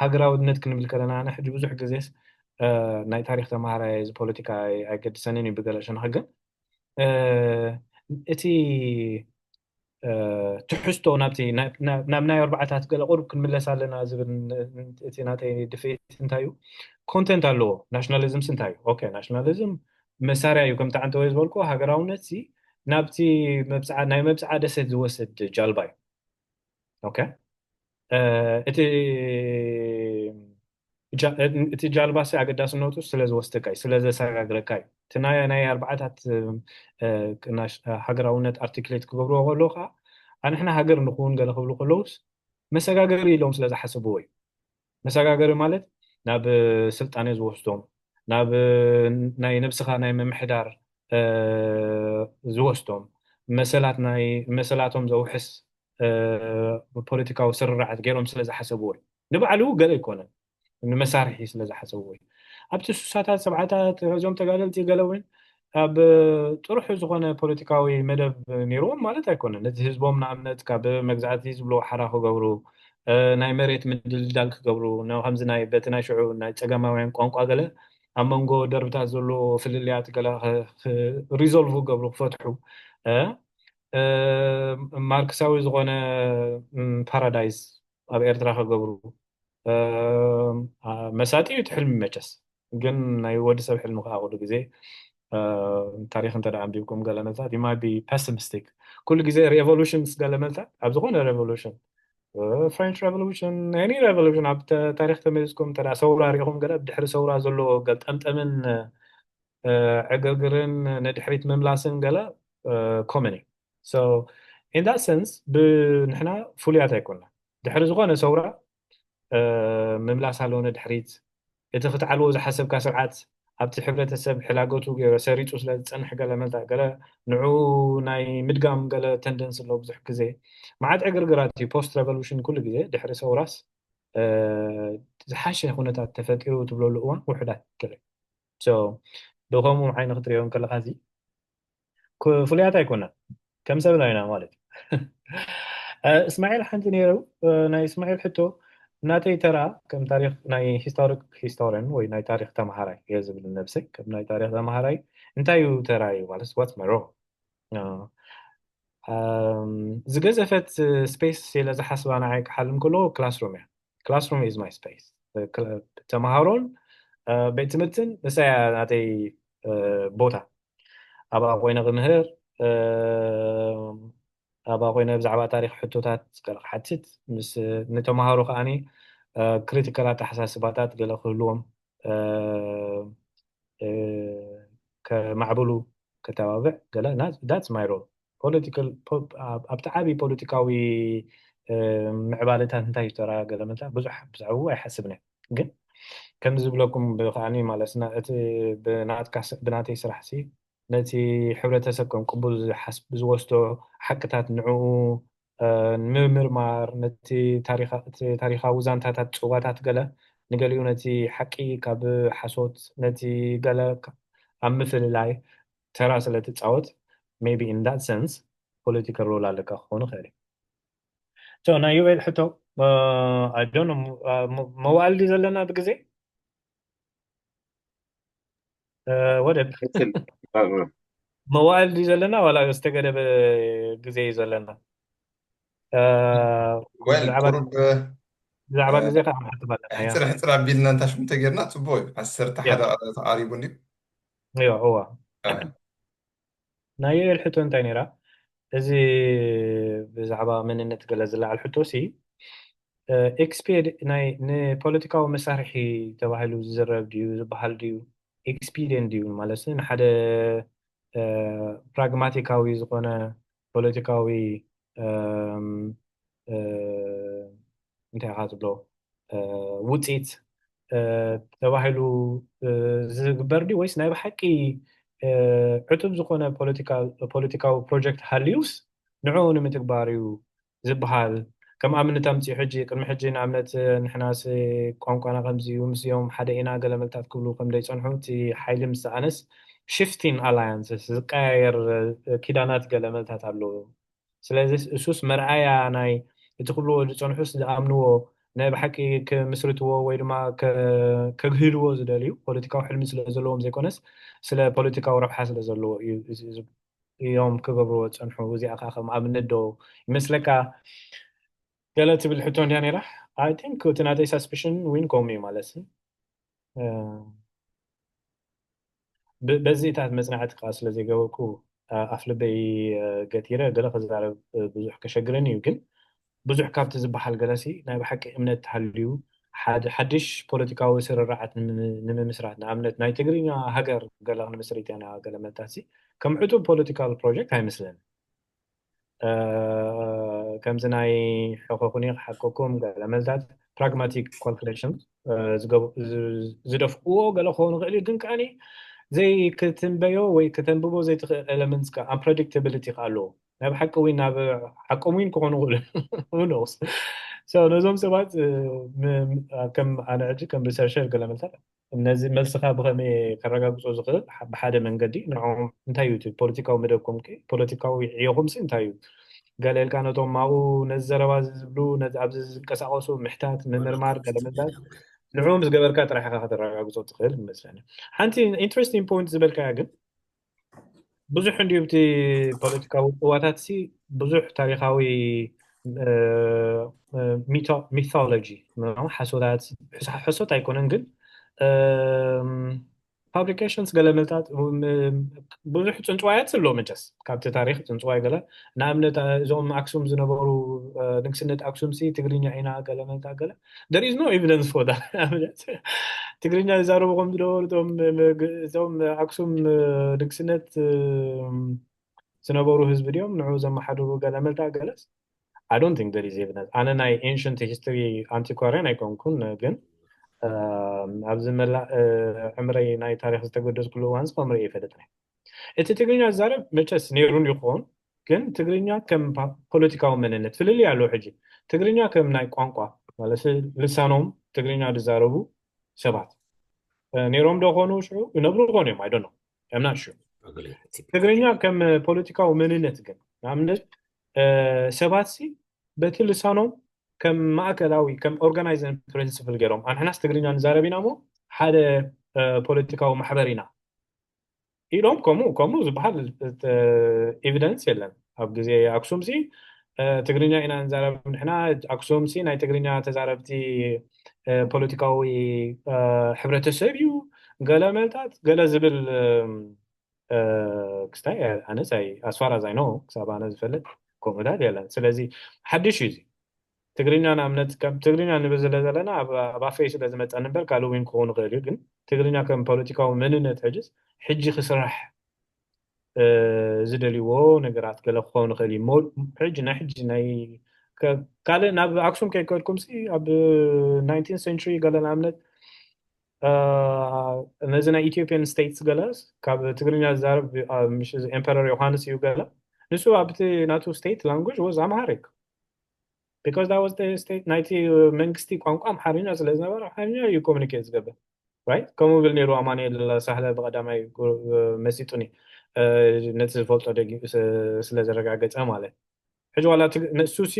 ሃገራውነት ክንብል ከለና ኣነ ሕጂ ብዙሕ ግዜስ ናይ ታሪክ ተማሃራይ እዚ ፖለቲካ ኣይገድሰንን እዩ ብገለ ሸነኽ ግን እቲ ትሕዝቶ ናብቲ ናብ ናይ ኣርባዓታት ገለ ቁሩብ ክንምለስ ኣለና ዝብል እቲ ናተይ ድፍኢት እንታይ እዩ content ኣለዎ nationalism እንታይ እዩ okay nationalism መሳርያ እዩ ከምቲ ዓንተወይ ዝበልኩ ሃገራውነት ናብቲ ናይ መብፅዓ ደሴት ዝወስድ ጃልባ እዩ okay እቲ እቲ ጃልባሲ ኣገዳስነቱ ስለ ዝወስደካ እዩ ስለ ዘሰጋግረካ እዩ እቲ ናይ ኣርባዓታት ሃገራውነት articulate ክገብርዎ ከለዉ ከዓ ኣንሕና ሃገር ንክውን ገለ ክብሉ ከለውስ መሰጋገሪ ኢሎም ስለ ዝሓሰብዎ እዩ መሰጋገሪ ማለት ናብ ስልጣነ ዝወስዶም ናብ ናይ ነብስኻ ናይ ምምሕዳር ዝወስዶም መሰላት ናይ መሰላቶም ዘውሕስ ፖለቲካዊ ስርርዓት ገይሮም ስለ ዝሓሰብዎ እዩ ንባዕሉ ገለ ኣይኮነን ንመሳርሒ ስለ ዝሓሰብዎ እዩ ኣብቲ ሱሳታት ሰብዓታት እዞም ተጋደልቲ ገለ እውን ኣብ ጥሩሑ ዝኾነ ፖለቲካዊ መደብ ነይርዎም ማለት ኣይኮነን ነቲ ህዝቦም ንኣብነት ካብ መግዛእቲ ዝብሎ ሓራ ክገብሩ ናይ መሬት ምድልዳል ክገብሩ ከምዚ ናይ በቲ ናይ ሽዑ ናይ ፀገማውያን ቋንቋ ገለ ኣብ መንጎ ደርብታት ዘሎ ፍልልያት ገለ resolve ክገብሩ ክፈትሑ ማርክሳዊ ዝኾነ ፓራዳይስ ኣብ ኤርትራ ክገብሩ መሳጢ እዩ ትሕልሚ መቸስ ግን ናይ ወዲ ሰብ ሕልሚ ከዓ ኩሉ ግዜ ታሪክ እንተ ኣንቢብኩም ገለ መልታት you might be pessimistic ኩሉ ግዜ revolutions ገለ መልታት ኣብ ዝኾነ revolution French revolution any revolution ኣብ ታሪክ ተመሊስኩም እንተ ሰውራ ሪኢኹም ገለ ብድሕሪ ሰውራ ዘሎ ገልጠምጠምን ዕግርግርን ንድሕሪት ምምላስን ገለ common እዩ so in that sense ብንሕና ፍሉያት ኣይኮና ድሕሪ ዝኾነ ሰውራ ምምላስ ኣለዎ ንድሕሪት እቲ ክትዓልዎ ዝሓሰብካ ስርዓት ኣብቲ ሕብረተሰብ ሕላገቱ ገይሩ ሰሪፁ ስለ ዝፀንሕ ገለ መልታ ገለ ንዑ ናይ ምድጋም ገለ tendency ኣሎ ብዙሕ ግዜ መዓት ዕግርግራት እዩ post revolution ኩሉ ግዜ ድሕሪ ሰውራስ ዝሓሸ ኩነታት ተፈጢሩ ትብለሉ እዋን ውሕዳት ገለ ብኸምኡ ዓይኒ ክትሪኦ ከለካ እዚ ፍሉያት ኣይኮነን ከም ሰብና ኢና ማለት እዩ እስማኤል ሓንቲ ነይሩ ናይ እስማኤል ሕቶ ናተይ ተራ ከም ታሪክ ናይ historic historian ወይ ናይ ታሪክ ተማሃራይ እየ ዝብል ነብሰይ ከም ናይ ታሪክ ተማሃራይ እንታይ እዩ ተራ እዩ ማለት what's my role ዝገዘፈት space ኢለ ዝሓስባ ንዓይ ክሓልም ከለዎ classroom እያ classroom is my space ተምሃሮን ቤት ትምህርትን ንሳያ ናተይ ቦታ ኣብኣ ኮይነ ክምህር ኣብኣ ኮይነ ብዛዕባ ታሪክ ሕቶታት ገለ ክሓትት ምስ ንተምሃሮ ከዓኒ critical ኣተሓሳስባታት ገለ ክህልዎም ከማዕብሉ ከተባብዕ ገለ that's my role political ኣብቲ ዓብዪ ፖለቲካዊ ምዕባለታት እንታይ ዝተራ ገለ መታ ብዙሕ ብዛዕባኡ ኣይሓስብን ግን ከም ዝብለኩም ብከዓኒ ማለት እቲ ብናትካ ብናተይ ስራሕ ሲ ነቲ ሕብረተሰብ ከም ቅቡል ዝሓስብ ዝወስዶ ሓቅታት ንዕኡ ንምምርማር ነቲ ታሪኻዊ ዛንታታት ፅዋታት ገለ ንገሊኡ ነቲ ሓቂ ካብ ሓሶት ነቲ ገለ ኣብ ምፍልላይ ተራ ስለ ትፃወት maybe in that sense political role ኣለካ ክኾኑ ይኽእል እዩ ናይ ዩኤል ሕቶ I don't know መዋእል ድዩ ዘለና ብግዜ ወደብ መዋእል ድዩ ዘለና ዋላ ዝተገደበ ግዜ እዩ ዘለና ብዛዕባ ግዜ ከዓ ንሓትብ ኣለና ሕፅር ሕፅር ኣቢልና እንታ ሽሙ ተጌርና ፅቡቅ እዩ ዓሰርተ ሓደ ተቃሪቡ እንድዩ እዋ ናይ ዩኤል ሕቶ እንታይ ነይራ እዚ ብዛዕባ መንነት ገለ ዝለዓል ሕቶ ሲ ኤክስፒድ ናይ ንፖለቲካዊ መሳርሒ ተባሂሉ ዝዝረብ ድዩ ዝበሃል ድዩ ኤክስፒደን ድዩ ማለት ንሓደ ፕራግማቲካዊ ዝኾነ ፖለቲካዊ እንታይ ኢኻ ትብሎ ውፅኢት ተባሂሉ ዝግበር ድዩ ወይስ ናይ ብሓቂ ዕቱብ ዝኾነ ፖለቲካዊ ፕሮጀክት ሃልዩስ ንዕኡ ንምትግባር እዩ ዝበሃል ከም ኣብነት ኣምፅኡ ሕጂ ቅድሚ ሕጂ ንኣብነት ንሕናስ ቋንቋና ከምዚ እዩ ምስኦም ሓደ ኢና ገለ መልታት ክብሉ ከም ዘይፀንሑ እቲ ሓይሊ ምስ ዝኣነስ shifting alliances ዝቀያየር ኪዳናት ገለ መልታት ኣለዎ። ስለዚ እሱስ መርኣያ ናይ እቲ ክብልዎ ዝፀንሑስ ዝኣምንዎ ናይ ብሓቂ ክምስርትዎ ወይ ድማ ከግህድዎ ዝደልዩ ፖለቲካዊ ሕልሚ ስለ ዘለዎም ዘይኮነስ ስለ ፖለቲካዊ ረብሓ ስለ ዘለዎ እዮም ክገብርዎ ዝፀንሑ። እዚኣ ከዓ ከም ኣብነት ዶ ይመስለካ? ገለ ትብል ሕቶ እንድያ ነይራ። I think እቲ ናተይ suspicion ዊን ከምኡ እዩ ማለት በዚታት መፅናዕቲ ከዓ ስለ ዘይገበርኩ ኣፍልበይ ገቲረ ገለ ክዛረብ ብዙሕ ከሸግረኒ እዩ። ግን ብዙሕ ካብቲ ዝበሃል ገለሲ ናይ ብሓቂ እምነት ተሃልዩ ሓድሽ ፖለቲካዊ ስርርዓት ንምምስራት፣ ንኣብነት ናይ ትግርኛ ሃገር ገለ ክንምስርት ኢና ገለ መታሲ ከም ዕቱብ ፖለቲካል ፕሮጀክት ኣይመስለኒ። ከምዚ ናይ ሕኸኹኒ ክሓከኩም ገለ መልታት pragmatic calculation ዝደፍእዎ ገለ ክኸውን ይኽእል እዩ። ግን ከዓኒ ዘይክትንበዮ ወይ ክተንብቦ ዘይትኽእል elements unpredictability ከዓ ኣለዎ። ናይ ብሓቂ ዊን ናብ ሓቆም ዊን ክኾኑ ይኽእሉ። Who knows? So ነዞም ሰባት ከም ኣነ ሕጂ ከም researcher ገለ መልታት ነዚ መልስኻ ብኸመይ ከረጋግጾ ዝኽእል ብሓደ መንገዲ ንዕኦም እንታይ እዩ እቲ ፖለቲካዊ መደብኩም ፖለቲካዊ ዕዮኹም ሲ እንታይ እዩ? ገለ ኢልካ ነቶም ኣብኡ ነዚ ዘረባ እዚ ዝብሉ ነዚ ኣብዚ ዝንቀሳቐሱ ምሕታት ምምርማር ገለ ምዛት ንዕኦም ዝገበርካ ጥራሕ ኢኻ ከተረጋግጾ ትኽእል ይመስለኒ። ሓንቲ interesting point ዝበልካያ ግን ብዙሕ እንድዩ ብቲ ፖለቲካዊ ጽዋታት ሲ ብዙሕ ታሪኻዊ mythology ሓሶታት ሕሶት ኣይኮነን ግን publications ገለ መልታት ብዙሕ ፅንፅዋያት ኣሎ መቸስ ካብቲ ታሪክ ፅንፅዋይ ገለ ንኣብነት እዞም ኣክሱም ዝነበሩ ንግስነት ኣክሱም ሲ ትግርኛ ኢና ገለ መልታት ገለ there is no evidence for that ትግርኛ ዝዛረቡ ከም ዝነበሩ እዞም ኣክሱም ንግስነት ዝነበሩ ህዝቢ ድዮም ንዑ ዘመሓድሩ ገለ መልታት ገለስ I don't think there is evidence ኣነ ናይ ancient history antiquarian ኣይኮንኩን ግን ኣብዚ መላእ ዕምረይ ናይ ታሪክ ዝተገደዝኩሉ እዋን ዝኸምረ ይፈልጥ ናይ እቲ ትግርኛ ዝዛረብ መቸስ ነይሩን ይኸውን ግን ትግርኛ ከም ፖለቲካዊ መንነት ፍልልይ ኣለዎ ሕጂ ትግርኛ ከም ናይ ቋንቋ ማለት ልሳኖም ትግርኛ ዝዛረቡ ሰባት ነይሮም ዶ ኾኑ ሽዑ ይነብሩ ኾኑ እዮም I don't know I'm not sure ትግርኛ ከም ፖለቲካዊ መንነት ግን ንኣብነት ሰባት ሲ በቲ ልሳኖም ከም ማእከላዊ ከም organizing principle ገይሮም ኣንሕናስ ትግርኛ ንዛረብ ኢና ሞ ሓደ ፖለቲካዊ ማሕበር ኢና ኢሎም ከምኡ ከምኡ ዝበሃል evidence የለን ኣብ ግዜ ኣክሱም ሲ ትግርኛ ኢና ንዛረብ ንሕና ኣክሱም ሲ ናይ ትግርኛ ተዛረብቲ ፖለቲካዊ ሕብረተሰብ እዩ ገለ መልታት ገለ ዝብል ክስታይ ኣነስ ኣይ as far as I know ክሳብ ኣነ ዝፈልጥ ከምኡታት የለን ስለዚ ሓድሽ እዩ ትግርኛ ንኣብነት ከም ትግርኛ ንብል ስለ ዘለና ኣብ ኣፈይ ስለ ዝመፀኒ እምበር ካልእ እውን ክኸውን ይኽእል እዩ ግን ትግርኛ ከም ፖለቲካዊ መንነት ሕጅስ ሕጂ ክስራሕ ዝደልይዎ ነገራት ገለ ክኸውን ይኽእል እዩ ሕጂ ናይ ሕጂ ናይ ካልእ ናብ ኣክሱም ከይከድኩም ሲ ኣብ ናይንቲን century ገለ ንኣብነት ነዚ ናይ Ethiopian states ገለ ካብ ትግርኛ ዝዛረብ ምሽ emperor ዮሃንስ እዩ ገለ ንሱ ኣብቲ ናቱ state language was Amharic because that was the state ናይቲ መንግስቲ ቋንቋ ኣምሓርኛ ስለ ዝነበረ ኣምሓርኛ እዩ communicate ዝገብር right ከምኡ ብል ነይሩ ኣማኑኤል ሳህለ ብቀዳማይ መሲጡኒ ነቲ ዝፈልጦ ደጊ ስለ ዘረጋገፀ ማለት ሕጂ ዋላ ንሱ ሲ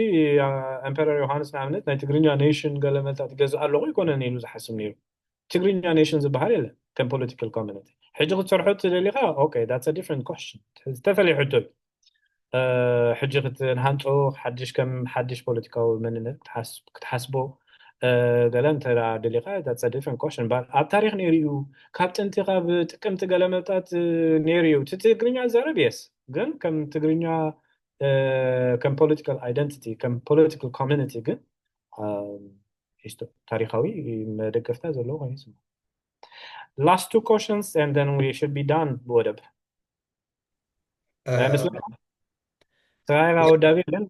emperor ዮሃንስ ንኣብነት ናይ ትግርኛ nation ገለ መልታት ይገዝእ ኣለኹ ይኮነን ኢሉ ዝሓስብ ነይሩ ትግርኛ nation ዝበሃል የለን ከም political community ሕጂ ክትሰርሖ ትደሊኻ okay that's a different question ዝተፈለየ ሕቶ እዩ ሕጂ ክትንሃንፆ ሓድሽ ከም ሓድሽ ፖለቲካዊ መንነት ክትሓስቦ ገለ እንተ ደሊኻ that's a different question ኣብ ታሪክ ነይሩ እዩ ካብ ጥንቲ ካብ ጥቅምቲ ገለ መብታት ነይሩ እዩ እቲ ትግርኛ ዝዛረብ yes ግን ከም ትግርኛ ከም political identity ከም political community ግን ታሪካዊ መደገፍታ ዘለዎ ኮይኑ ይስማ last two questions and then we should be done ብወደብ ኣይመስለካ ተራራ ወዳቢ ግን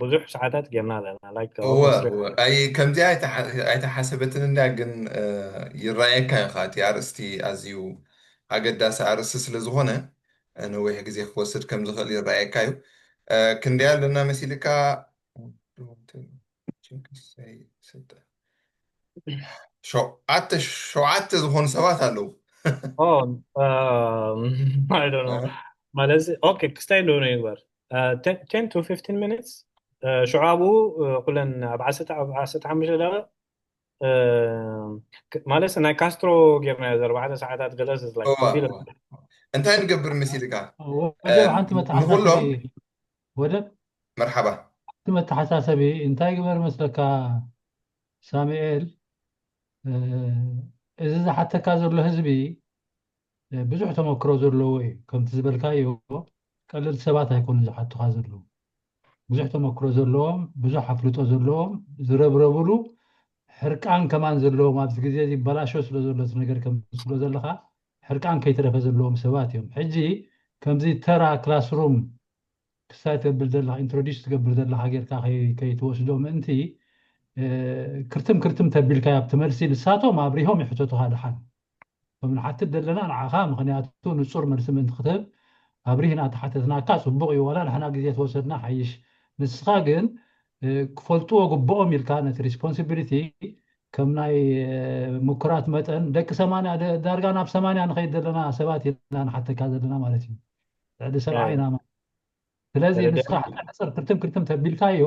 ብዙሕ ሰዓታት ጌርና ኣለና like እወ እወ ኣይ ከምዚኣ ኣይተሓ- ኣይተሓሰበትን እንድያ ግን እ፣ ይረኣየካ እዩ እቲ ኣርእስቲ ኣዝዩ ኣገዳሲ ኣርእስቲ ስለ ዝኾነ እ፣ ነዊሕ ግዜ ክወስድ ከም ዝኽእል ይረኣየካ እዩ እ፣ ክንደይ ኣለና መሲልካ ሸውዓተ ሸውዓተ ዝኾኑ ሰባት ኣለዉ ኦ፣ um, I don't know። ማለት፣ ኦኬ፣ ክስታይ እንደሆነ ይግበር። Uh, ten, ten to fifteen minutes. Uh, ሽዑ ኣብኡ፣ uh, ኩለን ኣብ ዓሰርተ፣ ኣብ ዓሰርተ ሓሙሽተ ደቂቕ፣ uh, ክ-፣ ማለት ናይ ካስትሮ ጌርና፣ እዚ ኣርባዕተ ሰዓታት ገለ፣ it's like እዋ፣ ቢል እዋ። እንታይ ንገብር መሲልካ? ወደብ ሓንቲ መተሓሳሰቢ ንኹሎም ወደብ መርሓባ። ሓንቲ መተሓሳሰቢ እንታይ ግበር መስለካ ሳሙኤል፣ እ፣ እዚ ዝሓተካ ዘሎ ህዝቢ፣ እ፣ ብዙሕ ተመክሮ ዘለዎ እዩ። ከምቲ ዝበልካዮ ቀለልቲ ሰባት ኣይኮኑን ዝሓቱኻ ዘለዉ። ብዙሕ ተመክሮ ዘለዎም፣ ብዙሕ ኣፍልጦ ዘለዎም፣ ዝረብረብሉ፣ ሕርቃን ከማን ዘለዎም፣ ኣብዚ ግዜ እዚ ይበላሾ ስለ ዘሎ እቲ ነገር ከም ትብሎ ዘለኻ ሕርቃን ከይተረፈ ዘለዎም ሰባት እዮም። ሕጂ ከምዚ ተራ ክላስሩም ክስታይ ትገብር ዘለኻ፣ ኢንትሮዲስ ትገብር ዘለኻ ጌርካ ከይ-፣ ከይትወስዶ ምእንቲ፣ እ፣ ክርትም ክርትም ተቢልካ ኣብቲ መልሲ ንሳቶም ኣብሪሆም ይሕተቱኻ ድሓን። ከም ንሓትት ዘለና ንዓኻ፣ ምኽንያቱ ንጹር መልሲ ምእንቲ ክትህብ ኣብሪህና ተሓተትናካ ጽቡቕ እዩ፣ ዋላ ንሕና ግዜ ተወሰድና ሓይሽ። ንስኻ ግን፣ እ፣ ክፈልጥዎ ግብኦም ኢልካ ነቲ ሪስፖንሲቢሊቲ ከም ናይ፣ እ፣ ምኩራት መጠን ደቂ ሰማንያ ደ-፣ ዳርጋ ናብ ሰማንያ ንኸይድ ዘለና ሰባት ኢና ንሓተካ ዘለና ማለት እዩ። ልዕሊ ሰብዓ ኢና ማለት። ስለዚ ተረዲኣኒ። ንስኻ ሓፂር ክርትም ክርትም ተቢልካዮ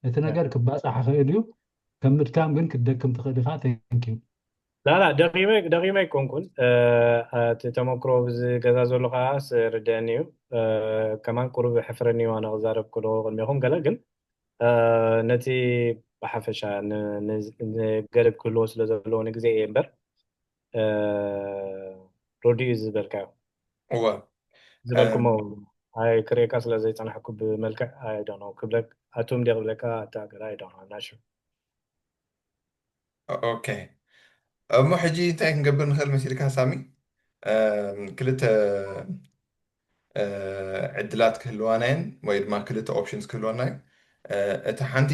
እቲ ነገር ክባፃሕ ይኽእል እዩ። ከም ምድካም ግን ክትደክም ትኽእል ኢኻ። Thank you። ላላ ደቂመ ደቂመ ኣይኮንኩን። እ፣ እቲ ተመክሮ ብዚ ገዛ ዘሎ ከዓ ርደአኒ እዩ። እ፣ ከማን ቁሩብ ሕፍረኒ እዩ ኣነ ክዛረብ ከለኹ ቅድሜኹም ገለ። ግን፣ እ፣ ነቲ ብሓፈሻ ን-፣ ን-፣ ንገደብ ክህልዎ ስለ ዘለዎ ንግዜ እየ እምበር፣ እ፣ ርዱእ እዩ ዝበልካዮ። እወ። ዝበልኩሞ እም፣ ኣይ ክርእየካ ስለ ዘይጸናሕኩ ብመልክዕ፣ I don't know፣ ክብለክ-፣ ኣቱም ድየ ክብለካ፣ ኣታ ገለ፣ I don't know፣ I'm not sure። ኦኬ። እሞ ሕጂ እንታይ ክንገብር ንኽእል መሲልካ ሳሚ? እም፣ ክልተ፣ እ፣ ዕድላት ክህልዋና እየን ወይ ድማ ክልተ ኦፕሽንስ ክህልዋና እዩ። እ፣ እታ ሓንቲ፣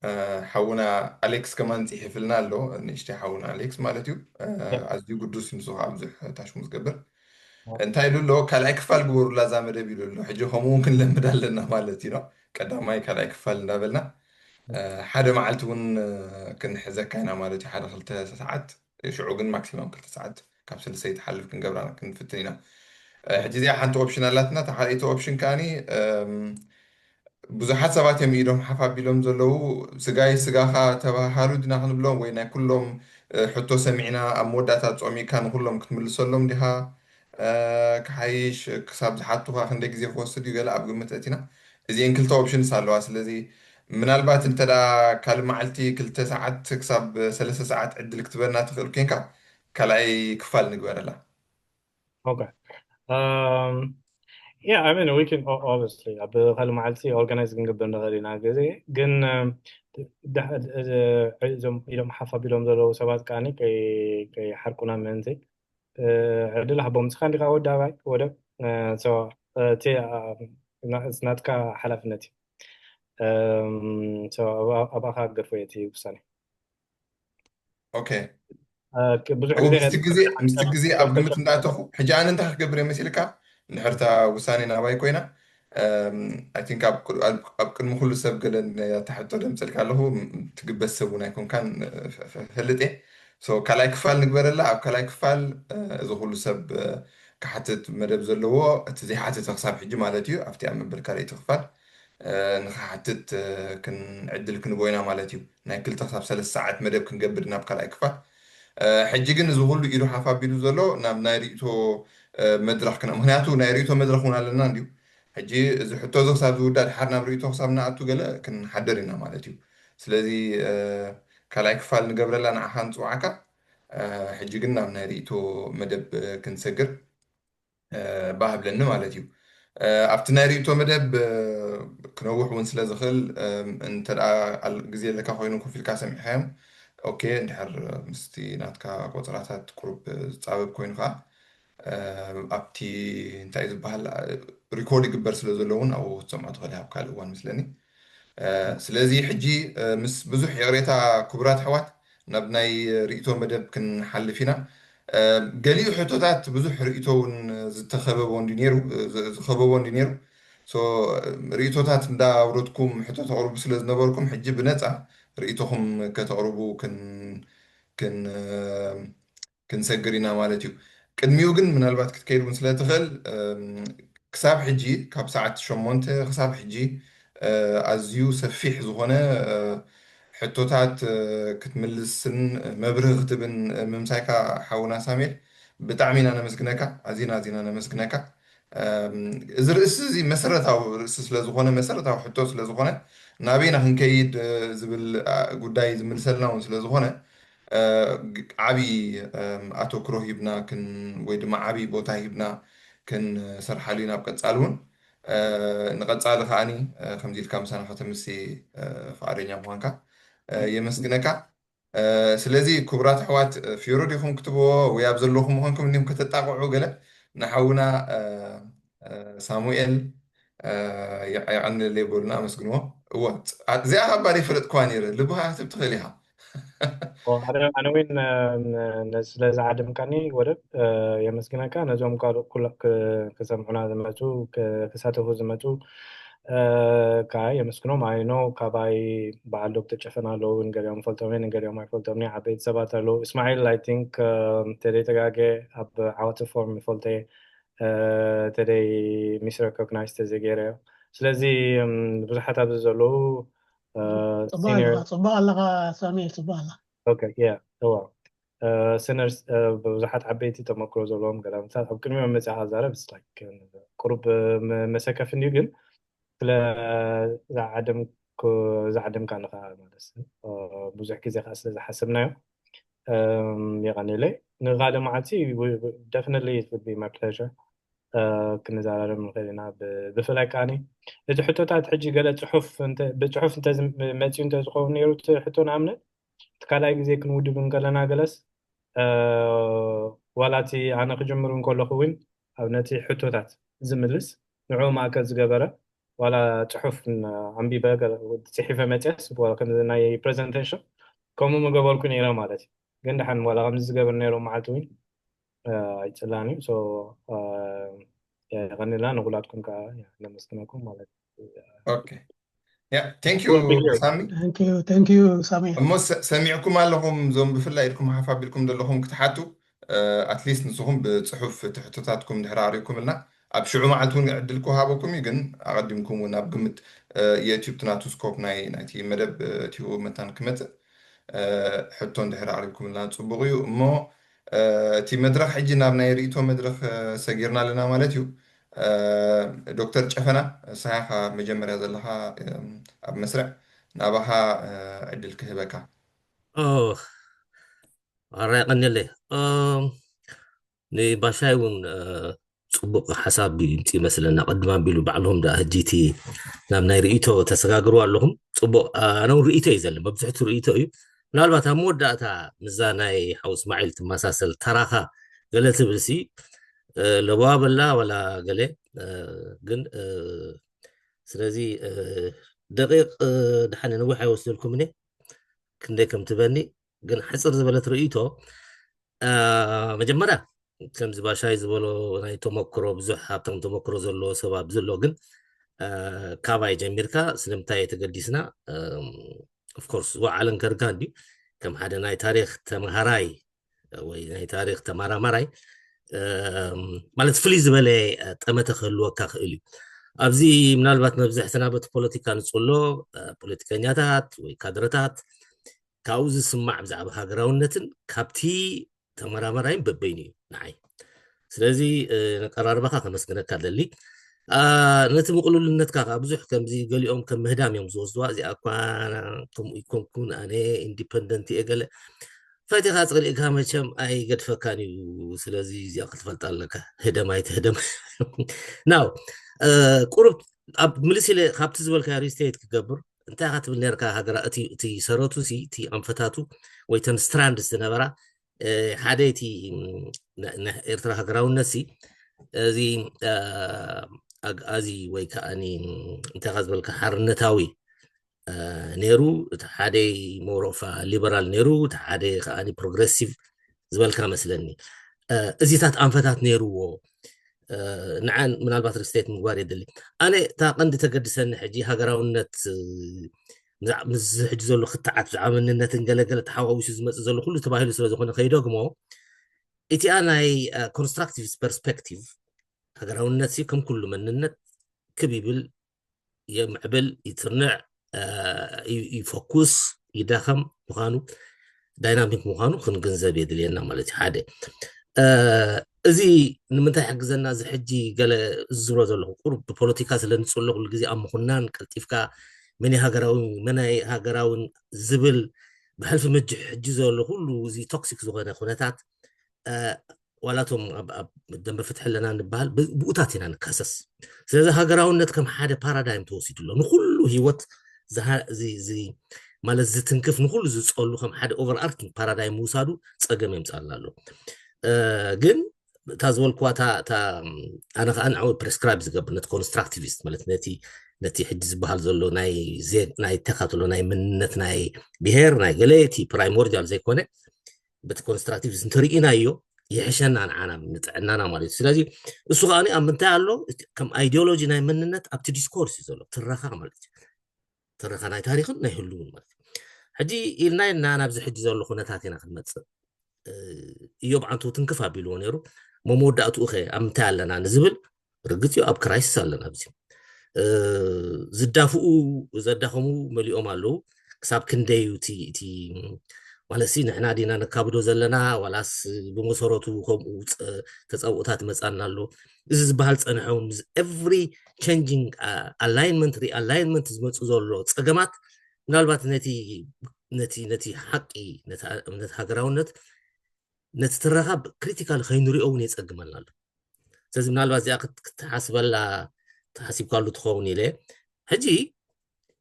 እ፣ ሓውና ኣሌክስ ከማን ጽሒፍልና ኣሎ፣ ንእሽተይ ሓውና ኣሌክስ ማለት እዩ። እ፣ ኣዝዩ ግዱስ እዩ፣ ንሱ ከዓ ብዙሕ ታሽሙ ዝገብር። እንታይ ኢሉ ኣሎ? ካልኣይ ክፋል ግበሩላ እዛ መደብ ኢሉ ኣሎ። ሕጂ ከምኡ እውን ክንለምድ ኣለና ማለት እዩ፣ ነው? ቀዳማይ ካልኣይ ክፋል እንዳበልና፣ እ፣ ሓደ መዓልቲ እውን፣ እ፣ ክንሕዘካ ኢና ማለት እዩ። ሓደ ክልተ ሰዓት፣ ሽዑ ግን ማክሲማም ክልተ ሰዓት፣ ካብ ሰለስተ ይትሓልፍ ክንገብራ ክንፍትን ኢና። እ፣ ሕጂ እዚኣ ሓንቲ ኦፕሽን ኣላትና። እታ ካልኣይቲ ኦፕሽን ከኣኒ፣ እም፣ ብዙሓት ሰባት እዮም ኢዶም ሓፍ ኣቢሎም ዘለዉ። ስጋይ ስጋኻ ተባሃሃሉ ዲና ክንብሎም ወይ ናይ ኩሎም፣ እ፣ ሕቶ ሰሚዕና ኣብ መወዳእታ ጾሚካ ንኩሎም ክትምልሰሎም ዲኻ? እ፣ ክሓይሽ ክሳብ ዝሓቱኻ ክንደይ ግዜ ክወስድ እዩ? ገለ ኣብ ግምት እቲና። እዚአን ክልተ ኦፕሽንስ ኣለዋ። ስለዚ ምናልባት እንተ ደኣ ካልእ መዓልቲ ክልተ ሰዓት ክሳብ ሰለስተ ሰዓት ዕድል ክትበና ትኽእል ኮንካ ካልኣይ ክፋል ንግበረላ። ኦኬ። Um, yeah, I mean, we can o-, obviously ኣብ ካልእ መዓልቲ ኦርጋናይዝ ክንገብር ንኽእል ኢና ግዜ። ግን፣ um፣ ዳ-፣ እ፣ እዞም ኢዶም ሓፍ ኣቢሎም ዘለዉ ሰባት ከኣኒ ከይ-፣ ከይሓርቁና ምእንቲ፣ እ፣ ዕድል ሃቦም። ንስኻ እንዲኻ ወዲ ኣባይ ወደብ፣ እ፣ so፣ እ፣ እቲ፣ እ፣ ና-፣ ናትካ ሓላፍነት እዩ። እም፣ so፣ ኣብ-፣ ኣባኻ ገድፎ እየ እቲ ውሳኔ። ኦኬ። እ፣ ክ-፣ ብዙሕ እው፣ ግዜ ምስቲ ግዜ፣ ምስቲ ግዜ ኣብ ግምት እንዳእተኹ፣ ሕጂ ኣነ እንታይ ክገብር እየ መሲልካ? እንድሕር እታ ውሳኔ ናባይ ኮይና፣ እም፣ I think ኣብ ቅ-፣ ኣብ፣ ኣብ ቅድሚ ኩሉ ሰብ ገለ እታ ሕቶ ደምፀልካ ኣለኹ፣ ም-፣ ትግበስ ሰብ እውን ኣይኮንካን፣ እ፣ ፈ-፣ ፈ-፣ ፈልጥ እየ። So፣ ካልኣይ ክፋል ንግበረላ። ኣብ ካልኣይ ክፋል፣ እ፣ እዚ ኩሉ ሰብ፣ እ፣ ክሓትት መደብ ዘለዎ፣ እቲ ዘይሓተተ ክሳብ ሕጂ ማለት እዩ፣ ኣብቲ ኣብ መበል ካልኣይቲ ክፋል፣ እ፣ ንኽሓትት፣ እ፣ ክን-፣ ዕድል ክንቦ ኢና ማለት እዩ። ናይ ክልተ ክሳብ ሰለስተ ሰዓት መደብ ክንገብር ናብ ካልኣይ ክፋል። እ፣ ሕጂ ግን እዚ ኩሉ ኢዱ ሓፍ ኣቢሉ ዘሎ ናብ ናይ ርእይቶ፣ እ፣ መድረኽ ክና-፣ ምኽንያቱ ናይ ርእይቶ መድረኽ እውን ኣለና እንድዩ። ሕጂ እዚ ሕቶ እዚ ክሳብ ዝውዳእ ድሓር ናብ ርእይቶ ክሳብ ንኣቱ ገለ ክንሓደር ኢና ማለት እዩ። ስለዚ፣ እ፣ ካልኣይ ክፋል ንገብረላ ንዓኻ ንጽውዓካ። እ፣ ሕጂ ግን ናብ ናይ ርእይቶ መደብ፣ እ፣ ክንሰግር፣ እ፣ ባህ ብለኒ ማለት እዩ። እ፣ ኣብቲ ናይ ርእይቶ መደብ፣ እ፣ ክነውሕ እውን ስለ ዝኽእል፣ እ፣ እንተ ደኣ ኣል-፣ ግዜ ኣለካ ኮይኑ ኮፍ ኢልካ ሰሚዕካዮም፣ ኦኬ፣ እንድሕር ምስቲ ናትካ ቆጸራታት ቁሩብ ዝጻበብ ኮይኑ ከኣ፣ እ፣ ኣብቲ እንታይ እዩ ዝበሃል፣ እ፣ ሪኮርድ ይግበር ስለ ዘሎ እውን ኣብኡ ክትሰምዖ ትኽእል ኢኻ ኣብ ካልእ እዋን ምስለኒ። እ፣ ስለዚ ሕጂ፣ እ፣ ምስ ብዙሕ ይቕሬታ ክቡራት ኣሕዋት ናብ ናይ ርእይቶ መደብ ክንሓልፍ ኢና። እ፣ ገሊኡ ሕቶታት ብዙሕ ርእይቶ እውን ዝተኸበቦ እንዲ ነይሩ፣ እ፣ ዝ-፣ ዝኸበቦ እንዲ ነይሩ። So፣ ርእይቶታት እንዳውረድኩም ሕቶ ተቕርቡ ስለ ዝነበርኩም ሕጂ ብነጻ ርእይቶኹም ከተቕርቡ ክን-፣ ክን-፣ እ፣ ክንሰግር ኢና ማለት እዩ። ቅድሚኡ ግን ምናልባት ክትከይድ እውን ስለ ትኽእል፣ ክሳብ ሕጂ፣ ካብ ሰዓት ሸሞንተ ክሳብ ሕጂ ኣዝዩ ሰፊሕ ዝኾነ ሕቶታት ክትምልስን መብርህ ክትብን ምምሳይካ ሓውና ሳሙኤል፣ ብጣዕሚ ኢና ነመስግነካ። ኣዚና ኣዚና ነመስግነካ። እዚ ርእሲ እዚ መሰረታዊ ርእሲ ስለዝኾነ፣ መሰረታዊ ሕቶ ስለዝኾነ፣ ናበይና ክንከይድ ዝብል ጉዳይ ዝምልሰልና እውን ስለዝኾነ፣ ዓብዪ ኣተኩሮ ሂብና ክን ወይ ድማ ዓብዪ ቦታ ሂብና ክንሰርሓሉ ኢና። ኣብ ቀፃሊ እውን ንቐፃሊ ከዓኒ ከምዚ ኢልካ ምሳና ከተምሲ ፍቓደኛ ምዃንካ የመስግነካ። ስለዚ ክቡራት ኣሕዋት፣ ፊሮ ዲኹም ክትብዎ ወይ ኣብ ዘለኹም ምዃንኩም እንዲኹም ከተጣቕዑ ገለ ንሓውና ሳሙኤል የቐንለይ በሉና፣ ኣመስግንዎ። እወ፣ እዚኣ ካብ ባሪ ፈለጥኩዋ ነይረ። ልብኻ ክትብ ትኽእል ኢኻ። ኣነ እውን ስለዚ ዓድምካኒ ወደብ የመስግነካ። ነዞም ካልእ ኩሎ ክሰምዑና ዝመፁ ክሳተፉ ዝመፁ ከዓ የመስግኖም። ኣይኖ ካባይ በዓል ዶክተር ጨፈና ኣለዉ፣ ንገሊኦም ፈልጦም፣ ንገሊኦም ኣይፈልጦም፣ ዓበይቲ ሰባት ኣለዉ። እስማዒል፣ I think ተደይ ተጋገ ኣብ ዓወት ፎርም ይፈልጦ፣ ተደይ ሚስ ሬኮግናይዝ ተዘገይረ። ስለዚ ብዙሓት ኣብዚ ዘለዉ ፅቡቅ ኣለኻ ሳሚ፣ ፅቡቅ ኣለኻ። እዋ፣ ስነርስ ብዙሓት ዓበይቲ ተመክሮ ዘለዎም ገዳምታት ኣብ ቅድሚ መመፅያ ክዛረብ ቁሩብ መሰከፍ እንዲዩ፣ ግን ስለ ዝዓደምካ ንኻ ማለት ብዙሕ ግዜ ከዓ ስለ ዝሓሰብናዮ የቐኒለይ። ንኻልእ መዓልቲ definitely it would be my pleasure ክንዘራረብ ንኽእል ኢና። ብፍላይ ከዓኒ እቲ ሕቶታት ሕጂ ገለ ብፅሑፍ መፂኡ እንተዝኸውን ነይሩ እቲ ሕቶ ንኣብነት እቲ ካልኣይ ግዜ ክንውድብ እንከለና ገለስ ዋላ እቲ ኣነ ክጅምር እንከለኹ እውን ኣብ ነቲ ሕቶታት ዝምልስ ንዕኡ ማእከል ዝገበረ ዋላ ፅሑፍ ኣንቢበ ፅሒፈ መፅየስ ናይ ፕሬዘንቴሽን ከምኡ ምገበርኩ ነይረ ማለት እዩ። ግን ደሓን ዋላ ከምዚ ዝገብር ነይሮም መዓልቲ እውን ኣይፅላን እዩ። የቐንልና ንኩላትኩም ከዓ ነመስግነኩም ማለት ሳሚ። እሞ ሰሚዕኩም ኣለኹም፣ እዞም ብፍላይ ኢድኩም ሓፍ ኣቢልኩም ዘለኹም ክትሓቱ ኣትሊስት ንስኹም ብፅሑፍ ትሕቶታትኩም ድሕሪ ኣሪእኩምልና ኣብ ሽዑ መዓልቲ እውን ዕድል ክወሃበኩም እዩ። ግን ኣቐዲምኩም እውን ኣብ ግምት የእትዩ ናቱ ስኮፕ ናይ ናይቲ መደብ እትዩ መታን ክመፅእ ሕቶ እንድሕር ኣቕሪብኩምልና ፅቡቕ እዩ። እሞ እቲ መድረኽ ሕጂ ናብ ናይ ርእይቶ መድረኽ ሰጊርና ኣለና ማለት እዩ። ዶክተር ጨፈና፣ ንስኻ ኢኻ መጀመርያ ዘለኻ ኣብ መስርዕ፣ ናባኻ ዕድል ክህበካ። ኣራ፣ የቐንየለይ። ንባሻይ እውን ፅቡቕ ሓሳብ ይምፅ ይመስለና። ቅድም ኣቢሉ ባዕልኹም ደኣ ሕጂ እቲ ናብ ናይ ርእይቶ ተሰጋግሩ ኣለኹም። ፅቡቕ፣ ኣነ እውን ርእይቶ እዩ ዘለኒ፣ መብዝሕቱ ርእይቶ እዩ። ምናልባት ኣብ መወዳእታ ምዛ ናይ ሓው እስማዒል ትመሳሰል ተራኻ ገለ ትብል ሲ ለበዋ በላ ዋላ ገለ ግን ስለዚ ደቂቕ ድሓን ነዊሕ ኣይወስደልኩም እኔ ክንደይ ከም ትበኒ ግን ሕፅር ዝበለት ርእይቶ መጀመርያ ከምዚ ባሻይ ዝበሎ ናይ ተመክሮ ብዙሕ ሃብታም ተመክሮ ዘለዎ ሰብ ኣብዚ ኣሎ ግን ካባይ ጀሚርካ ስለምንታይ ተገዲስና ኦፍኮርስ ወዓለን ከርካ እንዲ ከም ሓደ ናይ ታሪክ ተምሃራይ ወይ ናይ ታሪክ ተመራማራይ ማለት ፍልይ ዝበለ ጠመተ ክህልወካ ክእል እዩ። ኣብዚ ምናልባት መብዝሕትና በቲ ፖለቲካ ንፅሎ ፖለቲከኛታት ወይ ካድረታት ካብኡ ዝስማዕ ብዛዕባ ሃገራውነትን ካብቲ ተመራመራይን በበይኑ እዩ ንዓይ። ስለዚ ነቀራርባኻ ከመስግነካ ደሊ ነቲ ምቕሉልነትካ ከዓ ብዙሕ ከምዚ ገሊኦም ከም ምህዳም እዮም ዝወስድዋ። እዚኣ እኳ ከምኡ ይኮንኩን ኣነ ኢንዲፐንደንት እየ ገለ ፈቲኻ ፅሪእካ መቸም ኣይገድፈካን እዩ። ስለዚ እዚኣ ክትፈልጣ ኣለካ። ህደም ኣይትህደም ናው ቁሩብ ኣብ ምልስ ኢለ ካብቲ ዝበልካ ሪስቴት ክገብር እንታይ ኢኻ ትብል ነርካ ሃገራ እቲ ሰረቱ እቲ ኣንፈታቱ ወይ ተን ስትራንድ ዝነበራ ሓደ እቲ ኤርትራ ሃገራውነት ሲ እዚ ኣግኣዚ ወይ ከዓ እንታይ ኢኻ ዝበልካ ሓርነታዊ ነይሩ፣ እቲ ሓደ ሞሮፋ ሊበራል ነይሩ፣ እቲ ሓደ ከዓ ፕሮግረሲቭ ዝበልካ መስለኒ። እዚታት ኣንፈታት ነይርዎ። ንዓን ምናልባት ሪስቴት ምግባር የድሊ። ኣነ እታ ቀንዲ ተገድሰኒ ሕጂ ሃገራውነት ምስ ሕጂ ዘሎ ክትዓት ብዛዕባ መንነትን ገለገለ ተሓዋዊሱ ዝመፅእ ዘሎ ኩሉ ተባሂሉ ስለዝኾነ ከይደግሞ እቲኣ ናይ ኮንስትራክቲቭ ፐርስፔክቲቭ ሃገራውነት ሲ ከም ኩሉ መንነት ክብ ይብል፣ የምዕብል፣ ይትርንዕ፣ ይፈኩስ፣ ይዳኸም ምዃኑ፣ ዳይናሚክ ምዃኑ ክንግንዘብ የድልየና ማለት እዩ። ሓደ እዚ ንምንታይ ሕግዘና? እዚ ሕጂ ገለ ዝዝሮ ዘለኹ ቁሩብ ብፖለቲካ ስለ ንፅሎ ኩሉ ግዜ ኣብ ምኹናን ቀልጢፍካ መን ሃገራዊ መናይ ሃገራውን ዝብል ብሕልፊ ምጅ ሕጂ ዘሎ ኩሉ እዚ ቶክሲክ ዝኾነ ኩነታት ዋላቶም ኣብ ደንበ ፍትሒ ኣለና ንበሃል ብኡታት ኢና ንካሰስ። ስለዚ ሃገራውነት ከም ሓደ ፓራዳይም ተወሲዱ ኣሎ። ንኩሉ ህይወት ማለት ዝትንክፍ፣ ንኩሉ ዝፀሉ ከም ሓደ ኦቨር ኣርኪንግ ፓራዳይም ምውሳዱ ፀገም የምፃልና ኣሎ። ግን እታ ዝበልኩዋ ኣነ ከዓ ንዓው ፕሬስክራይብ ዝገብር ነቲ ኮንስትራክቲቪስት ማለት ነቲ ነቲ ሕጂ ዝበሃል ዘሎ ናይ ተካትሎ ናይ መንነት ናይ ብሄር ናይ ገለቲ ፕራይሞርዲያል ዘይኮነ በቲ ኮንስትራክቲቪስት እንተርኢናዮ ይሕሸና ንዓና ንጥዕናና ማለት እዩ። ስለዚ እሱ ከዓ ኣብ ምንታይ ኣሎ? ከም ኣይዲዮሎጂ ናይ መንነት ኣብቲ ዲስኮርስ እዩ ዘሎ፣ ትረኻ ማለት እዩ። ትረኻ ናይ ታሪክን ናይ ህልውን ማለት እዩ። ሕጂ ኢልና ኢና ናብዚ ሕጂ ዘሎ ኩነታት ኢና ክንመፅእ። እዮብ ዓንቱ ትንክፍ ኣቢልዎ ነይሩ። መመወዳእትኡ ከ ኣብ ምንታይ ኣለና ንዝብል ርግፅ እዩ ኣብ ክራይሲስ ኣለና ኣብዚ ዝዳፍኡ ዘዳኸሙ መሊኦም ኣለዉ። ክሳብ ክንደይ እዩ እቲ ማለት ሲ ንሕና ዲና ነካብዶ ዘለና ዋላስ ብመሰረቱ ከምኡ ተፃብኦታት ይመፃና ኣሎ? እዚ ዝበሃል ፀንሐ እውን ምስ every changing alignment realignment ዝመፁ ዘሎ ፀገማት ምናልባት ነቲ ነቲ ነቲ ሓቂ ነቲ እምነት ሃገራውነት ነቲ ትረኻ ክሪቲካል ከይንሪኦ እውን የፀግመልና ኣሎ። ስለዚ ምናልባት እዚኣ ክትሓስበላ ተሓሲብካሉ ትኸውን ኢለ። ሕጂ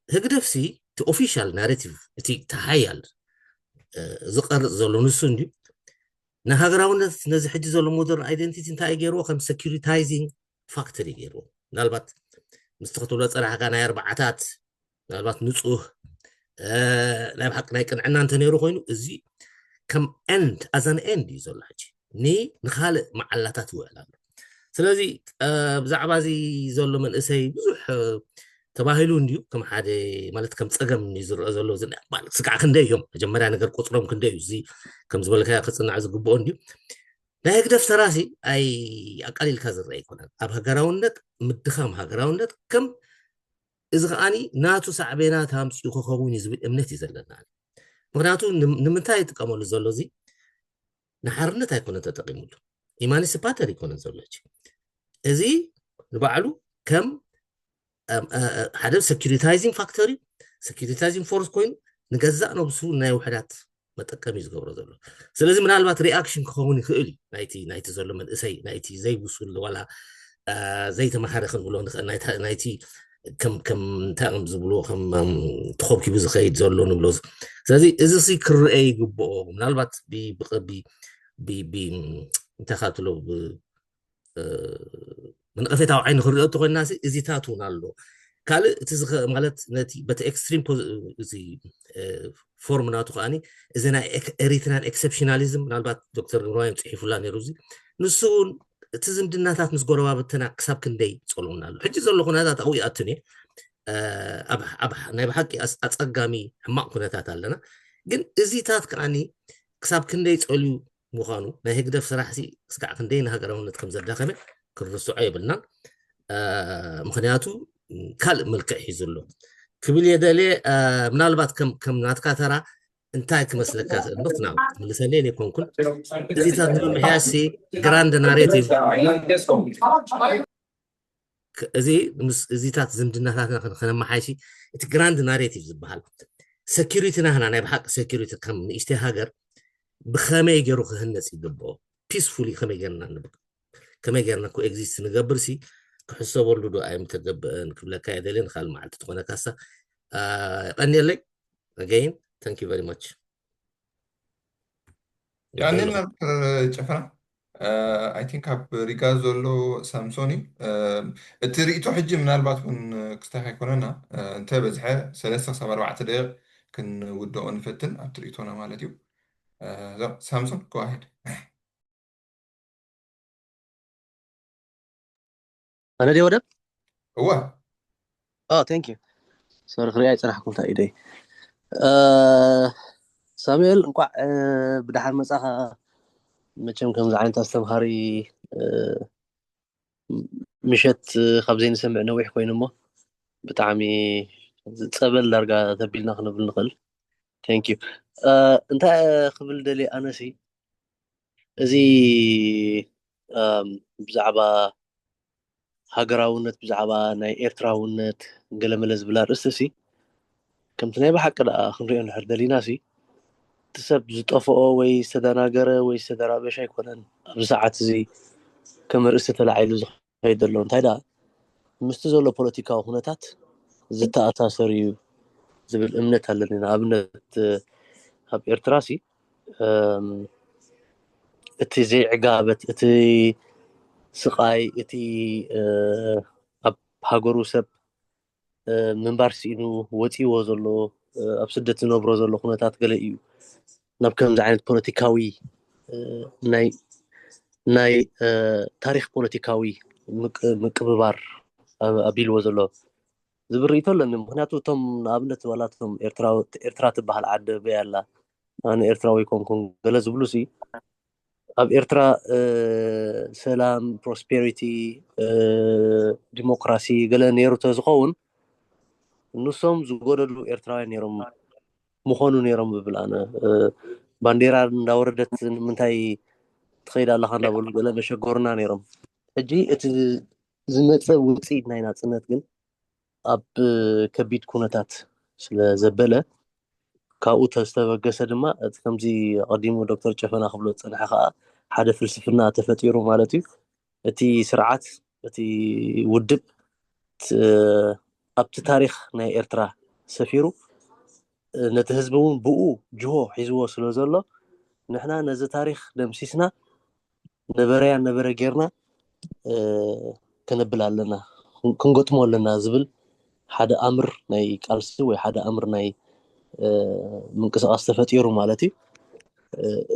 ህግደፍሲ እቲ ኦፊሻል ናሬቲቭ እቲ ተሓያል ዝቀርፅ ዘሎ ንሱ እንዲ ንሃገራውነት ነዚ ሕጂ ዘሎ ሞደርን ኣይደንቲቲ እንታይ ገይርዎ ከም ሰኪሪታይዚንግ ፋክተር ገይርዎ። ምናልባት ምስቲ ክትብሎ ፀናሕካ ናይ ኣርባዓታት ምናልባት ንፁህ ናይ ብሓቂ ናይ ቅንዕና እንተነይሩ ኮይኑ እዚ ከም ኤንድ ኣዛን ኤንድ እዩ ዘሎ ሕጂ ንካልእ መዓላታት ይውዕል ኣሎ። ስለዚ ብዛዕባ እዚ ዘሎ መንእሰይ ብዙሕ ተባሂሉ እንድዩ ከም ሓደ ማለት ከም ፀገም እዩ ዝረአ ዘሎ። ስጋዕ ክንደይ እዮም መጀመርያ ነገር ቁፅሮም ክንደይ እዩ እዚ ከም ዝበልካዮ ክፅናዕ ዝግብኦ እንድዩ። ናይ ህግደፍ ተራሲ ኣይ ኣቃሊልካ ዝረአ ኣይኮነን። ኣብ ሃገራውነት ምድኻም ሃገራውነት ከም እዚ ከዓኒ ናቱ ሳዕቤናት ኣምፅኡ ክኸውን እዩ ዝብል እምነት እዩ ዘለና። ምክንያቱ ንምንታይ ይጥቀመሉ ዘሎ እዚ ንሓርነት ኣይኮነን ተጠቂሙሉ፣ ኢማንስፓተር ይኮነን ዘሎ። እዚ ንባዕሉ ከም ሓደ ሰኪሪታይዚንግ ፋክተር እዩ፣ ሰኪሪታይዚንግ ፎርስ ኮይኑ ንገዛእ ነብሱ ናይ ውሕዳት መጠቀሚ እዩ ዝገብሮ ዘሎ። ስለዚ ምናልባት ሪኣክሽን ክኸውን ይኽእል እዩ ናይቲ ናይቲ ዘሎ መንእሰይ ናይቲ ዘይብሱል ዋላ ዘይተማሃረ ክንብሎ ንኽእል ናይቲ ከም ከም እንታይ እዮም ዝብልዎ ከም ተኾብኪቡ ዝኸይድ ዘሎ ንብሎ። ስለዚ እዚ ሲ ክረአ ይግብኦ ምናልባት ብቢ እንታይ ካብ ትሎ ብነቐፌታዊ ዓይኒ ክሪኦ እንተኮይና እዚታት እውን ኣሎ። ካልእ እቲ ማለት ነቲ በቲ ኤክስትሪም ፎርም ናቱ ከዓኒ እዚ ናይ ኤሪትራን ኤክሰፕሽናሊዝም ምናልባት ዶክተር ግብረማርያም ፅሒፉላ ነይሩ እዚ ንሱ እውን እቲ ዝምድናታት ምስ ጎረባብትና ክሳብ ክንደይ ፀልኡና ኣሎ። ሕጂ ዘሎ ኩነታት ኣብኡ ይኣትን እየ። ናይ ብሓቂ ኣፀጋሚ ሕማቕ ኩነታት ኣለና። ግን እዚታት ከዓኒ ክሳብ ክንደይ ፀልዩ ምዃኑ ናይ ህግደፍ ስራሕ ሲ ስጋዕ ክንደይ ንሃገራውነት ከም ዘዳኸመ ክንርስዖ የብልናን። ምክንያቱ ካልእ መልክዕ ሒዙ ኣሎ ክብል እየ ደልየ። ምናልባት ከም ናትካ ተራ እንታይ ክመስለካ ክእል ምፍናው ትምልሰለይ ዘይኮንኩን እዚታት ንምምሕያሽ ሲ ግራንድ ናሬቲቭ እዚ ምስ እዚታት ዝምድናታትና ከነመሓይሺ እቲ ግራንድ ናሬቲቭ ዝበሃል ሰኪሪቲ ናህና ናይ ብሓቂ ሰኪሪቲ ከም ንእሽተይ ሃገር ብኸመይ ገይሩ ክህነፅ ይግብኦ ፒስፉሊ ከመይ ገርና ንብ ከመይ ገርና ኮ ኤግዚስት ንገብር ሲ ክሕሰበሉ ዶ ኣይምተገብአን ክብለካ የደልየ ንካል መዓልቲ ትኾነካሳ ቀኒየለይ again thank you very much ያንን ዶክተር ጭፍራ I think ኣብ ሪጋ ዘሎ ሳምሶን እዩ። እቲ ርኢቶ ሕጂ ምናልባት እውን ክስታይ ከይኮነና እንተ በዝሐ ሰለስተ ክሳብ ኣርባዕተ ደቂቕ ክንውድኦ ንፈትን ኣብቲ ርኢቶና ማለት እዩ። ሳምሶን go ahead። ኣነ ድየ ወደብ እወ ኦ thank you sorry ክሪኣ ኣይፀናሕኩን እንታይ ኢደይ ሳሙኤል እንኳዕ ብደሓን መፃኻ። መቸም ከምዚ ዓይነት ኣስተምሃሪ ምሸት ካብ ዘይንሰምዕ ነዊሕ ኮይኑ እሞ ብጣዕሚ ጸበል ዳርጋ ተቢልና ክንብል ንኽእል። Thank you። እንታይ ክብል ደልየ ኣነሲ እዚ ብዛዕባ ሃገራውነት ብዛዕባ ናይ ኤርትራውነት ገለመለ ዝብል ኣርእስቲ ሲ ከምቲ ናይ ብሓቂ ደኣ ክንሪኦ እንድሕር ደሊና ሲ እቲ ሰብ ዝጠፍኦ ወይ ዝተደናገረ ወይ ዝተደራበሸ ኣይኮነን ኣብዚ ሰዓት እዚ ከም ኣርእስቲ ተላዒሉ ዝኸይድ ዘሎ እንታይ ደኣ ምስቲ ዘሎ ፖለቲካዊ ኩነታት ዝተኣሳሰር እዩ ዝብል እምነት ኣለኒ ንኣብነት ኣብ ኤርትራ ሲ እቲ ዘይዕጋበት እቲ ስቓይ እቲ ኣብ ሃገሩ ሰብ ምንባር ስኢኑ ወፂዎ ዘሎ ኣብ ስደት ዝነብሮ ዘሎ ኩነታት ገለ እዩ ናብ ከምዚ ዓይነት ፖለቲካዊ ናይ ናይ ታሪክ ፖለቲካዊ ምቅብባር ኣቢልዎ ዘሎ ዝብል ርእይቶ ኣለኒ ምክንያቱ እቶም ንኣብነት ዋላ እቶም ኤርትራ ትበሃል ዓዲ በይ ኣላ ኣነ ኤርትራዊ ኮንኩን ገለ ዝብሉ ሲ ኣብ ኤርትራ ሰላም ፕሮስፔሪቲ ዲሞክራሲ ገለ ነይሩ ተዝኸውን ንሶም ዝጎደሉ ኤርትራውያን ነይሮም ምኾኑ ነይሮም ብብል ኣነ ባንዴራ እንዳወረደት ንምንታይ ትኸይድ ኣለኻ እንዳበሉ ገለ መሸጎርና ነይሮም ሕጂ እቲ ዝመፀ ውፅኢት ናይ ናፅነት ግን ኣብ ከቢድ ኩነታት ስለ ዘበለ ካብኡ ዝተበገሰ ድማ እቲ ከምዚ ኣቐዲሙ ዶክተር ጨፈና ክብሎ ዝፀንሐ ከዓ ሓደ ፍልስፍና ተፈጢሩ ማለት እዩ እቲ ስርዓት እቲ ውድብ ኣብቲ ታሪክ ናይ ኤርትራ ሰፊሩ ነቲ ህዝቢ እውን ብኡ ጅሆ ሒዝዎ ስለ ዘሎ ንሕና ነዚ ታሪክ ደምሲስና ነበረያ ነበረ ጌርና ከነብል ኣለና ክንገጥሞ ኣለና ዝብል ሓደ ኣምር ናይ ቃልሲ ወይ ሓደ ኣምር ናይ ምንቅስቃስ ተፈጢሩ ማለት እዩ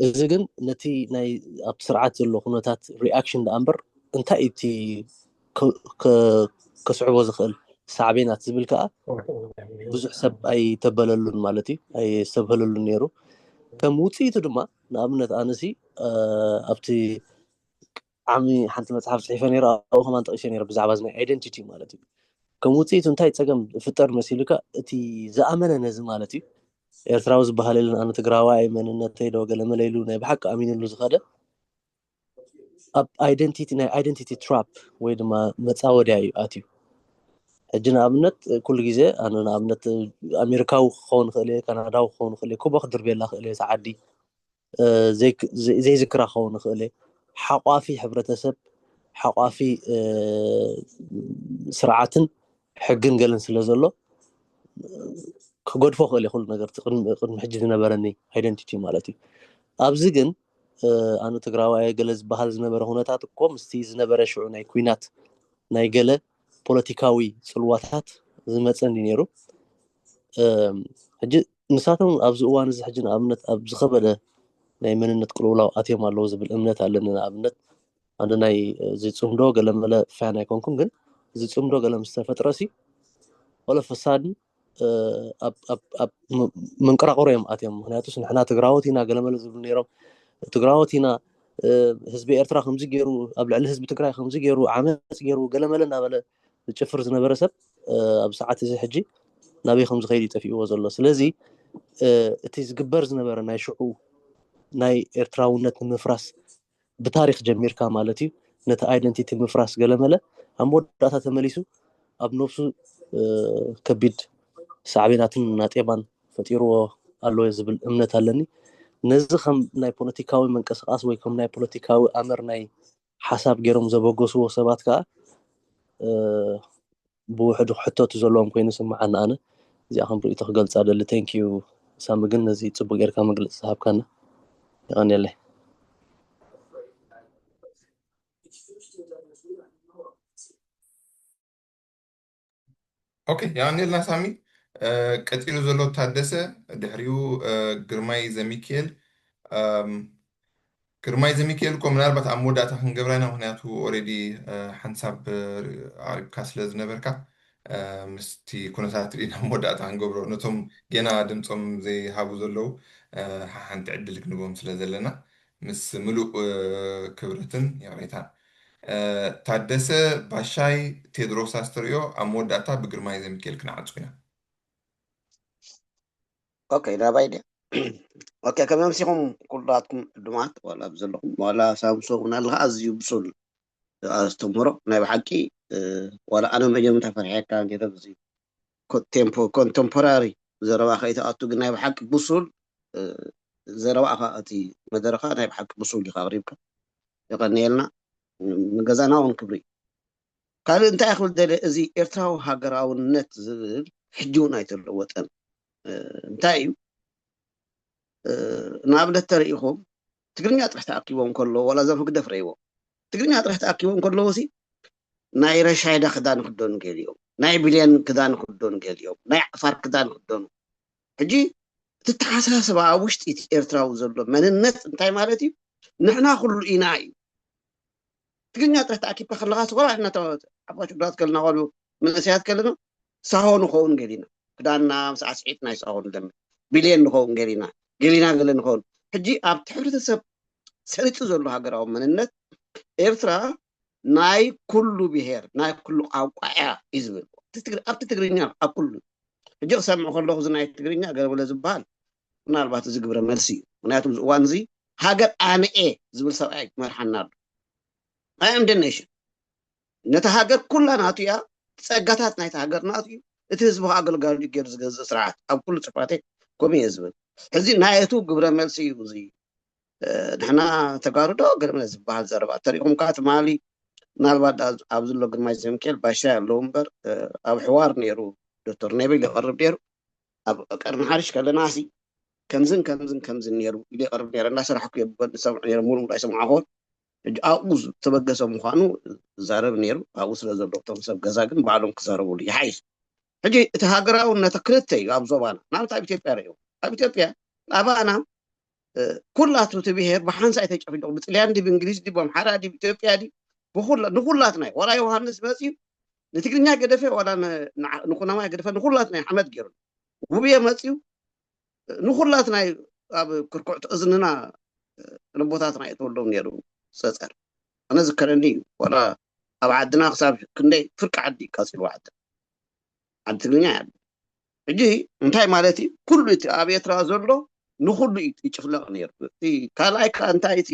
እዚ ግን ነቲ ናይ ኣብቲ ስርዓት ዘሎ ኩነታት reaction ደኣ እምበር እንታይ እቲ ከስዕቦ ዝኽእል ሳዕቤናት ዝብል ከዓ ብዙሕ ሰብ ኣይተበለሉን ማለት እዩ ኣይስተብህለሉን ነይሩ ከም ውፅኢቱ ድማ ንኣብነት ኣነሲ ኣብቲ ዓሚ ሓንቲ መፅሓፍ ፅሒፈ ነይረ ኣብኡ ከማን ጠቂሰ ነይረ ብዛዕባ ናይ identity ማለት እዩ ከም ውፅኢቱ እንታይ ፀገም ፍጠር መሲሉካ እቲ ዝኣመነ ነዚ ማለት እዩ ኤርትራዊ ዝበሃል የለን ኣነ ትግራዋይ መንነተይ ዶ ገለመለ ኢሉ ናይ ብሓቂ ኣሚንሉ ዝኸደ ኣብ identity ናይ identity trap ወይ ድማ መፃወድያ እዩ ኣትዩ ሕጂ ንኣብነት ኩሉ ግዜ ኣነ ንኣብነት ኣሜሪካዊ ክኸውን ክእል እየ ካናዳዊ ክኸውን ክእል እየ ኩቦ ክድርብየላ ክእል እየ ዓዲ ዘይዝክራ ክኸውን ክእል እየ ሓቋፊ ሕብረተሰብ ሓቋፊ ስርዓትን ሕግን ገለን ስለ ዘሎ ክገድፎ ክእል ኩሉ ነገር ቅድሚ ሕጂ ዝነበረኒ identity ማለት እዩ ኣብዚ ግን ኣነ ትግራዋይ ገለ ዝበሃል ዝነበረ ኩነታት እኮ ምስቲ ዝነበረ ሽዑ ናይ ኩናት ናይ ገለ ፖለቲካዊ ፅልዋታት ዝመፀኒ ነይሩ ሕጂ ንሳቶም ኣብዚ እዋን እዚ ሕጂ ንኣብነት ኣብ ዝኸበደ ናይ መንነት ቅልውላው ኣትዮም ኣለዉ ዝብል እምነት ኣለኒ ንኣብነት ኣንድ ናይ ዝፅምዶ ገለመለ ፋን ኣይኮንኩም ግን ዝፅምዶ ገለ ምስ ተፈጥረ ሲ all of a sudden ኣብ ምንቅራቅሮ እዮም ኣትዮም ምክንያቱስ ንሕና ትግራዎት ኢና ገለመለ ዝብሉ ነይሮም ትግራዎት ኢና ህዝቢ ኤርትራ ከምዚ ገይሩ ኣብ ልዕሊ ህዝቢ ትግራይ ከምዚ ገይሩ ዓመፅ ገይሩ ገለመለ እናበለ ዝጭፍር ዝነበረ ሰብ ኣብ ሰዓት እዚ ሕጂ ናበይ ከም ዝኸይድ ይጠፊእዎ ዘሎ ስለዚ እቲ ዝግበር ዝነበረ ናይ ሽዑ ናይ ኤርትራውነት ንምፍራስ ብታሪክ ጀሚርካ ማለት እዩ ነቲ identity ምፍራስ ገለመለ ኣብ መወዳእታ ተመሊሱ ኣብ ነብሱ ከቢድ ሳዕቤናትን ናጤባን ፈጢርዎ ኣሎ ዝብል እምነት ኣለኒ ነዚ ከም ናይ ፖለቲካዊ መንቀስቃስ ወይ ከም ናይ ፖለቲካዊ ኣምር ናይ ሓሳብ ገይሮም ዘበገስዎ ሰባት ከዓ ብውሕዱ ክሕተቱ ዘለዎም ኮይኑ ይስምዓኒ ኣነ እዚኣ ከም ርእይቶ ክገልፃ ደሊ thank you ሳሚ ግን ነዚ ፅቡቅ ጌርካ መግለፂ ዝሃብካና የቀንየለይ ኦኬ የቀንየልና ሳሚ ቀፂሉ ዘሎ ታደሰ ድሕሪኡ ግርማይ ዘሚክኤል ግርማይ ዘሚክኤል እኮ ምናልባት ኣብ መወዳእታ ክንገብራ ኢና ምክንያቱ already ሓንሳብ ዓሪብካ ስለ ዝነበርካ ምስቲ ኩነታት ርኢና መወዳእታ ክንገብሮ ነቶም ጌና ድምፆም ዘይሃቡ ዘለዉ ሓንቲ ዕድል ክንቦም ስለ ዘለና ምስ ምሉእ ክብረትን ይቕሬታን። ታደሰ ባሻይ፣ ቴድሮስ ኣስተርእዮ፣ ኣብ መወዳእታ ብግርማይ ዘሚካኤል ክንዓጹ ኢና። ኦኬ፣ ናባይ ድያ? ኦኬ፣ ከመይ ኣምሲኹም ኩላትኩም ዕዱማት፣ ዋላ ኣብ ዘለኹም ዋላ ሳምሶ እውን ኣለኻ፣ ኣዝዩ ብሱል ኣስተምህሮ ናይ ብሓቂ። ዋላ ኣነ መጀመርታ ፈርሐካ ነይረ፣ ብዚ ኮንቴምፖራሪ ዘረባ ከይትኣቱ፣ ግን ናይ ብሓቂ ብሱል ዘረባኻ፣ እቲ መደረኻ ናይ ብሓቂ ብሱል ኢኻ ኣቕሪብካ። የቐንየልና። ንገዛና እውን ክብሪ። ካልእ እንታይ ክብል ደለ፣ እዚ ኤርትራዊ ሃገራውነት ዝብል ሕጂ እውን ኣይተለወጠን። እንታይ እዩ? ንኣብነት ተሪኢኹም ትግርኛ ጥራሕ ተኣኪቦም ከለዉ፣ ዋላ እዞም ህግደፍ ረይዎም፣ ትግርኛ ጥራሕ ተኣኪቦም ከለዉ ሲ ናይ ረሻይዳ ክዳን ክደኑ ገሊኦም፣ ናይ ብሌን ክዳን ክደኑ ገሊኦም፣ ናይ ዓፋር ክዳን ክደኑ። ሕጂ እቲ ተሓሳስባ ኣብ ውሽጢ እቲ ኤርትራዊ ዘሎ መንነት እንታይ ማለት እዩ? ንሕና ኩሉ ኢና እዩ። ትግርኛ ጥራሕ ተኣኪብካ ከለኻ፣ ስኮላ እናተባበት ዓባች ዱራት ከለና፣ ቆልዑ መንእሰያት ከለና፣ ሳሆ ንኸውን ገሊና፣ ክዳንና ሳዕስዒት ናይ ሳሆ ንለምን፣ ብሌን ንኸውን ገሊና፣ ገሊና ገለ ንኸውን። ሕጂ ኣብቲ ሕብረተሰብ ሰሪጹ ዘሎ ሃገራዊ መንነት ኤርትራ ናይ ኩሉ ብሄር፣ ናይ ኩሉ ቋንቋ እያ እዩ ዝብል። ኣብቲ ትግርኛ ኣብ ኩሉ ሕጂ ክሰምዕ ከለኹ፣ እዚ ናይ ትግርኛ ገለበለ ዝበሃል ምናልባት እዚ ግብረ መልሲ እዩ። ምክንያቱ እዚ እዋን እዚ ሃገር ኣነ እየ ዝብል ሰብኣይ ክመርሓና ኣሎ። ኣይ ኣም ደ ኔሽን፣ ነቲ ሃገር ኩላ ናቱ እያ፣ ጸጋታት ናይቲ ሃገር ናቱ እዩ፣ እቲ ህዝቢ ከዓ ኣገልጋሊ ገይሩ ዝገዝእ ስርዓት ኣብ ኩሉ ጽፋተይ ከምኡ እየ ዝብል። ሕዚ ናይ እቱ ግብረ መልሲ እዩ እዚ። ንሕና ተጋሩ ዶ ገለመለ ዝበሃል ዘረባ ተሪኹም ከኣ ትማሊ ምናልባት ኣብ ዘሎ ግርማይ ዘሚካኤል ባሻይ ኣለዉ እምበር፣ ኣብ ሕዋር ነይሩ፣ ዶክተር ነቢል ይቐርብ ነይሩ። ኣብ ቀርኒ ሓሪሽ ከለና ሲ ከምዝን ከምዝን ከምዝን ነይሩ ኢሉ ይቐርብ ነይረ፣ እናሰራሕኩ እየ ብጎኒ ዝሰምዑ ነይረ፣ ሙሉእ ሙሉእ ኣይሰምዓኹን። ሕጂ ኣብኡ ዝተበገሰ ምዃኑ ዝዛረብ ነይሩ። ኣብኡ ስለ ዘሎ እቶም ሰብ ገዛ ግን ባዕሎም ክዛረብሉ ይሓይሽ። ሕጂ እቲ ሃገራውነት ክልተ እዩ ኣብ ዞባና፣ ናብታ ኣብ ኢትዮጵያ ርእዩ። ኣብ ኢትዮጵያ ኣባና ኩላቱ እቲ ብሄር ብሓንሳእ ተጨፍሊቑ፣ ብጥልያን ድዩ ብእንግሊዝ ድዩ ብኣምሓራ ድዩ ብኢትዮጵያ ድዩ ብኹላ ንኹላትና እዩ። ዋላ ዮሃንስ መፅዩ ንትግርኛ ገደፈ፣ ዋላ ንኩናማይ ገደፈ፣ ንኹላትና እዩ ሓመድ ገይሩ። ውብየ መፅዩ ንኹላትና እዩ ኣብ ክርኩዕቲ እዝንና ልቦታትና እዩ ተወሎም ነይሩ ፀፀር። ኣነ ዝከረኒ እዩ፣ ዋላ ኣብ ዓድና ክሳብ ክንደይ ፍርቂ ዓዲ እዩ ቃፂሉ ዓዲ ዓዲ ትግርኛ እያ። ሕጂ እንታይ ማለት እዩ? ኩሉ እቲ ኣብ ኤርትራ ዘሎ ንኩሉ እዩ ይጭፍለቕ ነይሩ። እቲ ካልኣይ ከኣ እንታይ፣ እቲ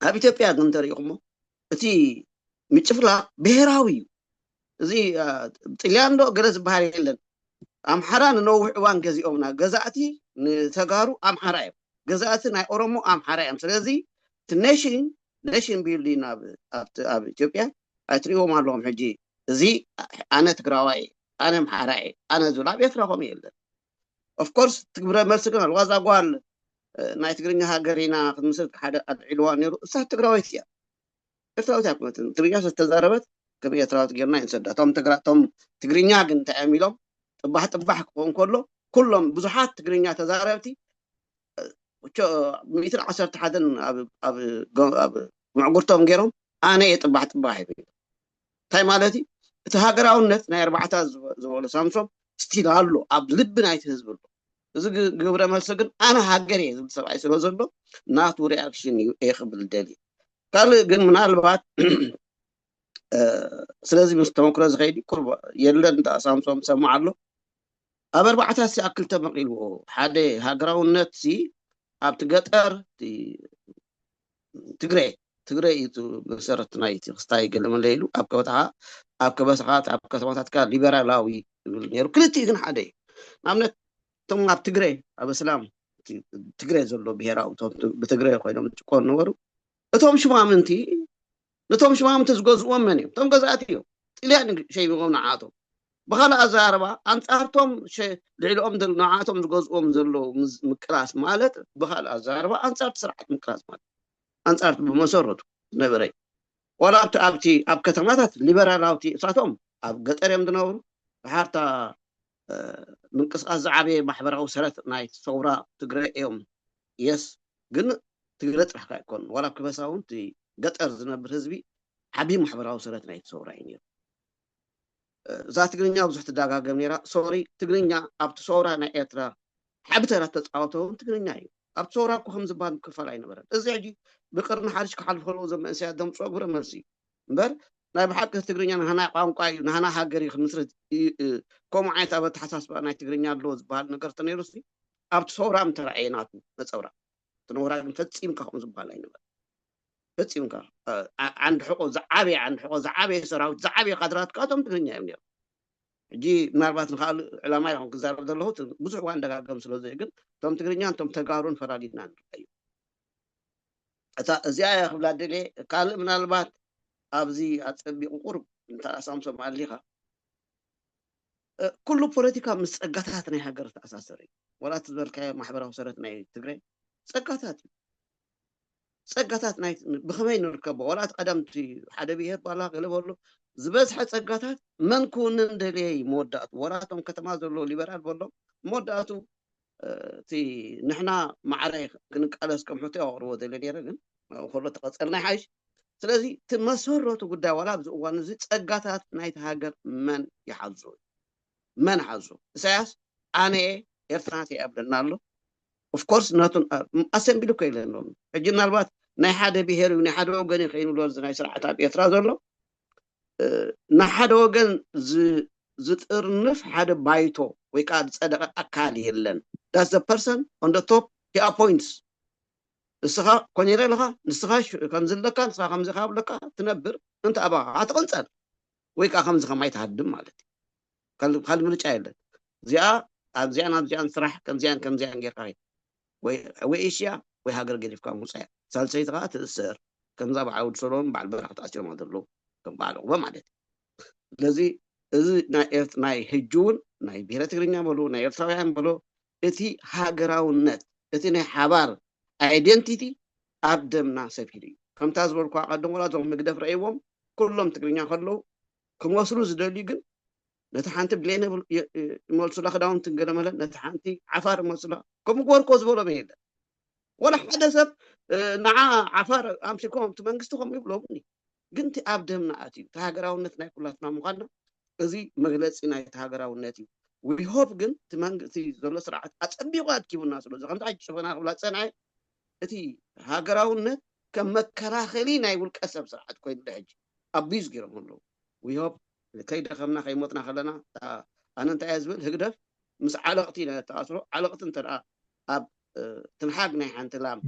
ኣብ ኢትዮጵያ ግን እንተሪኢኹሞ እቲ ምጭፍላቕ ብሄራዊ እዩ። እዚ ጥልያን ዶ ገለ ዝበሃል የለን። ኣምሓራ ንነዊሕ እዋን ገዚኦምና፣ ገዛእቲ ንተጋሩ ኣምሓራ እዮም፣ ገዛእቲ ናይ ኦሮሞ ኣምሓራ እዮም። ስለዚ እቲ ኔሽን ኔሽን ቢልዲንግ ኣብ ኢትዮጵያ ኣይትሪእዎም ኣለኹም። ሕጂ እዚ ኣነ ትግራዋይ፣ ኣነ ኣምሓራይ፣ ኣነ ዝብል ኣብ ኤርትራ ከምኡ የለን። ኦፍኮርስ ትግብረ መልሲ ግን ኣለዋ። እዛ ጓል ናይ ትግርኛ ሃገር ኢና ክትምስርት ሓደ ኣድዒልዋ ነይሩ። እሳ ትግራወይቲ እያ፣ ኤርትራዊት እያ። ትግርኛ ዝተዛረበት ከም ኤርትራዊት ጌርና ይንሰዳ። እቶም ትግራ እቶም ትግርኛ ግን እንታይ እዮም ኢሎም ጥባሕ ጥባሕ ክኸውን ከሎ ኩሎም ብዙሓት ትግርኛ ተዛረብቲ ሚእትን ዓሰርተ ሓደን ኣብ ምዕጉርቶም ገይሮም ኣነ እየ ጥባሕ ጥባሕ ይብል። እንታይ ማለት እዩ? እቲ ሃገራውነት ናይ ኣርባዕታ ዝበሎ ሳምሶም ስቲል ኣሎ፣ ኣብ ልቢ ናይቲ ህዝቢ ኣሎ። እዚ ግብረ መልሲ ግን ኣነ ሃገር እየ ዝብል ሰብኣይ ስለ ዘሎ ናቱ ሪኣክሽን እዩ እየ ክብል ደልየ። ካልእ ግን ምናልባት ስለዚ ምስ ተመክሮ ዝኸይድ ቁርብ የለን። እንዳ ሳምሶም ሰማዕ ኣሎ ኣብ ኣርባዕታት ሲ ኣክል ተመቒልዎ ሓደ ሃገራውነት ሲ ኣብቲ ገጠር ትግረ ትግረ እዩ መሰረት ናይ ክስታይ ገለመለ ኢሉ ኣብ ከበታኻ ኣብ ከበሳኻ ኣብ ከተማታትካ ሊበራላዊ ይብል ነይሩ። ክልቲኡ ግን ሓደ እዩ። ንኣብነት እቶም ኣብ ትግረ ኣብ እስላም ትግረ ዘሎ ብሄራዊ ብትግረ ኮይኖም ዝጭቆኑ ነበሩ። እቶም ሽማምንቲ ነቶም ሽማምንቲ ዝገዝእዎም መን እዮም? እቶም ገዛእቲ እዮም። ጥልያን ሸይሞም ንዓቶም። ብኻልእ ኣዘራርባ ኣንጻርቶም ልዕሊኦም ንዓቶም ዝገዝእዎም ዘለዉ ምቅላስ ማለት ብኻልእ ኣዘራርባ ኣንጻርቲ ስርዓት ምቅላስ ማለት ኣንጻርቲ ብመሰረቱ ዝነበረ ዋላ ኣብቲ ኣብቲ ኣብ ከተማታት ሊበራላውቲ እሳቶም ኣብ ገጠር እዮም ዝነብሩ። ብሓርታ ምንቅስቃስ ዝዓበየ ማሕበራዊ ሰረት ናይ ሰውራ ትግረ እዮም። የስ ግን ትግረ ጥራሕ ኣይኮኑን። ዋላ ኣብ ከበሳ እውን እቲ ገጠር ዝነብር ህዝቢ ዓቢ ማሕበራዊ ሰረት ናይ ሰውራ እዩ ነይሩ። እዛ ትግርኛ ብዙሕ ትደጋገም ነይራ። ሶሪ ትግርኛ ኣብቲ ሰውራ ናይ ኤርትራ ዓቢ ተራ ተፃወተ እውን ትግርኛ እዩ። ኣብቲ ሰውራ እኮ ከም ዝበሃል ምክፋል ኣይነበረን። እዚ ሕጂ ብቅርኒ ሓሪሽ ክሓልፉ ከለዉ እዞም መንእሰያት ዘምፅኦ ግብረ መልሲ እዩ። እምበር ናይ ብሓቂ ትግርኛ ናህና ቋንቋ እዩ፣ ናህና ሃገር እዩ ክምስርት እዩ፣ እ፣ ከምኡ ዓይነት ኣብ ኣተሓሳስባ ናይ ትግርኛ ኣለዎ ዝበሃል ነገር ተነይሩ ሲ ኣብቲ ሰውራ ምተረኣየ ናቱ ነፀብራቕ። እቲ ነውራ ግን ፈፂምካ ከምኡ ዝበሃል ኣይነበረን። ፈፂምካ እ፣ ዓ- ዓንዲ ሕቆ ዝዓበየ ዓንዲ ሕቆ ዝዓበየ ሰራዊት ዝዓበየ ካድራት ከዓ እቶም ትግርኛ እዮም ነይሮም። ሕጂ ምናልባት ንካልእ ዕላማ ይኹን ክዛረብ ዘለኹ እቲ ብዙሕ እዋን ደጋገም ስለ ዘይ ግን እቶም ትግርኛ እቶም ተጋሩን ፈላሊና ንርኣዩ። እታ እዚኣ እያ ክብላ ደልየ። ካልእ ምናልባት ኣብዚ ኣጸቢቑ ቁሩብ እንተ ኣሳምሶም ኣሊኻ እ፣ ኩሉ ፖለቲካ ምስ ጸጋታት ናይ ሃገር ዝተኣሳሰረ እዩ። ዋላ እቲ ዝበልካዮ ማሕበራዊ ሰረት ናይ ትግራይ ጸጋታት እዩ። ጸጋታት ናይ ብኸመይ ንርከቦ ዋላ እቲ ቀደም እቲ ሓደ ብሄር ባላ ገለ በሎ ዝበዝሐ ጸጋታት መን ክውንን ደልየ እዩ መወዳእቱ ዋላ እቶም ከተማ ዘሎ ሊበራል በሎም መወዳእቱ እቲ ንሕና ማዕረ ክንቃለስ ከም ሕቶ ኣቕርቦ ደለ ነይረ ግን ከሎ ተቐፀልና ይሓይሽ። ስለዚ እቲ መሰረቱ ጉዳይ ዋላ ኣብዚ እዋን እዚ ጸጋታት ናይቲ ሃገር መን ይሓዞ እዩ? መን ሓዞ? ኢሳያስ ኣነ እየ ኤርትራ ናተይ እያ ይብለና ኣሎ። ኦፍኮርስ ናቱን ኣሰንቢሉ እኮ ኢለ ኣለኹ። ሕጂ ምናልባት ናይ ሓደ ብሄር እዩ ናይ ሓደ ወገን እዩ ከይንብሎ እዚ ናይ ስርዓት ኣብ ኤርትራ ዘሎ እ፣ ንሓደ ወገን ዝ- ዝጥርንፍ ሓደ ባይቶ ወይ ከዓ ዝፀደቐ ኣካል የለን። That's the person on the top he appoints። ንስኻ ኮኔረ ኣለኻ ንስኻ ሽ- ከምዚ ኣለካ ንስኻ ከምዚ ካብ ኣለካ ትነብር እንተ ኣባኻ ትቕንፀል ወይ ከዓ ከምዚ ከማይ ትሃድም ማለት እዩ። ካል- ካልእ ምርጫ የለን። እዚኣ ኣብዚኣን ኣብዚኣን ስራሕ ከምዚኣን ከምዚኣን ጌርካ ሂድ። ወይ ወይ ኤሽያ ወይ ሃገር ገዲፍካ ምውፃእ እያ። ሳልሰይቲ ከዓ ትእሰር። ከምዛ በዓል ወዲ ሰሎን በዓል በራሕ ተኣሲሮም ዘለዉ ከም በዓል ዑቕበ ማለት እዩ። ስለዚ እዚ ናይ ኤርት- ናይ ህጂ እውን ናይ ብሄረ ትግርኛ በሉ ናይ ኤርትራውያን በሉ እቲ ሃገራውነት እቲ ናይ ሓባር ኣይደንቲቲ ኣብ ደምና ሰፊሩ እዩ። ከምታ ዝበልኳ ቀደም ወላ እዞም ህግደፍ ረእይዎም ኩሎም ትግርኛ ከለዉ ክመስሉ ዝደልዩ ግን ነቲ ሓንቲ ብሌን ይብል- ይ- ይ- ይመልሱላ ክዳውንቲ ገለመለ ነቲ ሓንቲ ዓፋር ይመልሱላ ከምኡ ግበርኮ ዝበሎም የለን። ወላ ሓደ ሰብ እ፣ ንዓ ዓፋር ኣምሲልኩም እቲ መንግስቲ ከምኡ ይብሎምኒ ግን እቲ ኣብ ደምና ኣትዩ እቲ ሃገራውነት ናይ ኩላትና ምዃንና እዚ መግለፂ ናይ እቲ ሃገራውነት እዩ። We hope ግን እቲ መንግስቲ ዘሎ ስርዓት ኣፀቢቑ ኣድኪቡና ስለዚ ከምዚ ዓይነት ጭፈና ክብላ ዝፀንሐ እቲ ሃገራውነት ከም መከላኸሊ ናይ ውልቀ ሰብ ስርዓት ኮይኑ ሕጂ ኣቢዝ ገይሮም ኣለዉ። We hope ከይደኸምና ከይሞትና ከለና እታ ኣነ እንታይ እየ ዝብል ህግደፍ ምስ ዓለቕቲ ኢና ተኣስሮ ዓለቕቲ እንተ ደኣ ኣብ እ፣ ትንሓግ ናይ ሓንቲ ላም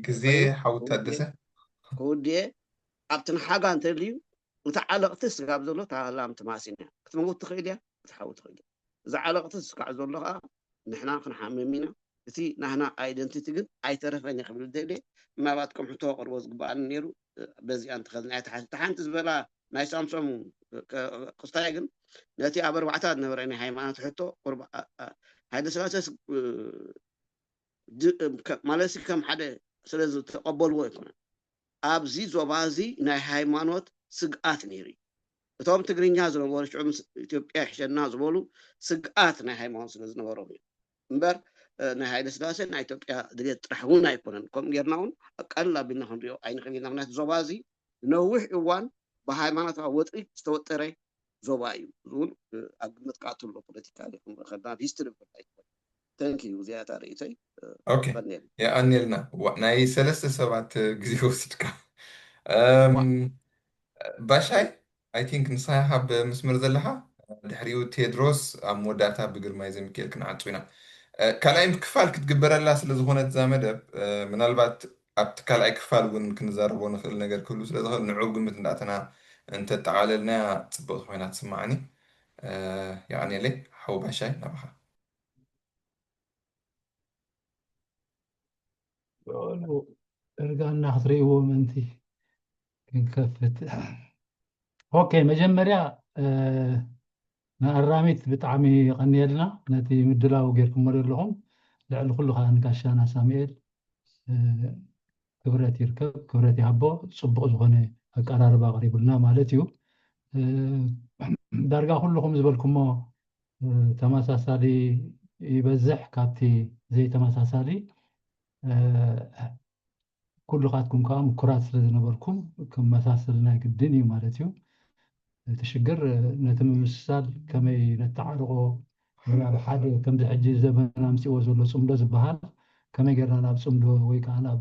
ግዜ ኮይኑ ሓው ክውድየ ታደሰ ክውድየ ኣብ ትንሓጋ እንተልዩ እቲ ዓለቕቲ ስጋብ ዘሎ እታ ላም ትማስን እያ ክትመውት ትኽእል እያ ክትሓዊ ትኽእል እያ። እዚ ዓለቕቲ ዝስካዕ ዘሎ ከዓ ንሕና ክንሓምም ኢና። እቲ ናህና ኣይደንቲቲ ግን ኣይተረፈን እየ ክብል ደልየ ምናልባት ከም ሕቶ ቅርቦ ዝግበኣኒ ነይሩ። እ፣ በዚኣ እንተኸልና እያ ተሓ- እታ ሓንቲ ዝበላ ናይ ሳምሶም እ፣ ክ- ክስታይ ግን ነቲ ኣብ ኣርባዕታ ዝነበረ ናይ ሃይማኖት ሕቶ ቁርባ- ኣ- ኣ- ሃይለ ስላሴ ስ- እ፣ ድ- እም፣ ከ- ማለት ሲ ከም ሓደ ስለ ዝተቐበልዎ ኣይኮነን። ኣብዚ ዞባ እዚ ናይ ሃይማኖት ስግኣት ነይሩ እዩ። እቶም ትግርኛ ዝነበሩ ሽዑ ምስ ኢትዮጵያ ይሕሸና ዝበሉ ስግኣት ናይ ሃይማኖት ስለ ዝነበሮም እዩ። እምበር እ፣ ናይ ሃይለ ስላሴ ናይ ኢትዮጵያ ድሌት ጥራሕ እውን ኣይኮነን። ከምኡ ጌርና እውን ቀል ኣቢልና ክንሪኦ ኣይንኽእል ኢና። ምክንያቱ ዞባ እዚ ነዊሕ እዋን ብሃይማኖታዊ ወጥሪ ዝተወጠረ ዞባ እዩ። እዚ እውን እ፣ ኣብ ግምት ክኣቱ ኣሎ ፖለቲካ ይኹን ከና ሂስትሪ ይኹን ኣይኮን። Thank you እዚኣ እታ ርእይቶይ እ፣ ኦኬ ቀኒየልና። የቐንየልና። ዋ- ናይ ሰለስተ ሰባት ግዜ ወሲድካ። እም፣ ዋ ባሻይ I think ንስኻ ኢኻ ኣብ መስመር ዘለኻ። ድሕሪኡ ቴድሮስ ኣብ መወዳእታ ብግርማይ ዘሚካኤል ክንዓጹ ኢና። እ፣ ካልኣይ ክፋል ክትግበረላ ስለ ዝኾነት እዛ መደብ እ፣ ምናልባት ኣብቲ ካልኣይ ክፋል እውን ክንዛረቦ ንኽእል ነገር ክህሉ ስለ ዝኽእል ንዑ ግምት እንዳእተና እንተጠቓለልናያ ጽብቕቲ ኮይና ትስማዓኒ። እ፣ የቐንየለይ ሓው ባሻይ ናባኻ። በሉ እርጋና ክትርእይዎ ምእንቲ ክንከፍት። ኦኬ፣ መጀመርያ እ፣ ንኣራሚት ብጣዕሚ የቐንየልና ነቲ ምድላው ጌርኩሞ ዘለኹም። ልዕሊ ኩሉ ከዓ ንጋሻና ሳሙኤል እ፣ ክብረት ይርከብ፣ ክብረት ይሃቦ። ጽቡቕ ዝኾነ ኣቀራርባ ኣቕሪቡልና ማለት እዩ። እ፣ ዳርጋ ኩልኹም ዝበልኩሞ እ፣ ተመሳሳሊ ይበዝሕ ካብቲ ዘይተመሳሳሊ እ፣ ኩልኻትኩም ከዓ ምኩራት ስለ ዝነበርኩም ክመሳሰል ናይ ግድን እዩ ማለት እዩ። እቲ ሽግር እ፣ ነቲ ምምስሳል ከመይ ነተዓርቆ ወይ ኣብ ሓደ ከምዚ ሕጂ ዘበን ኣምፅዎ ዘሎ ፅምዶ ዝበሃል ከመይ ጌርና ናብ ጽምዶ ወይ ከዓ ናብ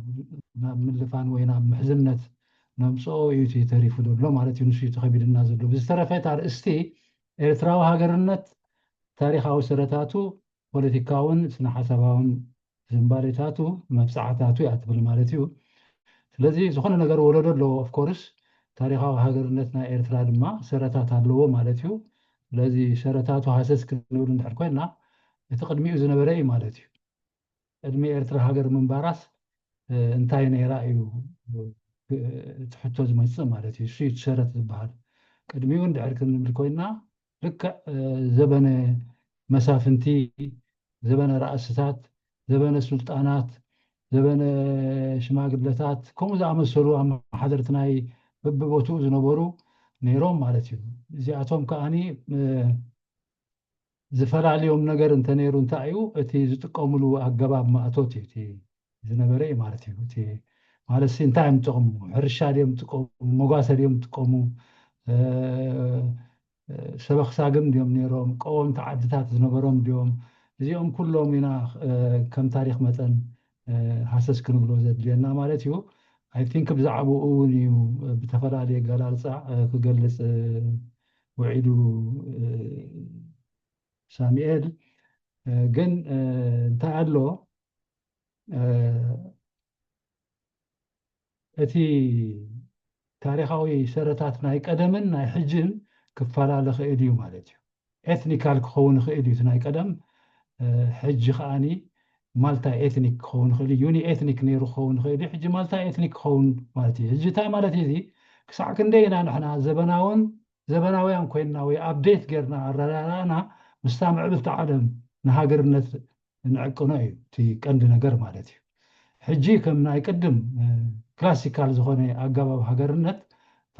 ምልፋን ወይ ናብ ምሕዝነት ነምፅኦ እዩ እቲ ተሪፉ ዘሎ ማለት እዩ። ንሱ እዩ ተኸቢድና ዘሎ። ብዝተረፈ እታ ኣርእስቲ ኤርትራዊ ሃገርነት ታሪኻዊ ሰረታቱ፣ ፖለቲካውን ስነ ሓሳባውን ዝንባሌታቱ፣ መብፃዕታቱ እያ ትብል ማለት እዩ። ስለዚ ዝኾነ ነገር ወለዶ ኣለዎ። ኦፍኮርስ ታሪኻዊ ሃገርነት ናይ ኤርትራ ድማ ሰረታት ኣለዎ ማለት እዩ። ስለዚ ሰረታቱ ሃሰስ ክንብል እንድሕር ኮይና እቲ ቅድሚኡ ዝነበረ እዩ ማለት እዩ። ቅድሚ ኤርትራ ሃገር ምንባራስ እንታይ ነይራ እዩ እቲ ሕቶ ዝመፅእ ማለት እዩ። እሱ እዩ ሰረት ዝበሃል። ቅድሚኡ እንድሕር ክንብል ኮይና ልክዕ ዘበነ መሳፍንቲ፣ ዘበነ ራእስታት፣ ዘበነ ሱልጣናት፣ ዘበነ ሽማግለታት ከምኡ ዝኣመሰሉ ኣመሓደርቲ ናይ በብቦትኡ ዝነበሩ ነይሮም ማለት እዩ። እዚኣቶም ከዓኒ ዝፈላልዮም ነገር እንተነይሩ እንታይ እዩ እቲ ዝጥቀምሉ ኣገባብ ማእቶት እዩ እቲ ዝነበረ እዩ ማለት እዩ። እቲ ማለት ሲ እንታይ እዮም ዝጥቀሙ? ሕርሻ ድዮም ዝጥቀሙ? መጓሰ ድዮም ዝጥቀሙ? ሰበኽ ሳግም ድዮም ነይሮም? ቀወምቲ ዓድታት ዝነበሮም ድዮም? እዚኦም ኩሎም ኢና ከም ታሪኽ መጠን ሃሰስ ክንብሎ ዘድልየና ማለት እዩ። ኣይ ቲንክ ብዛዕባኡ እውን እዩ ብተፈላለየ ገላልፃ ክገልፅ ውዒሉ ሳሙኤል። ግን እንታይ ኣሎ እቲ ታሪኻዊ ሰረታት ናይ ቀደምን ናይ ሕጅን ክፈላለ ክእል እዩ ማለት እዩ። ኤትኒካል ክኸውን ይኽእል እዩ እቲ ናይ ቀደም። ሕጂ ከዓኒ ማልታይ ኤትኒክ ክኸውን ይኽእል እዩ፣ ዩኒ ኤትኒክ ነይሩ ክኸውን ይኽእል እዩ። ሕጂ ማልታይ ኤትኒክ ክኸውን ማለት እዩ። ሕጂ እንታይ ማለት እዩ እዚ? ክሳዕ ክንደይ ኢና ንሕና ዘበናውን ዘበናውያን ኮይንና ወይ ኣፕዴት ጌርና ኣረዳድኣና ምስታ ምዕብልቲ ዓለም ንሃገርነት ንዕቅኖ እዩ እቲ ቀንዲ ነገር ማለት እዩ። ሕጂ ከም ናይ ቅድም ክላሲካል ዝኾነ ኣገባብ ሃገርነት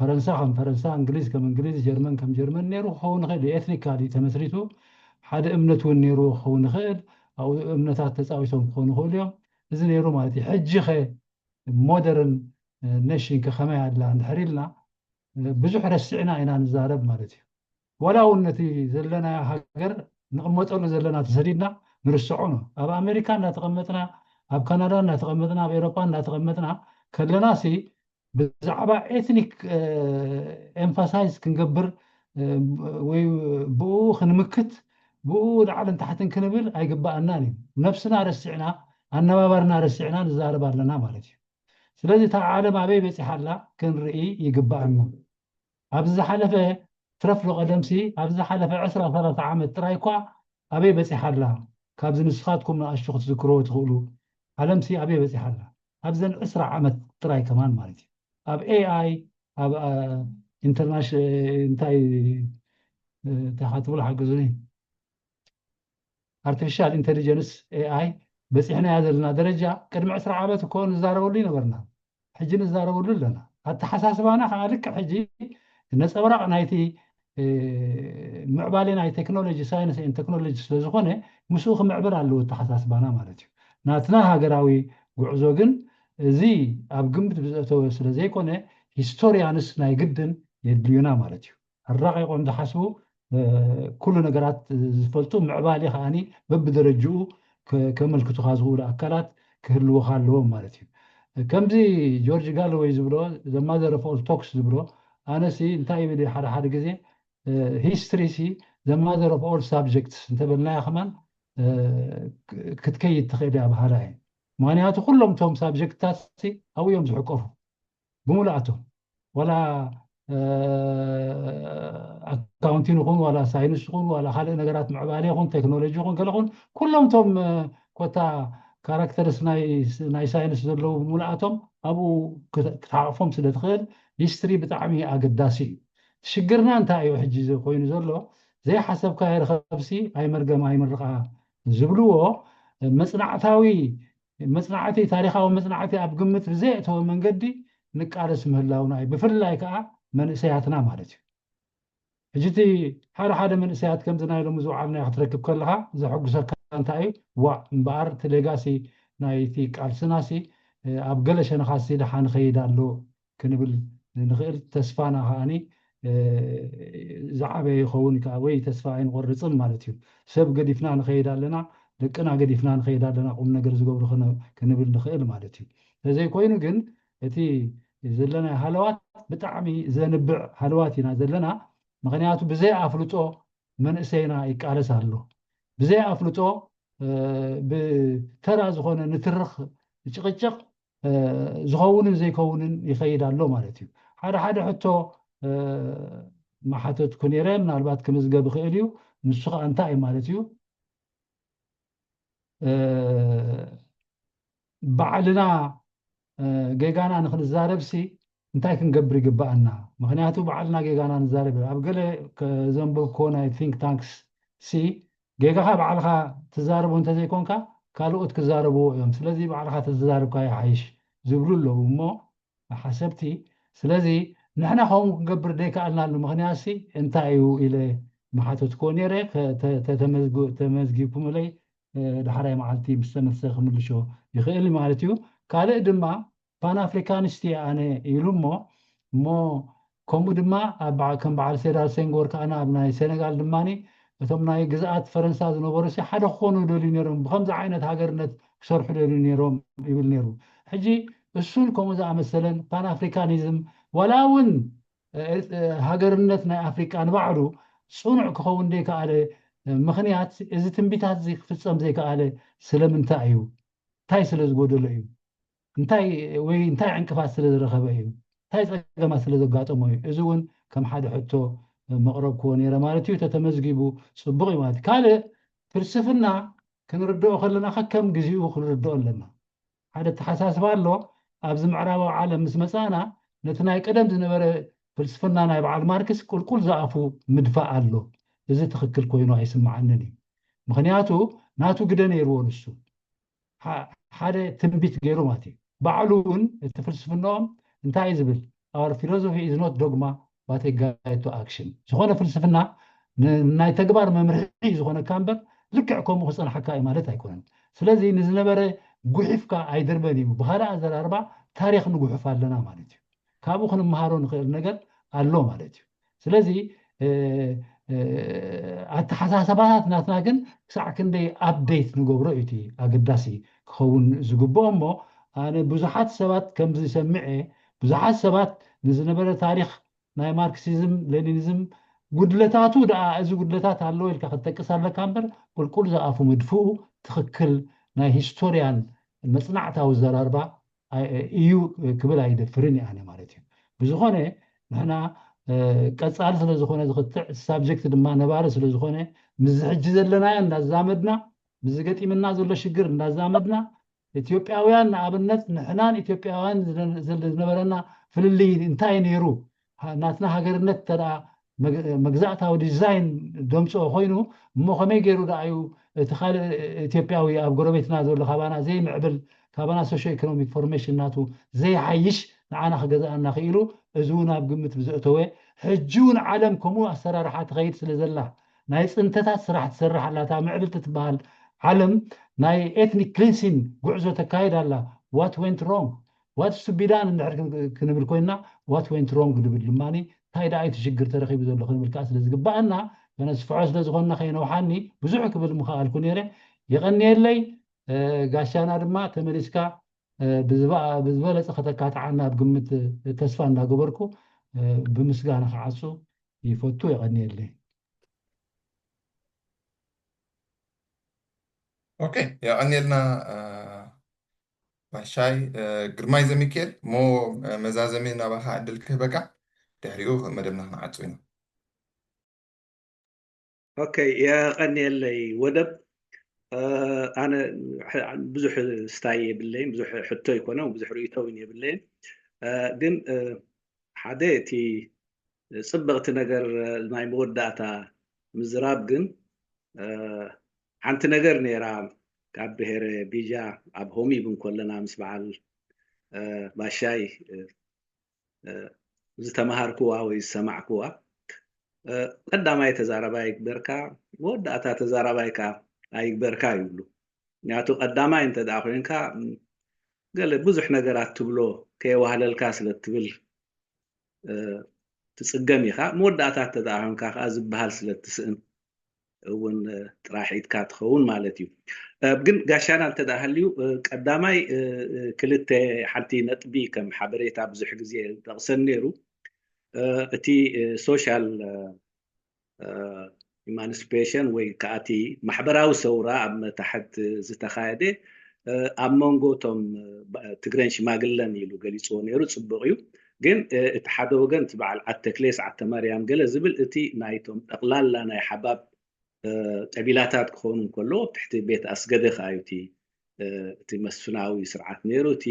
ፈረንሳ ከም ፈረንሳ፣ እንግሊዝ ከም እንግሊዝ፣ ጀርመን ከም ጀርመን ነይሩ ክኸውን ይኽእል እዩ። ኤትኒካሊ ተመስሪቱ ሓደ እምነት እውን ነይሩ ክኸውን ይኽእል። ኣብኡ እምነታት ተፃዊቶም ክኾኑ ይኽእሉ እዮም። እዚ ነይሩ ማለት እዩ። ሕጂ ኸ ሞደርን ኔሽን ከ ከመይ ኣላ እንድሕር ኢልና ብዙሕ ረሲዕና ኢና ንዛረብ ማለት እዩ። ዋላ እውን ነቲ ዘለናዮ ሃገር ንቕመጠሉ ዘለና ተሰዲድና ንርስዖ ነው። ኣብ ኣሜሪካ እናተቐመጥና፣ ኣብ ካናዳ እናተቐመጥና፣ ኣብ ኤሮፓ እናተቐመጥና ከለና ሲ ብዛዕባ ኤትኒክ ኤምፋሳይዝ ክንገብር ወይ ብኡ ክንምክት ብኡ ላዕልን ታሕትን ክንብል ኣይግባኣናን እዩ። ነብስና ረሲዕና ኣነባባርና ረሲዕና ንዛረብ ኣለና ማለት እዩ። ስለዚ እታ ዓለም ኣበይ በፂሓ ኣላ ክንርኢ ይግባኣና። ኣብዚ ዝሓለፈ ትረፍ ዶ ቀደምሲ ኣብዚ ዝሓለፈ ዕስራ ሰላሳ ዓመት ጥራይ እኳ ኣበይ በፂሓ ኣላ ካብዚ ንስኻትኩም ንኣሽቱ ክትዝክርዎ ትኽእሉ ዓለምሲ ኣበይ በፂሓ ኣላ ኣብዘን ዕስራ ዓመት ጥራይ ከማን ማለት እዩ ኣብ ኤኣይ ኣብ ኢንተርናሽ እንታይ እንታይ ክትብሉ ሓግዙኒ ኣርቲፊሻል ኢንቴሊጀንስ ኤኣይ በፂሕናያ ዘለና ደረጃ ቅድሚ ዕስራ ዓመት እኮ ንዛረበሉ ይነበርና ሕጂ ንዛረበሉ ኣለና ኣተሓሳስባና ከዓ ልክዕ ሕጂ ነፀብራቕ ናይቲ ምዕባሌ ናይ ቴክኖሎጂ ሳይንስ ን ቴክኖሎጂ ስለዝኾነ ምስኡ ክምዕብል ኣለዎ ኣተሓሳስባና ማለት እዩ ናትና ሃገራዊ ጉዕዞ ግን እዚ ኣብ ግምት ብዘእተወ ስለዘይኮነ ሂስቶሪያንስ ናይ ግድን የድልዩና ማለት እዩ ኣራቂቆም ዝሓስቡ ኩሉ ነገራት ዝፈልጡ ምዕባሌ ከዓኒ በብደረጅኡ ከመልክቱካ ዝኽእሉ ኣካላት ክህልውካ ኣለዎም ማለት እዩ ከምዚ ጆርጅ ጋሎወይ ዝብሎ ዘማዘር ኦፍ ኦል ቶክስ ዝብሎ ኣነሲ እንታይ ይብል ሓደ ሓደ ግዜ ሂስትሪ ሲ ዘማዘር ኦፍ ኦል ሳብጀክትስ እንተበልናያ ከማን ክትከይድ ትኽእል እያ በሃላ እየ ምክንያቱ ኩሎም እቶም ሳብጀክትታት ኣብኡ እዮም ዝሕቀፉ ብምሉኣቶም ዋላ ኣካውንቲን ይኹን ዋላ ሳይንስ ይኹን ዋላ ካልእ ነገራት ምዕባለ ይኹን ቴክኖሎጂ ይኹን ገለኹን ኩሎም እቶም ኮታ ካራክተርስ ናይ ሳይንስ ዘለዉ ብምሉኣቶም ኣብኡ ክትሓቕፎም ስለ ትኽእል ሂስትሪ ብጣዕሚ ኣገዳሲ እዩ ሽግርና እንታይ እዩ ሕጂ ኮይኑ ዘሎ ዘይሓሰብካዮ ርኸብሲ ኣይመርገም ኣይምርቓ ዝብልዎ መፅናዕታዊ መፅናዕቲ ታሪኻዊ መፅናዕቲ ኣብ ግምት ብዘየእተወ መንገዲ ንቃለስ ምህላውና እዩ ብፍላይ ከዓ መንእሰያትና ማለት እዩ ሕጂ እቲ ሓደ ሓደ መንእሰያት ከምዚ ናይ ሎሚ ዝውዓልና ክትረክብ ከለካ ዘሐጉሰካ እንታይ እዩ ዋእ እምበኣር እቲ ሌጋሲ ናይቲ ቃልስናሲ ኣብ ገለ ሸነኻሲ ደሓ ንኸይድ ኣሎ ክንብል ንኽእል ተስፋና ከዓኒ ዝዓበየ ይኸውን ከዓ ወይ ተስፋ ኣይንቆርፅን ማለት እዩ ሰብ ገዲፍና ንኸይድ ኣለና ደቅና ገዲፍና ንኸይድ ኣለና፣ ቁም ነገር ዝገብሩ ክንብል ንኽእል ማለት እዩ። ተዘይኮይኑ ግን እቲ ዘለናዮ ሃለዋት ብጣዕሚ ዘንብዕ ሃለዋት ኢና ዘለና። ምኽንያቱ ብዘይ ኣፍልጦ መንእሰይና ይቃለስ ኣሎ። ብዘይ ኣፍልጦ ብተራ ዝኾነ ንትርኽ ጭቕጭቕ ዝኸውንን ዘይከውንን ይኸይድ ኣሎ ማለት እዩ። ሓደ ሓደ ሕቶ መሓተትኩ ነይረ፣ ምናልባት ክምዝገብ ይኽእል እዩ። ንሱ ከዓ እንታይ ማለት እዩ? ባዕልና ጌጋና ንክንዛረብሲ እንታይ ክንገብር ይግባኣና? ምክንያቱ ባዕልና ጌጋና ንዛረብ። ኣብ ገለ ከዘንበብኮ ናይ ቲንክ ታንክስ ሲ ጌጋኻ ባዕልኻ ትዛረቦ እንተዘይኮንካ ካልኦት ክዛረብዎ እዮም። ስለዚ ባዕልኻ ተዛርብካ ይሓይሽ ዝብሉ ኣለዉ እሞ ሓሰብቲ። ስለዚ ንሕና ከምኡ ክንገብር ደይከኣልናሉ ምክንያትሲ እንታይ እዩ ኢለ መሓተትኮ ነይረ። ተመዝጊብኩምለይ ዳሕራይ መዓልቲ ምስ ተመልሰ ክምልሾ ይኽእል ማለት እዩ። ካልእ ድማ ፓን ኣፍሪካኒስት እየ ኣነ ኢሉ እሞ እሞ ከምኡ ድማ ከም በዓል ሴዳር ሴንጎር ከዓና ኣብ ናይ ሴነጋል ድማ እቶም ናይ ግዝኣት ፈረንሳ ዝነበሩ ሲ ሓደ ክኾኑ ይደልዩ ነይሮም፣ ብከምዚ ዓይነት ሃገርነት ክሰርሑ ይደልዩ ነይሮም ይብል ነይሩ። ሕጂ እሱን ከምኡ ዝኣመሰለን ፓን ኣፍሪካኒዝም ዋላ እውን ሃገርነት ናይ ኣፍሪቃ ንባዕሉ ፅኑዕ ክኸውን ዘይከኣለ ምክንያት እዚ ትንቢታት እዚ ክፍፀም ዘይከኣለ ስለምንታይ እዩ? እንታይ ስለ ዝጎደሎ እዩ? እንታይ ወይ እንታይ ዕንቅፋት ስለ ዝረኸበ እዩ? እንታይ ፀገማት ስለ ዘጋጠሞ እዩ? እዚ እውን ከም ሓደ ሕቶ መቕረብክዎ ነይረ ማለት እዩ። ተተመዝጊቡ ፅቡቕ እዩ ማለት እዩ። ካልእ ፍልስፍና ክንርድኦ ከለና ከከም ግዜኡ ክንርድኦ ኣለና። ሓደ ኣተሓሳስባ ኣሎ። ኣብዚ ምዕራባዊ ዓለም ምስ መፃና ነቲ ናይ ቀደም ዝነበረ ፍልስፍና ናይ በዓል ማርክስ ቁልቁል ዝኣፉ ምድፋእ ኣሎ። እዚ ትኽክል ኮይኑ ኣይስምዓንን እዩ። ምክንያቱ ናቱ ግደ ነይርዎ ንሱ ሓደ ትንቢት ገይሩ ማለት እዩ። ባዕሉ እውን እቲ ፍልስፍናኦም እንታይ እዩ ዝብል? Our philosophy is not dogma but a guide to action። ዝኾነ ፍልስፍና ናይ ተግባር መምርሒ ዝኾነካ እምበር ልክዕ ከምኡ ክፀንሓካ እዩ ማለት ኣይኮነን። ስለዚ ንዝነበረ ጉሒፍካ ኣይድርበን እዩ። ብካልእ ኣዘራርባ ታሪክ ንጉሕፍ ኣለና ማለት እዩ። ካብኡ ክንመሃሮ ንኽእል ነገር ኣሎ ማለት እዩ። ስለዚ ኣተሓሳሰባታት ናትና ግን ክሳዕ ክንደይ ኣፕዴት ንገብሮ እዩ እቲ ኣገዳሲ ክኸውን ዝግብኦ። እሞ ኣነ ብዙሓት ሰባት ከምዚ ሰምዐ ብዙሓት ሰባት ንዝነበረ ታሪክ ናይ ማርክሲዝም ሌኒኒዝም ጉድለታቱ ደኣ እዚ ጉድለታት ኣለዎ ኢልካ ክትጠቅስ ኣለካ እምበር ቁልቁል ዝኣፉ ምድፍኡ ትኽክል ናይ ሂስቶርያን መፅናዕታዊ ዘራርባ እዩ ክብል ኣይደፍርን እየ ኣነ ማለት እዩ። ብዝኾነ ንሕና ቀፃሊ ስለዝኾነ ዝኽትዕ ሳብጀክት ድማ ነባሪ ስለዝኾነ ምስዚ ሕጂ ዘለናዮ እንዳዛመድና ምስዚ ገጢምና ዘሎ ሽግር እንዳዛመድና ኢትዮጵያውያን ንኣብነት ንሕናን ኢትዮጵያውያን ዝነበረና ፍልልይ እንታይ ነይሩ? ናትና ሃገርነት እንተ መግዛእታዊ ዲዛይን ደምፅኦ ኮይኑ እሞ ከመይ ገይሩ ደኣ እዩ እቲ ካልእ ኢትዮጵያዊ ኣብ ጎረቤትና ዘሎ ካባና ዘይምዕብል ካባና ሶሾ ኢኮኖሚክ ፎርሜሽን ናቱ ዘይሓይሽ ንዓና ክገዝኣና ክኢሉ? እዚ እውን ኣብ ግምት ብዘእተወ ሕጂ እውን ዓለም ከምኡ ኣሰራርሓ ትኸይድ ስለ ዘላ ናይ ፅንተታት ስራሕ ትሰርሕ ኣላ እታ ምዕብልቲ ትበሃል ዓለም ናይ ኤትኒክ ክሊንሲን ጉዕዞ ተካይድ ኣላ። What went wrong? What's to be done እንድሕር ክንብል ኮይንና what went wrong ንብል ድማ እንታይ ደኣ እቲ ሽግር ተረኺቡ ዘሎ ክንብል ከዓ ስለ ዝግባኣና ከነስፍሖ ስለ ዝኾንና ከይነውሓኒ ብዙሕ ክብል ምኸኣልኩ ነይረ። የቐንየለይ። ጋሻና ድማ ተመሊስካ ብዝበለፀ ከተካትዓና ኣብ ግምት ተስፋ እንዳገበርኩ ብምስጋና ክዓፁ ይፈቱ። የቐንየለይ። ኦኬ፣ የቐንየልና ባሻይ። ግርማይ ዘሚካኤል፣ እሞ መዛዘሚ ናባኻ ዕድል ክህበካ፣ ድሕሪኡ መደብና ክንዓፁ ኢና። ኦኬ፣ የቐንየለይ ወደብ። ኣነ ብዙሕ ስታይ የብለይን፣ ብዙሕ ሕቶ ኣይኮነ፣ ብዙሕ ርእይቶ እውን የብለይን። ግን ሓደ እቲ ፅብቕቲ ነገር ናይ መወዳእታ ምዝራብ ግን ሓንቲ ነገር ነይራ ካብ ብሄረ ቢጃ ኣብ ሆም ኢቭን ከለና ምስ በዓል ባሻይ ዝተምሃርክዋ ወይ ዝሰማዕክዋ ቀዳማይ ተዛራባይ ይግበርካ መወዳእታ ተዛራባይ ከዓ ኣይግበርካ ይብሉ። ምክንያቱ ቀዳማይ እንተ ደኣ ኮይንካ ገለ ብዙሕ ነገራት ትብሎ ከየዋህለልካ ስለ ትብል ትፅገም ኢኻ። መወዳእታ እንተ ደኣ ኮይንካ ከዓ ዝበሃል ስለ ትስእን እውን ጥራሕ ኢድካ ትኸውን ማለት እዩ። ግን ጋሻና እንተ ደኣ ሃልዩ፣ ቀዳማይ ክልተ፣ ሓንቲ ነጥቢ ከም ሓበሬታ ብዙሕ ግዜ ጠቕሰን ነይሩ። እቲ ሶሻል ኢማንስፔሽን ወይ ከዓ እቲ ማሕበራዊ ሰውራ ኣብ መታሕት ዝተኻየደ ኣብ መንጎ እቶም ትግረን ሽማግለን ኢሉ ገሊፅዎ ነይሩ። ፅቡቕ እዩ። ግን እቲ ሓደ ወገን እቲ በዓል ዓተክሌስ ዓተማርያም ገለ ዝብል እቲ ናይቶም ጠቕላላ ናይ ሓባብ ቀቢላታት ክኾኑ እንከሎ ትሕቲ ቤት ኣስገደ ከኣዩ እቲ እቲ መስፍናዊ ስርዓት ነይሩ። እቲ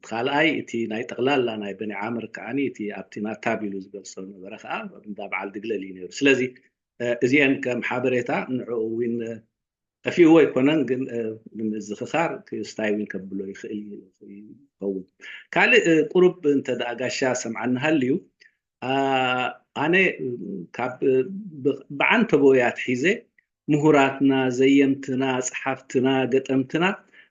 ካልኣይ እቲ ናይ ጠቕላላ ናይ በኒ ዓምር ከዓኒ እቲ ኣብቲ ናታብ ኢሉ ዝገልጾ ነበረ ከዓ እንዳ በዓል ድግለል እዩ ነይሩ። ስለዚ እዚአን ከም ሓበሬታ ንዕኡ እውን ጠፊእዎ ኣይኮነን፣ ግን ንምዝኽኻር ክስታይ እውን ከብሎ ይኽእል ይኸውን። ካልእ ቁሩብ እንተ ደኣ ጋሻ ሰምዓኒ ሃልዩ፣ ኣነ ካብ ብዓንተቦ ኣትሒዘ ምሁራትና፣ ዘየምትና፣ ጸሓፍትና፣ ገጠምትና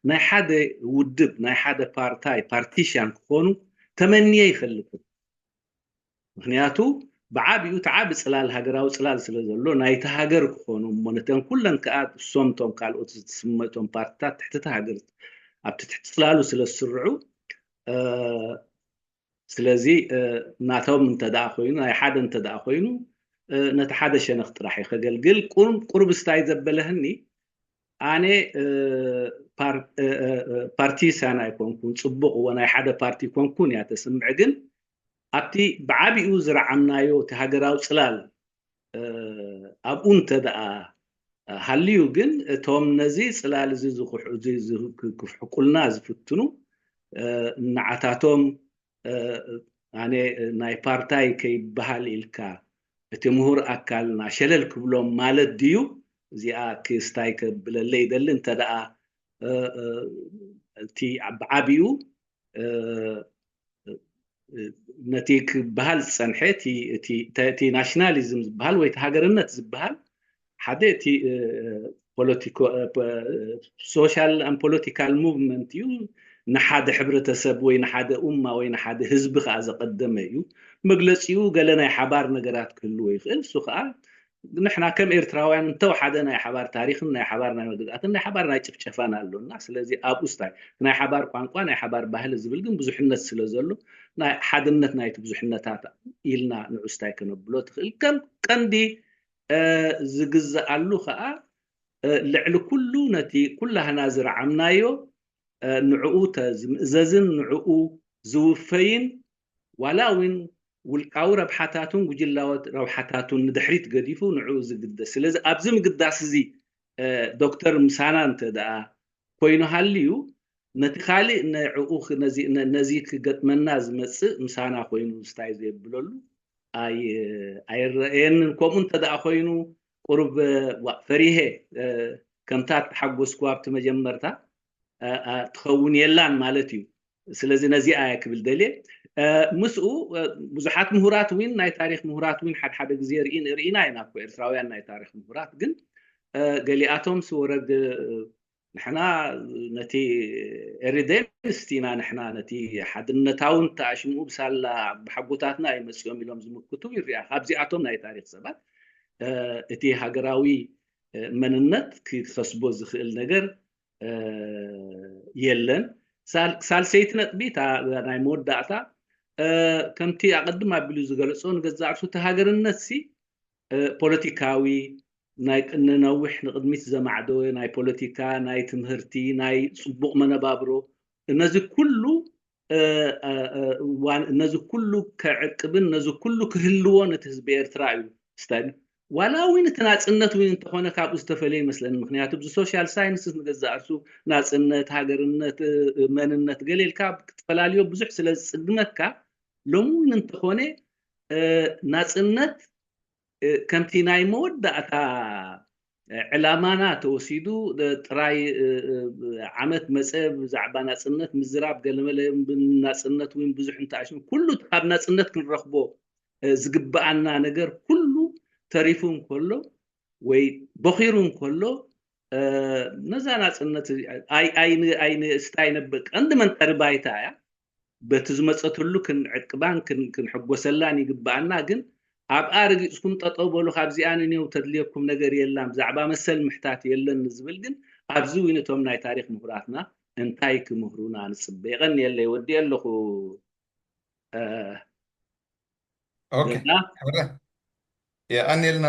ናይ ሓደ ውድብ፣ ናይ ሓደ ፓርታይ፣ ፓርቲሽን ክኾኑ ተመንየ ይፈልጥን። ምክንያቱ ብዓቢኡ እቲ ዓቢ ጽላል ሃገራዊ ጽላል ስለ ዘሎ ናይቲ ሃገር ክኾኑ እሞ ነተን ኩለን ከኣ እሶም እቶም ካልኦት ዝትስመቶም ፓርትታት ትሕቲ እቲ ሃገር ኣብቲ ትሕቲ ጽላሉ ስለ ዝስርዑ ስለዚ ናቶም እንተ ደኣ ኮይኑ ናይ ሓደ እንተ ደኣ ኮይኑ ነቲ ሓደ ሸነኽ ጥራሕ እዩ ከገልግል። ቁርብ ስታይ ዘበለህኒ ኣነ ፓርቲሳን ኣይኮንኩን፣ ጽቡቕ እዎ ናይ ሓደ ፓርቲ ኮንኩን እያ ተስምዕ፣ ግን ኣብቲ ብዓቢኡ ዝረዓምናዮ እቲ ሃገራዊ ጽላል ኣብኡ እንተ ደኣ ሃልዩ ግን እቶም ነዚ ጽላል እዚ ክፍሕቁልና ዝፍትኑ ንዓታቶም ኣነ ናይ ፓርታይ ከይበሃል ኢልካ እቲ ምሁር ኣካልና ሸለል ክብሎም ማለት ድዩ? እዚኣ ክስታይ ከብለለ ይደሊ። እንተ ደኣ እቲ ብዓቢኡ ነቲ ክበሃል ዝጸንሐ እቲ ናሽናሊዝም ዝበሃል ወይ እቲ ሃገርነት ዝበሃል ሓደ እቲ ሶሻል ን ፖለቲካል ሙቭመንት እዩ። ንሓደ ሕብረተሰብ ወይ ንሓደ ኡማ ወይ ንሓደ ህዝቢ ከዓ ዘቀደመ እዩ። መግለፂኡ ገለ ናይ ሓባር ነገራት ክህልዎ ይኽእል። እሱ ከዓ ንሕና ከም ኤርትራውያን እንተው ሓደ ናይ ሓባር ታሪኽን ናይ ሓባር ናይ መግዛእትን ናይ ሓባር ናይ ጭፍጨፋን ኣሎና። ስለዚ ኣብኡ ስታይ ናይ ሓባር ቋንቋ ናይ ሓባር ባህሊ ዝብል ግን ብዙሕነት ስለ ዘሎ ናይ ሓድነት ናይቲ ብዙሕነታት ኢልና ንዑ ስታይ ክነብሎ ትኽእል። ከም ቀንዲ ዝግዝኣሉ ከዓ ልዕሊ ኩሉ ነቲ ኩላህና ዝረዓምናዮ ንዕኡ ዝምእዘዝን ንዕኡ ዝውፈይን ዋላ እውን ውልቃዊ ረብሓታቱን ጉጅላዊ ረብሓታቱን ንድሕሪት ገዲፉ ንዕኡ ዝግደስ። ስለዚ ኣብዚ ምግዳስ እዚ ዶክተር ምሳና እንተ ደኣ ኮይኑ ሃልዩ ነቲ ካልእ ንዕኡ ነዚ ክገጥመና ዝመጽእ ምሳና ኮይኑ ስታይ ዘየብለሉ ኣይረአየንን። ከምኡ እንተ ደኣ ኮይኑ ቁሩብ ፈሪሄ ከምታ ተሓጎስኩ ኣብቲ መጀመርታ ትኸውን የላን ማለት እዩ። ስለዚ ነዚኣ እየ ክብል ደልየ። ምስኡ ብዙሓት ምሁራት እውን ናይ ታሪክ ምሁራት እውን ሓድሓደ ግዜ ርኢና ኢና እኮ ኤርትራውያን ናይ ታሪክ ምሁራት ግን ገሊኣቶም ስወረግ ንሕና ነቲ ኤሪደንስ ኢና ንሕና ነቲ ሓድነታውን ተኣሽምኡ ብሳላ ብሓጎታትና ይመፅኦም ኢሎም ዝምክቱ ይርኣ። ካብዚኣቶም ናይ ታሪክ ሰባት እቲ ሃገራዊ መንነት ክኸስቦ ዝኽእል ነገር የለን። ሳልሰይቲ ነጥቢ ናይ መወዳእታ ከምቲ ኣቐድም ኣቢሉ ዝገለፆ ንገዛእ ርእሱ እቲ ሃገርነት ሲ ፖለቲካዊ ናይ ንነዊሕ ንቕድሚት ዘማዕደወ ናይ ፖለቲካ ናይ ትምህርቲ ናይ ፅቡቕ መነባብሮ ነዚ ኩሉ ነዚ ኩሉ ከዕቅብን ነዚ ኩሉ ክህልዎ ነቲ ህዝቢ ኤርትራ እዩ ስታይል ዋላ እውን እቲ ናፅነት እውን እንተኾነ ካብኡ ዝተፈለየ ይመስለኒ። ምክንያቱ ብዚ ሶሻል ሳይንስስ ንገዛእ ርእሱ ናፅነት፣ ሃገርነት፣ መንነት ገለ ኢልካ ክትፈላልዮ ብዙሕ ስለ ዝፅግመካ ሎሚ እውን እንተኾነ ናፅነት ከምቲ ናይ መወዳእታ ዕላማና ተወሲዱ ጥራይ ዓመት መፀ ብዛዕባ ናፅነት ምዝራብ ገለመለ ናፅነት እውን ብዙሕ እንተኣሽሙ ኩሉ ካብ ናፅነት ክንረኽቦ ዝግበኣና ነገር ኩሉ ተሪፉ እንከሎ ወይ ቦኺሩ እንከሎ ነዛ ናፅነት ኣይንስታይ ነብ ቀንዲ መንጠሪ ባይታ እያ። በቲ ዝመፀትሉ ክንዕቅባን ክንሕጎሰላን ይግበኣና። ግን ኣብኣ ረጊጽኩም ጠጠው በሉ፣ ካብዚኣ ንኔው ተድልየኩም ነገር የላን፣ ብዛዕባ መሰል ምሕታት የለን ዝብል ግን ኣብዚ እውን እቶም ናይ ታሪኽ ምሁራትና እንታይ ክምህሩና ንጽበ? የቐንየለይ፣ ወዲኤ ኣለኹ። ኦኬ፣ ሕረ የቐንየልና።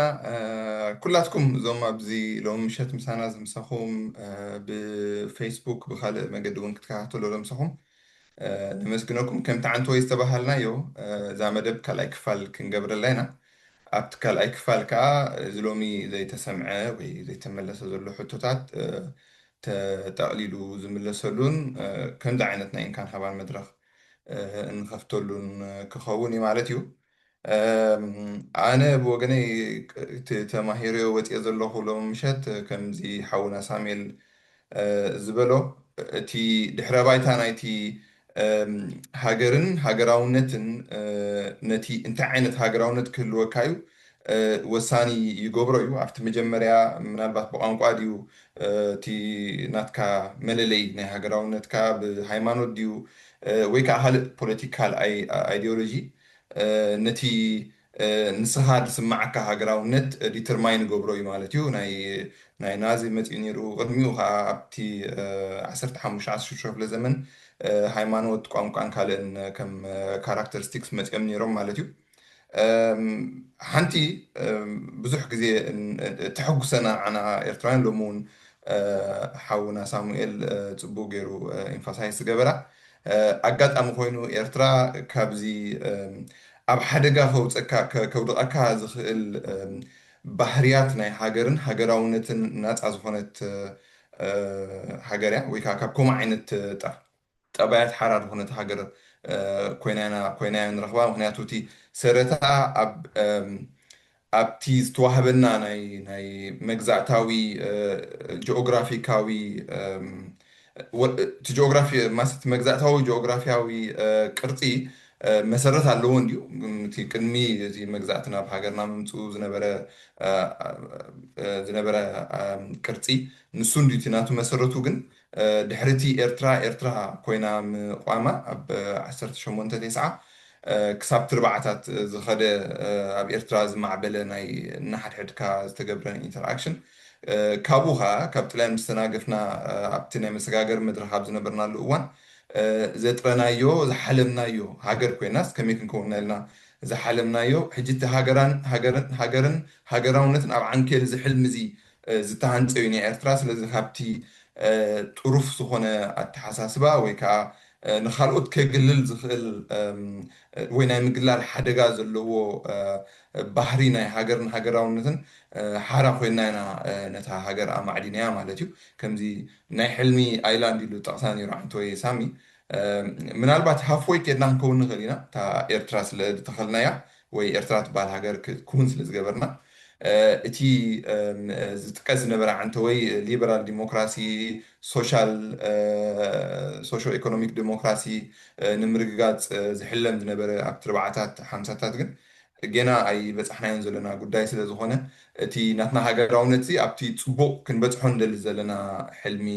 ኩላትኩም እዞም ኣብዚ ሎሚ ምሸት ምሳና ዝምሳኹም፣ ብፌስቡክ ብካልእ መገዲ እውን ክትከታተሉ ለምሳኹም ነመስግነኩም። ከምቲ ዓንተወይ ዝተባሃልናዮ፣ እዛ መደብ ካልኣይ ክፋል ክንገብረላ ኢና። ኣብቲ ካልኣይ ክፋል ከዓ እዚ ሎሚ ዘይተሰምዐ ወይ ዘይተመለሰ ዘሎ ሕቶታት ተጠቕሊሉ ዝምለሰሉን ከምዚ ዓይነት ናይ እንካን ሃባን መድረኽ እንኸፍተሉን ክኸውን እዩ ማለት እዩ። ኣነ ብወገነይ እቲ ተማሂረዮ ወፅየ ዘለኹ ሎሚ ምሸት፣ ከምዚ ሓውና ሳሙኤል ዝበሎ፣ እቲ ድሕረ ባይታ ናይቲ ሃገርን ሃገራውነትን፣ ነቲ እንታይ ዓይነት ሃገራውነት ክህልወካ እዩ ወሳኒ ይገብሮ እዩ። ኣብቲ መጀመርያ ምናልባት ብቋንቋ ድዩ እቲ ናትካ መለለይ ናይ ሃገራውነትካ፣ ብሃይማኖት ድዩ ወይ ከዓ ካልእ ፖለቲካል ኣይዲዮሎጂ ነቲ ንስኻ ዝስማዓካ ሃገራውነት ዲተርማይን ይገብሮ እዩ ማለት እዩ። ናይ ናዚ መፂኡ ነይሩ። ቅድሚኡ ከዓ ኣብቲ ዓሰርተ ሓሙሽተ ዓሰርተ ሽዱሽተ ክፍለ ዘመን ሃይማኖት፣ ቋንቋን ካልእን ከም ካራክተሪስቲክስ መፂኦም ነይሮም ማለት እዩ። ሓንቲ ብዙሕ ግዜ ተሐጉሰና ዓና ኤርትራውያን፣ ሎሚ እውን ሓውና ሳሙኤል ፅቡቅ ገይሩ ኢንፋሳይዝ ዝገበራ ኣጋጣሚ ኮይኑ፣ ኤርትራ ካብዚ ኣብ ሓደጋ ከውፀካ ከውድቐካ ዝኽእል ባህርያት ናይ ሃገርን ሃገራውነትን ናፃ ዝኾነት ሃገር እያ፣ ወይ ከዓ ካብ ከምኡ ዓይነት ጠባያት ሓራ ዝኾነት ሃገር ኮይና ኮይና ንረኽባ። ምክንያቱ እቲ ሰረታ ኣብ ኣብቲ ዝተዋህበና ናይ ናይ መግዛእታዊ ጂኦግራፊካዊ እቲ ጂኦግራፊ ማለት መግዛእታዊ ጂኦግራፊያዊ ቅርፂ መሰረት ኣለዎ እንዲዩ። እቲ ቅድሚ እዚ መግዛእቲ ናብ ሃገርና ምምፅኡ ዝነበረ ዝነበረ ቅርፂ ንሱ እንዲዩ እቲ ናቱ መሰረቱ። ግን ድሕሪ እቲ ኤርትራ ኤርትራ ኮይና ምቋማ ኣብ ዓሰርተ ሸሞንተ ተስዓ ክሳብ ትርባዓታት ዝኸደ ኣብ ኤርትራ ዝማዕበለ ናይ እናሓድሕድካ ዝተገብረ ኢንተርኣክሽን፣ ካብኡ ኸዓ ካብ ጥልያን ምስ ተናገፍና ኣብቲ ናይ መሰጋገሪ መድረኽ ኣብ ዝነበርናሉ እዋን ዘጥረናዮ ዝሓለምናዮ ሃገር ኮይናስ ከመይ ክንከውንና ኢልና ዝሓለምናዮ፣ ሕጂ እቲ ሃገራን ሃገርን ሃገርን ሃገራውነትን ኣብ ዓንኬል እዚ ሕልሚ እዚ ዝተሃንጸ እዩ ናይ ኤርትራ። ስለዚ ካብቲ ጥሩፍ ዝኾነ ኣተሓሳስባ ወይ ከዓ ንኻልኦት ከግልል ዝኽእል ወይ ናይ ምግላል ሓደጋ ዘለዎ ባህሪ ናይ ሃገርን ሃገራውነትን ሓራ ኮይና ኢና ነታ ሃገር ኣማዕዲናያ ማለት እዩ። ከምዚ ናይ ሕልሚ ኣይላንድ ኢሉ ጠቕሳ ነይሩ ዓንተወይ ሳሚ። ምናልባት ሃፍወይ ኬድና ክንከውን ንኽእል ኢና፣ እታ ኤርትራ ስለ ዝተኸልናያ ወይ ኤርትራ ትበሃል ሃገር ክውን ስለ ዝገበርና። እቲ ዝጥቀስ ዝነበረ ዓንተወይ ሊበራል ዲሞክራሲ፣ ሶሻል ሶሾ ኢኮኖሚክ ዲሞክራሲ ንምርግጋፅ ዝሕለም ዝነበረ ኣብቲ ርባዓታት ሓምሳታት ግን ጌና ኣይበፃሕናዮን ዘለና ጉዳይ ስለ ዝኾነ፣ እቲ ናትና ሃገራውነት እዚ ኣብቲ ፅቡቕ ክንበፅሖ ንደሊ ዘለና ሕልሚ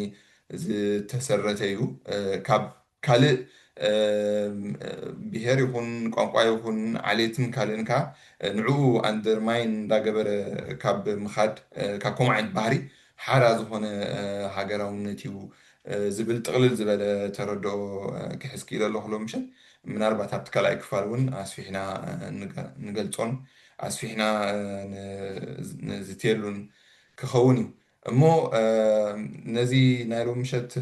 ዝተሰረተ እዩ። ካብ ካልእ ብሄር ይኹን ቋንቋ ይኹን ዓሌትን ካልእን ከዓ ንዕኡ ኣንደርማይን እንዳገበረ ካብ ምኻድ፣ ካብ ከምኡ ዓይነት ባህሪ ሓራ ዝኾነ ሃገራውነት እዩ ዝብል ጥቕልል ዝበለ ተረድኦ ክሕዝ ክኢለ ኣለኹ ሎም ምሸት። ምናልባት ኣብቲ ካልኣይ ክፋል እውን ኣስፊሕና ንገልፆን ኣስፊሕና ንዝትየሉን ክኸውን እዩ። እሞ ነዚ ናይ ሎም ምሸት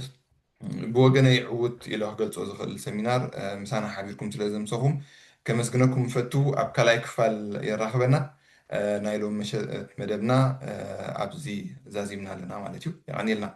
ብወገነይ ዕዉት ኢለ ክገልፆ ዝኽእል ሰሚናር ምሳና ሓቢርኩም ስለ ዘምሰኹም ከመስግነኩም ፈቱ። ኣብ ካልኣይ ክፋል የራኽበና። ናይ ሎም ምሸት መደብና ኣብዚ ዛዚምና ኣለና ማለት እዩ። የቐንየልና።